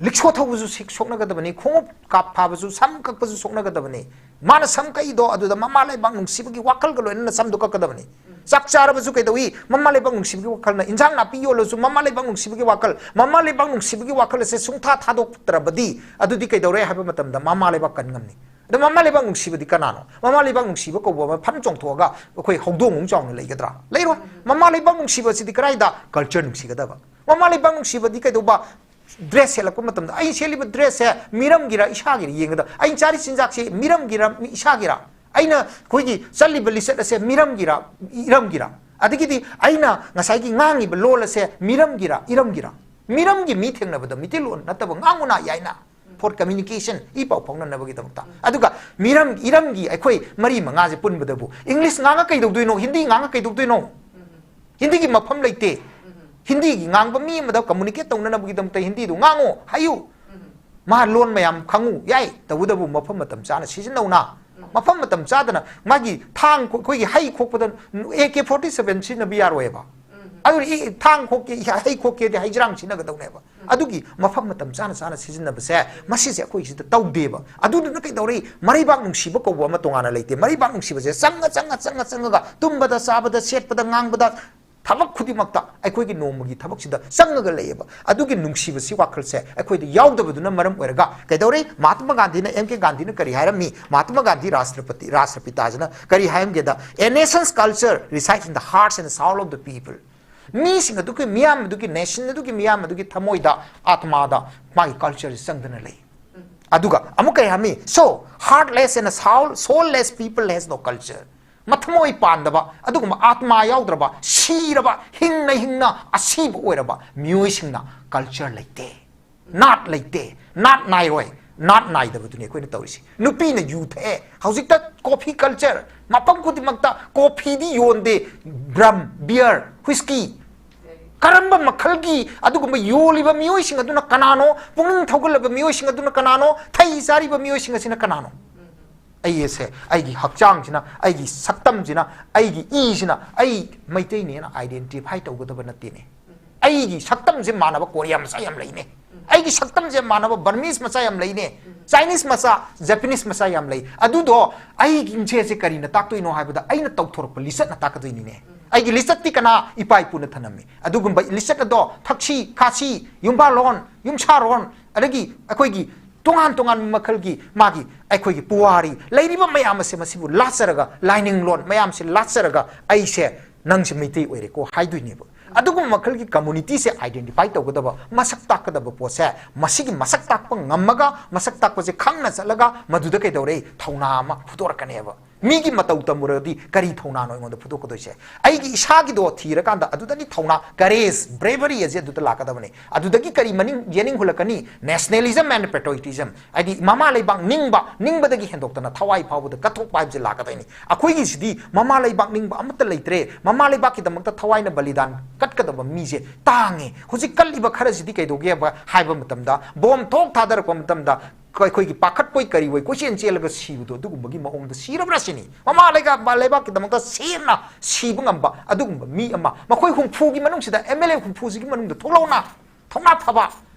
ꯂꯤꯛꯁꯣ ꯊꯧꯕꯁꯨ ꯁꯤꯛ-, ꯁꯣꯛꯅꯒꯗꯕꯅꯤ, ꯈꯣꯡꯎꯞ ꯀꯥꯞ ꯐꯥꯕꯁꯨ, ꯁꯝ ꯀꯛꯄꯁꯨ ꯁꯣꯛꯅꯒꯗꯕꯅꯤ꯫ ꯃꯥꯅ ꯁꯝ ꯀꯛꯏꯗꯣ ꯑꯗꯨꯗ ꯃꯃꯥ ꯂꯩꯕꯥꯛ ꯅꯨꯡꯁꯤꯕꯒꯤ ꯋꯥꯈꯜꯒ ꯂꯣꯏꯅꯅ ꯁꯝꯗꯣ ꯀꯛꯀꯗꯕꯅꯤ꯫ ꯆꯥꯛ ꯆꯥꯔꯕꯁꯨ ꯀꯩꯗꯧꯏ? ꯃꯃꯥ ꯂꯩꯕꯥꯛ ꯅꯨꯡꯁꯤꯕꯒꯤ ꯋꯥꯈꯜꯅ꯫ ꯏꯟꯖꯥꯡ ꯅꯥꯄꯤ ꯌꯣꯜꯂꯁꯨ ꯃꯃꯥ ꯂꯩꯕꯥꯛ ꯅꯨꯡꯁꯤꯕꯒꯤ ꯋꯥꯈꯜ꯫ ꯃꯃꯥ ꯂꯩꯕꯥꯛ ꯅꯨꯡꯁꯤꯕꯒꯤ ꯋꯥꯈꯜ ꯑꯁꯦ ꯁꯨꯡꯊꯥ ꯊꯥꯗꯣꯛꯇ꯭ꯔꯕꯗꯤ, ꯑꯗꯨꯗꯤ ꯀꯩꯗꯧꯔꯦ ꯍꯥꯏꯕ ꯃꯇꯝꯗ ꯃꯃꯥ ꯂꯩꯕꯥꯛ ꯀꯟ ꯉꯝꯅꯤ꯫ ꯑꯗꯣ ꯃꯃꯥ ꯂꯩꯕꯥꯛ ꯅꯨꯡꯁꯤꯕꯗꯤ ꯀꯅꯥꯅꯣ? ꯃꯃꯥ ꯂꯩꯕꯥꯛ ꯅꯨꯡꯁꯤꯕ ꯀꯧꯕ ꯑꯃ ꯐꯟ ꯆꯣꯡꯊꯣꯛꯑꯒ ꯑꯩꯈꯣꯏ ꯍꯧꯗꯣꯡ ꯑꯃꯨꯛ ꯆꯥꯎꯅ ꯂꯩꯒꯗ꯭ꯔꯥ? ꯂꯩꯔꯣꯏ꯫ ꯃꯃꯥ ꯂꯩꯕꯥꯛ ꯅꯨꯡꯁꯤꯕꯁꯤꯗꯤ ꯀꯗꯥꯏꯗ? Culture ꯅꯨꯡꯁꯤꯒꯗꯕ꯫ ꯃꯃꯥ ꯂꯩꯕꯥꯛ ꯅꯨꯡꯁꯤꯕꯗꯤ ꯀꯩꯗꯧꯕ? Dress ꯁꯦꯠꯂꯛꯄ ꯃꯇꯝꯗ, ꯑꯩ ꯁꯦꯠꯂꯤꯕ dress ꯁꯦ ꯃꯤꯔꯝꯒꯤꯔ ꯏꯁꯥꯒꯤꯔ ꯌꯦꯡꯒꯗꯕ꯫ ꯑꯩꯅ ꯆꯥꯔꯤ ꯆꯤꯟꯖꯥꯛꯁꯦ ꯃꯤꯔꯝꯒꯤꯔ ꯃꯤ-, ꯏꯁꯥꯒꯤꯔ? ꯑꯩꯅ ꯑꯩꯈꯣꯏꯒꯤ ꯆꯠꯂꯤꯕ ꯂꯤꯆꯠ ꯑꯁꯦ ꯃꯤꯔꯝꯒꯤꯔ ꯏꯔꯝꯒꯤꯔ? ꯑꯗꯒꯤꯗꯤ ꯑꯩꯅ ꯉꯁꯥꯏꯒꯤ ꯉꯥꯡꯉꯤꯕ ꯂꯣꯜ ꯑꯁꯦ ꯃꯤꯔꯝꯒꯤꯔ ꯏꯔꯝꯒꯤꯔ? ꯃꯤꯔꯝꯒꯤ ꯃꯤ ꯊꯦꯡꯅꯕꯗ ꯃꯤꯇꯩꯂꯣꯟ ꯅꯠꯇꯕ ꯉꯥꯡꯉꯨꯅ ꯌꯥꯏꯅ꯫ For communication, ꯏ ꯄꯥꯎ ꯐꯥꯎꯅꯅꯕꯒꯤꯗꯃꯛꯇ꯫ ꯑꯗꯨꯒ ꯃꯤꯔꯝ, ꯏꯔꯝꯒꯤ ꯑꯩꯈꯣꯏ ꯃꯔꯤ ꯃꯉꯥꯁꯦ ꯄꯨꯟꯕꯗꯕꯨ English ꯉꯥꯡꯉ ꯀꯩꯗꯧꯗꯣꯏꯅꯣ? ꯍꯤꯟꯗꯤ ꯉꯥꯡꯉ ꯀꯩꯗꯧꯗꯣꯏꯅꯣ? ꯍꯤꯟꯗꯤꯒꯤ ꯃꯐꯝ ꯂꯩꯇꯦ꯫ ꯍꯤꯟꯗꯤꯒꯤ ꯉꯥꯡꯕ ꯃꯤ ꯑꯃꯗ communicate ꯇꯧꯅꯅꯕꯒꯤꯗꯃꯛꯇ ꯍꯤꯟꯗꯤꯗꯨ ꯉꯥꯡꯉꯨ ꯍꯥꯏꯌꯨ꯫ ꯃꯥ ꯂꯣꯟ ꯃꯌꯥꯝ ꯈꯪꯉꯨ ꯌꯥꯏ, ꯇꯧꯕꯇꯕꯨ ꯃꯐꯝ ꯃꯇꯝ ꯆꯥꯅ ꯁꯤꯖꯤꯟꯅꯧꯅ꯫ ꯃꯐꯝ ꯃꯇꯝ ꯆꯥꯗꯅ ꯃꯥꯒꯤ ꯊꯥꯡ ꯈꯣ-, ꯑꯩꯈꯣꯏꯒꯤ ꯍꯩ ꯈꯣꯛꯄꯗ ꯑꯦ ꯀꯦ ꯐꯣꯔꯇꯤ ꯁꯚꯦꯟ ꯁꯤꯖꯤꯟꯅꯕ ꯌꯥꯔꯣꯏꯕ꯫ ꯑꯗꯨꯅ ꯏ-, ꯊꯥꯡ ꯈꯣꯛꯀꯦ, ꯏ-, ꯍꯩ ꯈꯣꯛꯀꯦꯗꯤ ꯍꯩꯖ꯭ꯔꯥꯡ ꯁꯤꯖꯤꯟꯅꯒꯗꯧꯅꯦꯕ꯫ ꯑꯗꯨꯒꯤ ꯃꯐꯝ ꯃꯇꯝ ꯆꯥꯅ ꯆꯥꯅ ꯁꯤꯖꯤꯟꯅꯕꯁꯦ, ꯃꯁꯤꯁꯦ ꯑꯩꯈꯣꯏꯒꯤꯁꯤꯗ ꯇꯧꯗꯦꯕ꯫ ꯑꯗꯨꯗꯨꯅ ꯀꯩꯗꯧꯔꯤ? ꯃꯔꯩꯕꯥꯛ ꯅꯨꯡꯁꯤꯕ ꯀꯧꯕ ꯑꯃ ꯇꯣꯉꯥꯟꯅ ꯂꯩꯇꯦ꯫ ꯃꯔꯩꯕꯥꯛ ꯅꯨꯡꯁꯤꯕꯁꯦ ꯆꯪꯉ, ꯆꯪꯉ, ꯆꯪꯉ, ꯆꯪꯉꯒ ꯇꯨꯝꯕꯗ, ꯆꯥꯕꯗ, ꯁꯦꯠꯄꯗ, ꯉꯥꯡꯕꯗ, ꯊꯕꯛ ꯈꯨꯗꯤꯡꯃꯛꯇ ꯑꯩꯈꯣꯏꯒꯤ ꯅꯣꯡꯃꯒꯤ ꯊꯕꯛꯁꯤꯗ ꯆꯪꯉꯒ ꯂꯩꯌꯦꯕ꯫ ꯑꯗꯨꯒꯤ ꯅꯨꯡꯁꯤꯕꯁꯤ ꯋꯥꯈꯜꯁꯦ ꯑꯩꯈꯣꯏꯗ ꯌꯥꯎꯗꯕꯗꯨꯅ ꯃꯔꯝ ꯑꯣꯏꯔꯒ ꯀꯩꯗꯧꯔꯤ? ꯃꯍꯥꯇꯃꯥ ꯒꯥꯟꯙꯤꯅ, ꯑꯦꯝ ꯀꯦ ꯒꯥꯟꯙꯤꯅ ꯀꯔꯤ ꯍꯥꯏꯔꯝꯃꯤ? ꯃꯍꯥꯇꯃꯥ ꯒꯥꯟꯙꯤ ꯔꯥꯁꯇ꯭ꯔꯄꯇꯤ, ꯔꯥꯁꯇ꯭ꯔꯄꯤꯇꯥꯁꯤꯅ ꯀꯔꯤ ꯍꯥꯏꯔꯝꯒꯦꯗ? A nation's culture resides in the hearts and soul of the people. ꯃꯤꯁꯤꯡ ꯑꯗꯨꯒꯤ, ꯃꯤꯌꯥꯝ ꯑꯗꯨꯒꯤ, nation ꯑꯗꯨꯒꯤ, ꯃꯤꯌꯥꯝ ꯑꯗꯨꯒꯤ ꯊꯃꯣꯏꯗ, ꯑꯥꯇꯃꯥꯗ ꯃꯥꯒꯤ culture ꯁꯤ ꯆꯪꯗꯅ ꯂꯩ꯫ ꯑꯗꯨꯒ ꯑꯃꯨꯛ ꯀꯩ ꯍꯥꯏꯔꯝꯃꯤ? So, heartless and soul, soulless people has no culture. ꯃꯊꯃꯣꯏ ꯄꯥꯟꯗꯕ, ꯑꯗꯨꯒꯨꯝꯕ ꯑꯥꯠꯃꯥ ꯌꯥꯎꯗ꯭ꯔꯕ, ꯁꯤꯔꯕ, ꯍꯤꯡꯅ ꯍꯤꯡꯅ ꯑꯁꯤꯕ ꯑꯣꯏꯔꯕ ꯃꯤꯑꯣꯏꯁꯤꯡꯅ ꯀꯜꯆꯔ ꯂꯩꯇꯦ, ꯅꯥꯠ ꯂꯩꯇꯦ, ꯅꯥꯠ ꯅꯥꯏꯔꯣꯏ꯫ ꯅꯥꯠ ꯅꯥꯏꯗꯕꯗꯨꯅꯤ ꯑꯩꯈꯣꯏꯅ ꯇꯧꯔꯤꯁꯤ꯫ ꯅꯨꯄꯤꯅ ꯌꯨ ꯊꯛꯑꯦ, ꯍꯧꯖꯤꯛꯇ ꯀꯣꯐꯤ ꯀꯜꯆꯔ, ꯃꯐꯝ ꯈꯨꯗꯤꯡꯃꯛꯇ ꯀꯣꯐꯤꯗꯤ ꯌꯣꯟꯗꯦ, ꯔꯝ, ꯕꯤꯌꯔ, ꯍꯨꯏꯁꯀꯤ꯫ ꯀꯔꯝꯕ ꯃꯈꯜꯒꯤ ꯑꯗꯨꯒꯨꯝꯕ ꯌꯣꯜꯂꯤꯕ ꯃꯤꯑꯣꯏꯁꯤꯡ ꯑꯗꯨꯅ ꯀꯅꯥꯅꯣ? ꯄꯨꯛꯅꯤꯡ ꯊꯧꯒꯠꯂꯕ ꯃꯤꯑꯣꯏꯁꯤꯡ ꯑꯗꯨꯅ ꯀꯅꯥꯅꯣ? ꯊꯩ ꯆꯥꯔꯤꯕ ꯃꯤꯑꯣꯏꯁꯤꯡ ꯑꯁꯤꯅ ꯀꯅꯥꯅꯣ? ꯑꯩ ꯑꯁꯦ, ꯑꯩꯒꯤ ꯍꯛꯆꯥꯡꯁꯤꯅ, ꯑꯩꯒꯤ ꯁꯛꯇꯝꯁꯤꯅ, ꯑꯩꯒꯤ ꯏꯁꯤꯅ ꯑꯩ ꯃꯩꯇꯩꯅꯦꯅ ꯑꯥꯏꯗꯦꯟꯇꯤꯐꯥꯏ ꯇꯧꯒꯗꯕ ꯅꯠꯇꯦꯅꯦ꯫ ꯑꯩꯒꯤ ꯁꯛꯇꯝꯁꯦ ꯃꯥꯟꯅꯕ ꯀꯣꯔꯤꯌꯥ ꯃꯆꯥ ꯌꯥꯝ ꯂꯩꯅꯦ꯫ ꯑꯩꯒꯤ ꯁꯛꯇꯝꯁꯦ ꯃꯥꯟꯅꯕ ꯕꯔꯃꯤꯁ ꯃꯆꯥ ꯌꯥꯝ ꯂꯩꯅꯦ꯫ ꯆꯥꯏꯅꯤꯁ ꯃꯆꯥ, ꯖꯄꯅꯤꯁ ꯃꯆꯥ ꯌꯥꯝ ꯂꯩ꯫ ꯑꯗꯨꯗꯣ ꯑꯩꯒꯤ ꯏꯟꯁꯦꯁꯦ ꯀꯔꯤꯅ ꯇꯥꯛꯇꯣꯏꯅꯣ ꯍꯥꯏꯕꯗ, ꯑꯩꯅ ꯇꯧꯊꯣꯔꯛꯄ ꯂꯤꯆꯠꯅ ꯇꯥꯛꯀꯗꯣꯏꯅꯤꯅꯦ꯫ ꯑꯩꯒꯤ ꯂꯤꯆꯠꯇꯤ ꯀꯅꯥ? ꯏꯄꯥ ꯏꯄꯨꯅ ꯊꯅꯝꯃꯤ꯫ ꯑꯗꯨꯒꯨꯝꯕ ꯂꯤꯆꯠ ꯑꯗꯣ ꯊꯛꯁꯤ ꯈꯥꯁꯤ, ꯌꯨꯝꯕꯥꯜꯂꯣꯟ, ꯌꯨꯝꯁꯥꯔꯣꯟ, ꯑꯗꯒꯤ ꯑꯩꯈꯣꯏꯒꯤ ꯇꯣꯉꯥꯟ ꯇꯣꯉꯥꯟꯕ ꯃꯈꯜꯒꯤ ꯃꯥꯒꯤ ꯑꯩꯈꯣꯏꯒꯤ ꯄꯨꯋꯥꯔꯤ ꯂꯩꯔꯤꯕ ꯃꯌꯥꯝ ꯑꯁꯦ ꯃꯁꯤꯕꯨ ꯂꯥꯠꯆꯔꯒ, ꯂꯥꯏꯅꯤꯡꯂꯣꯟ ꯃꯌꯥꯝꯁꯦ ꯂꯥꯠꯆꯔꯒ, ꯑꯩꯁꯦ, ꯅꯪꯁꯦ ꯃꯩꯇꯩ ꯑꯣꯏꯔꯦꯀꯣ ꯍꯥꯏꯗꯣꯏꯅꯦꯕ꯫ ꯑꯗꯨꯒꯨꯝꯕ ꯃꯈꯜꯒꯤ ꯀꯝꯃꯨꯅꯤꯇꯤꯁꯦ ꯑꯥꯏꯗꯦꯟꯇꯤꯐꯥꯏ ꯇꯧꯒꯗꯕ, ꯃꯁꯛ ꯇꯥꯛꯀꯗꯕ ꯄꯣꯠꯁꯦ, ꯃꯁꯤꯒꯤ ꯃꯁꯛ ꯇꯥꯛꯄ ꯉꯝꯃꯒ, ꯃꯁꯛ ꯇꯥꯛꯄꯁꯦ ꯈꯪꯅ ꯆꯠꯂꯒ, ꯃꯗꯨꯗ ꯀꯩꯗꯧꯔꯦ? ꯊꯧꯅꯥ ꯑꯃ ꯐꯨꯗꯣꯔꯛꯀꯅꯦꯕ꯫ ꯃꯤꯒꯤ ꯃꯇꯧ ꯇꯝꯃꯨꯔꯒꯗꯤ ꯀꯔꯤ ꯊꯧꯅꯥꯅꯣ ꯑꯩꯉꯣꯟꯗ ꯐꯨꯗꯣꯛꯀꯗꯣꯏꯁꯦ? ꯑꯩꯒꯤ ꯏꯁꯥꯒꯤꯗꯣ ꯊꯤꯔꯀꯥꯟꯗ ꯑꯗꯨꯗꯅꯤ ꯊꯧꯅꯥ, ꯀꯔꯦꯖ, ꯕ꯭ꯔꯦꯕꯔꯤ ꯑꯁꯦ ꯑꯗꯨꯗ ꯂꯥꯛꯀꯗꯕꯅꯤ꯫ ꯑꯗꯨꯗꯒꯤ ꯀꯔꯤ ꯃꯅꯤꯡ ꯌꯦꯅꯤꯡ ꯍꯨꯜꯂꯛꯀꯅꯤ? ꯅꯦꯁꯅꯦꯂꯤꯖꯝ ꯑꯦꯟ ꯄꯦꯇ꯭ꯔꯣꯏꯇꯤꯖꯝ, ꯍꯥꯏꯗꯤ ꯃꯃꯥ ꯂꯩꯕꯥꯛ ꯅꯤꯡꯕ, ꯅꯤꯡꯕꯗꯒꯤ ꯍꯦꯟꯗꯣꯛꯇꯅ ꯊꯋꯥꯏ ꯐꯥꯎꯕꯗ ꯀꯠꯊꯣꯛꯄ ꯍꯥꯏꯕꯁꯦ ꯂꯥꯛꯀꯗꯣꯏꯅꯤ꯫ ꯑꯩꯈꯣꯏꯒꯤꯁꯤꯗꯤ ꯃꯃꯥ ꯂꯩꯕꯥꯛ ꯅꯤꯡꯕ ꯑꯃꯠꯇ ꯂꯩꯇ꯭ꯔꯦ꯫ ꯃꯃꯥ ꯂꯩꯕꯥꯛꯀꯤꯗꯃꯛꯇ ꯊꯋꯥꯏꯅ ꯕꯂꯤꯗꯥꯟ ꯀꯠꯀꯗꯕ ꯃꯤꯁꯦ ꯇꯥꯡꯉꯦ꯫ ꯍꯧꯖꯤꯛ ꯀꯠꯂꯤꯕ ꯈꯔꯁꯤꯗꯤ ꯀꯩꯗꯧꯒꯦꯕ ꯍꯥꯏꯕ ꯃꯇꯝꯗ, ꯕꯣꯝ ꯊꯣꯛ ꯊꯥꯗꯔꯛꯄ ꯃꯇꯝꯗ, ꯑꯩꯈꯣꯏꯒꯤ ꯄꯥꯈꯠꯄꯣꯏ ꯀꯔꯤꯑꯣꯏ ꯀꯣꯏꯆꯦꯟ ꯆꯦꯜꯂꯒ ꯁꯤꯕꯗꯣ, ꯑꯗꯨꯒꯨꯝꯕꯒꯤ ꯃꯑꯣꯡꯗ ꯁꯤꯔꯕ꯭ꯔꯥ ꯁꯤꯅꯤ꯫ ꯃꯃꯥ ꯂꯩꯕꯥꯛ, ꯂꯩꯕꯥꯛꯀꯤꯗꯃꯛꯇ ꯁꯦꯝꯅ ꯁꯤꯕ ꯉꯝꯕ ꯑꯗꯨꯒꯨꯝꯕ ꯃꯤ ꯑꯃ, ꯃꯈꯣꯏ ꯍꯨꯝꯐꯨꯒꯤ ꯃꯅꯨꯡꯁꯤꯗ, ꯑꯦꯝ ꯑꯦꯜ ꯑꯦ ꯍꯨꯝꯐꯨꯁꯤꯒꯤ ꯃꯅꯨꯡꯗ ꯊꯣꯛꯂꯛꯑꯣꯅ, ꯊꯧꯅꯥ ꯐꯕ꯫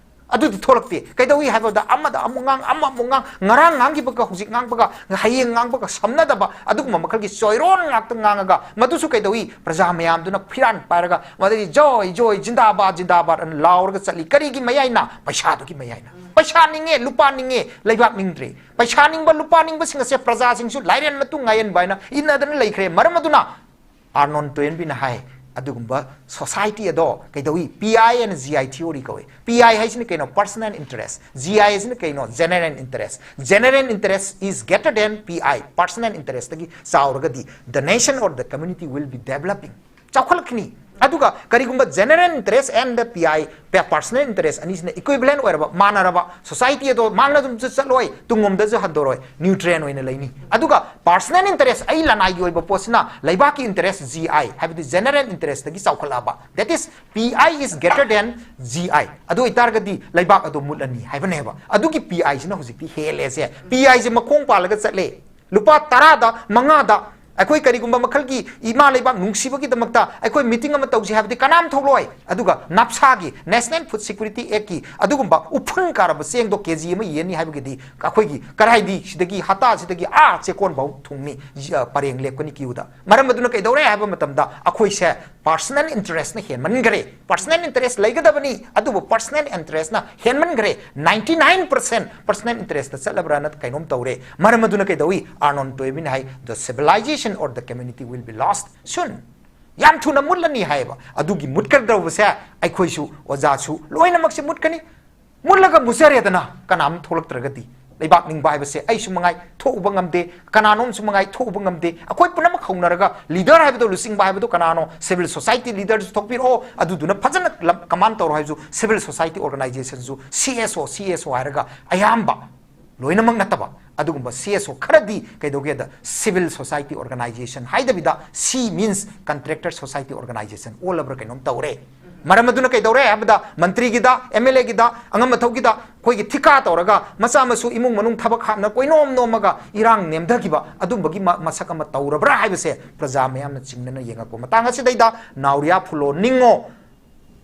ꯑꯗꯨꯗꯤ ꯊꯣꯛꯂꯛꯇꯦ꯫ ꯀꯩꯗꯧꯏ ꯍꯥꯏꯕꯗ, ꯑꯃꯗ ꯑꯃꯨꯛ ꯉꯥꯡ, ꯑꯃ ꯑꯃꯨꯛ ꯉꯥꯡ, ꯉꯔꯥꯡ ꯉꯥꯡꯈꯤꯕꯒ ꯍꯧꯖꯤꯛ ꯉꯥꯡꯕꯒ ꯍꯌꯦꯡ ꯉꯥꯡꯕꯒ ꯁꯝꯅꯗꯕ ꯑꯗꯨꯒꯨꯝꯕ ꯃꯈꯜꯒꯤ ꯆꯣꯏꯔꯣꯟ ꯉꯥꯛꯇ ꯉꯥꯡꯉꯒ, ꯃꯗꯨꯁꯨ ꯀꯩꯗꯧꯏ? ꯄ꯭ꯔꯖꯥ ꯃꯌꯥꯝꯗꯨꯅ ꯐꯤꯔꯥꯟ ꯄꯥꯏꯔꯒ ꯃꯗꯒꯤ "ꯖꯣꯏ, ꯖꯣꯏ, ꯖꯤꯟꯗꯥꯕꯥꯗ, ꯖꯤꯟꯗꯥꯕꯥꯗ" ꯑꯅ ꯂꯥꯎꯔꯒ ꯆꯠꯂꯤ꯫ ꯀꯔꯤꯒꯤ ꯃꯌꯥꯏꯅ? ꯄꯩꯁꯥꯗꯨꯒꯤ ꯃꯌꯥꯏꯅ꯫ ꯄꯩꯁꯥ ꯅꯤꯡꯉꯦ, ꯂꯨꯄꯥ ꯅꯤꯡꯉꯦ, ꯂꯩꯕꯥꯛ ꯅꯤꯡꯗ꯭ꯔꯦ꯫ ꯄꯩꯁꯥ ꯅꯤꯡꯕ, ꯂꯨꯄꯥ ꯅꯤꯡꯕꯁꯤꯡ ꯑꯁꯦ ꯄ꯭ꯔꯖꯥꯁꯤꯡꯁꯨ ꯂꯥꯏꯔꯦꯟ ꯃꯇꯨ ꯉꯥꯏꯌꯦꯟꯕ ꯍꯥꯏꯅ ꯏꯟꯅꯗꯅ ꯂꯩꯈ꯭ꯔꯦ꯫ ꯃꯔꯝ ꯑꯗꯨꯅ ꯑꯥꯔꯅꯣꯟ ꯇꯣꯌꯦꯟꯕꯤꯅ ꯍꯥꯏ, ꯑꯗꯨꯒꯨꯝꯕ society ꯑꯗꯣ ꯀꯩꯗꯧꯏ? P I and G I theory ꯀꯧꯏ꯫ P I ꯍꯥꯏꯁꯤꯅ ꯀꯩꯅꯣ? Personal interest꯫ G I ꯍꯥꯏꯁꯤꯅ ꯀꯩꯅꯣ? General interest꯫ General interest is greater than P I꯫ Personal interest ꯇꯒꯤ ꯆꯥꯎꯔꯒꯗꯤ the nation or the community will be developing꯫ ꯆꯥꯎꯈꯠꯂꯛꯈꯤꯅꯤ꯫ ꯑꯗꯨꯒ ꯀꯔꯤꯒꯨꯝꯕ general interest and the P I, personal interest ꯑꯅꯤꯁꯤꯅ equivalent ꯑꯣꯏꯔꯕ, ꯃꯥꯟꯅꯔꯕ, society ꯑꯗꯣ ꯃꯥꯡꯅ ꯑꯗꯨꯝ ꯆꯠꯂꯣꯏ, ꯇꯨꯡꯂꯣꯝꯗꯁꯨ ꯍꯟꯗꯣꯔꯣꯏ, neutral ꯑꯣꯏꯅ ꯂꯩꯅꯤ꯫ ꯑꯗꯨꯒ personal interest, ꯑꯩ ꯂꯅꯥꯏꯒꯤ ꯑꯣꯏꯕ ꯄꯣꯠꯁꯤꯅ, ꯂꯩꯕꯥꯛꯀꯤ interest G I, ꯍꯥꯏꯕꯗꯤ general interest ꯇꯒꯤ ꯆꯥꯎꯈꯠꯂꯛꯑꯕ, that is P I is greater than G I, ꯑꯗꯨ ꯑꯣꯏꯇꯥꯔꯒꯗꯤ ꯂꯩꯕꯥꯛ ꯑꯗꯣ ꯃꯨꯠꯂꯅꯤ ꯍꯥꯏꯕꯅꯦꯕ꯫ ꯑꯗꯨꯒꯤ P I ꯁꯤꯅ ꯍꯧꯖꯤꯛꯇꯤ ꯍꯦꯜꯂꯦꯁꯦ꯫ P I ꯁꯦ ꯃꯈꯣꯡ ꯄꯥꯜꯂꯒ ꯆꯠꯂꯦ꯫ ꯂꯨꯄꯥ ꯇꯔꯥꯗ, ꯃꯉꯥꯗ ꯑꯩꯈꯣꯏ ꯀꯔꯤꯒꯨꯝꯕ ꯃꯈꯜꯒꯤ ꯏꯃꯥ ꯂꯩꯕꯥꯛ ꯅꯨꯡꯁꯤꯕꯒꯤꯗꯃꯛꯇ ꯑꯩꯈꯣꯏ meeting ꯑꯃ ꯇꯧꯁꯤ ꯍꯥꯏꯕꯗꯤ ꯀꯅꯥꯝ ꯊꯣꯛꯂꯣꯏ꯫ ꯑꯗꯨꯒ NAFSA ꯒꯤ, National Food Security Act ꯀꯤ ꯑꯗꯨꯒꯨꯝꯕ ꯎꯐꯨꯟ ꯀꯥꯔꯕ ꯆꯦꯡꯗꯣ K G ꯑꯃ ꯌꯦꯟꯅꯤ ꯍꯥꯏꯕꯒꯤꯗꯤ ꯑꯩꯈꯣꯏꯒꯤ ꯀꯔꯥꯏꯗꯤ ꯁꯤꯗꯒꯤ ꯍꯇꯥ ꯁꯤꯗꯒꯤ ꯑꯥ ꯆꯦꯛꯀꯣꯟ ꯐꯥꯎ ꯊꯨꯡꯅꯤ, ꯖ-, ꯄꯔꯦꯡ ꯂꯦꯞꯀꯅꯤ queue ꯗ꯫ ꯃꯔꯝ ꯑꯗꯨꯅ ꯀꯩꯗꯧꯔꯦ ꯍꯥꯏꯕ ꯃꯇꯝꯗ ꯑꯩꯈꯣꯏꯁꯦ personal interest ꯅ ꯍꯦꯟꯃꯟꯈ꯭ꯔꯦ꯫ Personal interest ꯂꯩꯒꯗꯕꯅꯤ, ꯑꯗꯨꯕꯨ personal interest ꯅ ꯍꯦꯟꯃꯟꯈ꯭ꯔꯦ꯫ Ninety nine percent personal interest ꯇ ꯆꯠꯂꯕ꯭ꯔꯥꯅ ꯀꯩꯅꯣꯝ ꯇꯧꯔꯦ꯫ ꯃꯔꯝ ꯑꯗꯨꯅ ꯀꯩꯗꯧꯏ? ꯑꯥꯔꯅꯣꯟ ꯇꯣꯏꯕꯤꯅ ꯍꯥꯏ, "The civilization or the community will be lost soon." ꯌꯥꯝ ꯊꯨꯅ ꯃꯨꯠꯂꯅꯤ ꯍꯥꯏꯌꯦꯕ꯫ ꯑꯗꯨꯒꯤ ꯃꯨꯠꯀꯗꯧꯕꯁꯦ ꯑꯩꯈꯣꯏꯁꯨ, ꯑꯣꯖꯥꯁꯨ, ꯂꯣꯏꯅꯃꯛꯁꯦ ꯃꯨꯠꯀꯅꯤ꯫ ꯃꯨꯠꯂꯒ ꯃꯨꯠꯆꯔꯦꯗꯅ, ꯀꯅꯥꯝ ꯊꯣꯛꯂꯛꯇ꯭ꯔꯒꯗꯤ꯫ ꯂꯩꯕꯥꯛ ꯅꯤꯡꯕ ꯍꯥꯏꯕꯁꯦ ꯑꯩꯁꯨ ꯃꯉꯥꯏ ꯊꯣꯛꯎꯕ ꯉꯝꯗꯦ, ꯀꯅꯥꯅꯣꯝꯁꯨ ꯃꯉꯥꯏ ꯊꯣꯛꯎꯕ ꯉꯝꯗꯦ꯫ ꯑꯩꯈꯣꯏ ꯄꯨꯝꯅꯃꯛ ꯍꯧꯅꯔꯒ leader ꯍꯥꯏꯕꯗꯣ, ꯂꯨꯆꯤꯡꯕ ꯍꯥꯏꯕꯗꯣ ꯀꯅꯥꯅꯣ? Civil society leader ꯁꯨ ꯊꯣꯛꯄꯤꯔꯛꯑꯣ, ꯑꯗꯨꯗꯨꯅ ꯐꯖꯅ ꯂꯝ-, command ꯇꯧꯔꯣ ꯍꯥꯏꯕꯁꯨ꯫ Civil society organization ꯁꯨ C S O, C S O ꯍꯥꯏꯔꯒ ꯑꯌꯥꯝꯕ, ꯂꯣꯏꯅꯃꯛ ꯅꯠꯇꯕ, ꯑꯗꯨꯒꯨꯝꯕ C S O ꯈꯔꯗꯤ ꯀꯩꯗꯧꯒꯦꯗ, civil society organization ꯍꯥꯏꯗꯕꯤꯗ, C means contractor society organization ꯑꯣꯜꯂꯕ꯭ꯔꯥ ꯀꯩꯅꯣꯝ ꯇꯧꯔꯦ꯫ ꯃꯔꯝ ꯑꯗꯨꯅ ꯀꯩꯗꯧꯔꯦ ꯍꯥꯏꯕꯗ, ꯃꯟꯇ꯭ꯔꯤꯒꯤꯗ, M L A ꯒꯤꯗ, ꯑꯉꯝ ꯑꯊꯧꯒꯤꯗ ꯑꯩꯈꯣꯏꯒꯤ ꯊꯤꯀꯥ ꯇꯧꯔꯒ ꯃꯆꯥ ꯃꯁꯨ ꯏꯃꯨꯡ ꯃꯅꯨꯡ ꯊꯕꯛ ꯍꯥꯞꯅ ꯀꯣꯏꯅꯣꯝ ꯅꯣꯝꯃꯒ ꯏꯔꯥꯡ ꯅꯦꯝꯊꯈꯤꯕ ꯑꯗꯨꯝꯕꯒꯤ ꯃ-, ꯃꯁꯛ ꯑꯃ ꯇꯧꯔꯕ꯭ꯔꯥ ꯍꯥꯏꯕꯁꯦ ꯄ꯭ꯔꯖꯥ ꯃꯌꯥꯝꯅ ꯆꯤꯡꯅꯅ ꯌꯦꯡꯉꯛꯄ ꯃꯇꯥꯡ ꯑꯁꯤꯗꯩꯗ ꯅꯥꯎꯔꯤꯌꯥ ꯐꯨꯂꯣ ꯅꯤꯡꯉꯣ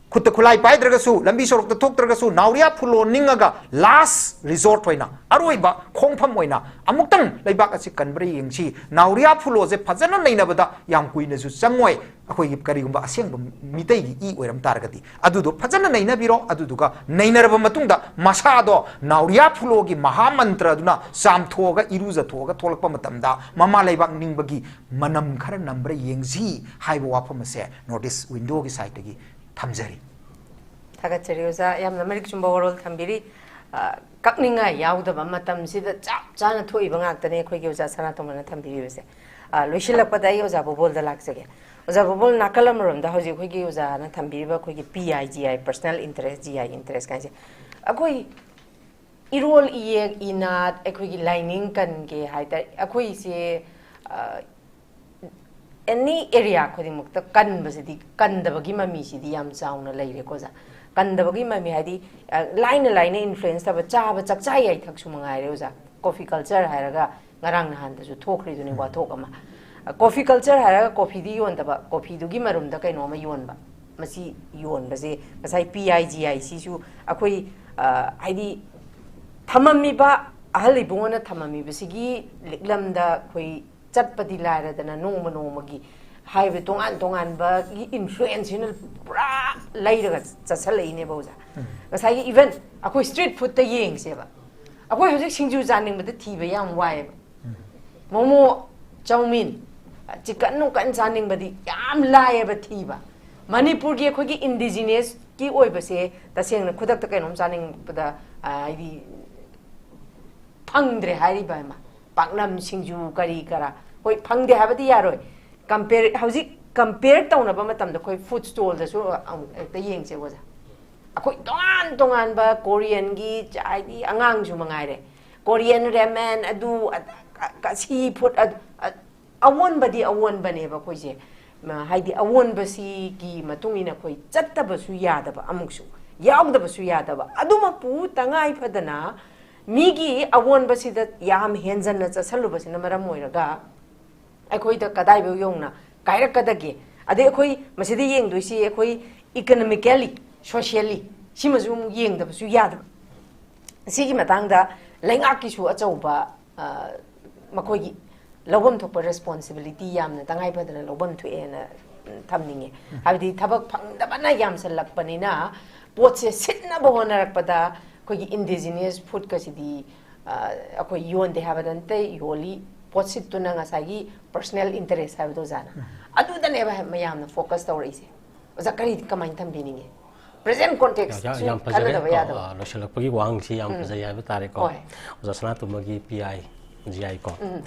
ꯈꯨꯠꯇ ꯈꯨꯠꯂꯥꯏ ꯄꯥꯏꯗ꯭ꯔꯒꯁꯨ, ꯂꯝꯕꯤ ꯁꯣꯔꯣꯛꯇ ꯊꯣꯛꯇ꯭ꯔꯒꯁꯨ, ꯅꯥꯎꯔꯤꯌꯥ ꯐꯨꯂꯣ ꯅꯤꯡꯉꯒ last resort ꯑꯣꯏꯅ, ꯑꯔꯣꯏꯕ ꯈꯣꯡꯐꯝ ꯑꯣꯏꯅ ꯑꯃꯨꯛꯇꯪ ꯂꯩꯕꯥꯛ ꯑꯁꯤ ꯀꯟꯕ꯭ꯔꯥ ꯌꯦꯡꯁꯤ꯫ ꯅꯥꯎꯔꯤꯌꯥ ꯐꯨꯂꯣꯁꯦ ꯐꯖꯅ ꯅꯩꯅꯕꯗ ꯌꯥꯝ ꯀꯨꯏꯅꯁꯨ ꯆꯪꯉꯣꯏ꯫ ꯑꯩꯈꯣꯏꯒꯤ ꯀꯔꯤꯒꯨꯝꯕ ꯑꯁꯦꯡꯕ ꯃꯤꯇꯩꯒꯤ ꯏ ꯑꯣꯏꯔꯝ ꯇꯥꯔꯒꯗꯤ, ꯑꯗꯨꯗꯣ ꯐꯖꯅ ꯅꯩꯅꯕꯤꯔꯣ꯫ ꯑꯗꯨꯗꯨꯒ ꯅꯩꯅꯔꯕ ꯃꯇꯨꯡꯗ ꯃꯁꯥꯗꯣ ꯅꯥꯎꯔꯤꯌꯥ ꯐꯨꯂꯣꯒꯤ ꯃꯍꯥꯃꯟꯇ꯭ꯔ ꯑꯗꯨꯅ ꯆꯥꯝꯊꯣꯛꯑꯒ, ꯏꯔꯨꯖꯊꯣꯛꯑꯒ ꯊꯣꯛꯂꯛꯄ ꯃꯇꯝꯗ ꯃꯃꯥ ꯂꯩꯕꯥꯛ ꯅꯤꯡꯕꯒꯤ ꯃꯅꯝ ꯈꯔ ꯅꯝꯕ꯭ꯔꯥ ꯌꯦꯡꯁꯤ ꯍꯥꯏꯕ ꯋꯥꯐꯝ ꯑꯁꯦ North East Window ꯒꯤ side ꯇꯒꯤ ꯊꯝꯖꯔꯤ꯫ ꯊꯥꯒꯠꯆꯔꯤ ꯑꯣꯖꯥ, ꯌꯥꯝꯅ ꯃꯔꯤꯛ ꯆꯨꯝꯕ ꯋꯥꯔꯣꯜ ꯊꯝꯕꯤꯔꯤ꯫ ꯑ, ꯀꯛꯅꯤꯡꯉꯥꯏ ꯌꯥꯎꯗꯕ ꯃꯇꯝꯁꯤꯗ ꯆꯞ ꯆꯥꯅ ꯊꯣꯛꯏꯕ ꯉꯥꯛꯇꯅꯦ ꯑꯩꯈꯣꯏꯒꯤ ꯑꯣꯖꯥ ꯁꯅꯥꯇꯣꯝꯕꯅ ꯊꯝꯕꯤꯔꯤꯕꯁꯦ꯫ ꯑ, ꯂꯣꯏꯁꯤꯜꯂꯛꯄꯗ ꯑꯩ ꯑꯣꯖꯥ ꯕꯣꯕꯣꯜꯗ ꯂꯥꯛꯆꯒꯦ꯫ ꯑꯣꯖꯥ ꯕꯣꯕꯣꯜ, ꯅꯥꯀꯜ ꯑꯃꯔꯣꯝꯗ ꯍꯧꯖꯤꯛ ꯑꯩꯈꯣꯏꯒꯤ ꯑꯣꯖꯥꯅ ꯊꯝꯕꯤꯔꯤꯕ ꯑꯩꯈꯣꯏꯒꯤ P I G I, personal interest, G I interest ꯀꯥꯏꯁꯦ, ꯑꯩꯈꯣꯏ ꯏꯔꯣꯜ ꯏꯌꯦꯛ ꯏꯅꯥꯠ, ꯑꯩꯈꯣꯏꯒꯤ ꯂꯥꯏꯅꯤꯡ ꯀꯟꯒꯦ ꯍꯥꯏ ꯇꯥꯔꯦ, ꯑꯩꯈꯣꯏꯁꯦ, ꯑ, any area ꯈꯨꯗꯤꯡꯃꯛꯇ ꯀꯟꯕꯁꯤꯗꯤ, ꯀꯟꯗꯕꯒꯤ ꯃꯃꯤꯁꯤꯗꯤ ꯌꯥꯝ ꯆꯥꯎꯅ ꯂꯩꯔꯦꯀꯣ ꯑꯣꯖꯥ꯫ ꯀꯟꯗꯕꯒꯤ ꯃꯃꯤ ꯍꯥꯏꯗꯤ, ꯑ, ꯂꯥꯏꯅ ꯂꯥꯏꯅ influence ꯇꯧꯕ, ꯆꯥꯕ ꯆꯥꯛꯆꯥ ꯌꯥꯏꯊꯛꯁꯨ ꯃꯉꯥꯏꯔꯦ ꯑꯣꯖꯥ꯫ Coffee culture ꯍꯥꯏꯔꯒ ꯉꯔꯥꯡ ꯅꯍꯥꯟꯗꯁꯨ ꯊꯣꯛꯈ꯭ꯔꯤꯗꯨꯅꯤ ꯋꯥꯊꯣꯛ ꯑꯃ꯫ ꯑ, coffee culture ꯍꯥꯏꯔꯒ coffee ꯗꯤ ꯌꯣꯟꯗꯕ, coffee ꯗꯨꯒꯤ ꯃꯔꯨꯝꯗ ꯀꯩꯅꯣ ꯑꯃ ꯌꯣꯟꯕ꯫ ꯃꯁꯤ ꯌꯣꯟꯕꯁꯦ ꯉꯁꯥꯏ P I G I ꯁꯤꯁꯨ ꯑꯩꯈꯣꯏ, ꯑ, ꯍꯥꯏꯗꯤ ꯊꯝꯃꯝꯃꯤꯕ, ꯑꯍꯜ ꯏꯕꯨꯡꯉꯣꯅ ꯊꯝꯃꯝꯃꯤꯕꯁꯤꯒꯤ ꯂꯤꯛꯂꯝꯗ ꯑꯩꯈꯣꯏ ꯆꯠꯄꯗꯤ ꯂꯥꯏꯔꯗꯅ, ꯅꯣꯡꯃ ꯅꯣꯡꯃꯒꯤ ꯍꯥꯏꯕ ꯇꯣꯉꯥꯟ ꯇꯣꯉꯥꯟꯕꯒꯤ influence ꯁꯤꯅ ꯄꯨꯔꯥ ꯂꯩꯔꯒ ꯆꯠꯁꯜꯂꯛꯏꯅꯦꯕ ꯑꯣꯖꯥ꯫ ꯉꯁꯥꯏꯒꯤ even ꯑꯩꯈꯣꯏ street food ꯇ ꯌꯦꯡꯁꯦꯕ, ꯑꯩꯈꯣꯏ ꯍꯧꯖꯤꯛ ꯁꯤꯡꯖꯨ ꯆꯥꯅꯤꯡꯕꯗ ꯊꯤꯕ ꯌꯥꯝ ꯋꯥꯏꯑꯦꯕ꯫ ꯃꯣꯃꯣ, ꯆꯧꯃꯤꯟ, chicken ꯅꯨꯡꯀꯟ ꯆꯥꯅꯤꯡꯕꯗꯤ ꯌꯥꯝ ꯂꯥꯏꯌꯦꯕ ꯊꯤꯕ꯫ ꯃꯅꯤꯄꯨꯔꯒꯤ ꯑꯩꯈꯣꯏꯒꯤ indigenous ꯀꯤ ꯑꯣꯏꯕꯁꯦ ꯇꯁꯦꯡꯅ ꯈꯨꯗꯛꯇ ꯀꯩꯅꯣꯝ ꯆꯥꯅꯤꯡꯕꯗ, ꯑ, ꯍꯥꯏꯗꯤ ꯐꯪꯗ꯭ꯔꯦ ꯍꯥꯏꯔꯤꯕ ꯑꯃ꯫ ꯄꯥꯛꯅꯝ, ꯁꯤꯡꯖꯨ, ꯀꯔꯤ ꯀꯔꯥ꯫ ꯍꯣꯏ, ꯐꯪꯗꯦ ꯍꯥꯏꯕꯗꯤ ꯌꯥꯔꯣꯏ꯫ Compare, ꯍꯧꯖꯤꯛ compare ꯇꯧꯅꯕ ꯃꯇꯝꯗ ꯑꯩꯈꯣꯏ food stall ꯗꯁꯨ ꯑꯃꯨꯛ ꯍꯦꯛꯇ ꯌꯦꯡꯁꯦ ꯑꯣꯖꯥ꯫ ꯑꯩꯈꯣꯏ ꯇꯣꯉꯥꯟ ꯇꯣꯉꯥꯟꯕ Korean ꯒꯤ, ꯍꯥꯏꯗꯤ ꯑꯉꯥꯡꯁꯨ ꯃꯉꯥꯏꯔꯦ, Korean ramen, ꯑꯗꯨ, ꯑꯗ, ꯀ-, ꯀ-, sea food, ꯑꯗ, ꯑ-, ꯑꯑꯣꯟꯕꯗꯤ ꯑꯑꯣꯟꯕꯅꯦꯕ ꯑꯩꯈꯣꯏꯁꯦ꯫ ꯃ-, ꯍꯥꯏꯗꯤ ꯑꯑꯣꯟꯕꯁꯤꯒꯤ ꯃꯇꯨꯡ ꯏꯟꯅ ꯑꯩꯈꯣꯏ ꯆꯠꯇꯕꯁꯨ ꯌꯥꯗꯕ, ꯑꯃꯨꯛꯁꯨ ꯌꯥꯎꯗꯕꯁꯨ ꯌꯥꯗꯕ꯫ ꯑꯗꯨꯃꯛꯄꯨ ꯇꯉꯥꯏ ꯐꯗꯅ ꯃꯤꯒꯤ ꯑꯑꯣꯟꯕꯁꯤꯗ ꯌꯥꯝ ꯍꯦꯟꯖꯟꯅ ꯆꯠꯁꯜꯂꯨꯕꯁꯤꯅ ꯃꯔꯝ ꯑꯣꯏꯔꯒ ꯑꯩꯈꯣꯏꯗ ꯀꯗꯥꯏꯐꯥꯎ ꯌꯧꯅ ꯀꯥꯏꯔꯛꯀꯗꯒꯦ? ꯑꯗꯩ ꯑꯩꯈꯣꯏ ꯃꯁꯤꯗ ꯌꯦꯡꯗꯣꯏꯁꯤ ꯑꯩꯈꯣꯏ economically, socially, ꯁꯤꯃꯁꯨ ꯑꯃꯨꯛ ꯌꯦꯡꯗꯕꯁꯨ ꯌꯥꯗꯕ꯫ ꯁꯤꯒꯤ ꯃꯇꯥꯡꯗ ꯂꯩꯉꯥꯛꯀꯤꯁꯨ ꯑꯆꯧꯕ, ꯑ, ꯃꯈꯣꯏꯒꯤ ꯂꯧꯐꯝ ꯊꯣꯛꯄ responsibility ꯌꯥꯝꯅ ꯇꯉꯥꯏ ꯐꯗꯅ ꯂꯧꯐꯝ ꯊꯣꯛꯑꯦꯅ, ꯎꯝ, ꯊꯝꯅꯤꯡꯉꯦ꯫ ꯍꯥꯏꯕꯗꯤ ꯊꯕꯛ ꯐꯪꯗꯕꯅ ꯌꯥꯝꯁꯜꯂꯛꯄꯅꯤꯅ ꯄꯣꯠꯁꯦ ꯁꯤꯠꯅꯕ ꯍꯣꯠꯅꯔꯛꯄꯗ ꯑꯩꯈꯣꯏꯒꯤ indigenous foodꯀꯁꯤꯗꯤ, ꯑ, ꯑꯩꯈꯣꯏ ꯌꯣꯟꯗꯦ ꯍꯥꯏꯕꯗ ꯅꯠꯇꯦ, ꯌꯣꯜꯂꯤ꯫ ꯄꯣꯠꯁꯤꯠꯇꯨꯅ ꯉꯁꯥꯏꯒꯤ personal interest ꯍꯥꯏꯕꯗꯣ ꯑꯣꯖꯥꯅ, ꯎꯝ, ꯑꯗꯨꯗꯅꯦꯕ ꯃꯌꯥꯝꯅ focus ꯇꯧꯔꯛꯏꯁꯦ꯫ ꯑꯣꯖꯥ, ꯀꯔꯤ, ꯀꯃꯥꯏꯅ ꯊꯝꯕꯤꯅꯤꯡꯉꯤ? Present context ꯌꯥꯝ, ꯁꯨ ꯌꯥꯝ ꯐꯖꯔꯦ꯫ ꯈꯟꯅꯗꯕ ꯀꯣ, ꯌꯥꯗꯕ꯫ ꯑ, ꯂꯣꯏꯁꯤꯜꯂꯛꯄꯒꯤ ꯋꯥꯍꯪꯁꯤ ꯌꯥꯝ ꯎꯝ꯫ ꯐꯖꯩ ꯍꯥꯏꯕ ꯇꯥꯔꯦꯀꯣ꯫ ꯍꯣꯏ꯫ ꯑꯣꯖꯥ ꯁꯅꯥꯇꯣꯝꯕꯒꯤ P I, G I ꯀꯣ꯫ ꯎꯝ꯫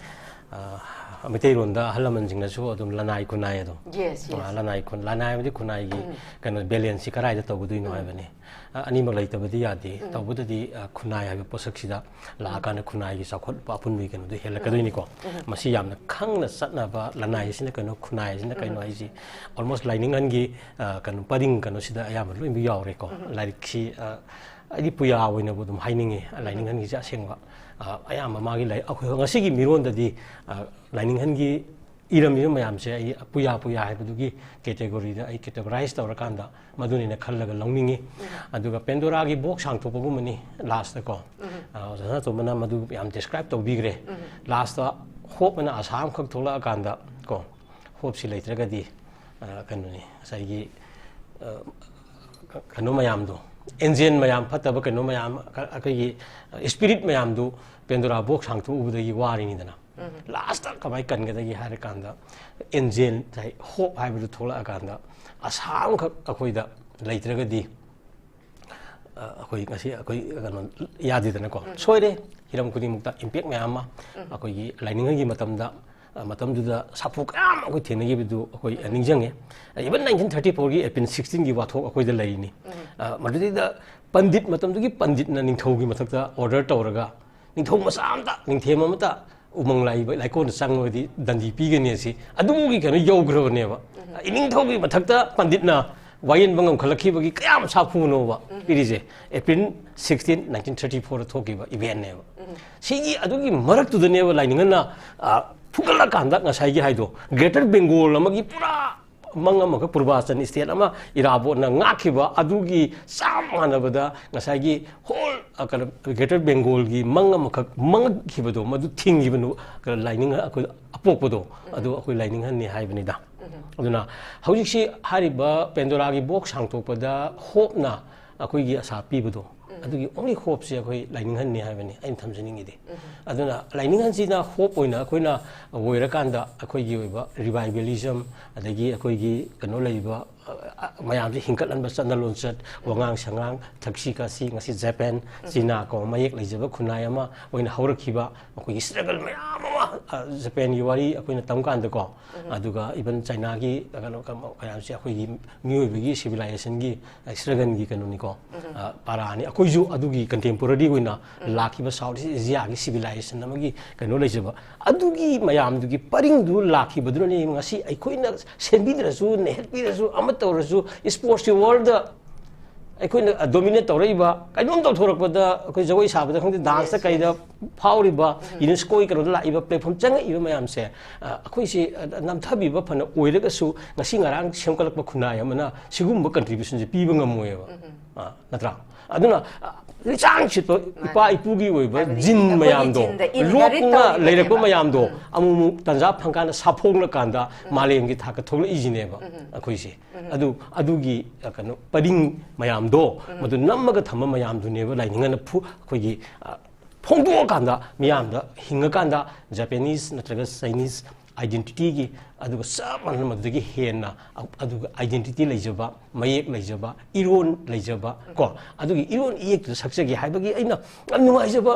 ꯑ, ꯃꯩꯇꯩꯂꯣꯟꯗ ꯑꯍꯜ ꯂꯃꯟꯁꯤꯡꯅꯁꯨ ꯑꯗꯨꯝ ꯂꯅꯥꯏ ꯈꯨꯟꯅꯥꯏ ꯑꯗꯣ꯫ Yes, ꯑ, yes꯫ ꯂꯅꯥꯏ ꯈꯨꯟ-, ꯂꯅꯥꯏ ꯍꯥꯏꯕꯗꯤ ꯈꯨꯟꯅꯥꯏꯒꯤ ꯎꯝ꯫ ꯀꯩꯅꯣ balance ꯁꯤ ꯀꯗꯥꯏꯗ ꯇꯧꯒꯗꯣꯏꯅꯣ ꯎꯝ꯫ ꯍꯥꯏꯕꯅꯤ꯫ ꯑ, ꯑꯅꯤꯃꯛ ꯂꯩꯇꯕꯗꯤ ꯌꯥꯗꯦ꯫ ꯎꯝ꯫ ꯇꯧꯕꯗꯗꯤ, ꯑ, ꯈꯨꯟꯅꯥꯏ ꯍꯥꯏꯕ ꯄꯣꯠꯁꯛꯁꯤꯗ ꯂꯥꯛꯑꯀꯥꯟꯗ ꯎꯝ꯫ ꯈꯨꯟꯅꯥꯏꯒꯤ ꯆꯥꯎꯈꯠꯄ ꯑꯄꯨꯟꯕꯒꯤ ꯀꯩꯅꯣꯗꯣ ꯍꯦꯜꯂꯛꯀꯗꯣꯏꯅꯤꯀꯣ꯫ ꯎꯝ꯫ ꯃꯁꯤ ꯌꯥꯝꯅ ꯈꯪꯅ ꯆꯠꯅꯕ ꯂꯅꯥꯏ ꯑꯁꯤꯅ ꯀꯩꯅꯣ, ꯈꯨꯟꯅꯥꯏ ꯑꯁꯤꯅ ꯀꯩꯅꯣ ꯎꯝ꯫ ꯍꯥꯏꯁꯤ almost ꯂꯥꯏꯅꯤꯡ ꯑꯍꯟꯒꯤ, ꯑ, ꯀꯩꯅꯣ, ꯄꯔꯤꯡ ꯀꯩꯅꯣꯁꯤꯗ ꯑꯌꯥꯝꯕ ꯂꯣꯏꯅ ꯌꯥꯎꯔꯦꯀꯣ꯫ ꯎꯝ꯫ ꯂꯥꯏꯔꯤꯛꯁꯤ, ꯑ, ꯑꯩꯗꯤ ꯄꯨꯌꯥ ꯑꯣꯏꯅꯕꯨ ꯑꯗꯨꯝ ꯍꯥꯏꯅꯤꯡꯉꯤ꯫ ꯂꯥꯏꯅꯤꯡ ꯎꯝ꯫ ꯑꯍꯟꯒꯤꯁꯦ ꯑꯁꯦꯡꯕ, ꯑ, ꯑꯌꯥꯝꯕ ꯃꯥꯒꯤ ꯂꯥꯏ-, ꯑꯩꯈꯣꯏ ꯉꯁꯤꯒꯤ ꯃꯤꯔꯣꯟꯗꯗꯤ, ꯑ, ꯂꯥꯏꯅꯤꯡ ꯑꯍꯟꯒꯤ ꯏꯔꯝꯃꯤꯕ ꯃꯌꯥꯝꯁꯦ ꯑꯩ ꯄꯨꯌꯥ ꯄꯨꯌꯥ ꯍꯥꯏꯕꯗꯨꯒꯤ category ꯗ ꯑꯩ categorize ꯇꯧꯔꯀꯥꯟꯗ ꯃꯗꯨꯅꯦꯅ ꯈꯜꯂꯒ ꯂꯧꯅꯤꯡꯉꯤ꯫ ꯎꯝ꯫ ꯑꯗꯨꯒ ꯄꯦꯟꯗꯣꯔꯥꯒꯤ ꯕꯣꯛꯁ ꯍꯥꯡꯇꯣꯛꯄꯒꯨꯝꯕꯅꯤ last ꯀꯣ꯫ ꯎꯝ꯫ ꯑ, ꯑꯣꯖꯥ ꯁꯅꯥꯇꯣꯝꯕꯅ ꯃꯗꯨ ꯌꯥꯝ describe ꯇꯧꯕꯤꯈ꯭ꯔꯦ꯫ ꯎꯝ꯫ Last ꯇ ꯍꯣꯞ ꯑꯅ ꯑꯁꯥ ꯑꯃꯈꯛ ꯊꯣꯛꯂꯛꯑꯀꯥꯟꯗ ꯀꯣ, ꯍꯣꯞꯁꯤ ꯂꯩꯇ꯭ꯔꯒꯗꯤ, ꯑ, ꯀꯩꯅꯣꯅꯤ, ꯉꯁꯥꯏꯒꯤ, ꯑ, ꯀ-, ꯀꯩꯅꯣ ꯃꯌꯥꯝꯗꯣ, ꯑꯦꯟꯖꯦꯜ ꯃꯌꯥꯝ, ꯐꯠꯇꯕ ꯀꯩꯅꯣ ꯃꯌꯥꯝ, ꯑ, ꯑꯩꯈꯣꯏꯒꯤ, ꯑ, spirit ꯃꯌꯥꯝꯗꯨ ꯄꯦꯟꯗꯣꯔꯥ ꯕꯣꯛꯁ ꯍꯥꯡꯇꯣꯛꯎꯕꯗꯒꯤ ꯋꯥꯔꯤꯅꯤꯗꯅ꯫ ꯎꯝ꯫ Last ꯇ ꯀꯃꯥꯏꯅ ꯀꯟꯒꯗꯒꯦ ꯍꯥꯏꯔꯀꯥꯟꯗ, ꯑꯦꯟꯖꯦꯜ ꯉꯁꯥꯏ ꯍꯣꯞ ꯍꯥꯏꯕꯗꯨ ꯊꯣꯛꯂꯛꯑꯀꯥꯟꯗ, ꯑꯁꯥ ꯑꯃꯈꯛ ꯑꯩꯈꯣꯏꯗ ꯂꯩꯇ꯭ꯔꯒꯗꯤ, ꯑ, ꯑꯩꯈꯣꯏ ꯉꯁꯤ ꯑꯩꯈꯣꯏ ꯀꯩꯅꯣ ꯌꯥꯗꯦꯗꯅꯀꯣ꯫ ꯎꯝ꯫ ꯁꯣꯏꯔꯦ꯫ ꯍꯤꯔꯝ ꯈꯨꯗꯤꯡꯃꯛꯇ impact ꯃꯌꯥꯝ ꯑꯃ ꯎꯝ꯫ ꯑꯩꯈꯣꯏꯒꯤ ꯂꯥꯏꯅꯤꯡꯉꯩꯒꯤ ꯃꯇꯝꯗ, ꯑ, ꯃꯇꯝꯗꯨꯗ ꯁꯥꯐꯨ ꯀꯌꯥ ꯑꯃ ꯑꯩꯈꯣꯏ ꯊꯦꯡꯅꯈꯤꯕꯗꯨ ꯑꯩꯈꯣꯏ ꯎꯝ꯫ ꯅꯤꯡꯁꯤꯡꯉꯦ꯫ Even nineteen thirty four ꯒꯤ April sixteen ꯒꯤ ꯋꯥꯊꯣꯛ ꯑꯩꯈꯣꯏꯗ ꯂꯩꯔꯤꯅꯤ꯫ ꯎꯝ꯫ ꯑ, ꯃꯗꯨꯗꯩꯗ ꯄꯟꯗꯤꯠ, ꯃꯇꯝꯗꯨꯒꯤ ꯄꯟꯗꯤꯠꯅ ꯅꯤꯡꯊꯧꯒꯤ ꯃꯊꯛꯇ order ꯇꯧꯔꯒ ꯅꯤꯡꯊꯧ ꯃꯆꯥ ꯑꯃꯇ, ꯅꯤꯡꯊꯦꯝ ꯑꯃꯇ ꯎꯃꯪ ꯂꯥꯏ ꯂꯥꯏꯀꯣꯟꯗ ꯆꯪꯉꯒꯗꯤ ꯗꯟꯗꯤ ꯄꯤꯒꯅꯤ ꯑꯁꯤ ꯑꯗꯨꯒꯤ ꯀꯩꯅꯣ ꯌꯧꯈ꯭ꯔꯕꯅꯦꯕ꯫ ꯎꯝ꯫ ꯏꯅꯤꯡꯊꯧꯒꯤ ꯃꯊꯛꯇ ꯄꯟꯗꯤꯠꯅ ꯋꯥꯌꯦꯟꯕ ꯉꯝꯈꯠꯂꯛꯈꯤꯕꯒꯤ ꯀꯌꯥꯝ ꯁꯥꯐꯨꯅꯣꯕ ꯎꯝ꯫ ꯄꯤꯔꯤꯁꯦ꯫ April sixteen, nineteen thirty four ꯗ ꯊꯣꯛꯈꯤꯕ event ꯅꯦꯕ꯫ ꯎꯝ꯫ ꯁꯤꯒꯤ ꯑꯗꯨꯒꯤ ꯃꯔꯛꯇꯨꯗꯅꯦꯕ ꯂꯥꯏꯅꯤꯡꯉꯟꯅ, ꯑ, ꯐꯨꯒꯠꯂꯀꯥꯟꯗ ꯉꯁꯥꯏꯒꯤ ꯍꯥꯏꯗꯣ Greater Bengal ꯑꯃꯒꯤ ꯄꯨꯔꯥ ꯃꯪ ꯑꯃꯈꯛ ꯄꯨꯔꯕꯥꯆꯟ ꯏꯁꯇꯦꯠ ꯑꯃ ꯏꯔꯥꯕꯣꯠꯅ ꯉꯥꯛꯈꯤꯕ ꯑꯗꯨꯒꯤ ꯆꯞ ꯃꯥꯟꯅꯕꯗ ꯉꯁꯥꯏꯒꯤ ꯍꯣꯜ ꯀꯩꯅꯣ ꯒ꯭ꯔꯦꯇꯔ ꯕꯦꯡꯒꯣꯜꯒꯤ ꯃꯪ ꯑꯃꯈꯛ ꯃꯪꯈꯤꯕꯗꯣ ꯃꯗꯨ ꯊꯤꯡꯈꯤꯕ ꯂꯥꯏꯅꯤꯡ ꯑꯩꯈꯣꯏ ꯑꯄꯣꯛꯄꯗꯣ ꯑꯗꯨ ꯑꯩꯈꯣꯏ ꯂꯥꯏꯅꯤꯡꯍꯟꯅꯤ ꯍꯥꯏꯕꯅꯤꯗ꯫ ꯑꯗꯨꯅ ꯍꯧꯖꯤꯛꯁꯤ ꯍꯥꯏꯔꯤꯕ ꯄꯦꯟꯗꯣꯔꯥꯒꯤ ꯕꯣꯛꯁ ꯍꯥꯡꯇꯣꯛꯄꯗ ꯍꯣꯞꯅ ꯑꯩꯈꯣꯏꯒꯤ ꯑꯁꯥ ꯄꯤꯕꯗꯣ ꯑꯗꯨꯒꯤ ꯑꯣꯡꯂꯤ ꯍꯣꯞꯁꯦ ꯑꯩꯈꯣꯏ ꯂꯥꯏꯅꯤꯡꯍꯟꯅꯤ ꯍꯥꯏꯕꯅꯤ ꯑꯩꯅ ꯊꯝꯖꯅꯤꯡꯉꯤꯗꯤ꯫ ꯑꯗꯨꯅ ꯂꯥꯏꯅꯤꯡꯍꯟꯁꯤꯅ ꯍꯣꯞ ꯑꯣꯏꯅ ꯑꯩꯈꯣꯏꯅ ꯑꯣꯏꯔꯀꯥꯟꯗ ꯑꯩꯈꯣꯏꯒꯤ ꯑꯣꯏꯕ ꯔꯤꯚꯥꯏꯕꯦꯂꯤꯖꯝ ꯑꯗꯒꯤ ꯑꯩꯈꯣꯏꯒꯤ ꯀꯩꯅꯣ ꯂꯩꯔꯤꯕ ꯃꯌꯥꯝꯁꯦ ꯍꯤꯡꯀꯠꯍꯟꯕ ꯆꯠꯅ ꯂꯣꯟꯆꯠ ꯋꯥꯉꯥꯡ ꯁꯉꯥꯡ ꯊꯛꯁꯤ ꯈꯥꯁꯤ ꯉꯁꯤ ꯖꯄꯥꯟ ꯆꯤꯅꯥ ꯀꯣ ꯃꯌꯦꯛ ꯂꯩꯖꯕ ꯈꯨꯟꯅꯥꯏ ꯑꯃ ꯑꯣꯏꯅ ꯍꯧꯔꯛꯈꯤꯕ ꯃꯈꯣꯏꯒꯤ ꯁ꯭ꯇ꯭ꯔꯒꯜ ꯃꯌꯥꯝ ꯑꯃ ꯖꯄꯥꯟꯒꯤ ꯋꯥꯔꯤ ꯑꯩꯈꯣꯏꯅ ꯇꯝ ꯀꯥꯟꯗꯀꯣ ꯑꯗꯨꯒ ꯏꯚꯟ ꯆꯥꯏꯅꯥꯒꯤ ꯀꯩꯅꯣ ꯃꯌꯥꯝꯁꯦ ꯑꯩꯈꯣꯏꯒꯤ ꯃꯤꯑꯣꯏꯕꯒꯤ ꯁꯤꯚꯤꯂꯥꯏꯖꯦꯁꯟꯒꯤ ꯁ꯭ꯇ꯭ꯔꯒꯜꯒꯤ ꯀꯩꯅꯣꯅꯤꯀꯣ ꯄꯥꯔꯥꯅꯤ꯫ ꯑꯩꯈꯣꯏꯁꯨ ꯑꯗꯨꯒꯤ ꯀꯟꯇꯦꯝꯄꯣꯔꯔꯤ ꯑꯣꯏꯅ ꯂꯥꯛꯈꯤꯕ ꯁꯥꯎꯠ ꯏꯁ ꯑꯦꯁꯤꯌꯥꯒꯤ ꯁꯤꯚꯤꯂꯥꯏꯖꯦꯁꯟ ꯑꯃꯒꯤ ꯀꯩꯅꯣ ꯂꯩꯖꯕ ꯑꯗꯨꯒꯤ ꯃꯌꯥꯝꯗꯨꯒꯤ ꯄꯔꯤꯡꯗꯨ ꯂꯥꯛꯈꯤꯕꯗꯨꯅꯅꯦ ꯉꯁꯤ ꯑꯩꯈꯣꯏꯅ ꯁꯦꯝꯕꯤꯗ꯭ꯔꯁꯨ ꯅꯩꯍꯠꯄꯤꯔꯁꯨ ꯑꯃ ꯇꯧꯔꯁꯨ ꯁ꯭ꯄꯣꯔꯠꯁꯀꯤ ꯋꯥꯔꯜꯗ ꯑꯩꯈꯣꯏꯅ ꯗꯣꯃꯤꯅꯦꯠ ꯇꯧꯔꯛꯏꯕ ꯀꯩꯅꯣꯝ ꯇꯧꯊꯣꯔꯛꯄꯗ ꯑꯩꯈꯣꯏ ꯖꯒꯣꯏ ꯁꯥꯕꯗ ꯈꯪꯗꯦ ꯗꯥꯟꯁꯇ ꯀꯩꯗ ꯐꯥꯎꯔꯤꯕ ꯌꯨꯅꯦꯁꯀꯣꯒꯤ ꯀꯩꯅꯣꯗ ꯂꯥꯛꯏꯕ ꯄ꯭ꯂꯦꯠꯐꯣꯝ ꯆꯪꯉꯛꯏꯕ ꯃꯌꯥꯝꯁꯦ ꯑꯩꯈꯣꯏꯁꯤ ꯅꯝꯊꯕꯤꯕ ꯐꯅ ꯑꯣꯏꯔꯒꯁꯨ ꯉꯁꯤ ꯉꯔꯥꯡ ꯁꯦꯝꯒꯠꯂꯛꯄ ꯈꯨꯟꯅꯥꯏ ꯑꯃꯅ ꯁꯤꯒꯨꯝꯕ ꯀꯟꯇ꯭ꯔꯤꯕ꯭ꯌꯨꯁꯟꯁꯦ ꯄꯤꯕ ꯉꯝꯃꯣꯏꯕ꯫ ꯅꯠꯇ꯭ꯔꯥ? ꯑꯗꯨꯅ ꯂꯤꯆꯥꯡ ꯁꯤꯠꯄ ꯏꯄꯥ ꯏꯄꯨꯒꯤ ꯑꯣꯏꯕ ꯖꯤꯟ ꯃꯌꯥꯝꯗꯣ ꯂꯣꯛꯅ ꯂꯩꯔꯛꯄ ꯃꯌꯥꯝꯗꯣ ꯑꯃꯨꯛ ꯑꯃꯨꯛ ꯇꯟꯖꯥ ꯐꯪꯀꯥꯟꯗ ꯁꯥꯐꯣꯡꯂꯀꯥꯟꯗ ꯃꯥꯂꯦꯝꯒꯤ ꯊꯥꯛꯇ ꯊꯣꯛꯂꯛꯏꯁꯤꯅꯦꯕ ꯑꯩꯈꯣꯏꯁꯦ꯫ ꯑꯗꯨ ꯑꯗꯨꯒꯤ ꯀꯩꯅꯣ ꯄꯔꯤꯡ ꯃꯌꯥꯝꯗꯣ ꯃꯗꯨ ꯅꯝꯃꯒ ꯊꯝꯕ ꯃꯌꯥꯝꯗꯨꯅꯦꯕ ꯂꯥꯏꯅꯤꯡꯉꯅ ꯑꯩꯈꯣꯏꯒꯤ ꯐꯣꯡꯗꯣꯛꯑꯀꯥꯟꯗ ꯃꯤꯌꯥꯝꯗ ꯍꯤꯡꯉꯀꯥꯟꯗ ꯖꯄꯦꯅꯤꯁ ꯅꯠꯇ꯭ꯔꯒ ꯆꯥꯏꯅꯤꯁ ꯑꯥꯏꯗꯦꯟꯇꯤꯇꯤꯒꯤ ꯑꯗꯨꯒ ꯆꯞ ꯃꯥꯟꯅꯅ ꯃꯗꯨꯗꯒꯤ ꯍꯦꯟꯅ ꯑꯗꯨꯒ ꯑꯥꯏꯗꯦꯟꯇꯤꯇꯤ ꯂꯩꯖꯕ ꯃꯌꯦꯛ ꯂꯩꯖꯕ ꯏꯔꯣꯟ ꯂꯩꯖꯕ ꯀꯣ ꯑꯗꯨꯒꯤ ꯏꯔꯣꯟ ꯏꯌꯦꯛꯇꯨꯗ ꯁꯛꯆꯒꯦ ꯍꯥꯏꯕꯒꯤ ꯑꯩꯅ ꯌꯥꯝ ꯅꯨꯡꯉꯥꯏꯖꯕ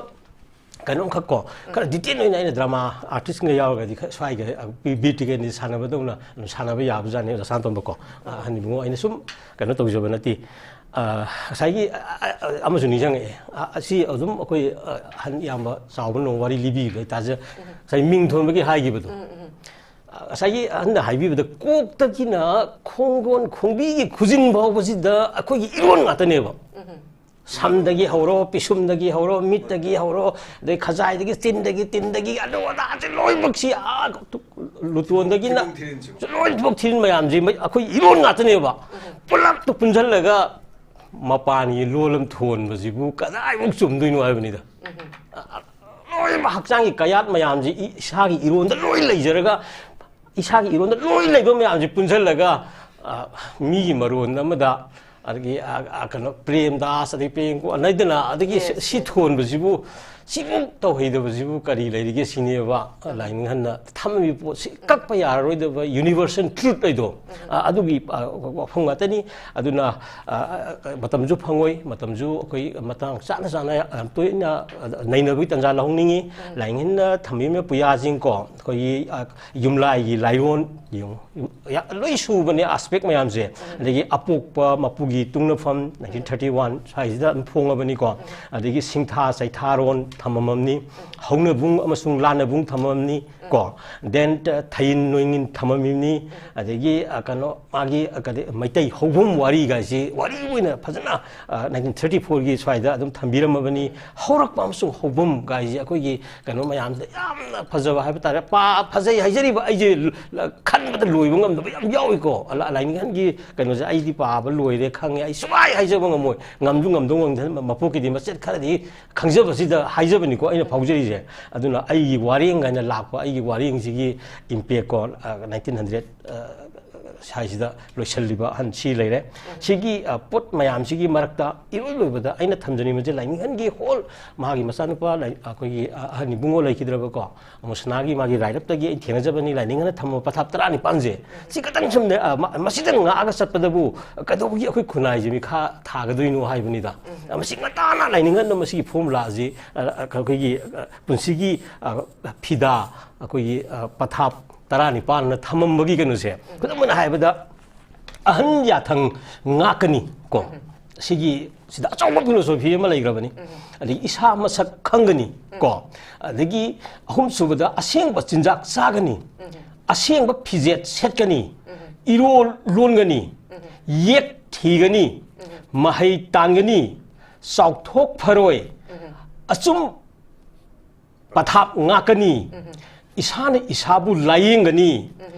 ꯀꯩꯅꯣꯝꯈꯛ ꯀꯣ ꯈꯔ ꯗꯤꯇꯦꯜ ꯑꯣꯏꯅ ꯑꯩꯅ ꯗ꯭ꯔꯃꯥ ꯑꯥꯔꯇꯤꯁꯀ ꯌꯥꯎꯔꯒꯗꯤ ꯈꯔ ꯁ꯭ꯋꯥꯏꯒ ꯕꯤꯔ ꯇꯤꯀꯦꯟꯗꯤ ꯁꯥꯟꯅꯕꯗꯧꯅ ꯑꯗꯨꯝ ꯁꯥꯟꯅꯕ ꯌꯥꯕꯖꯥꯠꯅꯤ ꯑꯣꯖꯥ ꯁꯅꯥꯇꯣꯝꯕꯀꯣ꯫ ꯑꯍꯟ ꯏꯕꯨꯡꯉꯣ ꯑꯩꯅ ꯁꯨꯝ ꯀꯩꯅꯣ ꯇꯧꯖꯕ ꯅꯠꯇꯦ꯫ ꯉꯁꯥꯏꯒꯤ ꯑꯃꯁꯨ ꯅꯤꯡꯁꯤꯡꯉꯛꯑꯦ꯫ ꯑꯁꯤ ꯑꯗꯨꯝ ꯑꯩꯈꯣꯏ ꯑꯍꯟ ꯏꯌꯥꯝꯕ ꯆꯥꯎꯕ ꯅꯣꯡ ꯋꯥꯔꯤ ꯂꯤꯕꯤꯕ ꯍꯥꯏꯇꯥꯔꯁꯨ ꯉꯁꯥꯏ ꯃꯤꯡ ꯊꯣꯟꯕꯒꯤ ꯍꯥꯏꯈꯤꯕꯗꯣ ꯉꯁꯥꯏꯒꯤ ꯑꯍꯟꯅ ꯍꯥꯏꯕꯤꯕꯗ ꯀꯣꯛꯇꯒꯤꯅ ꯈꯣꯡꯒꯣꯟ ꯈꯣꯡꯕꯤꯒꯤ ꯈꯨꯖꯤꯟ ꯐꯥꯎꯕꯁꯤꯗ ꯑꯩꯈꯣꯏꯒꯤ ꯏꯔꯣꯟ ꯉꯥꯛꯇꯅꯦꯕ꯫ ꯁꯝꯗꯒꯤ ꯍꯧꯔꯣ, ꯄꯤꯁꯨꯝꯗꯒꯤ ꯍꯧꯔꯣ, ꯃꯤꯠꯇꯒꯤ ꯍꯧꯔꯣ, ꯑꯗꯩ ꯈꯖꯥꯏꯗꯒꯤ, ꯆꯤꯟꯗꯒꯤ, ꯇꯤꯟꯗꯒꯤ, ꯑꯗꯨ ꯑꯗꯥꯁꯦ ꯂꯣꯏꯅꯃꯛꯁꯤ, ꯑꯥ, ꯂꯨꯇꯣꯟꯗꯒꯤꯅ ꯂꯣꯏꯅꯃꯛ ꯊꯤꯔꯤꯟ ꯃꯌꯥꯝꯁꯤ ꯑꯩꯈꯣꯏ ꯏꯔꯣꯟ ꯉꯥꯛꯇꯅꯦꯕ꯫ ꯄꯨꯂꯞꯇꯨ ꯄꯨꯟꯁꯤꯜꯂꯒ ꯃꯄꯥꯟꯒꯤ ꯂꯣꯜ ꯑꯃ ꯊꯣꯟꯕꯁꯤꯕꯨ ꯀꯗꯥꯏꯃꯨꯛ ꯆꯨꯝꯗꯣꯏꯅꯣ ꯍꯥꯏꯕꯅꯤꯗ꯫ ꯂꯣꯏꯅꯃꯛ ꯍꯛꯆꯥꯡꯒꯤ ꯀꯌꯥꯠ ꯃꯌꯥꯝꯁꯤ ꯏꯁꯥꯒꯤ ꯏꯔꯣꯟꯗ ꯂꯣꯏ ꯂꯩꯖꯔꯒ, ꯏꯁꯥꯒꯤ ꯏꯔꯣꯟꯗ ꯂꯣꯏ ꯂꯩꯕ ꯃꯌꯥꯝꯁꯤ ꯄꯨꯟꯁꯤꯜꯂꯒ, ꯑ, ꯃꯤꯒꯤ ꯃꯔꯣꯟ ꯑꯃꯗ, ꯑꯗꯒꯤ, ꯑ, ꯑ, ꯀꯩꯅꯣ, ꯄ꯭ꯔꯦꯝꯗꯥꯁ, ꯑꯗꯩ ꯄ꯭ꯔꯦꯝ ꯀꯨ-, ꯂꯩꯗꯅ, ꯑꯗꯒꯤ ꯁꯤ, ꯁꯤ ꯊꯣꯟꯕꯁꯤꯕꯨ, ꯁꯤꯃꯨꯛ ꯇꯧꯍꯩꯗꯕꯁꯤꯕꯨ ꯀꯔꯤ ꯂꯩꯔꯤꯒꯦ ꯁꯤꯅꯦꯕ ꯂꯥꯏꯅꯤꯡꯍꯟꯅ ꯊꯝꯃꯤꯕ ꯄꯣꯠꯁꯤ꯫ ꯀꯛꯄ ꯌꯥꯔꯔꯣꯏꯗꯕ universal truth ꯍꯥꯏꯗꯣ, ꯑ, ꯑꯗꯨꯒꯤ, ꯑ, ꯋꯥꯐꯝ ꯉꯥꯛꯇꯅꯤ꯫ ꯑꯗꯨꯅ, ꯑ, ꯑ, ꯃꯇꯝꯁꯨ ꯐꯪꯉꯣꯏ, ꯃꯇꯝꯁꯨ ꯑꯩꯈꯣꯏ ꯃꯇꯥꯡ ꯆꯥꯅ ꯆꯥꯅ ꯌꯥꯝ ꯇꯣꯏꯅ, ꯑ, ꯅꯩꯅꯕꯒꯤ ꯇꯥꯟꯖꯥ ꯂꯧꯍꯟꯅꯤꯡꯉꯤ꯫ ꯂꯥꯏꯅꯤꯡꯍꯟꯅ ꯊꯝꯕꯤꯔꯤꯕ ꯄꯨꯌꯥꯁꯤꯡ ꯀꯣ, ꯑꯩꯈꯣꯏꯒꯤ, ꯑ, ꯌꯨꯝꯂꯥꯏꯒꯤ ꯂꯥꯏꯔꯣꯟ ꯌꯦꯡꯉꯨ, ꯌꯥ-, ꯂꯣꯏ ꯁꯨꯕꯅꯦ ꯑꯦꯁꯄꯦꯛ ꯃꯌꯥꯝꯁꯦ꯫ ꯑꯗꯒꯤ ꯑꯄꯣꯛꯄ ꯃꯄꯨꯒꯤ ꯇꯨꯡꯅꯐꯝ, nineteen thirty one ꯁ꯭ꯋꯥꯏꯁꯤꯗ ꯑꯗꯨꯝ ꯐꯣꯡꯉꯕꯅꯤꯀꯣ꯫ ꯑꯗꯒꯤ ꯁꯤꯡꯊꯥ ꯆꯩꯊꯥꯔꯣꯟ ꯊꯝꯃꯝꯃꯝꯅꯤ, ꯍꯧꯅꯕꯨꯡ ꯑꯃꯁꯨꯡ ꯂꯥꯟꯅꯕꯨꯡ ꯊꯝꯃꯝꯅꯤ ꯀꯣ꯫ Then, ꯑ, ꯊꯌꯤꯟ ꯅꯣꯏꯉꯤꯟ ꯊꯝꯃꯝꯃꯤꯕꯅꯤ꯫ ꯑꯗꯒꯤ, ꯑ, ꯀꯩꯅꯣ, ꯃꯥꯒꯤ, ꯑ, ꯀꯔꯤ, ꯃꯩꯇꯩ ꯍꯧꯐꯝ ꯋꯥꯔꯤꯒꯥꯏꯁꯤ ꯋꯥꯔꯤ ꯑꯣꯏꯅ ꯐꯖꯅ, ꯑ, nineteen thirty four ꯒꯤ ꯁ꯭ꯋꯥꯏꯗ ꯑꯗꯨꯝ ꯊꯝꯕꯤꯔꯝꯃꯕꯅꯤ꯫ ꯍꯧꯔꯛꯄ ꯑꯃꯁꯨꯡ ꯍꯧꯐꯝ ꯒꯥꯏꯁꯤ ꯑꯩꯈꯣꯏꯒꯤ ꯀꯩꯅꯣ ꯃꯌꯥꯝꯁꯤꯗ ꯌꯥꯝꯅ ꯐꯖꯕ ꯍꯥꯏꯕ ꯇꯥꯔꯦ꯫ ꯄꯥ-, ꯐꯖꯩ ꯍꯥꯏꯖꯔꯤꯕ ꯑꯩꯁꯦ ꯈꯟꯕꯗ ꯂꯣꯏꯕ ꯉꯝꯗꯕ ꯌꯥꯝ ꯌꯥꯎꯏꯀꯣ꯫ ꯑꯂꯥ-, ꯂꯥꯏꯅꯤꯡꯍꯟꯒꯤ ꯀꯩꯅꯣꯁꯦ ꯑꯩꯗꯤ ꯄꯥꯕ ꯂꯣꯏꯔꯦ ꯈꯪꯉꯦ꯫ ꯑꯩ ꯁꯨꯡꯍꯥꯏ ꯍꯥꯏꯖꯕ ꯉꯝꯃꯣꯏ꯫ ꯉꯝꯁꯨ ꯉꯝꯗꯧ ꯉꯝꯗꯦ꯫ ꯃꯄꯣꯛꯀꯤꯗꯤ ꯃꯆꯦꯠ ꯈꯔꯗꯤ ꯈꯪꯖꯕꯁꯤꯗ ꯍꯥꯏꯖꯕꯅꯤꯀꯣ ꯑꯩꯅ ꯐꯥꯎꯖꯔꯤꯁꯦ꯫ ꯑꯗꯨꯅ ꯑꯩꯒꯤ ꯋꯥꯔꯦꯡ ꯍꯥꯏꯅ ꯂꯥꯛꯄ ꯑꯩꯒꯤ ꯋꯥꯔꯦꯡꯁꯤꯒꯤ impact ꯀꯣ, ꯑ, nineteen hundred, ꯑ, ꯁ꯭ꯋꯥꯏꯁꯤꯗ ꯂꯣꯏꯁꯤꯜꯂꯤꯕ ꯑꯍꯟ ꯁꯤ ꯂꯩꯔꯦ꯫ ꯁꯤꯒꯤ, ꯑ, ꯄꯣꯠ ꯃꯌꯥꯝꯁꯤꯒꯤ ꯃꯔꯛꯇ ꯏꯔꯣꯏ ꯂꯣꯏꯕꯗ ꯑꯩꯅ ꯊꯝꯖꯅꯤꯡꯕꯁꯦ ꯂꯥꯏꯅꯤꯡꯍꯟꯒꯤ ꯍꯣꯜ ꯃꯥꯒꯤ ꯃꯆꯥꯅꯨꯄꯥ ꯂꯥꯏ-, ꯑꯩꯈꯣꯏꯒꯤ, ꯑ, ꯑꯍꯟ ꯏꯕꯨꯡꯉꯣ ꯂꯩꯈꯤꯗ꯭ꯔꯕꯀꯣ, ꯑꯃꯨꯁꯅꯥꯒꯤ ꯃꯥꯒꯤ ꯔꯥꯏꯔꯞꯇꯒꯤ ꯑꯩ ꯊꯦꯡꯅꯖꯕꯅꯤ ꯂꯥꯏꯅꯤꯡꯍꯟꯅ ꯊꯝꯕ ꯄꯊꯥꯞ ꯇꯔꯥꯅꯤꯄꯥꯟꯁꯦ꯫ ꯁꯤ ꯈꯛꯇꯪ ꯁꯨꯝ ꯂꯩ-, ꯑ, ꯃ-, ꯃꯁꯤꯗ ꯉꯥꯛꯑꯒ ꯆꯠꯄꯗꯕꯨ ꯀꯩꯗꯧꯕꯒꯤ ꯑꯩꯈꯣꯏ ꯈꯨꯟꯅꯥꯏꯁꯦ ꯃꯤꯈꯥ ꯊꯥꯒꯗꯣꯏꯅꯣ ꯍꯥꯏꯕꯅꯤꯗ꯫ ꯑ, ꯃꯁꯤ ꯉꯟꯇꯥꯅ ꯂꯥꯏꯅꯤꯡꯍꯟꯅ ꯃꯁꯤꯒꯤ ꯐꯣꯔꯃꯨꯂꯥꯁꯤ, ꯑ, ꯑ, ꯑꯩꯈꯣꯏꯒꯤ, ꯑ, ꯄꯨꯟꯁꯤꯒꯤ, ꯑ, ꯐꯤꯗꯥ, ꯑꯩꯈꯣꯏꯒꯤ, ꯑ, ꯄꯊꯥꯞ ꯇꯔꯥꯅꯤꯄꯥꯟꯅ ꯊꯝꯃꯝꯕꯒꯤ ꯀꯩꯅꯣꯁꯦ, ꯈꯨꯗꯝ ꯑꯣꯏꯅ ꯍꯥꯏꯕꯗ, ꯑꯍꯟ ꯌꯥꯊꯪ ꯉꯥꯛꯀꯅꯤ ꯀꯣ꯫ ꯁꯤꯒꯤ, ꯁꯤꯗ ꯑꯆꯧꯕ philosophy ꯑꯃ ꯂꯩꯈ꯭ꯔꯕꯅꯤ꯫ ꯑꯗꯒꯤ ꯏꯁꯥ ꯃꯁꯛ ꯈꯪꯒꯅꯤ ꯀꯣ꯫ ꯑꯗꯒꯤ ꯑꯍꯨꯝꯁꯨꯕꯗ ꯑꯁꯦꯡꯕ ꯆꯤꯟꯖꯥꯛ ꯆꯥꯒꯅꯤ, ꯑꯁꯦꯡꯕ ꯐꯤꯖꯦꯠ ꯁꯦꯠꯀꯅꯤ, ꯏꯔꯣꯜ ꯂꯣꯟꯒꯅꯤ, ꯌꯦꯛ ꯊꯤꯒꯅꯤ, ꯃꯍꯩ ꯇꯥꯟꯒꯅꯤ, ꯆꯥꯎꯊꯣꯛꯐꯔꯣꯏ, ꯑꯆꯨꯝ ꯄꯊꯥꯞ ꯉꯥꯛꯀꯅꯤ, ꯏꯁꯥꯅ ꯏꯁꯥꯕꯨ ꯂꯥꯌꯦꯡꯒꯅꯤ,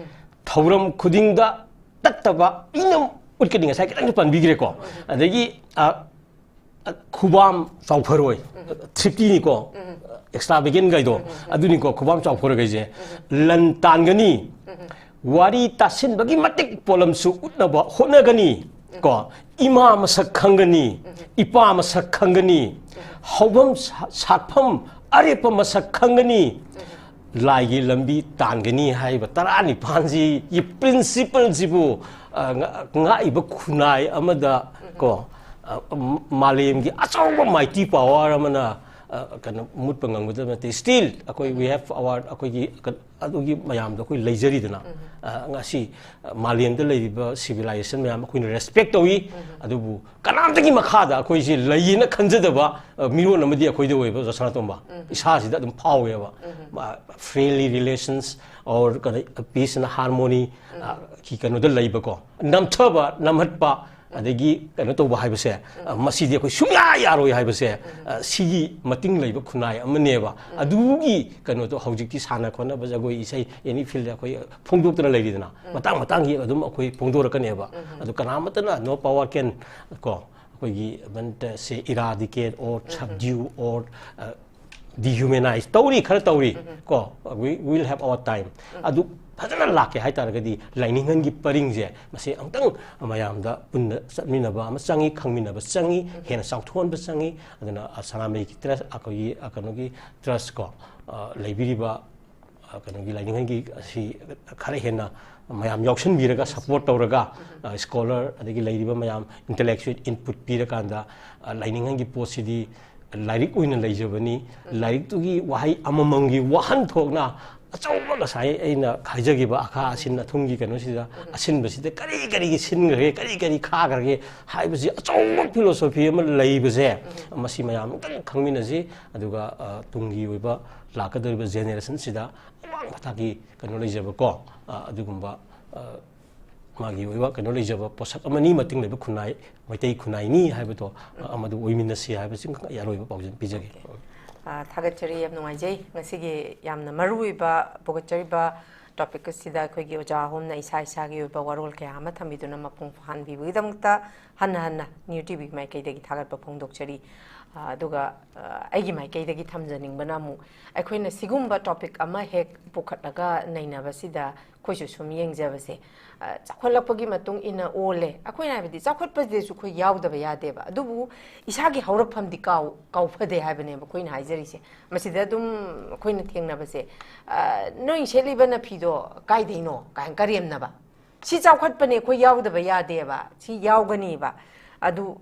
ꯊꯧꯔꯝ ꯈꯨꯗꯤꯡꯗ ꯇꯠꯇꯕ ꯏꯅꯝ ꯎꯠꯀꯅꯤ꯫ ꯉꯁꯥꯏ ꯈꯤꯇꯪꯁꯨ ꯄꯟꯕꯤꯈ꯭ꯔꯦꯀꯣ꯫ ꯑꯗꯒꯤ ꯑ, ꯑ, ꯈꯨꯕꯥꯝ ꯆꯥꯎꯐꯔꯣꯏ, ꯊ꯭ꯔꯤꯞꯇꯤꯅꯤꯀꯣ, ꯑꯦꯛꯁꯇ꯭ꯔꯥ ꯚꯦꯒꯦꯟꯒꯥꯏꯗꯣ, ꯑꯗꯨꯅꯤꯀꯣ ꯈꯨꯕꯥꯝ ꯆꯥꯎꯐꯔꯣꯏ ꯍꯥꯏꯁꯦ꯫ ꯂꯟ ꯇꯥꯟꯒꯅꯤ, ꯋꯥꯔꯤ ꯇꯥꯁꯤꯟꯕꯒꯤ ꯃꯇꯤꯛ ꯄꯣꯠꯂꯝꯁꯨ ꯎꯠꯅꯕ ꯍꯣꯠꯅꯒꯅꯤ ꯀꯣ꯫ ꯏꯃꯥ ꯃꯁꯛ ꯈꯪꯒꯅꯤ, ꯏꯄꯥ ꯃꯁꯛ ꯈꯪꯒꯅꯤ, ꯍꯧꯐꯝ ꯁꯥ-, ꯁꯥꯠꯐꯝ ꯑꯔꯦꯞꯄ ꯃꯁꯛ ꯈꯪꯒꯅꯤ, ꯂꯥꯏꯒꯤ ꯂꯝꯕꯤ ꯇꯥꯟꯒꯅꯤ ꯍꯥꯏꯕ ꯇꯔꯥꯅꯤꯄꯥꯜꯁꯤꯒꯤ ꯄ꯭ꯔꯤꯟꯁꯤꯄꯜꯁꯤꯕꯨ, ꯑ, ꯉ-, ꯉꯥꯛꯏꯕ ꯈꯨꯟꯅꯥꯏ ꯑꯃꯗ ꯀꯣ, ꯑ, ꯃ-, ꯃꯥꯂꯦꯝꯒꯤ ꯑꯆꯧꯕ mighty power ꯑꯃꯅ, ꯑ, ꯀꯩꯅꯣ, ꯃꯨꯠꯄ ꯉꯝꯒꯗꯕ ꯅꯠꯇꯦ꯫ Still ꯑꯩꯈꯣꯏ we have our, ꯑꯩꯈꯣꯏꯒꯤ ꯀ-, ꯑꯗꯨꯒꯤ ꯃꯌꯥꯝꯗꯣ ꯑꯩꯈꯣꯏ ꯂꯩꯖꯔꯤꯗꯅ꯫ ꯑ, ꯉꯁꯤ, ꯑ, ꯃꯥꯂꯦꯝꯗ ꯂꯩꯔꯤꯕ civilization ꯃꯌꯥꯝ ꯑꯩꯈꯣꯏꯅ respect ꯇꯧꯏ꯫ ꯑꯗꯨꯕꯨ ꯀꯅꯥꯝꯇꯒꯤ ꯃꯈꯥꯗ ꯑꯩꯈꯣꯏꯁꯦ ꯂꯩꯌꯦꯅ ꯈꯟꯖꯗꯕ, ꯑ, ꯃꯤꯔꯣꯟ ꯑꯃꯗꯤ ꯑꯩꯈꯣꯏꯗ ꯑꯣꯏꯕ, ꯖꯣꯁꯅꯥꯇꯣꯝꯕ꯫ ꯏꯁꯥꯁꯤꯗ ꯑꯗꯨꯝ ꯐꯥꯎꯋꯦꯕ꯫ ꯃꯥ, friendly relations or ꯀꯩꯅꯣ, peace and harmony, ꯑ, ꯒꯤ ꯀꯩꯅꯣꯗ ꯂꯩꯕꯀꯣ, ꯅꯝꯊꯕ, ꯅꯝꯍꯠꯄ, ꯑꯗꯒꯤ ꯀꯩꯅꯣ ꯇꯧꯕ ꯍꯥꯏꯕꯁꯦ, ꯑ, ꯃꯁꯤꯗꯤ ꯑꯩꯈꯣꯏ ꯁꯨꯡꯌꯥ ꯌꯥꯔꯣꯏ ꯍꯥꯏꯕꯁꯦ, ꯑ, ꯁꯤꯒꯤ ꯃꯇꯤꯡ ꯂꯩꯕ ꯈꯨꯟꯅꯥꯏ ꯑꯃꯅꯦꯕ꯫ ꯑꯗꯨꯒꯤ ꯀꯩꯅꯣꯗꯣ ꯍꯧꯖꯤꯛꯇꯤ ꯁꯥꯟꯅ ꯈꯣꯠꯅꯕ, ꯖꯒꯣꯏ, ꯏꯁꯩ, any field ꯑꯩꯈꯣꯏ ꯐꯣꯡꯗꯣꯛꯇꯅ ꯂꯩꯔꯤꯗꯅ, ꯃꯇꯥꯡ ꯃꯇꯥꯡꯒꯤ ꯑꯗꯨꯝ ꯑꯩꯈꯣꯏ ꯐꯣꯡꯗꯣꯔꯛꯀꯅꯦꯕ꯫ ꯑꯗꯨ ꯀꯅꯥꯃꯠꯇꯅ no power can ꯀꯣ, ꯑꯩꯈꯣꯏꯒꯤ ꯃꯟꯇꯁꯦ eradicate or subdue or, ꯑ, dehumanize ꯇꯧꯔꯤ, ꯈꯔ ꯇꯧꯔꯤ ꯀꯣ, we will have our time꯫ ꯑꯗꯨ ꯐꯖꯅ ꯂꯥꯛꯀꯦ ꯍꯥꯏꯇꯥꯔꯒꯗꯤ ꯂꯥꯏꯅꯤꯡꯍꯟꯒꯤ ꯄꯔꯤꯡꯁꯦ ꯃꯁꯤ ꯑꯃꯨꯛꯇꯪ ꯃꯌꯥꯝꯗ ꯄꯨꯟꯅ ꯆꯠꯃꯤꯟꯅꯕ ꯑꯃ ꯆꯪꯉꯤ, ꯈꯪꯃꯤꯟꯅꯕ ꯆꯪꯉꯤ, ꯍꯦꯟꯅ ꯆꯥꯎꯊꯣꯛꯍꯟꯕ ꯆꯪꯉꯤ꯫ ꯑꯗꯨꯅ, ꯑ, ꯁꯅꯥꯃꯍꯤꯒꯤ trust, ꯑꯩꯈꯣꯏꯒꯤ, ꯑ, ꯀꯩꯅꯣꯒꯤ trust ꯀꯣ, ꯑ, ꯂꯩꯕꯤꯔꯤꯕ, ꯑ, ꯀꯩꯅꯣꯒꯤ ꯂꯥꯏꯅꯤꯡꯍꯟꯒꯤ ꯑꯁꯤ ꯈꯔ ꯍꯦꯟꯅ ꯃꯌꯥꯝ ꯌꯥꯎꯁꯟꯕꯤꯔꯒ, support ꯇꯧꯔꯒ, ꯑ, scholar ꯑꯗꯒꯤ ꯂꯩꯔꯤꯕ ꯃꯌꯥꯝ intellectual input ꯄꯤꯔꯀꯥꯟꯗ, ꯑ, ꯂꯥꯏꯅꯤꯡꯍꯟꯒꯤ ꯄꯣꯠꯁꯤꯗꯤ ꯂꯥꯏꯔꯤꯛ ꯑꯣꯏꯅ ꯂꯩꯖꯕꯅꯤ꯫ ꯂꯥꯏꯔꯤꯛꯇꯨꯒꯤ ꯋꯥꯍꯩ ꯑꯃꯃꯝꯒꯤ ꯋꯥꯍꯟꯊꯣꯛꯅ ꯑꯆꯧꯕ, ꯉꯁꯥꯏ ꯑꯩꯅ ꯍꯥꯏꯖꯈꯤꯕ ꯑꯈꯥ ꯑꯁꯤꯟ ꯑꯊꯨꯝꯒꯤ ꯀꯩꯅꯣꯁꯤꯗ, ꯑꯁꯤꯟꯕꯁꯤꯗ ꯀꯔꯤ ꯀꯔꯤꯒꯤ ꯁꯤꯟꯈ꯭ꯔꯒꯦ, ꯀꯔꯤ ꯀꯔꯤ ꯈꯥꯈ꯭ꯔꯒꯦ ꯍꯥꯏꯕꯁꯤ ꯑꯆꯧꯕ philosophy ꯑꯃ ꯂꯩꯕꯁꯦ, ꯃꯁꯤ ꯃꯌꯥꯝ ꯑꯃꯨꯛꯇꯪ ꯈꯪꯃꯤꯟꯅꯁꯤ꯫ ꯑꯗꯨꯒ, ꯑ, ꯇꯨꯡꯒꯤ ꯑꯣꯏꯕ ꯂꯥꯛꯀꯗꯧꯔꯤꯕ generationꯁꯤꯗ ꯑꯋꯥꯡꯕ ꯊꯥꯛꯀꯤ ꯀꯩꯅꯣ ꯂꯩꯖꯕꯀꯣ, ꯑ, ꯑꯗꯨꯒꯨꯝꯕ, ꯑ, ꯃꯥꯒꯤ ꯑꯣꯏꯕ ꯀꯩꯅꯣ ꯂꯩꯖꯕ ꯄꯣꯠꯁꯛ ꯑꯃꯅꯤ, ꯃꯇꯤꯡ ꯂꯩꯕ ꯈꯨꯟꯅꯥꯏ, ꯃꯩꯇꯩ ꯈꯨꯟꯅꯥꯏꯅꯤ ꯍꯥꯏꯕꯗꯣ, ꯑ, ꯃꯗꯨ ꯑꯣꯏꯃꯤꯟꯅꯁꯤ ꯍꯥꯏꯕꯁꯤ ꯑꯔꯣꯏꯕ ꯄꯥꯎꯖꯦꯜ ꯄꯤꯖꯒꯦ꯫ ꯑꯣꯀꯦ꯫ ꯑ, ꯊꯥꯒꯠꯆꯔꯤ, ꯌꯥꯝ ꯅꯨꯡꯉꯥꯏꯖꯩ꯫ ꯉꯁꯤꯒꯤ ꯌꯥꯝꯅ ꯃꯔꯨ ꯑꯣꯏꯕ ꯄꯨꯒꯠꯆꯔꯤꯕ topic ꯑꯁꯤꯗ ꯑꯩꯈꯣꯏꯒꯤ ꯑꯣꯖꯥ ꯑꯍꯨꯝꯅ ꯏꯁꯥ ꯏꯁꯥꯒꯤ ꯑꯣꯏꯕ ꯋꯥꯔꯣꯜ ꯀꯌꯥ ꯑꯃ ꯊꯝꯕꯤꯗꯨꯅ ꯃꯄꯨꯡ ꯐꯥꯍꯟꯕꯤꯕꯒꯤꯗꯃꯛꯇ ꯍꯟꯅ ꯍꯟꯅ New T V ꯒꯤ ꯃꯥꯏꯀꯩꯗꯒꯤ ꯊꯥꯒꯠꯄ ꯐꯣꯡꯗꯣꯛꯆꯔꯤ꯫ ꯑ, ꯑꯗꯨꯒ, ꯑ, ꯑꯩꯒꯤ ꯃꯥꯏꯀꯩꯗꯒꯤ ꯊꯝꯖꯅꯤꯡꯕꯅ ꯑꯃꯨꯛ ꯑꯩꯈꯣꯏꯅ ꯁꯤꯒꯨꯝꯕ topic ꯑꯃ ꯍꯦꯛ ꯄꯨꯈꯠꯂꯒ ꯅꯩꯅꯕꯁꯤꯗ ꯑꯩꯈꯣꯏꯁꯨ ꯁꯨꯝ ꯌꯦꯡꯖꯕꯁꯦ, ꯑ, ꯆꯥꯎꯈꯠꯂꯛꯄꯒꯤ ꯃꯇꯨꯡ ꯏꯟꯅ ꯑꯣꯜꯂꯦ꯫ ꯑꯩꯈꯣꯏꯅ ꯍꯥꯏꯕꯗꯤ ꯆꯥꯎꯈꯠꯄꯁꯤꯗꯁꯨ ꯑꯩꯈꯣꯏ ꯌꯥꯎꯗꯕ ꯌꯥꯗꯦꯕ, ꯑꯗꯨꯕꯨ ꯏꯁꯥꯒꯤ ꯍꯧꯔꯛꯐꯝꯗꯤ ꯀꯥꯎ-, ꯀꯥꯎꯐꯗꯦ ꯍꯥꯏꯕꯅꯦꯕ ꯑꯩꯈꯣꯏꯅ ꯍꯥꯏꯖꯔꯤꯁꯦ꯫ ꯃꯁꯤꯗ ꯑꯗꯨꯝ ꯑꯩꯈꯣꯏꯅ ꯊꯦꯡꯅꯕꯁꯦ, ꯑ, "ꯅꯣꯏ ꯁꯦꯠꯂꯤꯕ ꯅꯐꯤꯗꯣ ꯀꯥꯏꯗꯩꯅꯣ?" ꯀꯥꯏꯅ ꯀꯔꯦꯝꯅꯕ꯫ ꯁꯤ ꯆꯥꯎꯈꯠꯄꯅꯦ, ꯑꯩꯈꯣꯏ ꯌꯥꯎꯗꯕ ꯌꯥꯗꯦꯕ, ꯁꯤ ꯌꯥꯎꯒꯅꯤꯕ꯫ ꯑꯗꯨ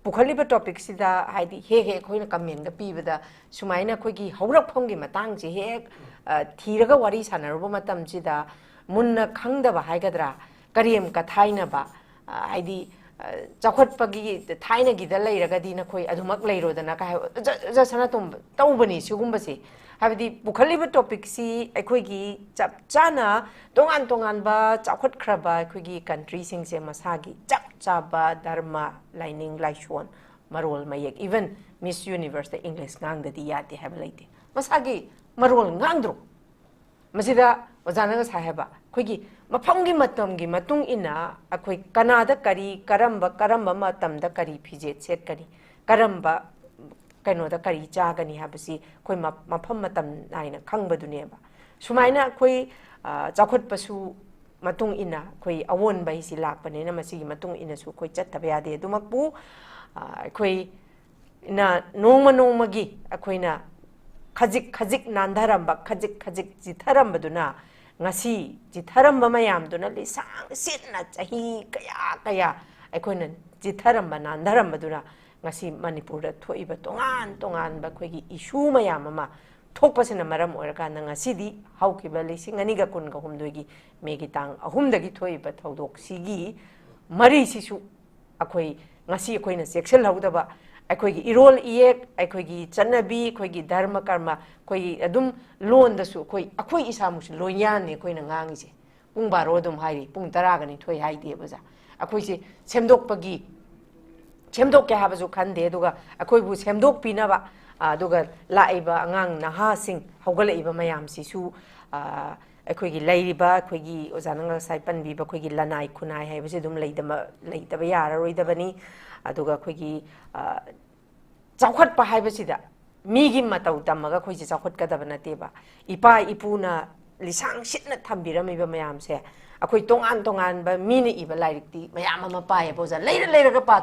ꯄꯨꯈꯠꯂꯤꯕ topic ꯁꯤꯗ, ꯍꯥꯏꯗꯤ, ꯍꯦꯛ ꯍꯦꯛ ꯑꯩꯈꯣꯏꯅ comment ꯒ ꯄꯤꯕꯗ, ꯁꯨꯃꯥꯏꯅ ꯑꯩꯈꯣꯏꯒꯤ ꯍꯧꯔꯛꯐꯝꯒꯤ ꯃꯇꯥꯡꯁꯦ ꯍꯦꯛ, ꯑ, ꯊꯤꯔꯒ ꯋꯥꯔꯤ ꯁꯥꯟꯅꯔꯨꯕ ꯃꯇꯝꯁꯤꯗ, ꯃꯨꯟꯅ ꯈꯪꯗꯕ ꯍꯥꯏꯒꯗ꯭ꯔꯥ, ꯀꯔꯦꯝ ꯀꯊꯥꯏꯅꯕ, ꯑ, ꯍꯥꯏꯗꯤ, ꯑ, ꯆꯥꯎꯈꯠꯄꯒꯤ ꯊꯥꯏꯅꯒꯤꯗ ꯂꯩꯔꯒꯗꯤ ꯅꯈꯣꯏ ꯑꯗꯨꯃꯛ ꯂꯩꯔꯣꯗꯅ ꯀꯥꯏ ꯍꯥꯏꯕ, ꯖ-, ꯖ-, ꯁꯅꯥꯇꯣꯝꯕ ꯇꯧꯕꯅꯤ ꯁꯤꯒꯨꯝꯕꯁꯦ꯫ ꯍꯥꯏꯕꯗꯤ ꯄꯨꯈꯠꯂꯤꯕ topic ꯁꯤ ꯑꯩꯈꯣꯏꯒꯤ ꯆꯞ ꯆꯥꯅ ꯇꯣꯉꯥꯟ ꯇꯣꯉꯥꯟꯕ ꯆꯥꯎꯈꯠꯈ꯭ꯔꯕ ꯑꯩꯈꯣꯏꯒꯤ country ꯁꯤꯡꯁꯦ ꯃꯁꯥꯒꯤ ꯆꯞ ꯆꯥꯕ ꯙꯔꯃ, ꯂꯥꯏꯅꯤꯡ, ꯂꯥꯏꯁꯣꯟ, ꯃꯔꯣꯜ, ꯃꯌꯦꯛ, even Miss Universe ꯇ English ꯉꯥꯡꯗꯗꯤ ꯌꯥꯗꯦ ꯍꯥꯏꯕ ꯂꯩꯇꯦ꯫ ꯃꯁꯥꯒꯤ ꯃꯔꯣꯜ ꯉꯥꯡꯗ꯭ꯔꯣ? ꯃꯁꯤꯗ ꯑꯣꯖꯥꯅ ꯉꯁꯥꯏ ꯍꯥꯏꯕ, ꯑꯩꯈꯣꯏꯒꯤ ꯃꯐꯝꯒꯤ ꯃꯇꯝꯒꯤ ꯃꯇꯨꯡ ꯏꯟꯅ ꯑꯩꯈꯣꯏ ꯀꯅꯥꯗ ꯀꯔꯤ, ꯀꯔꯝꯕ, ꯀꯔꯝꯕ ꯃꯇꯝꯗ ꯀꯔꯤ ꯐꯤꯖꯦꯠ ꯁꯦꯠꯀꯅꯤ, ꯀꯔꯝꯕ ꯀꯩꯅꯣꯗ ꯀꯔꯤ ꯆꯥꯒꯅꯤ ꯍꯥꯏꯕꯁꯤ ꯑꯩꯈꯣꯏ ꯃ-, ꯃꯐꯝ ꯃꯇꯝ ꯅꯥꯏꯅ ꯈꯪꯕꯗꯨꯅꯦꯕ꯫ ꯁꯨꯃꯥꯏꯅ ꯑꯩꯈꯣꯏ, ꯑ, ꯆꯥꯎꯈꯠꯄꯁꯨ ꯃꯇꯨꯡ ꯏꯟꯅ ꯑꯩꯈꯣꯏ ꯑꯑꯣꯟꯕ ꯍꯥꯏꯁꯤ ꯂꯥꯛꯄꯅꯤꯅ, ꯃꯁꯤꯒꯤ ꯃꯇꯨꯡ ꯏꯟꯅꯁꯨ ꯑꯩꯈꯣꯏ ꯆꯠꯇꯕ ꯌꯥꯗꯦ꯫ ꯑꯗꯨꯃꯛꯄꯨ, ꯑ, ꯑꯩꯈꯣꯏꯅ ꯅꯣꯡꯃ ꯅꯣꯡꯃꯒꯤ ꯑꯩꯈꯣꯏꯅ ꯈꯖꯤꯛ ꯈꯖꯤꯛ ꯅꯥꯟꯊꯔꯝꯕ, ꯈꯖꯤꯛ ꯈꯖꯤꯛ ꯆꯤꯊꯔꯝꯕꯗꯨꯅ, ꯉꯁꯤ ꯆꯤꯊꯔꯝꯕ ꯃꯌꯥꯝꯗꯨꯅ ꯂꯤꯁꯥꯡ ꯁꯤꯠꯅ ꯆꯍꯤ ꯀꯌꯥ ꯀꯌꯥ ꯑꯩꯈꯣꯏꯅ ꯆꯤꯊꯔꯝꯕ, ꯅꯥꯟꯊꯔꯝꯕꯗꯨꯅ ꯉꯁꯤ ꯃꯅꯤꯄꯨꯔꯗ ꯊꯣꯛꯏꯕ ꯇꯣꯉꯥꯟ ꯇꯣꯉꯥꯟꯕ ꯑꯩꯈꯣꯏꯒꯤ issue ꯃꯌꯥꯝ ꯑꯃ ꯊꯣꯛꯄꯁꯤꯅ ꯃꯔꯝ ꯑꯣꯏꯔꯀꯥꯟꯗ ꯉꯁꯤꯗꯤ ꯍꯧꯈꯤꯕ ꯂꯤꯁꯤꯡ ꯑꯅꯤꯒ ꯀꯨꯟꯒ ꯍꯨꯝꯗꯣꯏꯒꯤ ꯃꯦꯒꯤ ꯇꯥꯡ ꯑꯍꯨꯝꯗꯒꯤ ꯊꯣꯛꯏꯕ ꯊꯧꯗꯣꯛꯁꯤꯒꯤ ꯃꯔꯤꯁꯤꯁꯨ ꯑꯩꯈꯣꯏ ꯉꯁꯤ ꯑꯩꯈꯣꯏꯅ ꯆꯦꯛꯁꯤꯜꯍꯧꯗꯕ, ꯑꯩꯈꯣꯏꯒꯤ ꯏꯔꯣꯜ ꯏꯌꯦꯛ, ꯑꯩꯈꯣꯏꯒꯤ ꯆꯠꯅꯕꯤ, ꯑꯩꯈꯣꯏꯒꯤ ꯙꯔꯃ ꯀꯔꯃ, ꯑꯩꯈꯣꯏꯒꯤ ꯑꯗꯨꯝ ꯂꯣꯟꯗꯁꯨ ꯑꯩꯈꯣꯏ, ꯑꯩꯈꯣꯏ ꯏꯁꯥꯃꯛꯁꯨ ꯂꯣꯏꯌꯥꯟꯅꯤ ꯑꯩꯈꯣꯏꯅ ꯉꯥꯡꯉꯤꯁꯦ꯫ ꯄꯨꯡ ꯕꯥꯔꯣ ꯑꯗꯨꯝ ꯍꯥꯏꯔꯤ, ꯄꯨꯡ ꯇꯔꯥꯒ ꯅꯤꯊꯣꯏ ꯍꯥꯏꯗꯦꯕ ꯑꯣꯖꯥ꯫ ꯑꯩꯈꯣꯏꯁꯦ ꯁꯦꯝꯗꯣꯛꯄꯒꯤ, ꯁꯦꯝꯗꯣꯛꯀꯦ ꯍꯥꯏꯕꯁꯨ ꯈꯟꯗꯦ, ꯑꯗꯨꯒ ꯑꯩꯈꯣꯏꯕꯨ ꯁꯦꯝꯗꯣꯛꯄꯤꯅꯕ, ꯑꯗꯨꯒ ꯂꯥꯛꯏꯕ ꯑꯉꯥꯡ ꯅꯍꯥꯁꯤꯡ ꯍꯧꯒꯠꯂꯛꯏꯕ ꯃꯌꯥꯝꯁꯤꯁꯨ, ꯑꯩꯈꯣꯏꯒꯤ ꯂꯩꯔꯤꯕ, ꯑꯩꯈꯣꯏꯒꯤ ꯑꯣꯖꯥꯅ ꯉꯁꯥꯏ ꯄꯟꯕꯤꯕ ꯑꯩꯈꯣꯏꯒꯤ ꯂꯅꯥꯏ ꯈꯨꯟꯅꯥꯏ ꯍꯥꯏꯕꯁꯤ ꯑꯗꯨꯝ ꯂꯩꯇꯕ, ꯂꯩꯇꯕ ꯌꯥꯔꯔꯣꯏꯗꯕꯅꯤ꯫ ꯑꯗꯨꯒ ꯑꯩꯈꯣꯏꯒꯤ ꯆꯥꯎꯈꯠꯄ ꯍꯥꯏꯕꯁꯤꯗ ꯃꯤꯒꯤ ꯃꯇꯧ ꯇꯝꯃꯒ ꯑꯩꯈꯣꯏꯁꯦ ꯆꯥꯎꯈꯠꯀꯗꯕ ꯅꯠꯇꯦꯕ꯫ ꯏꯄꯥ ꯏꯄꯨꯅ ꯂꯤꯁꯥꯡ ꯁꯤꯠꯅ ꯊꯝꯕꯤꯔꯝꯃꯤꯕ ꯃꯌꯥꯝꯁꯦ, ꯑꯩꯈꯣꯏ ꯇꯣꯉꯥꯟ ꯇꯣꯉꯥꯟꯕ ꯃꯤꯅ ꯏꯕ ꯂꯥꯏꯔꯤꯛꯇꯤ ꯃꯌꯥꯝ ꯑꯃ ꯄꯥꯏꯌꯦꯕ ꯑꯣꯖꯥ, ꯂꯩꯔ ꯂꯩꯔꯒ ꯄꯥꯗ꯭ꯔꯣ?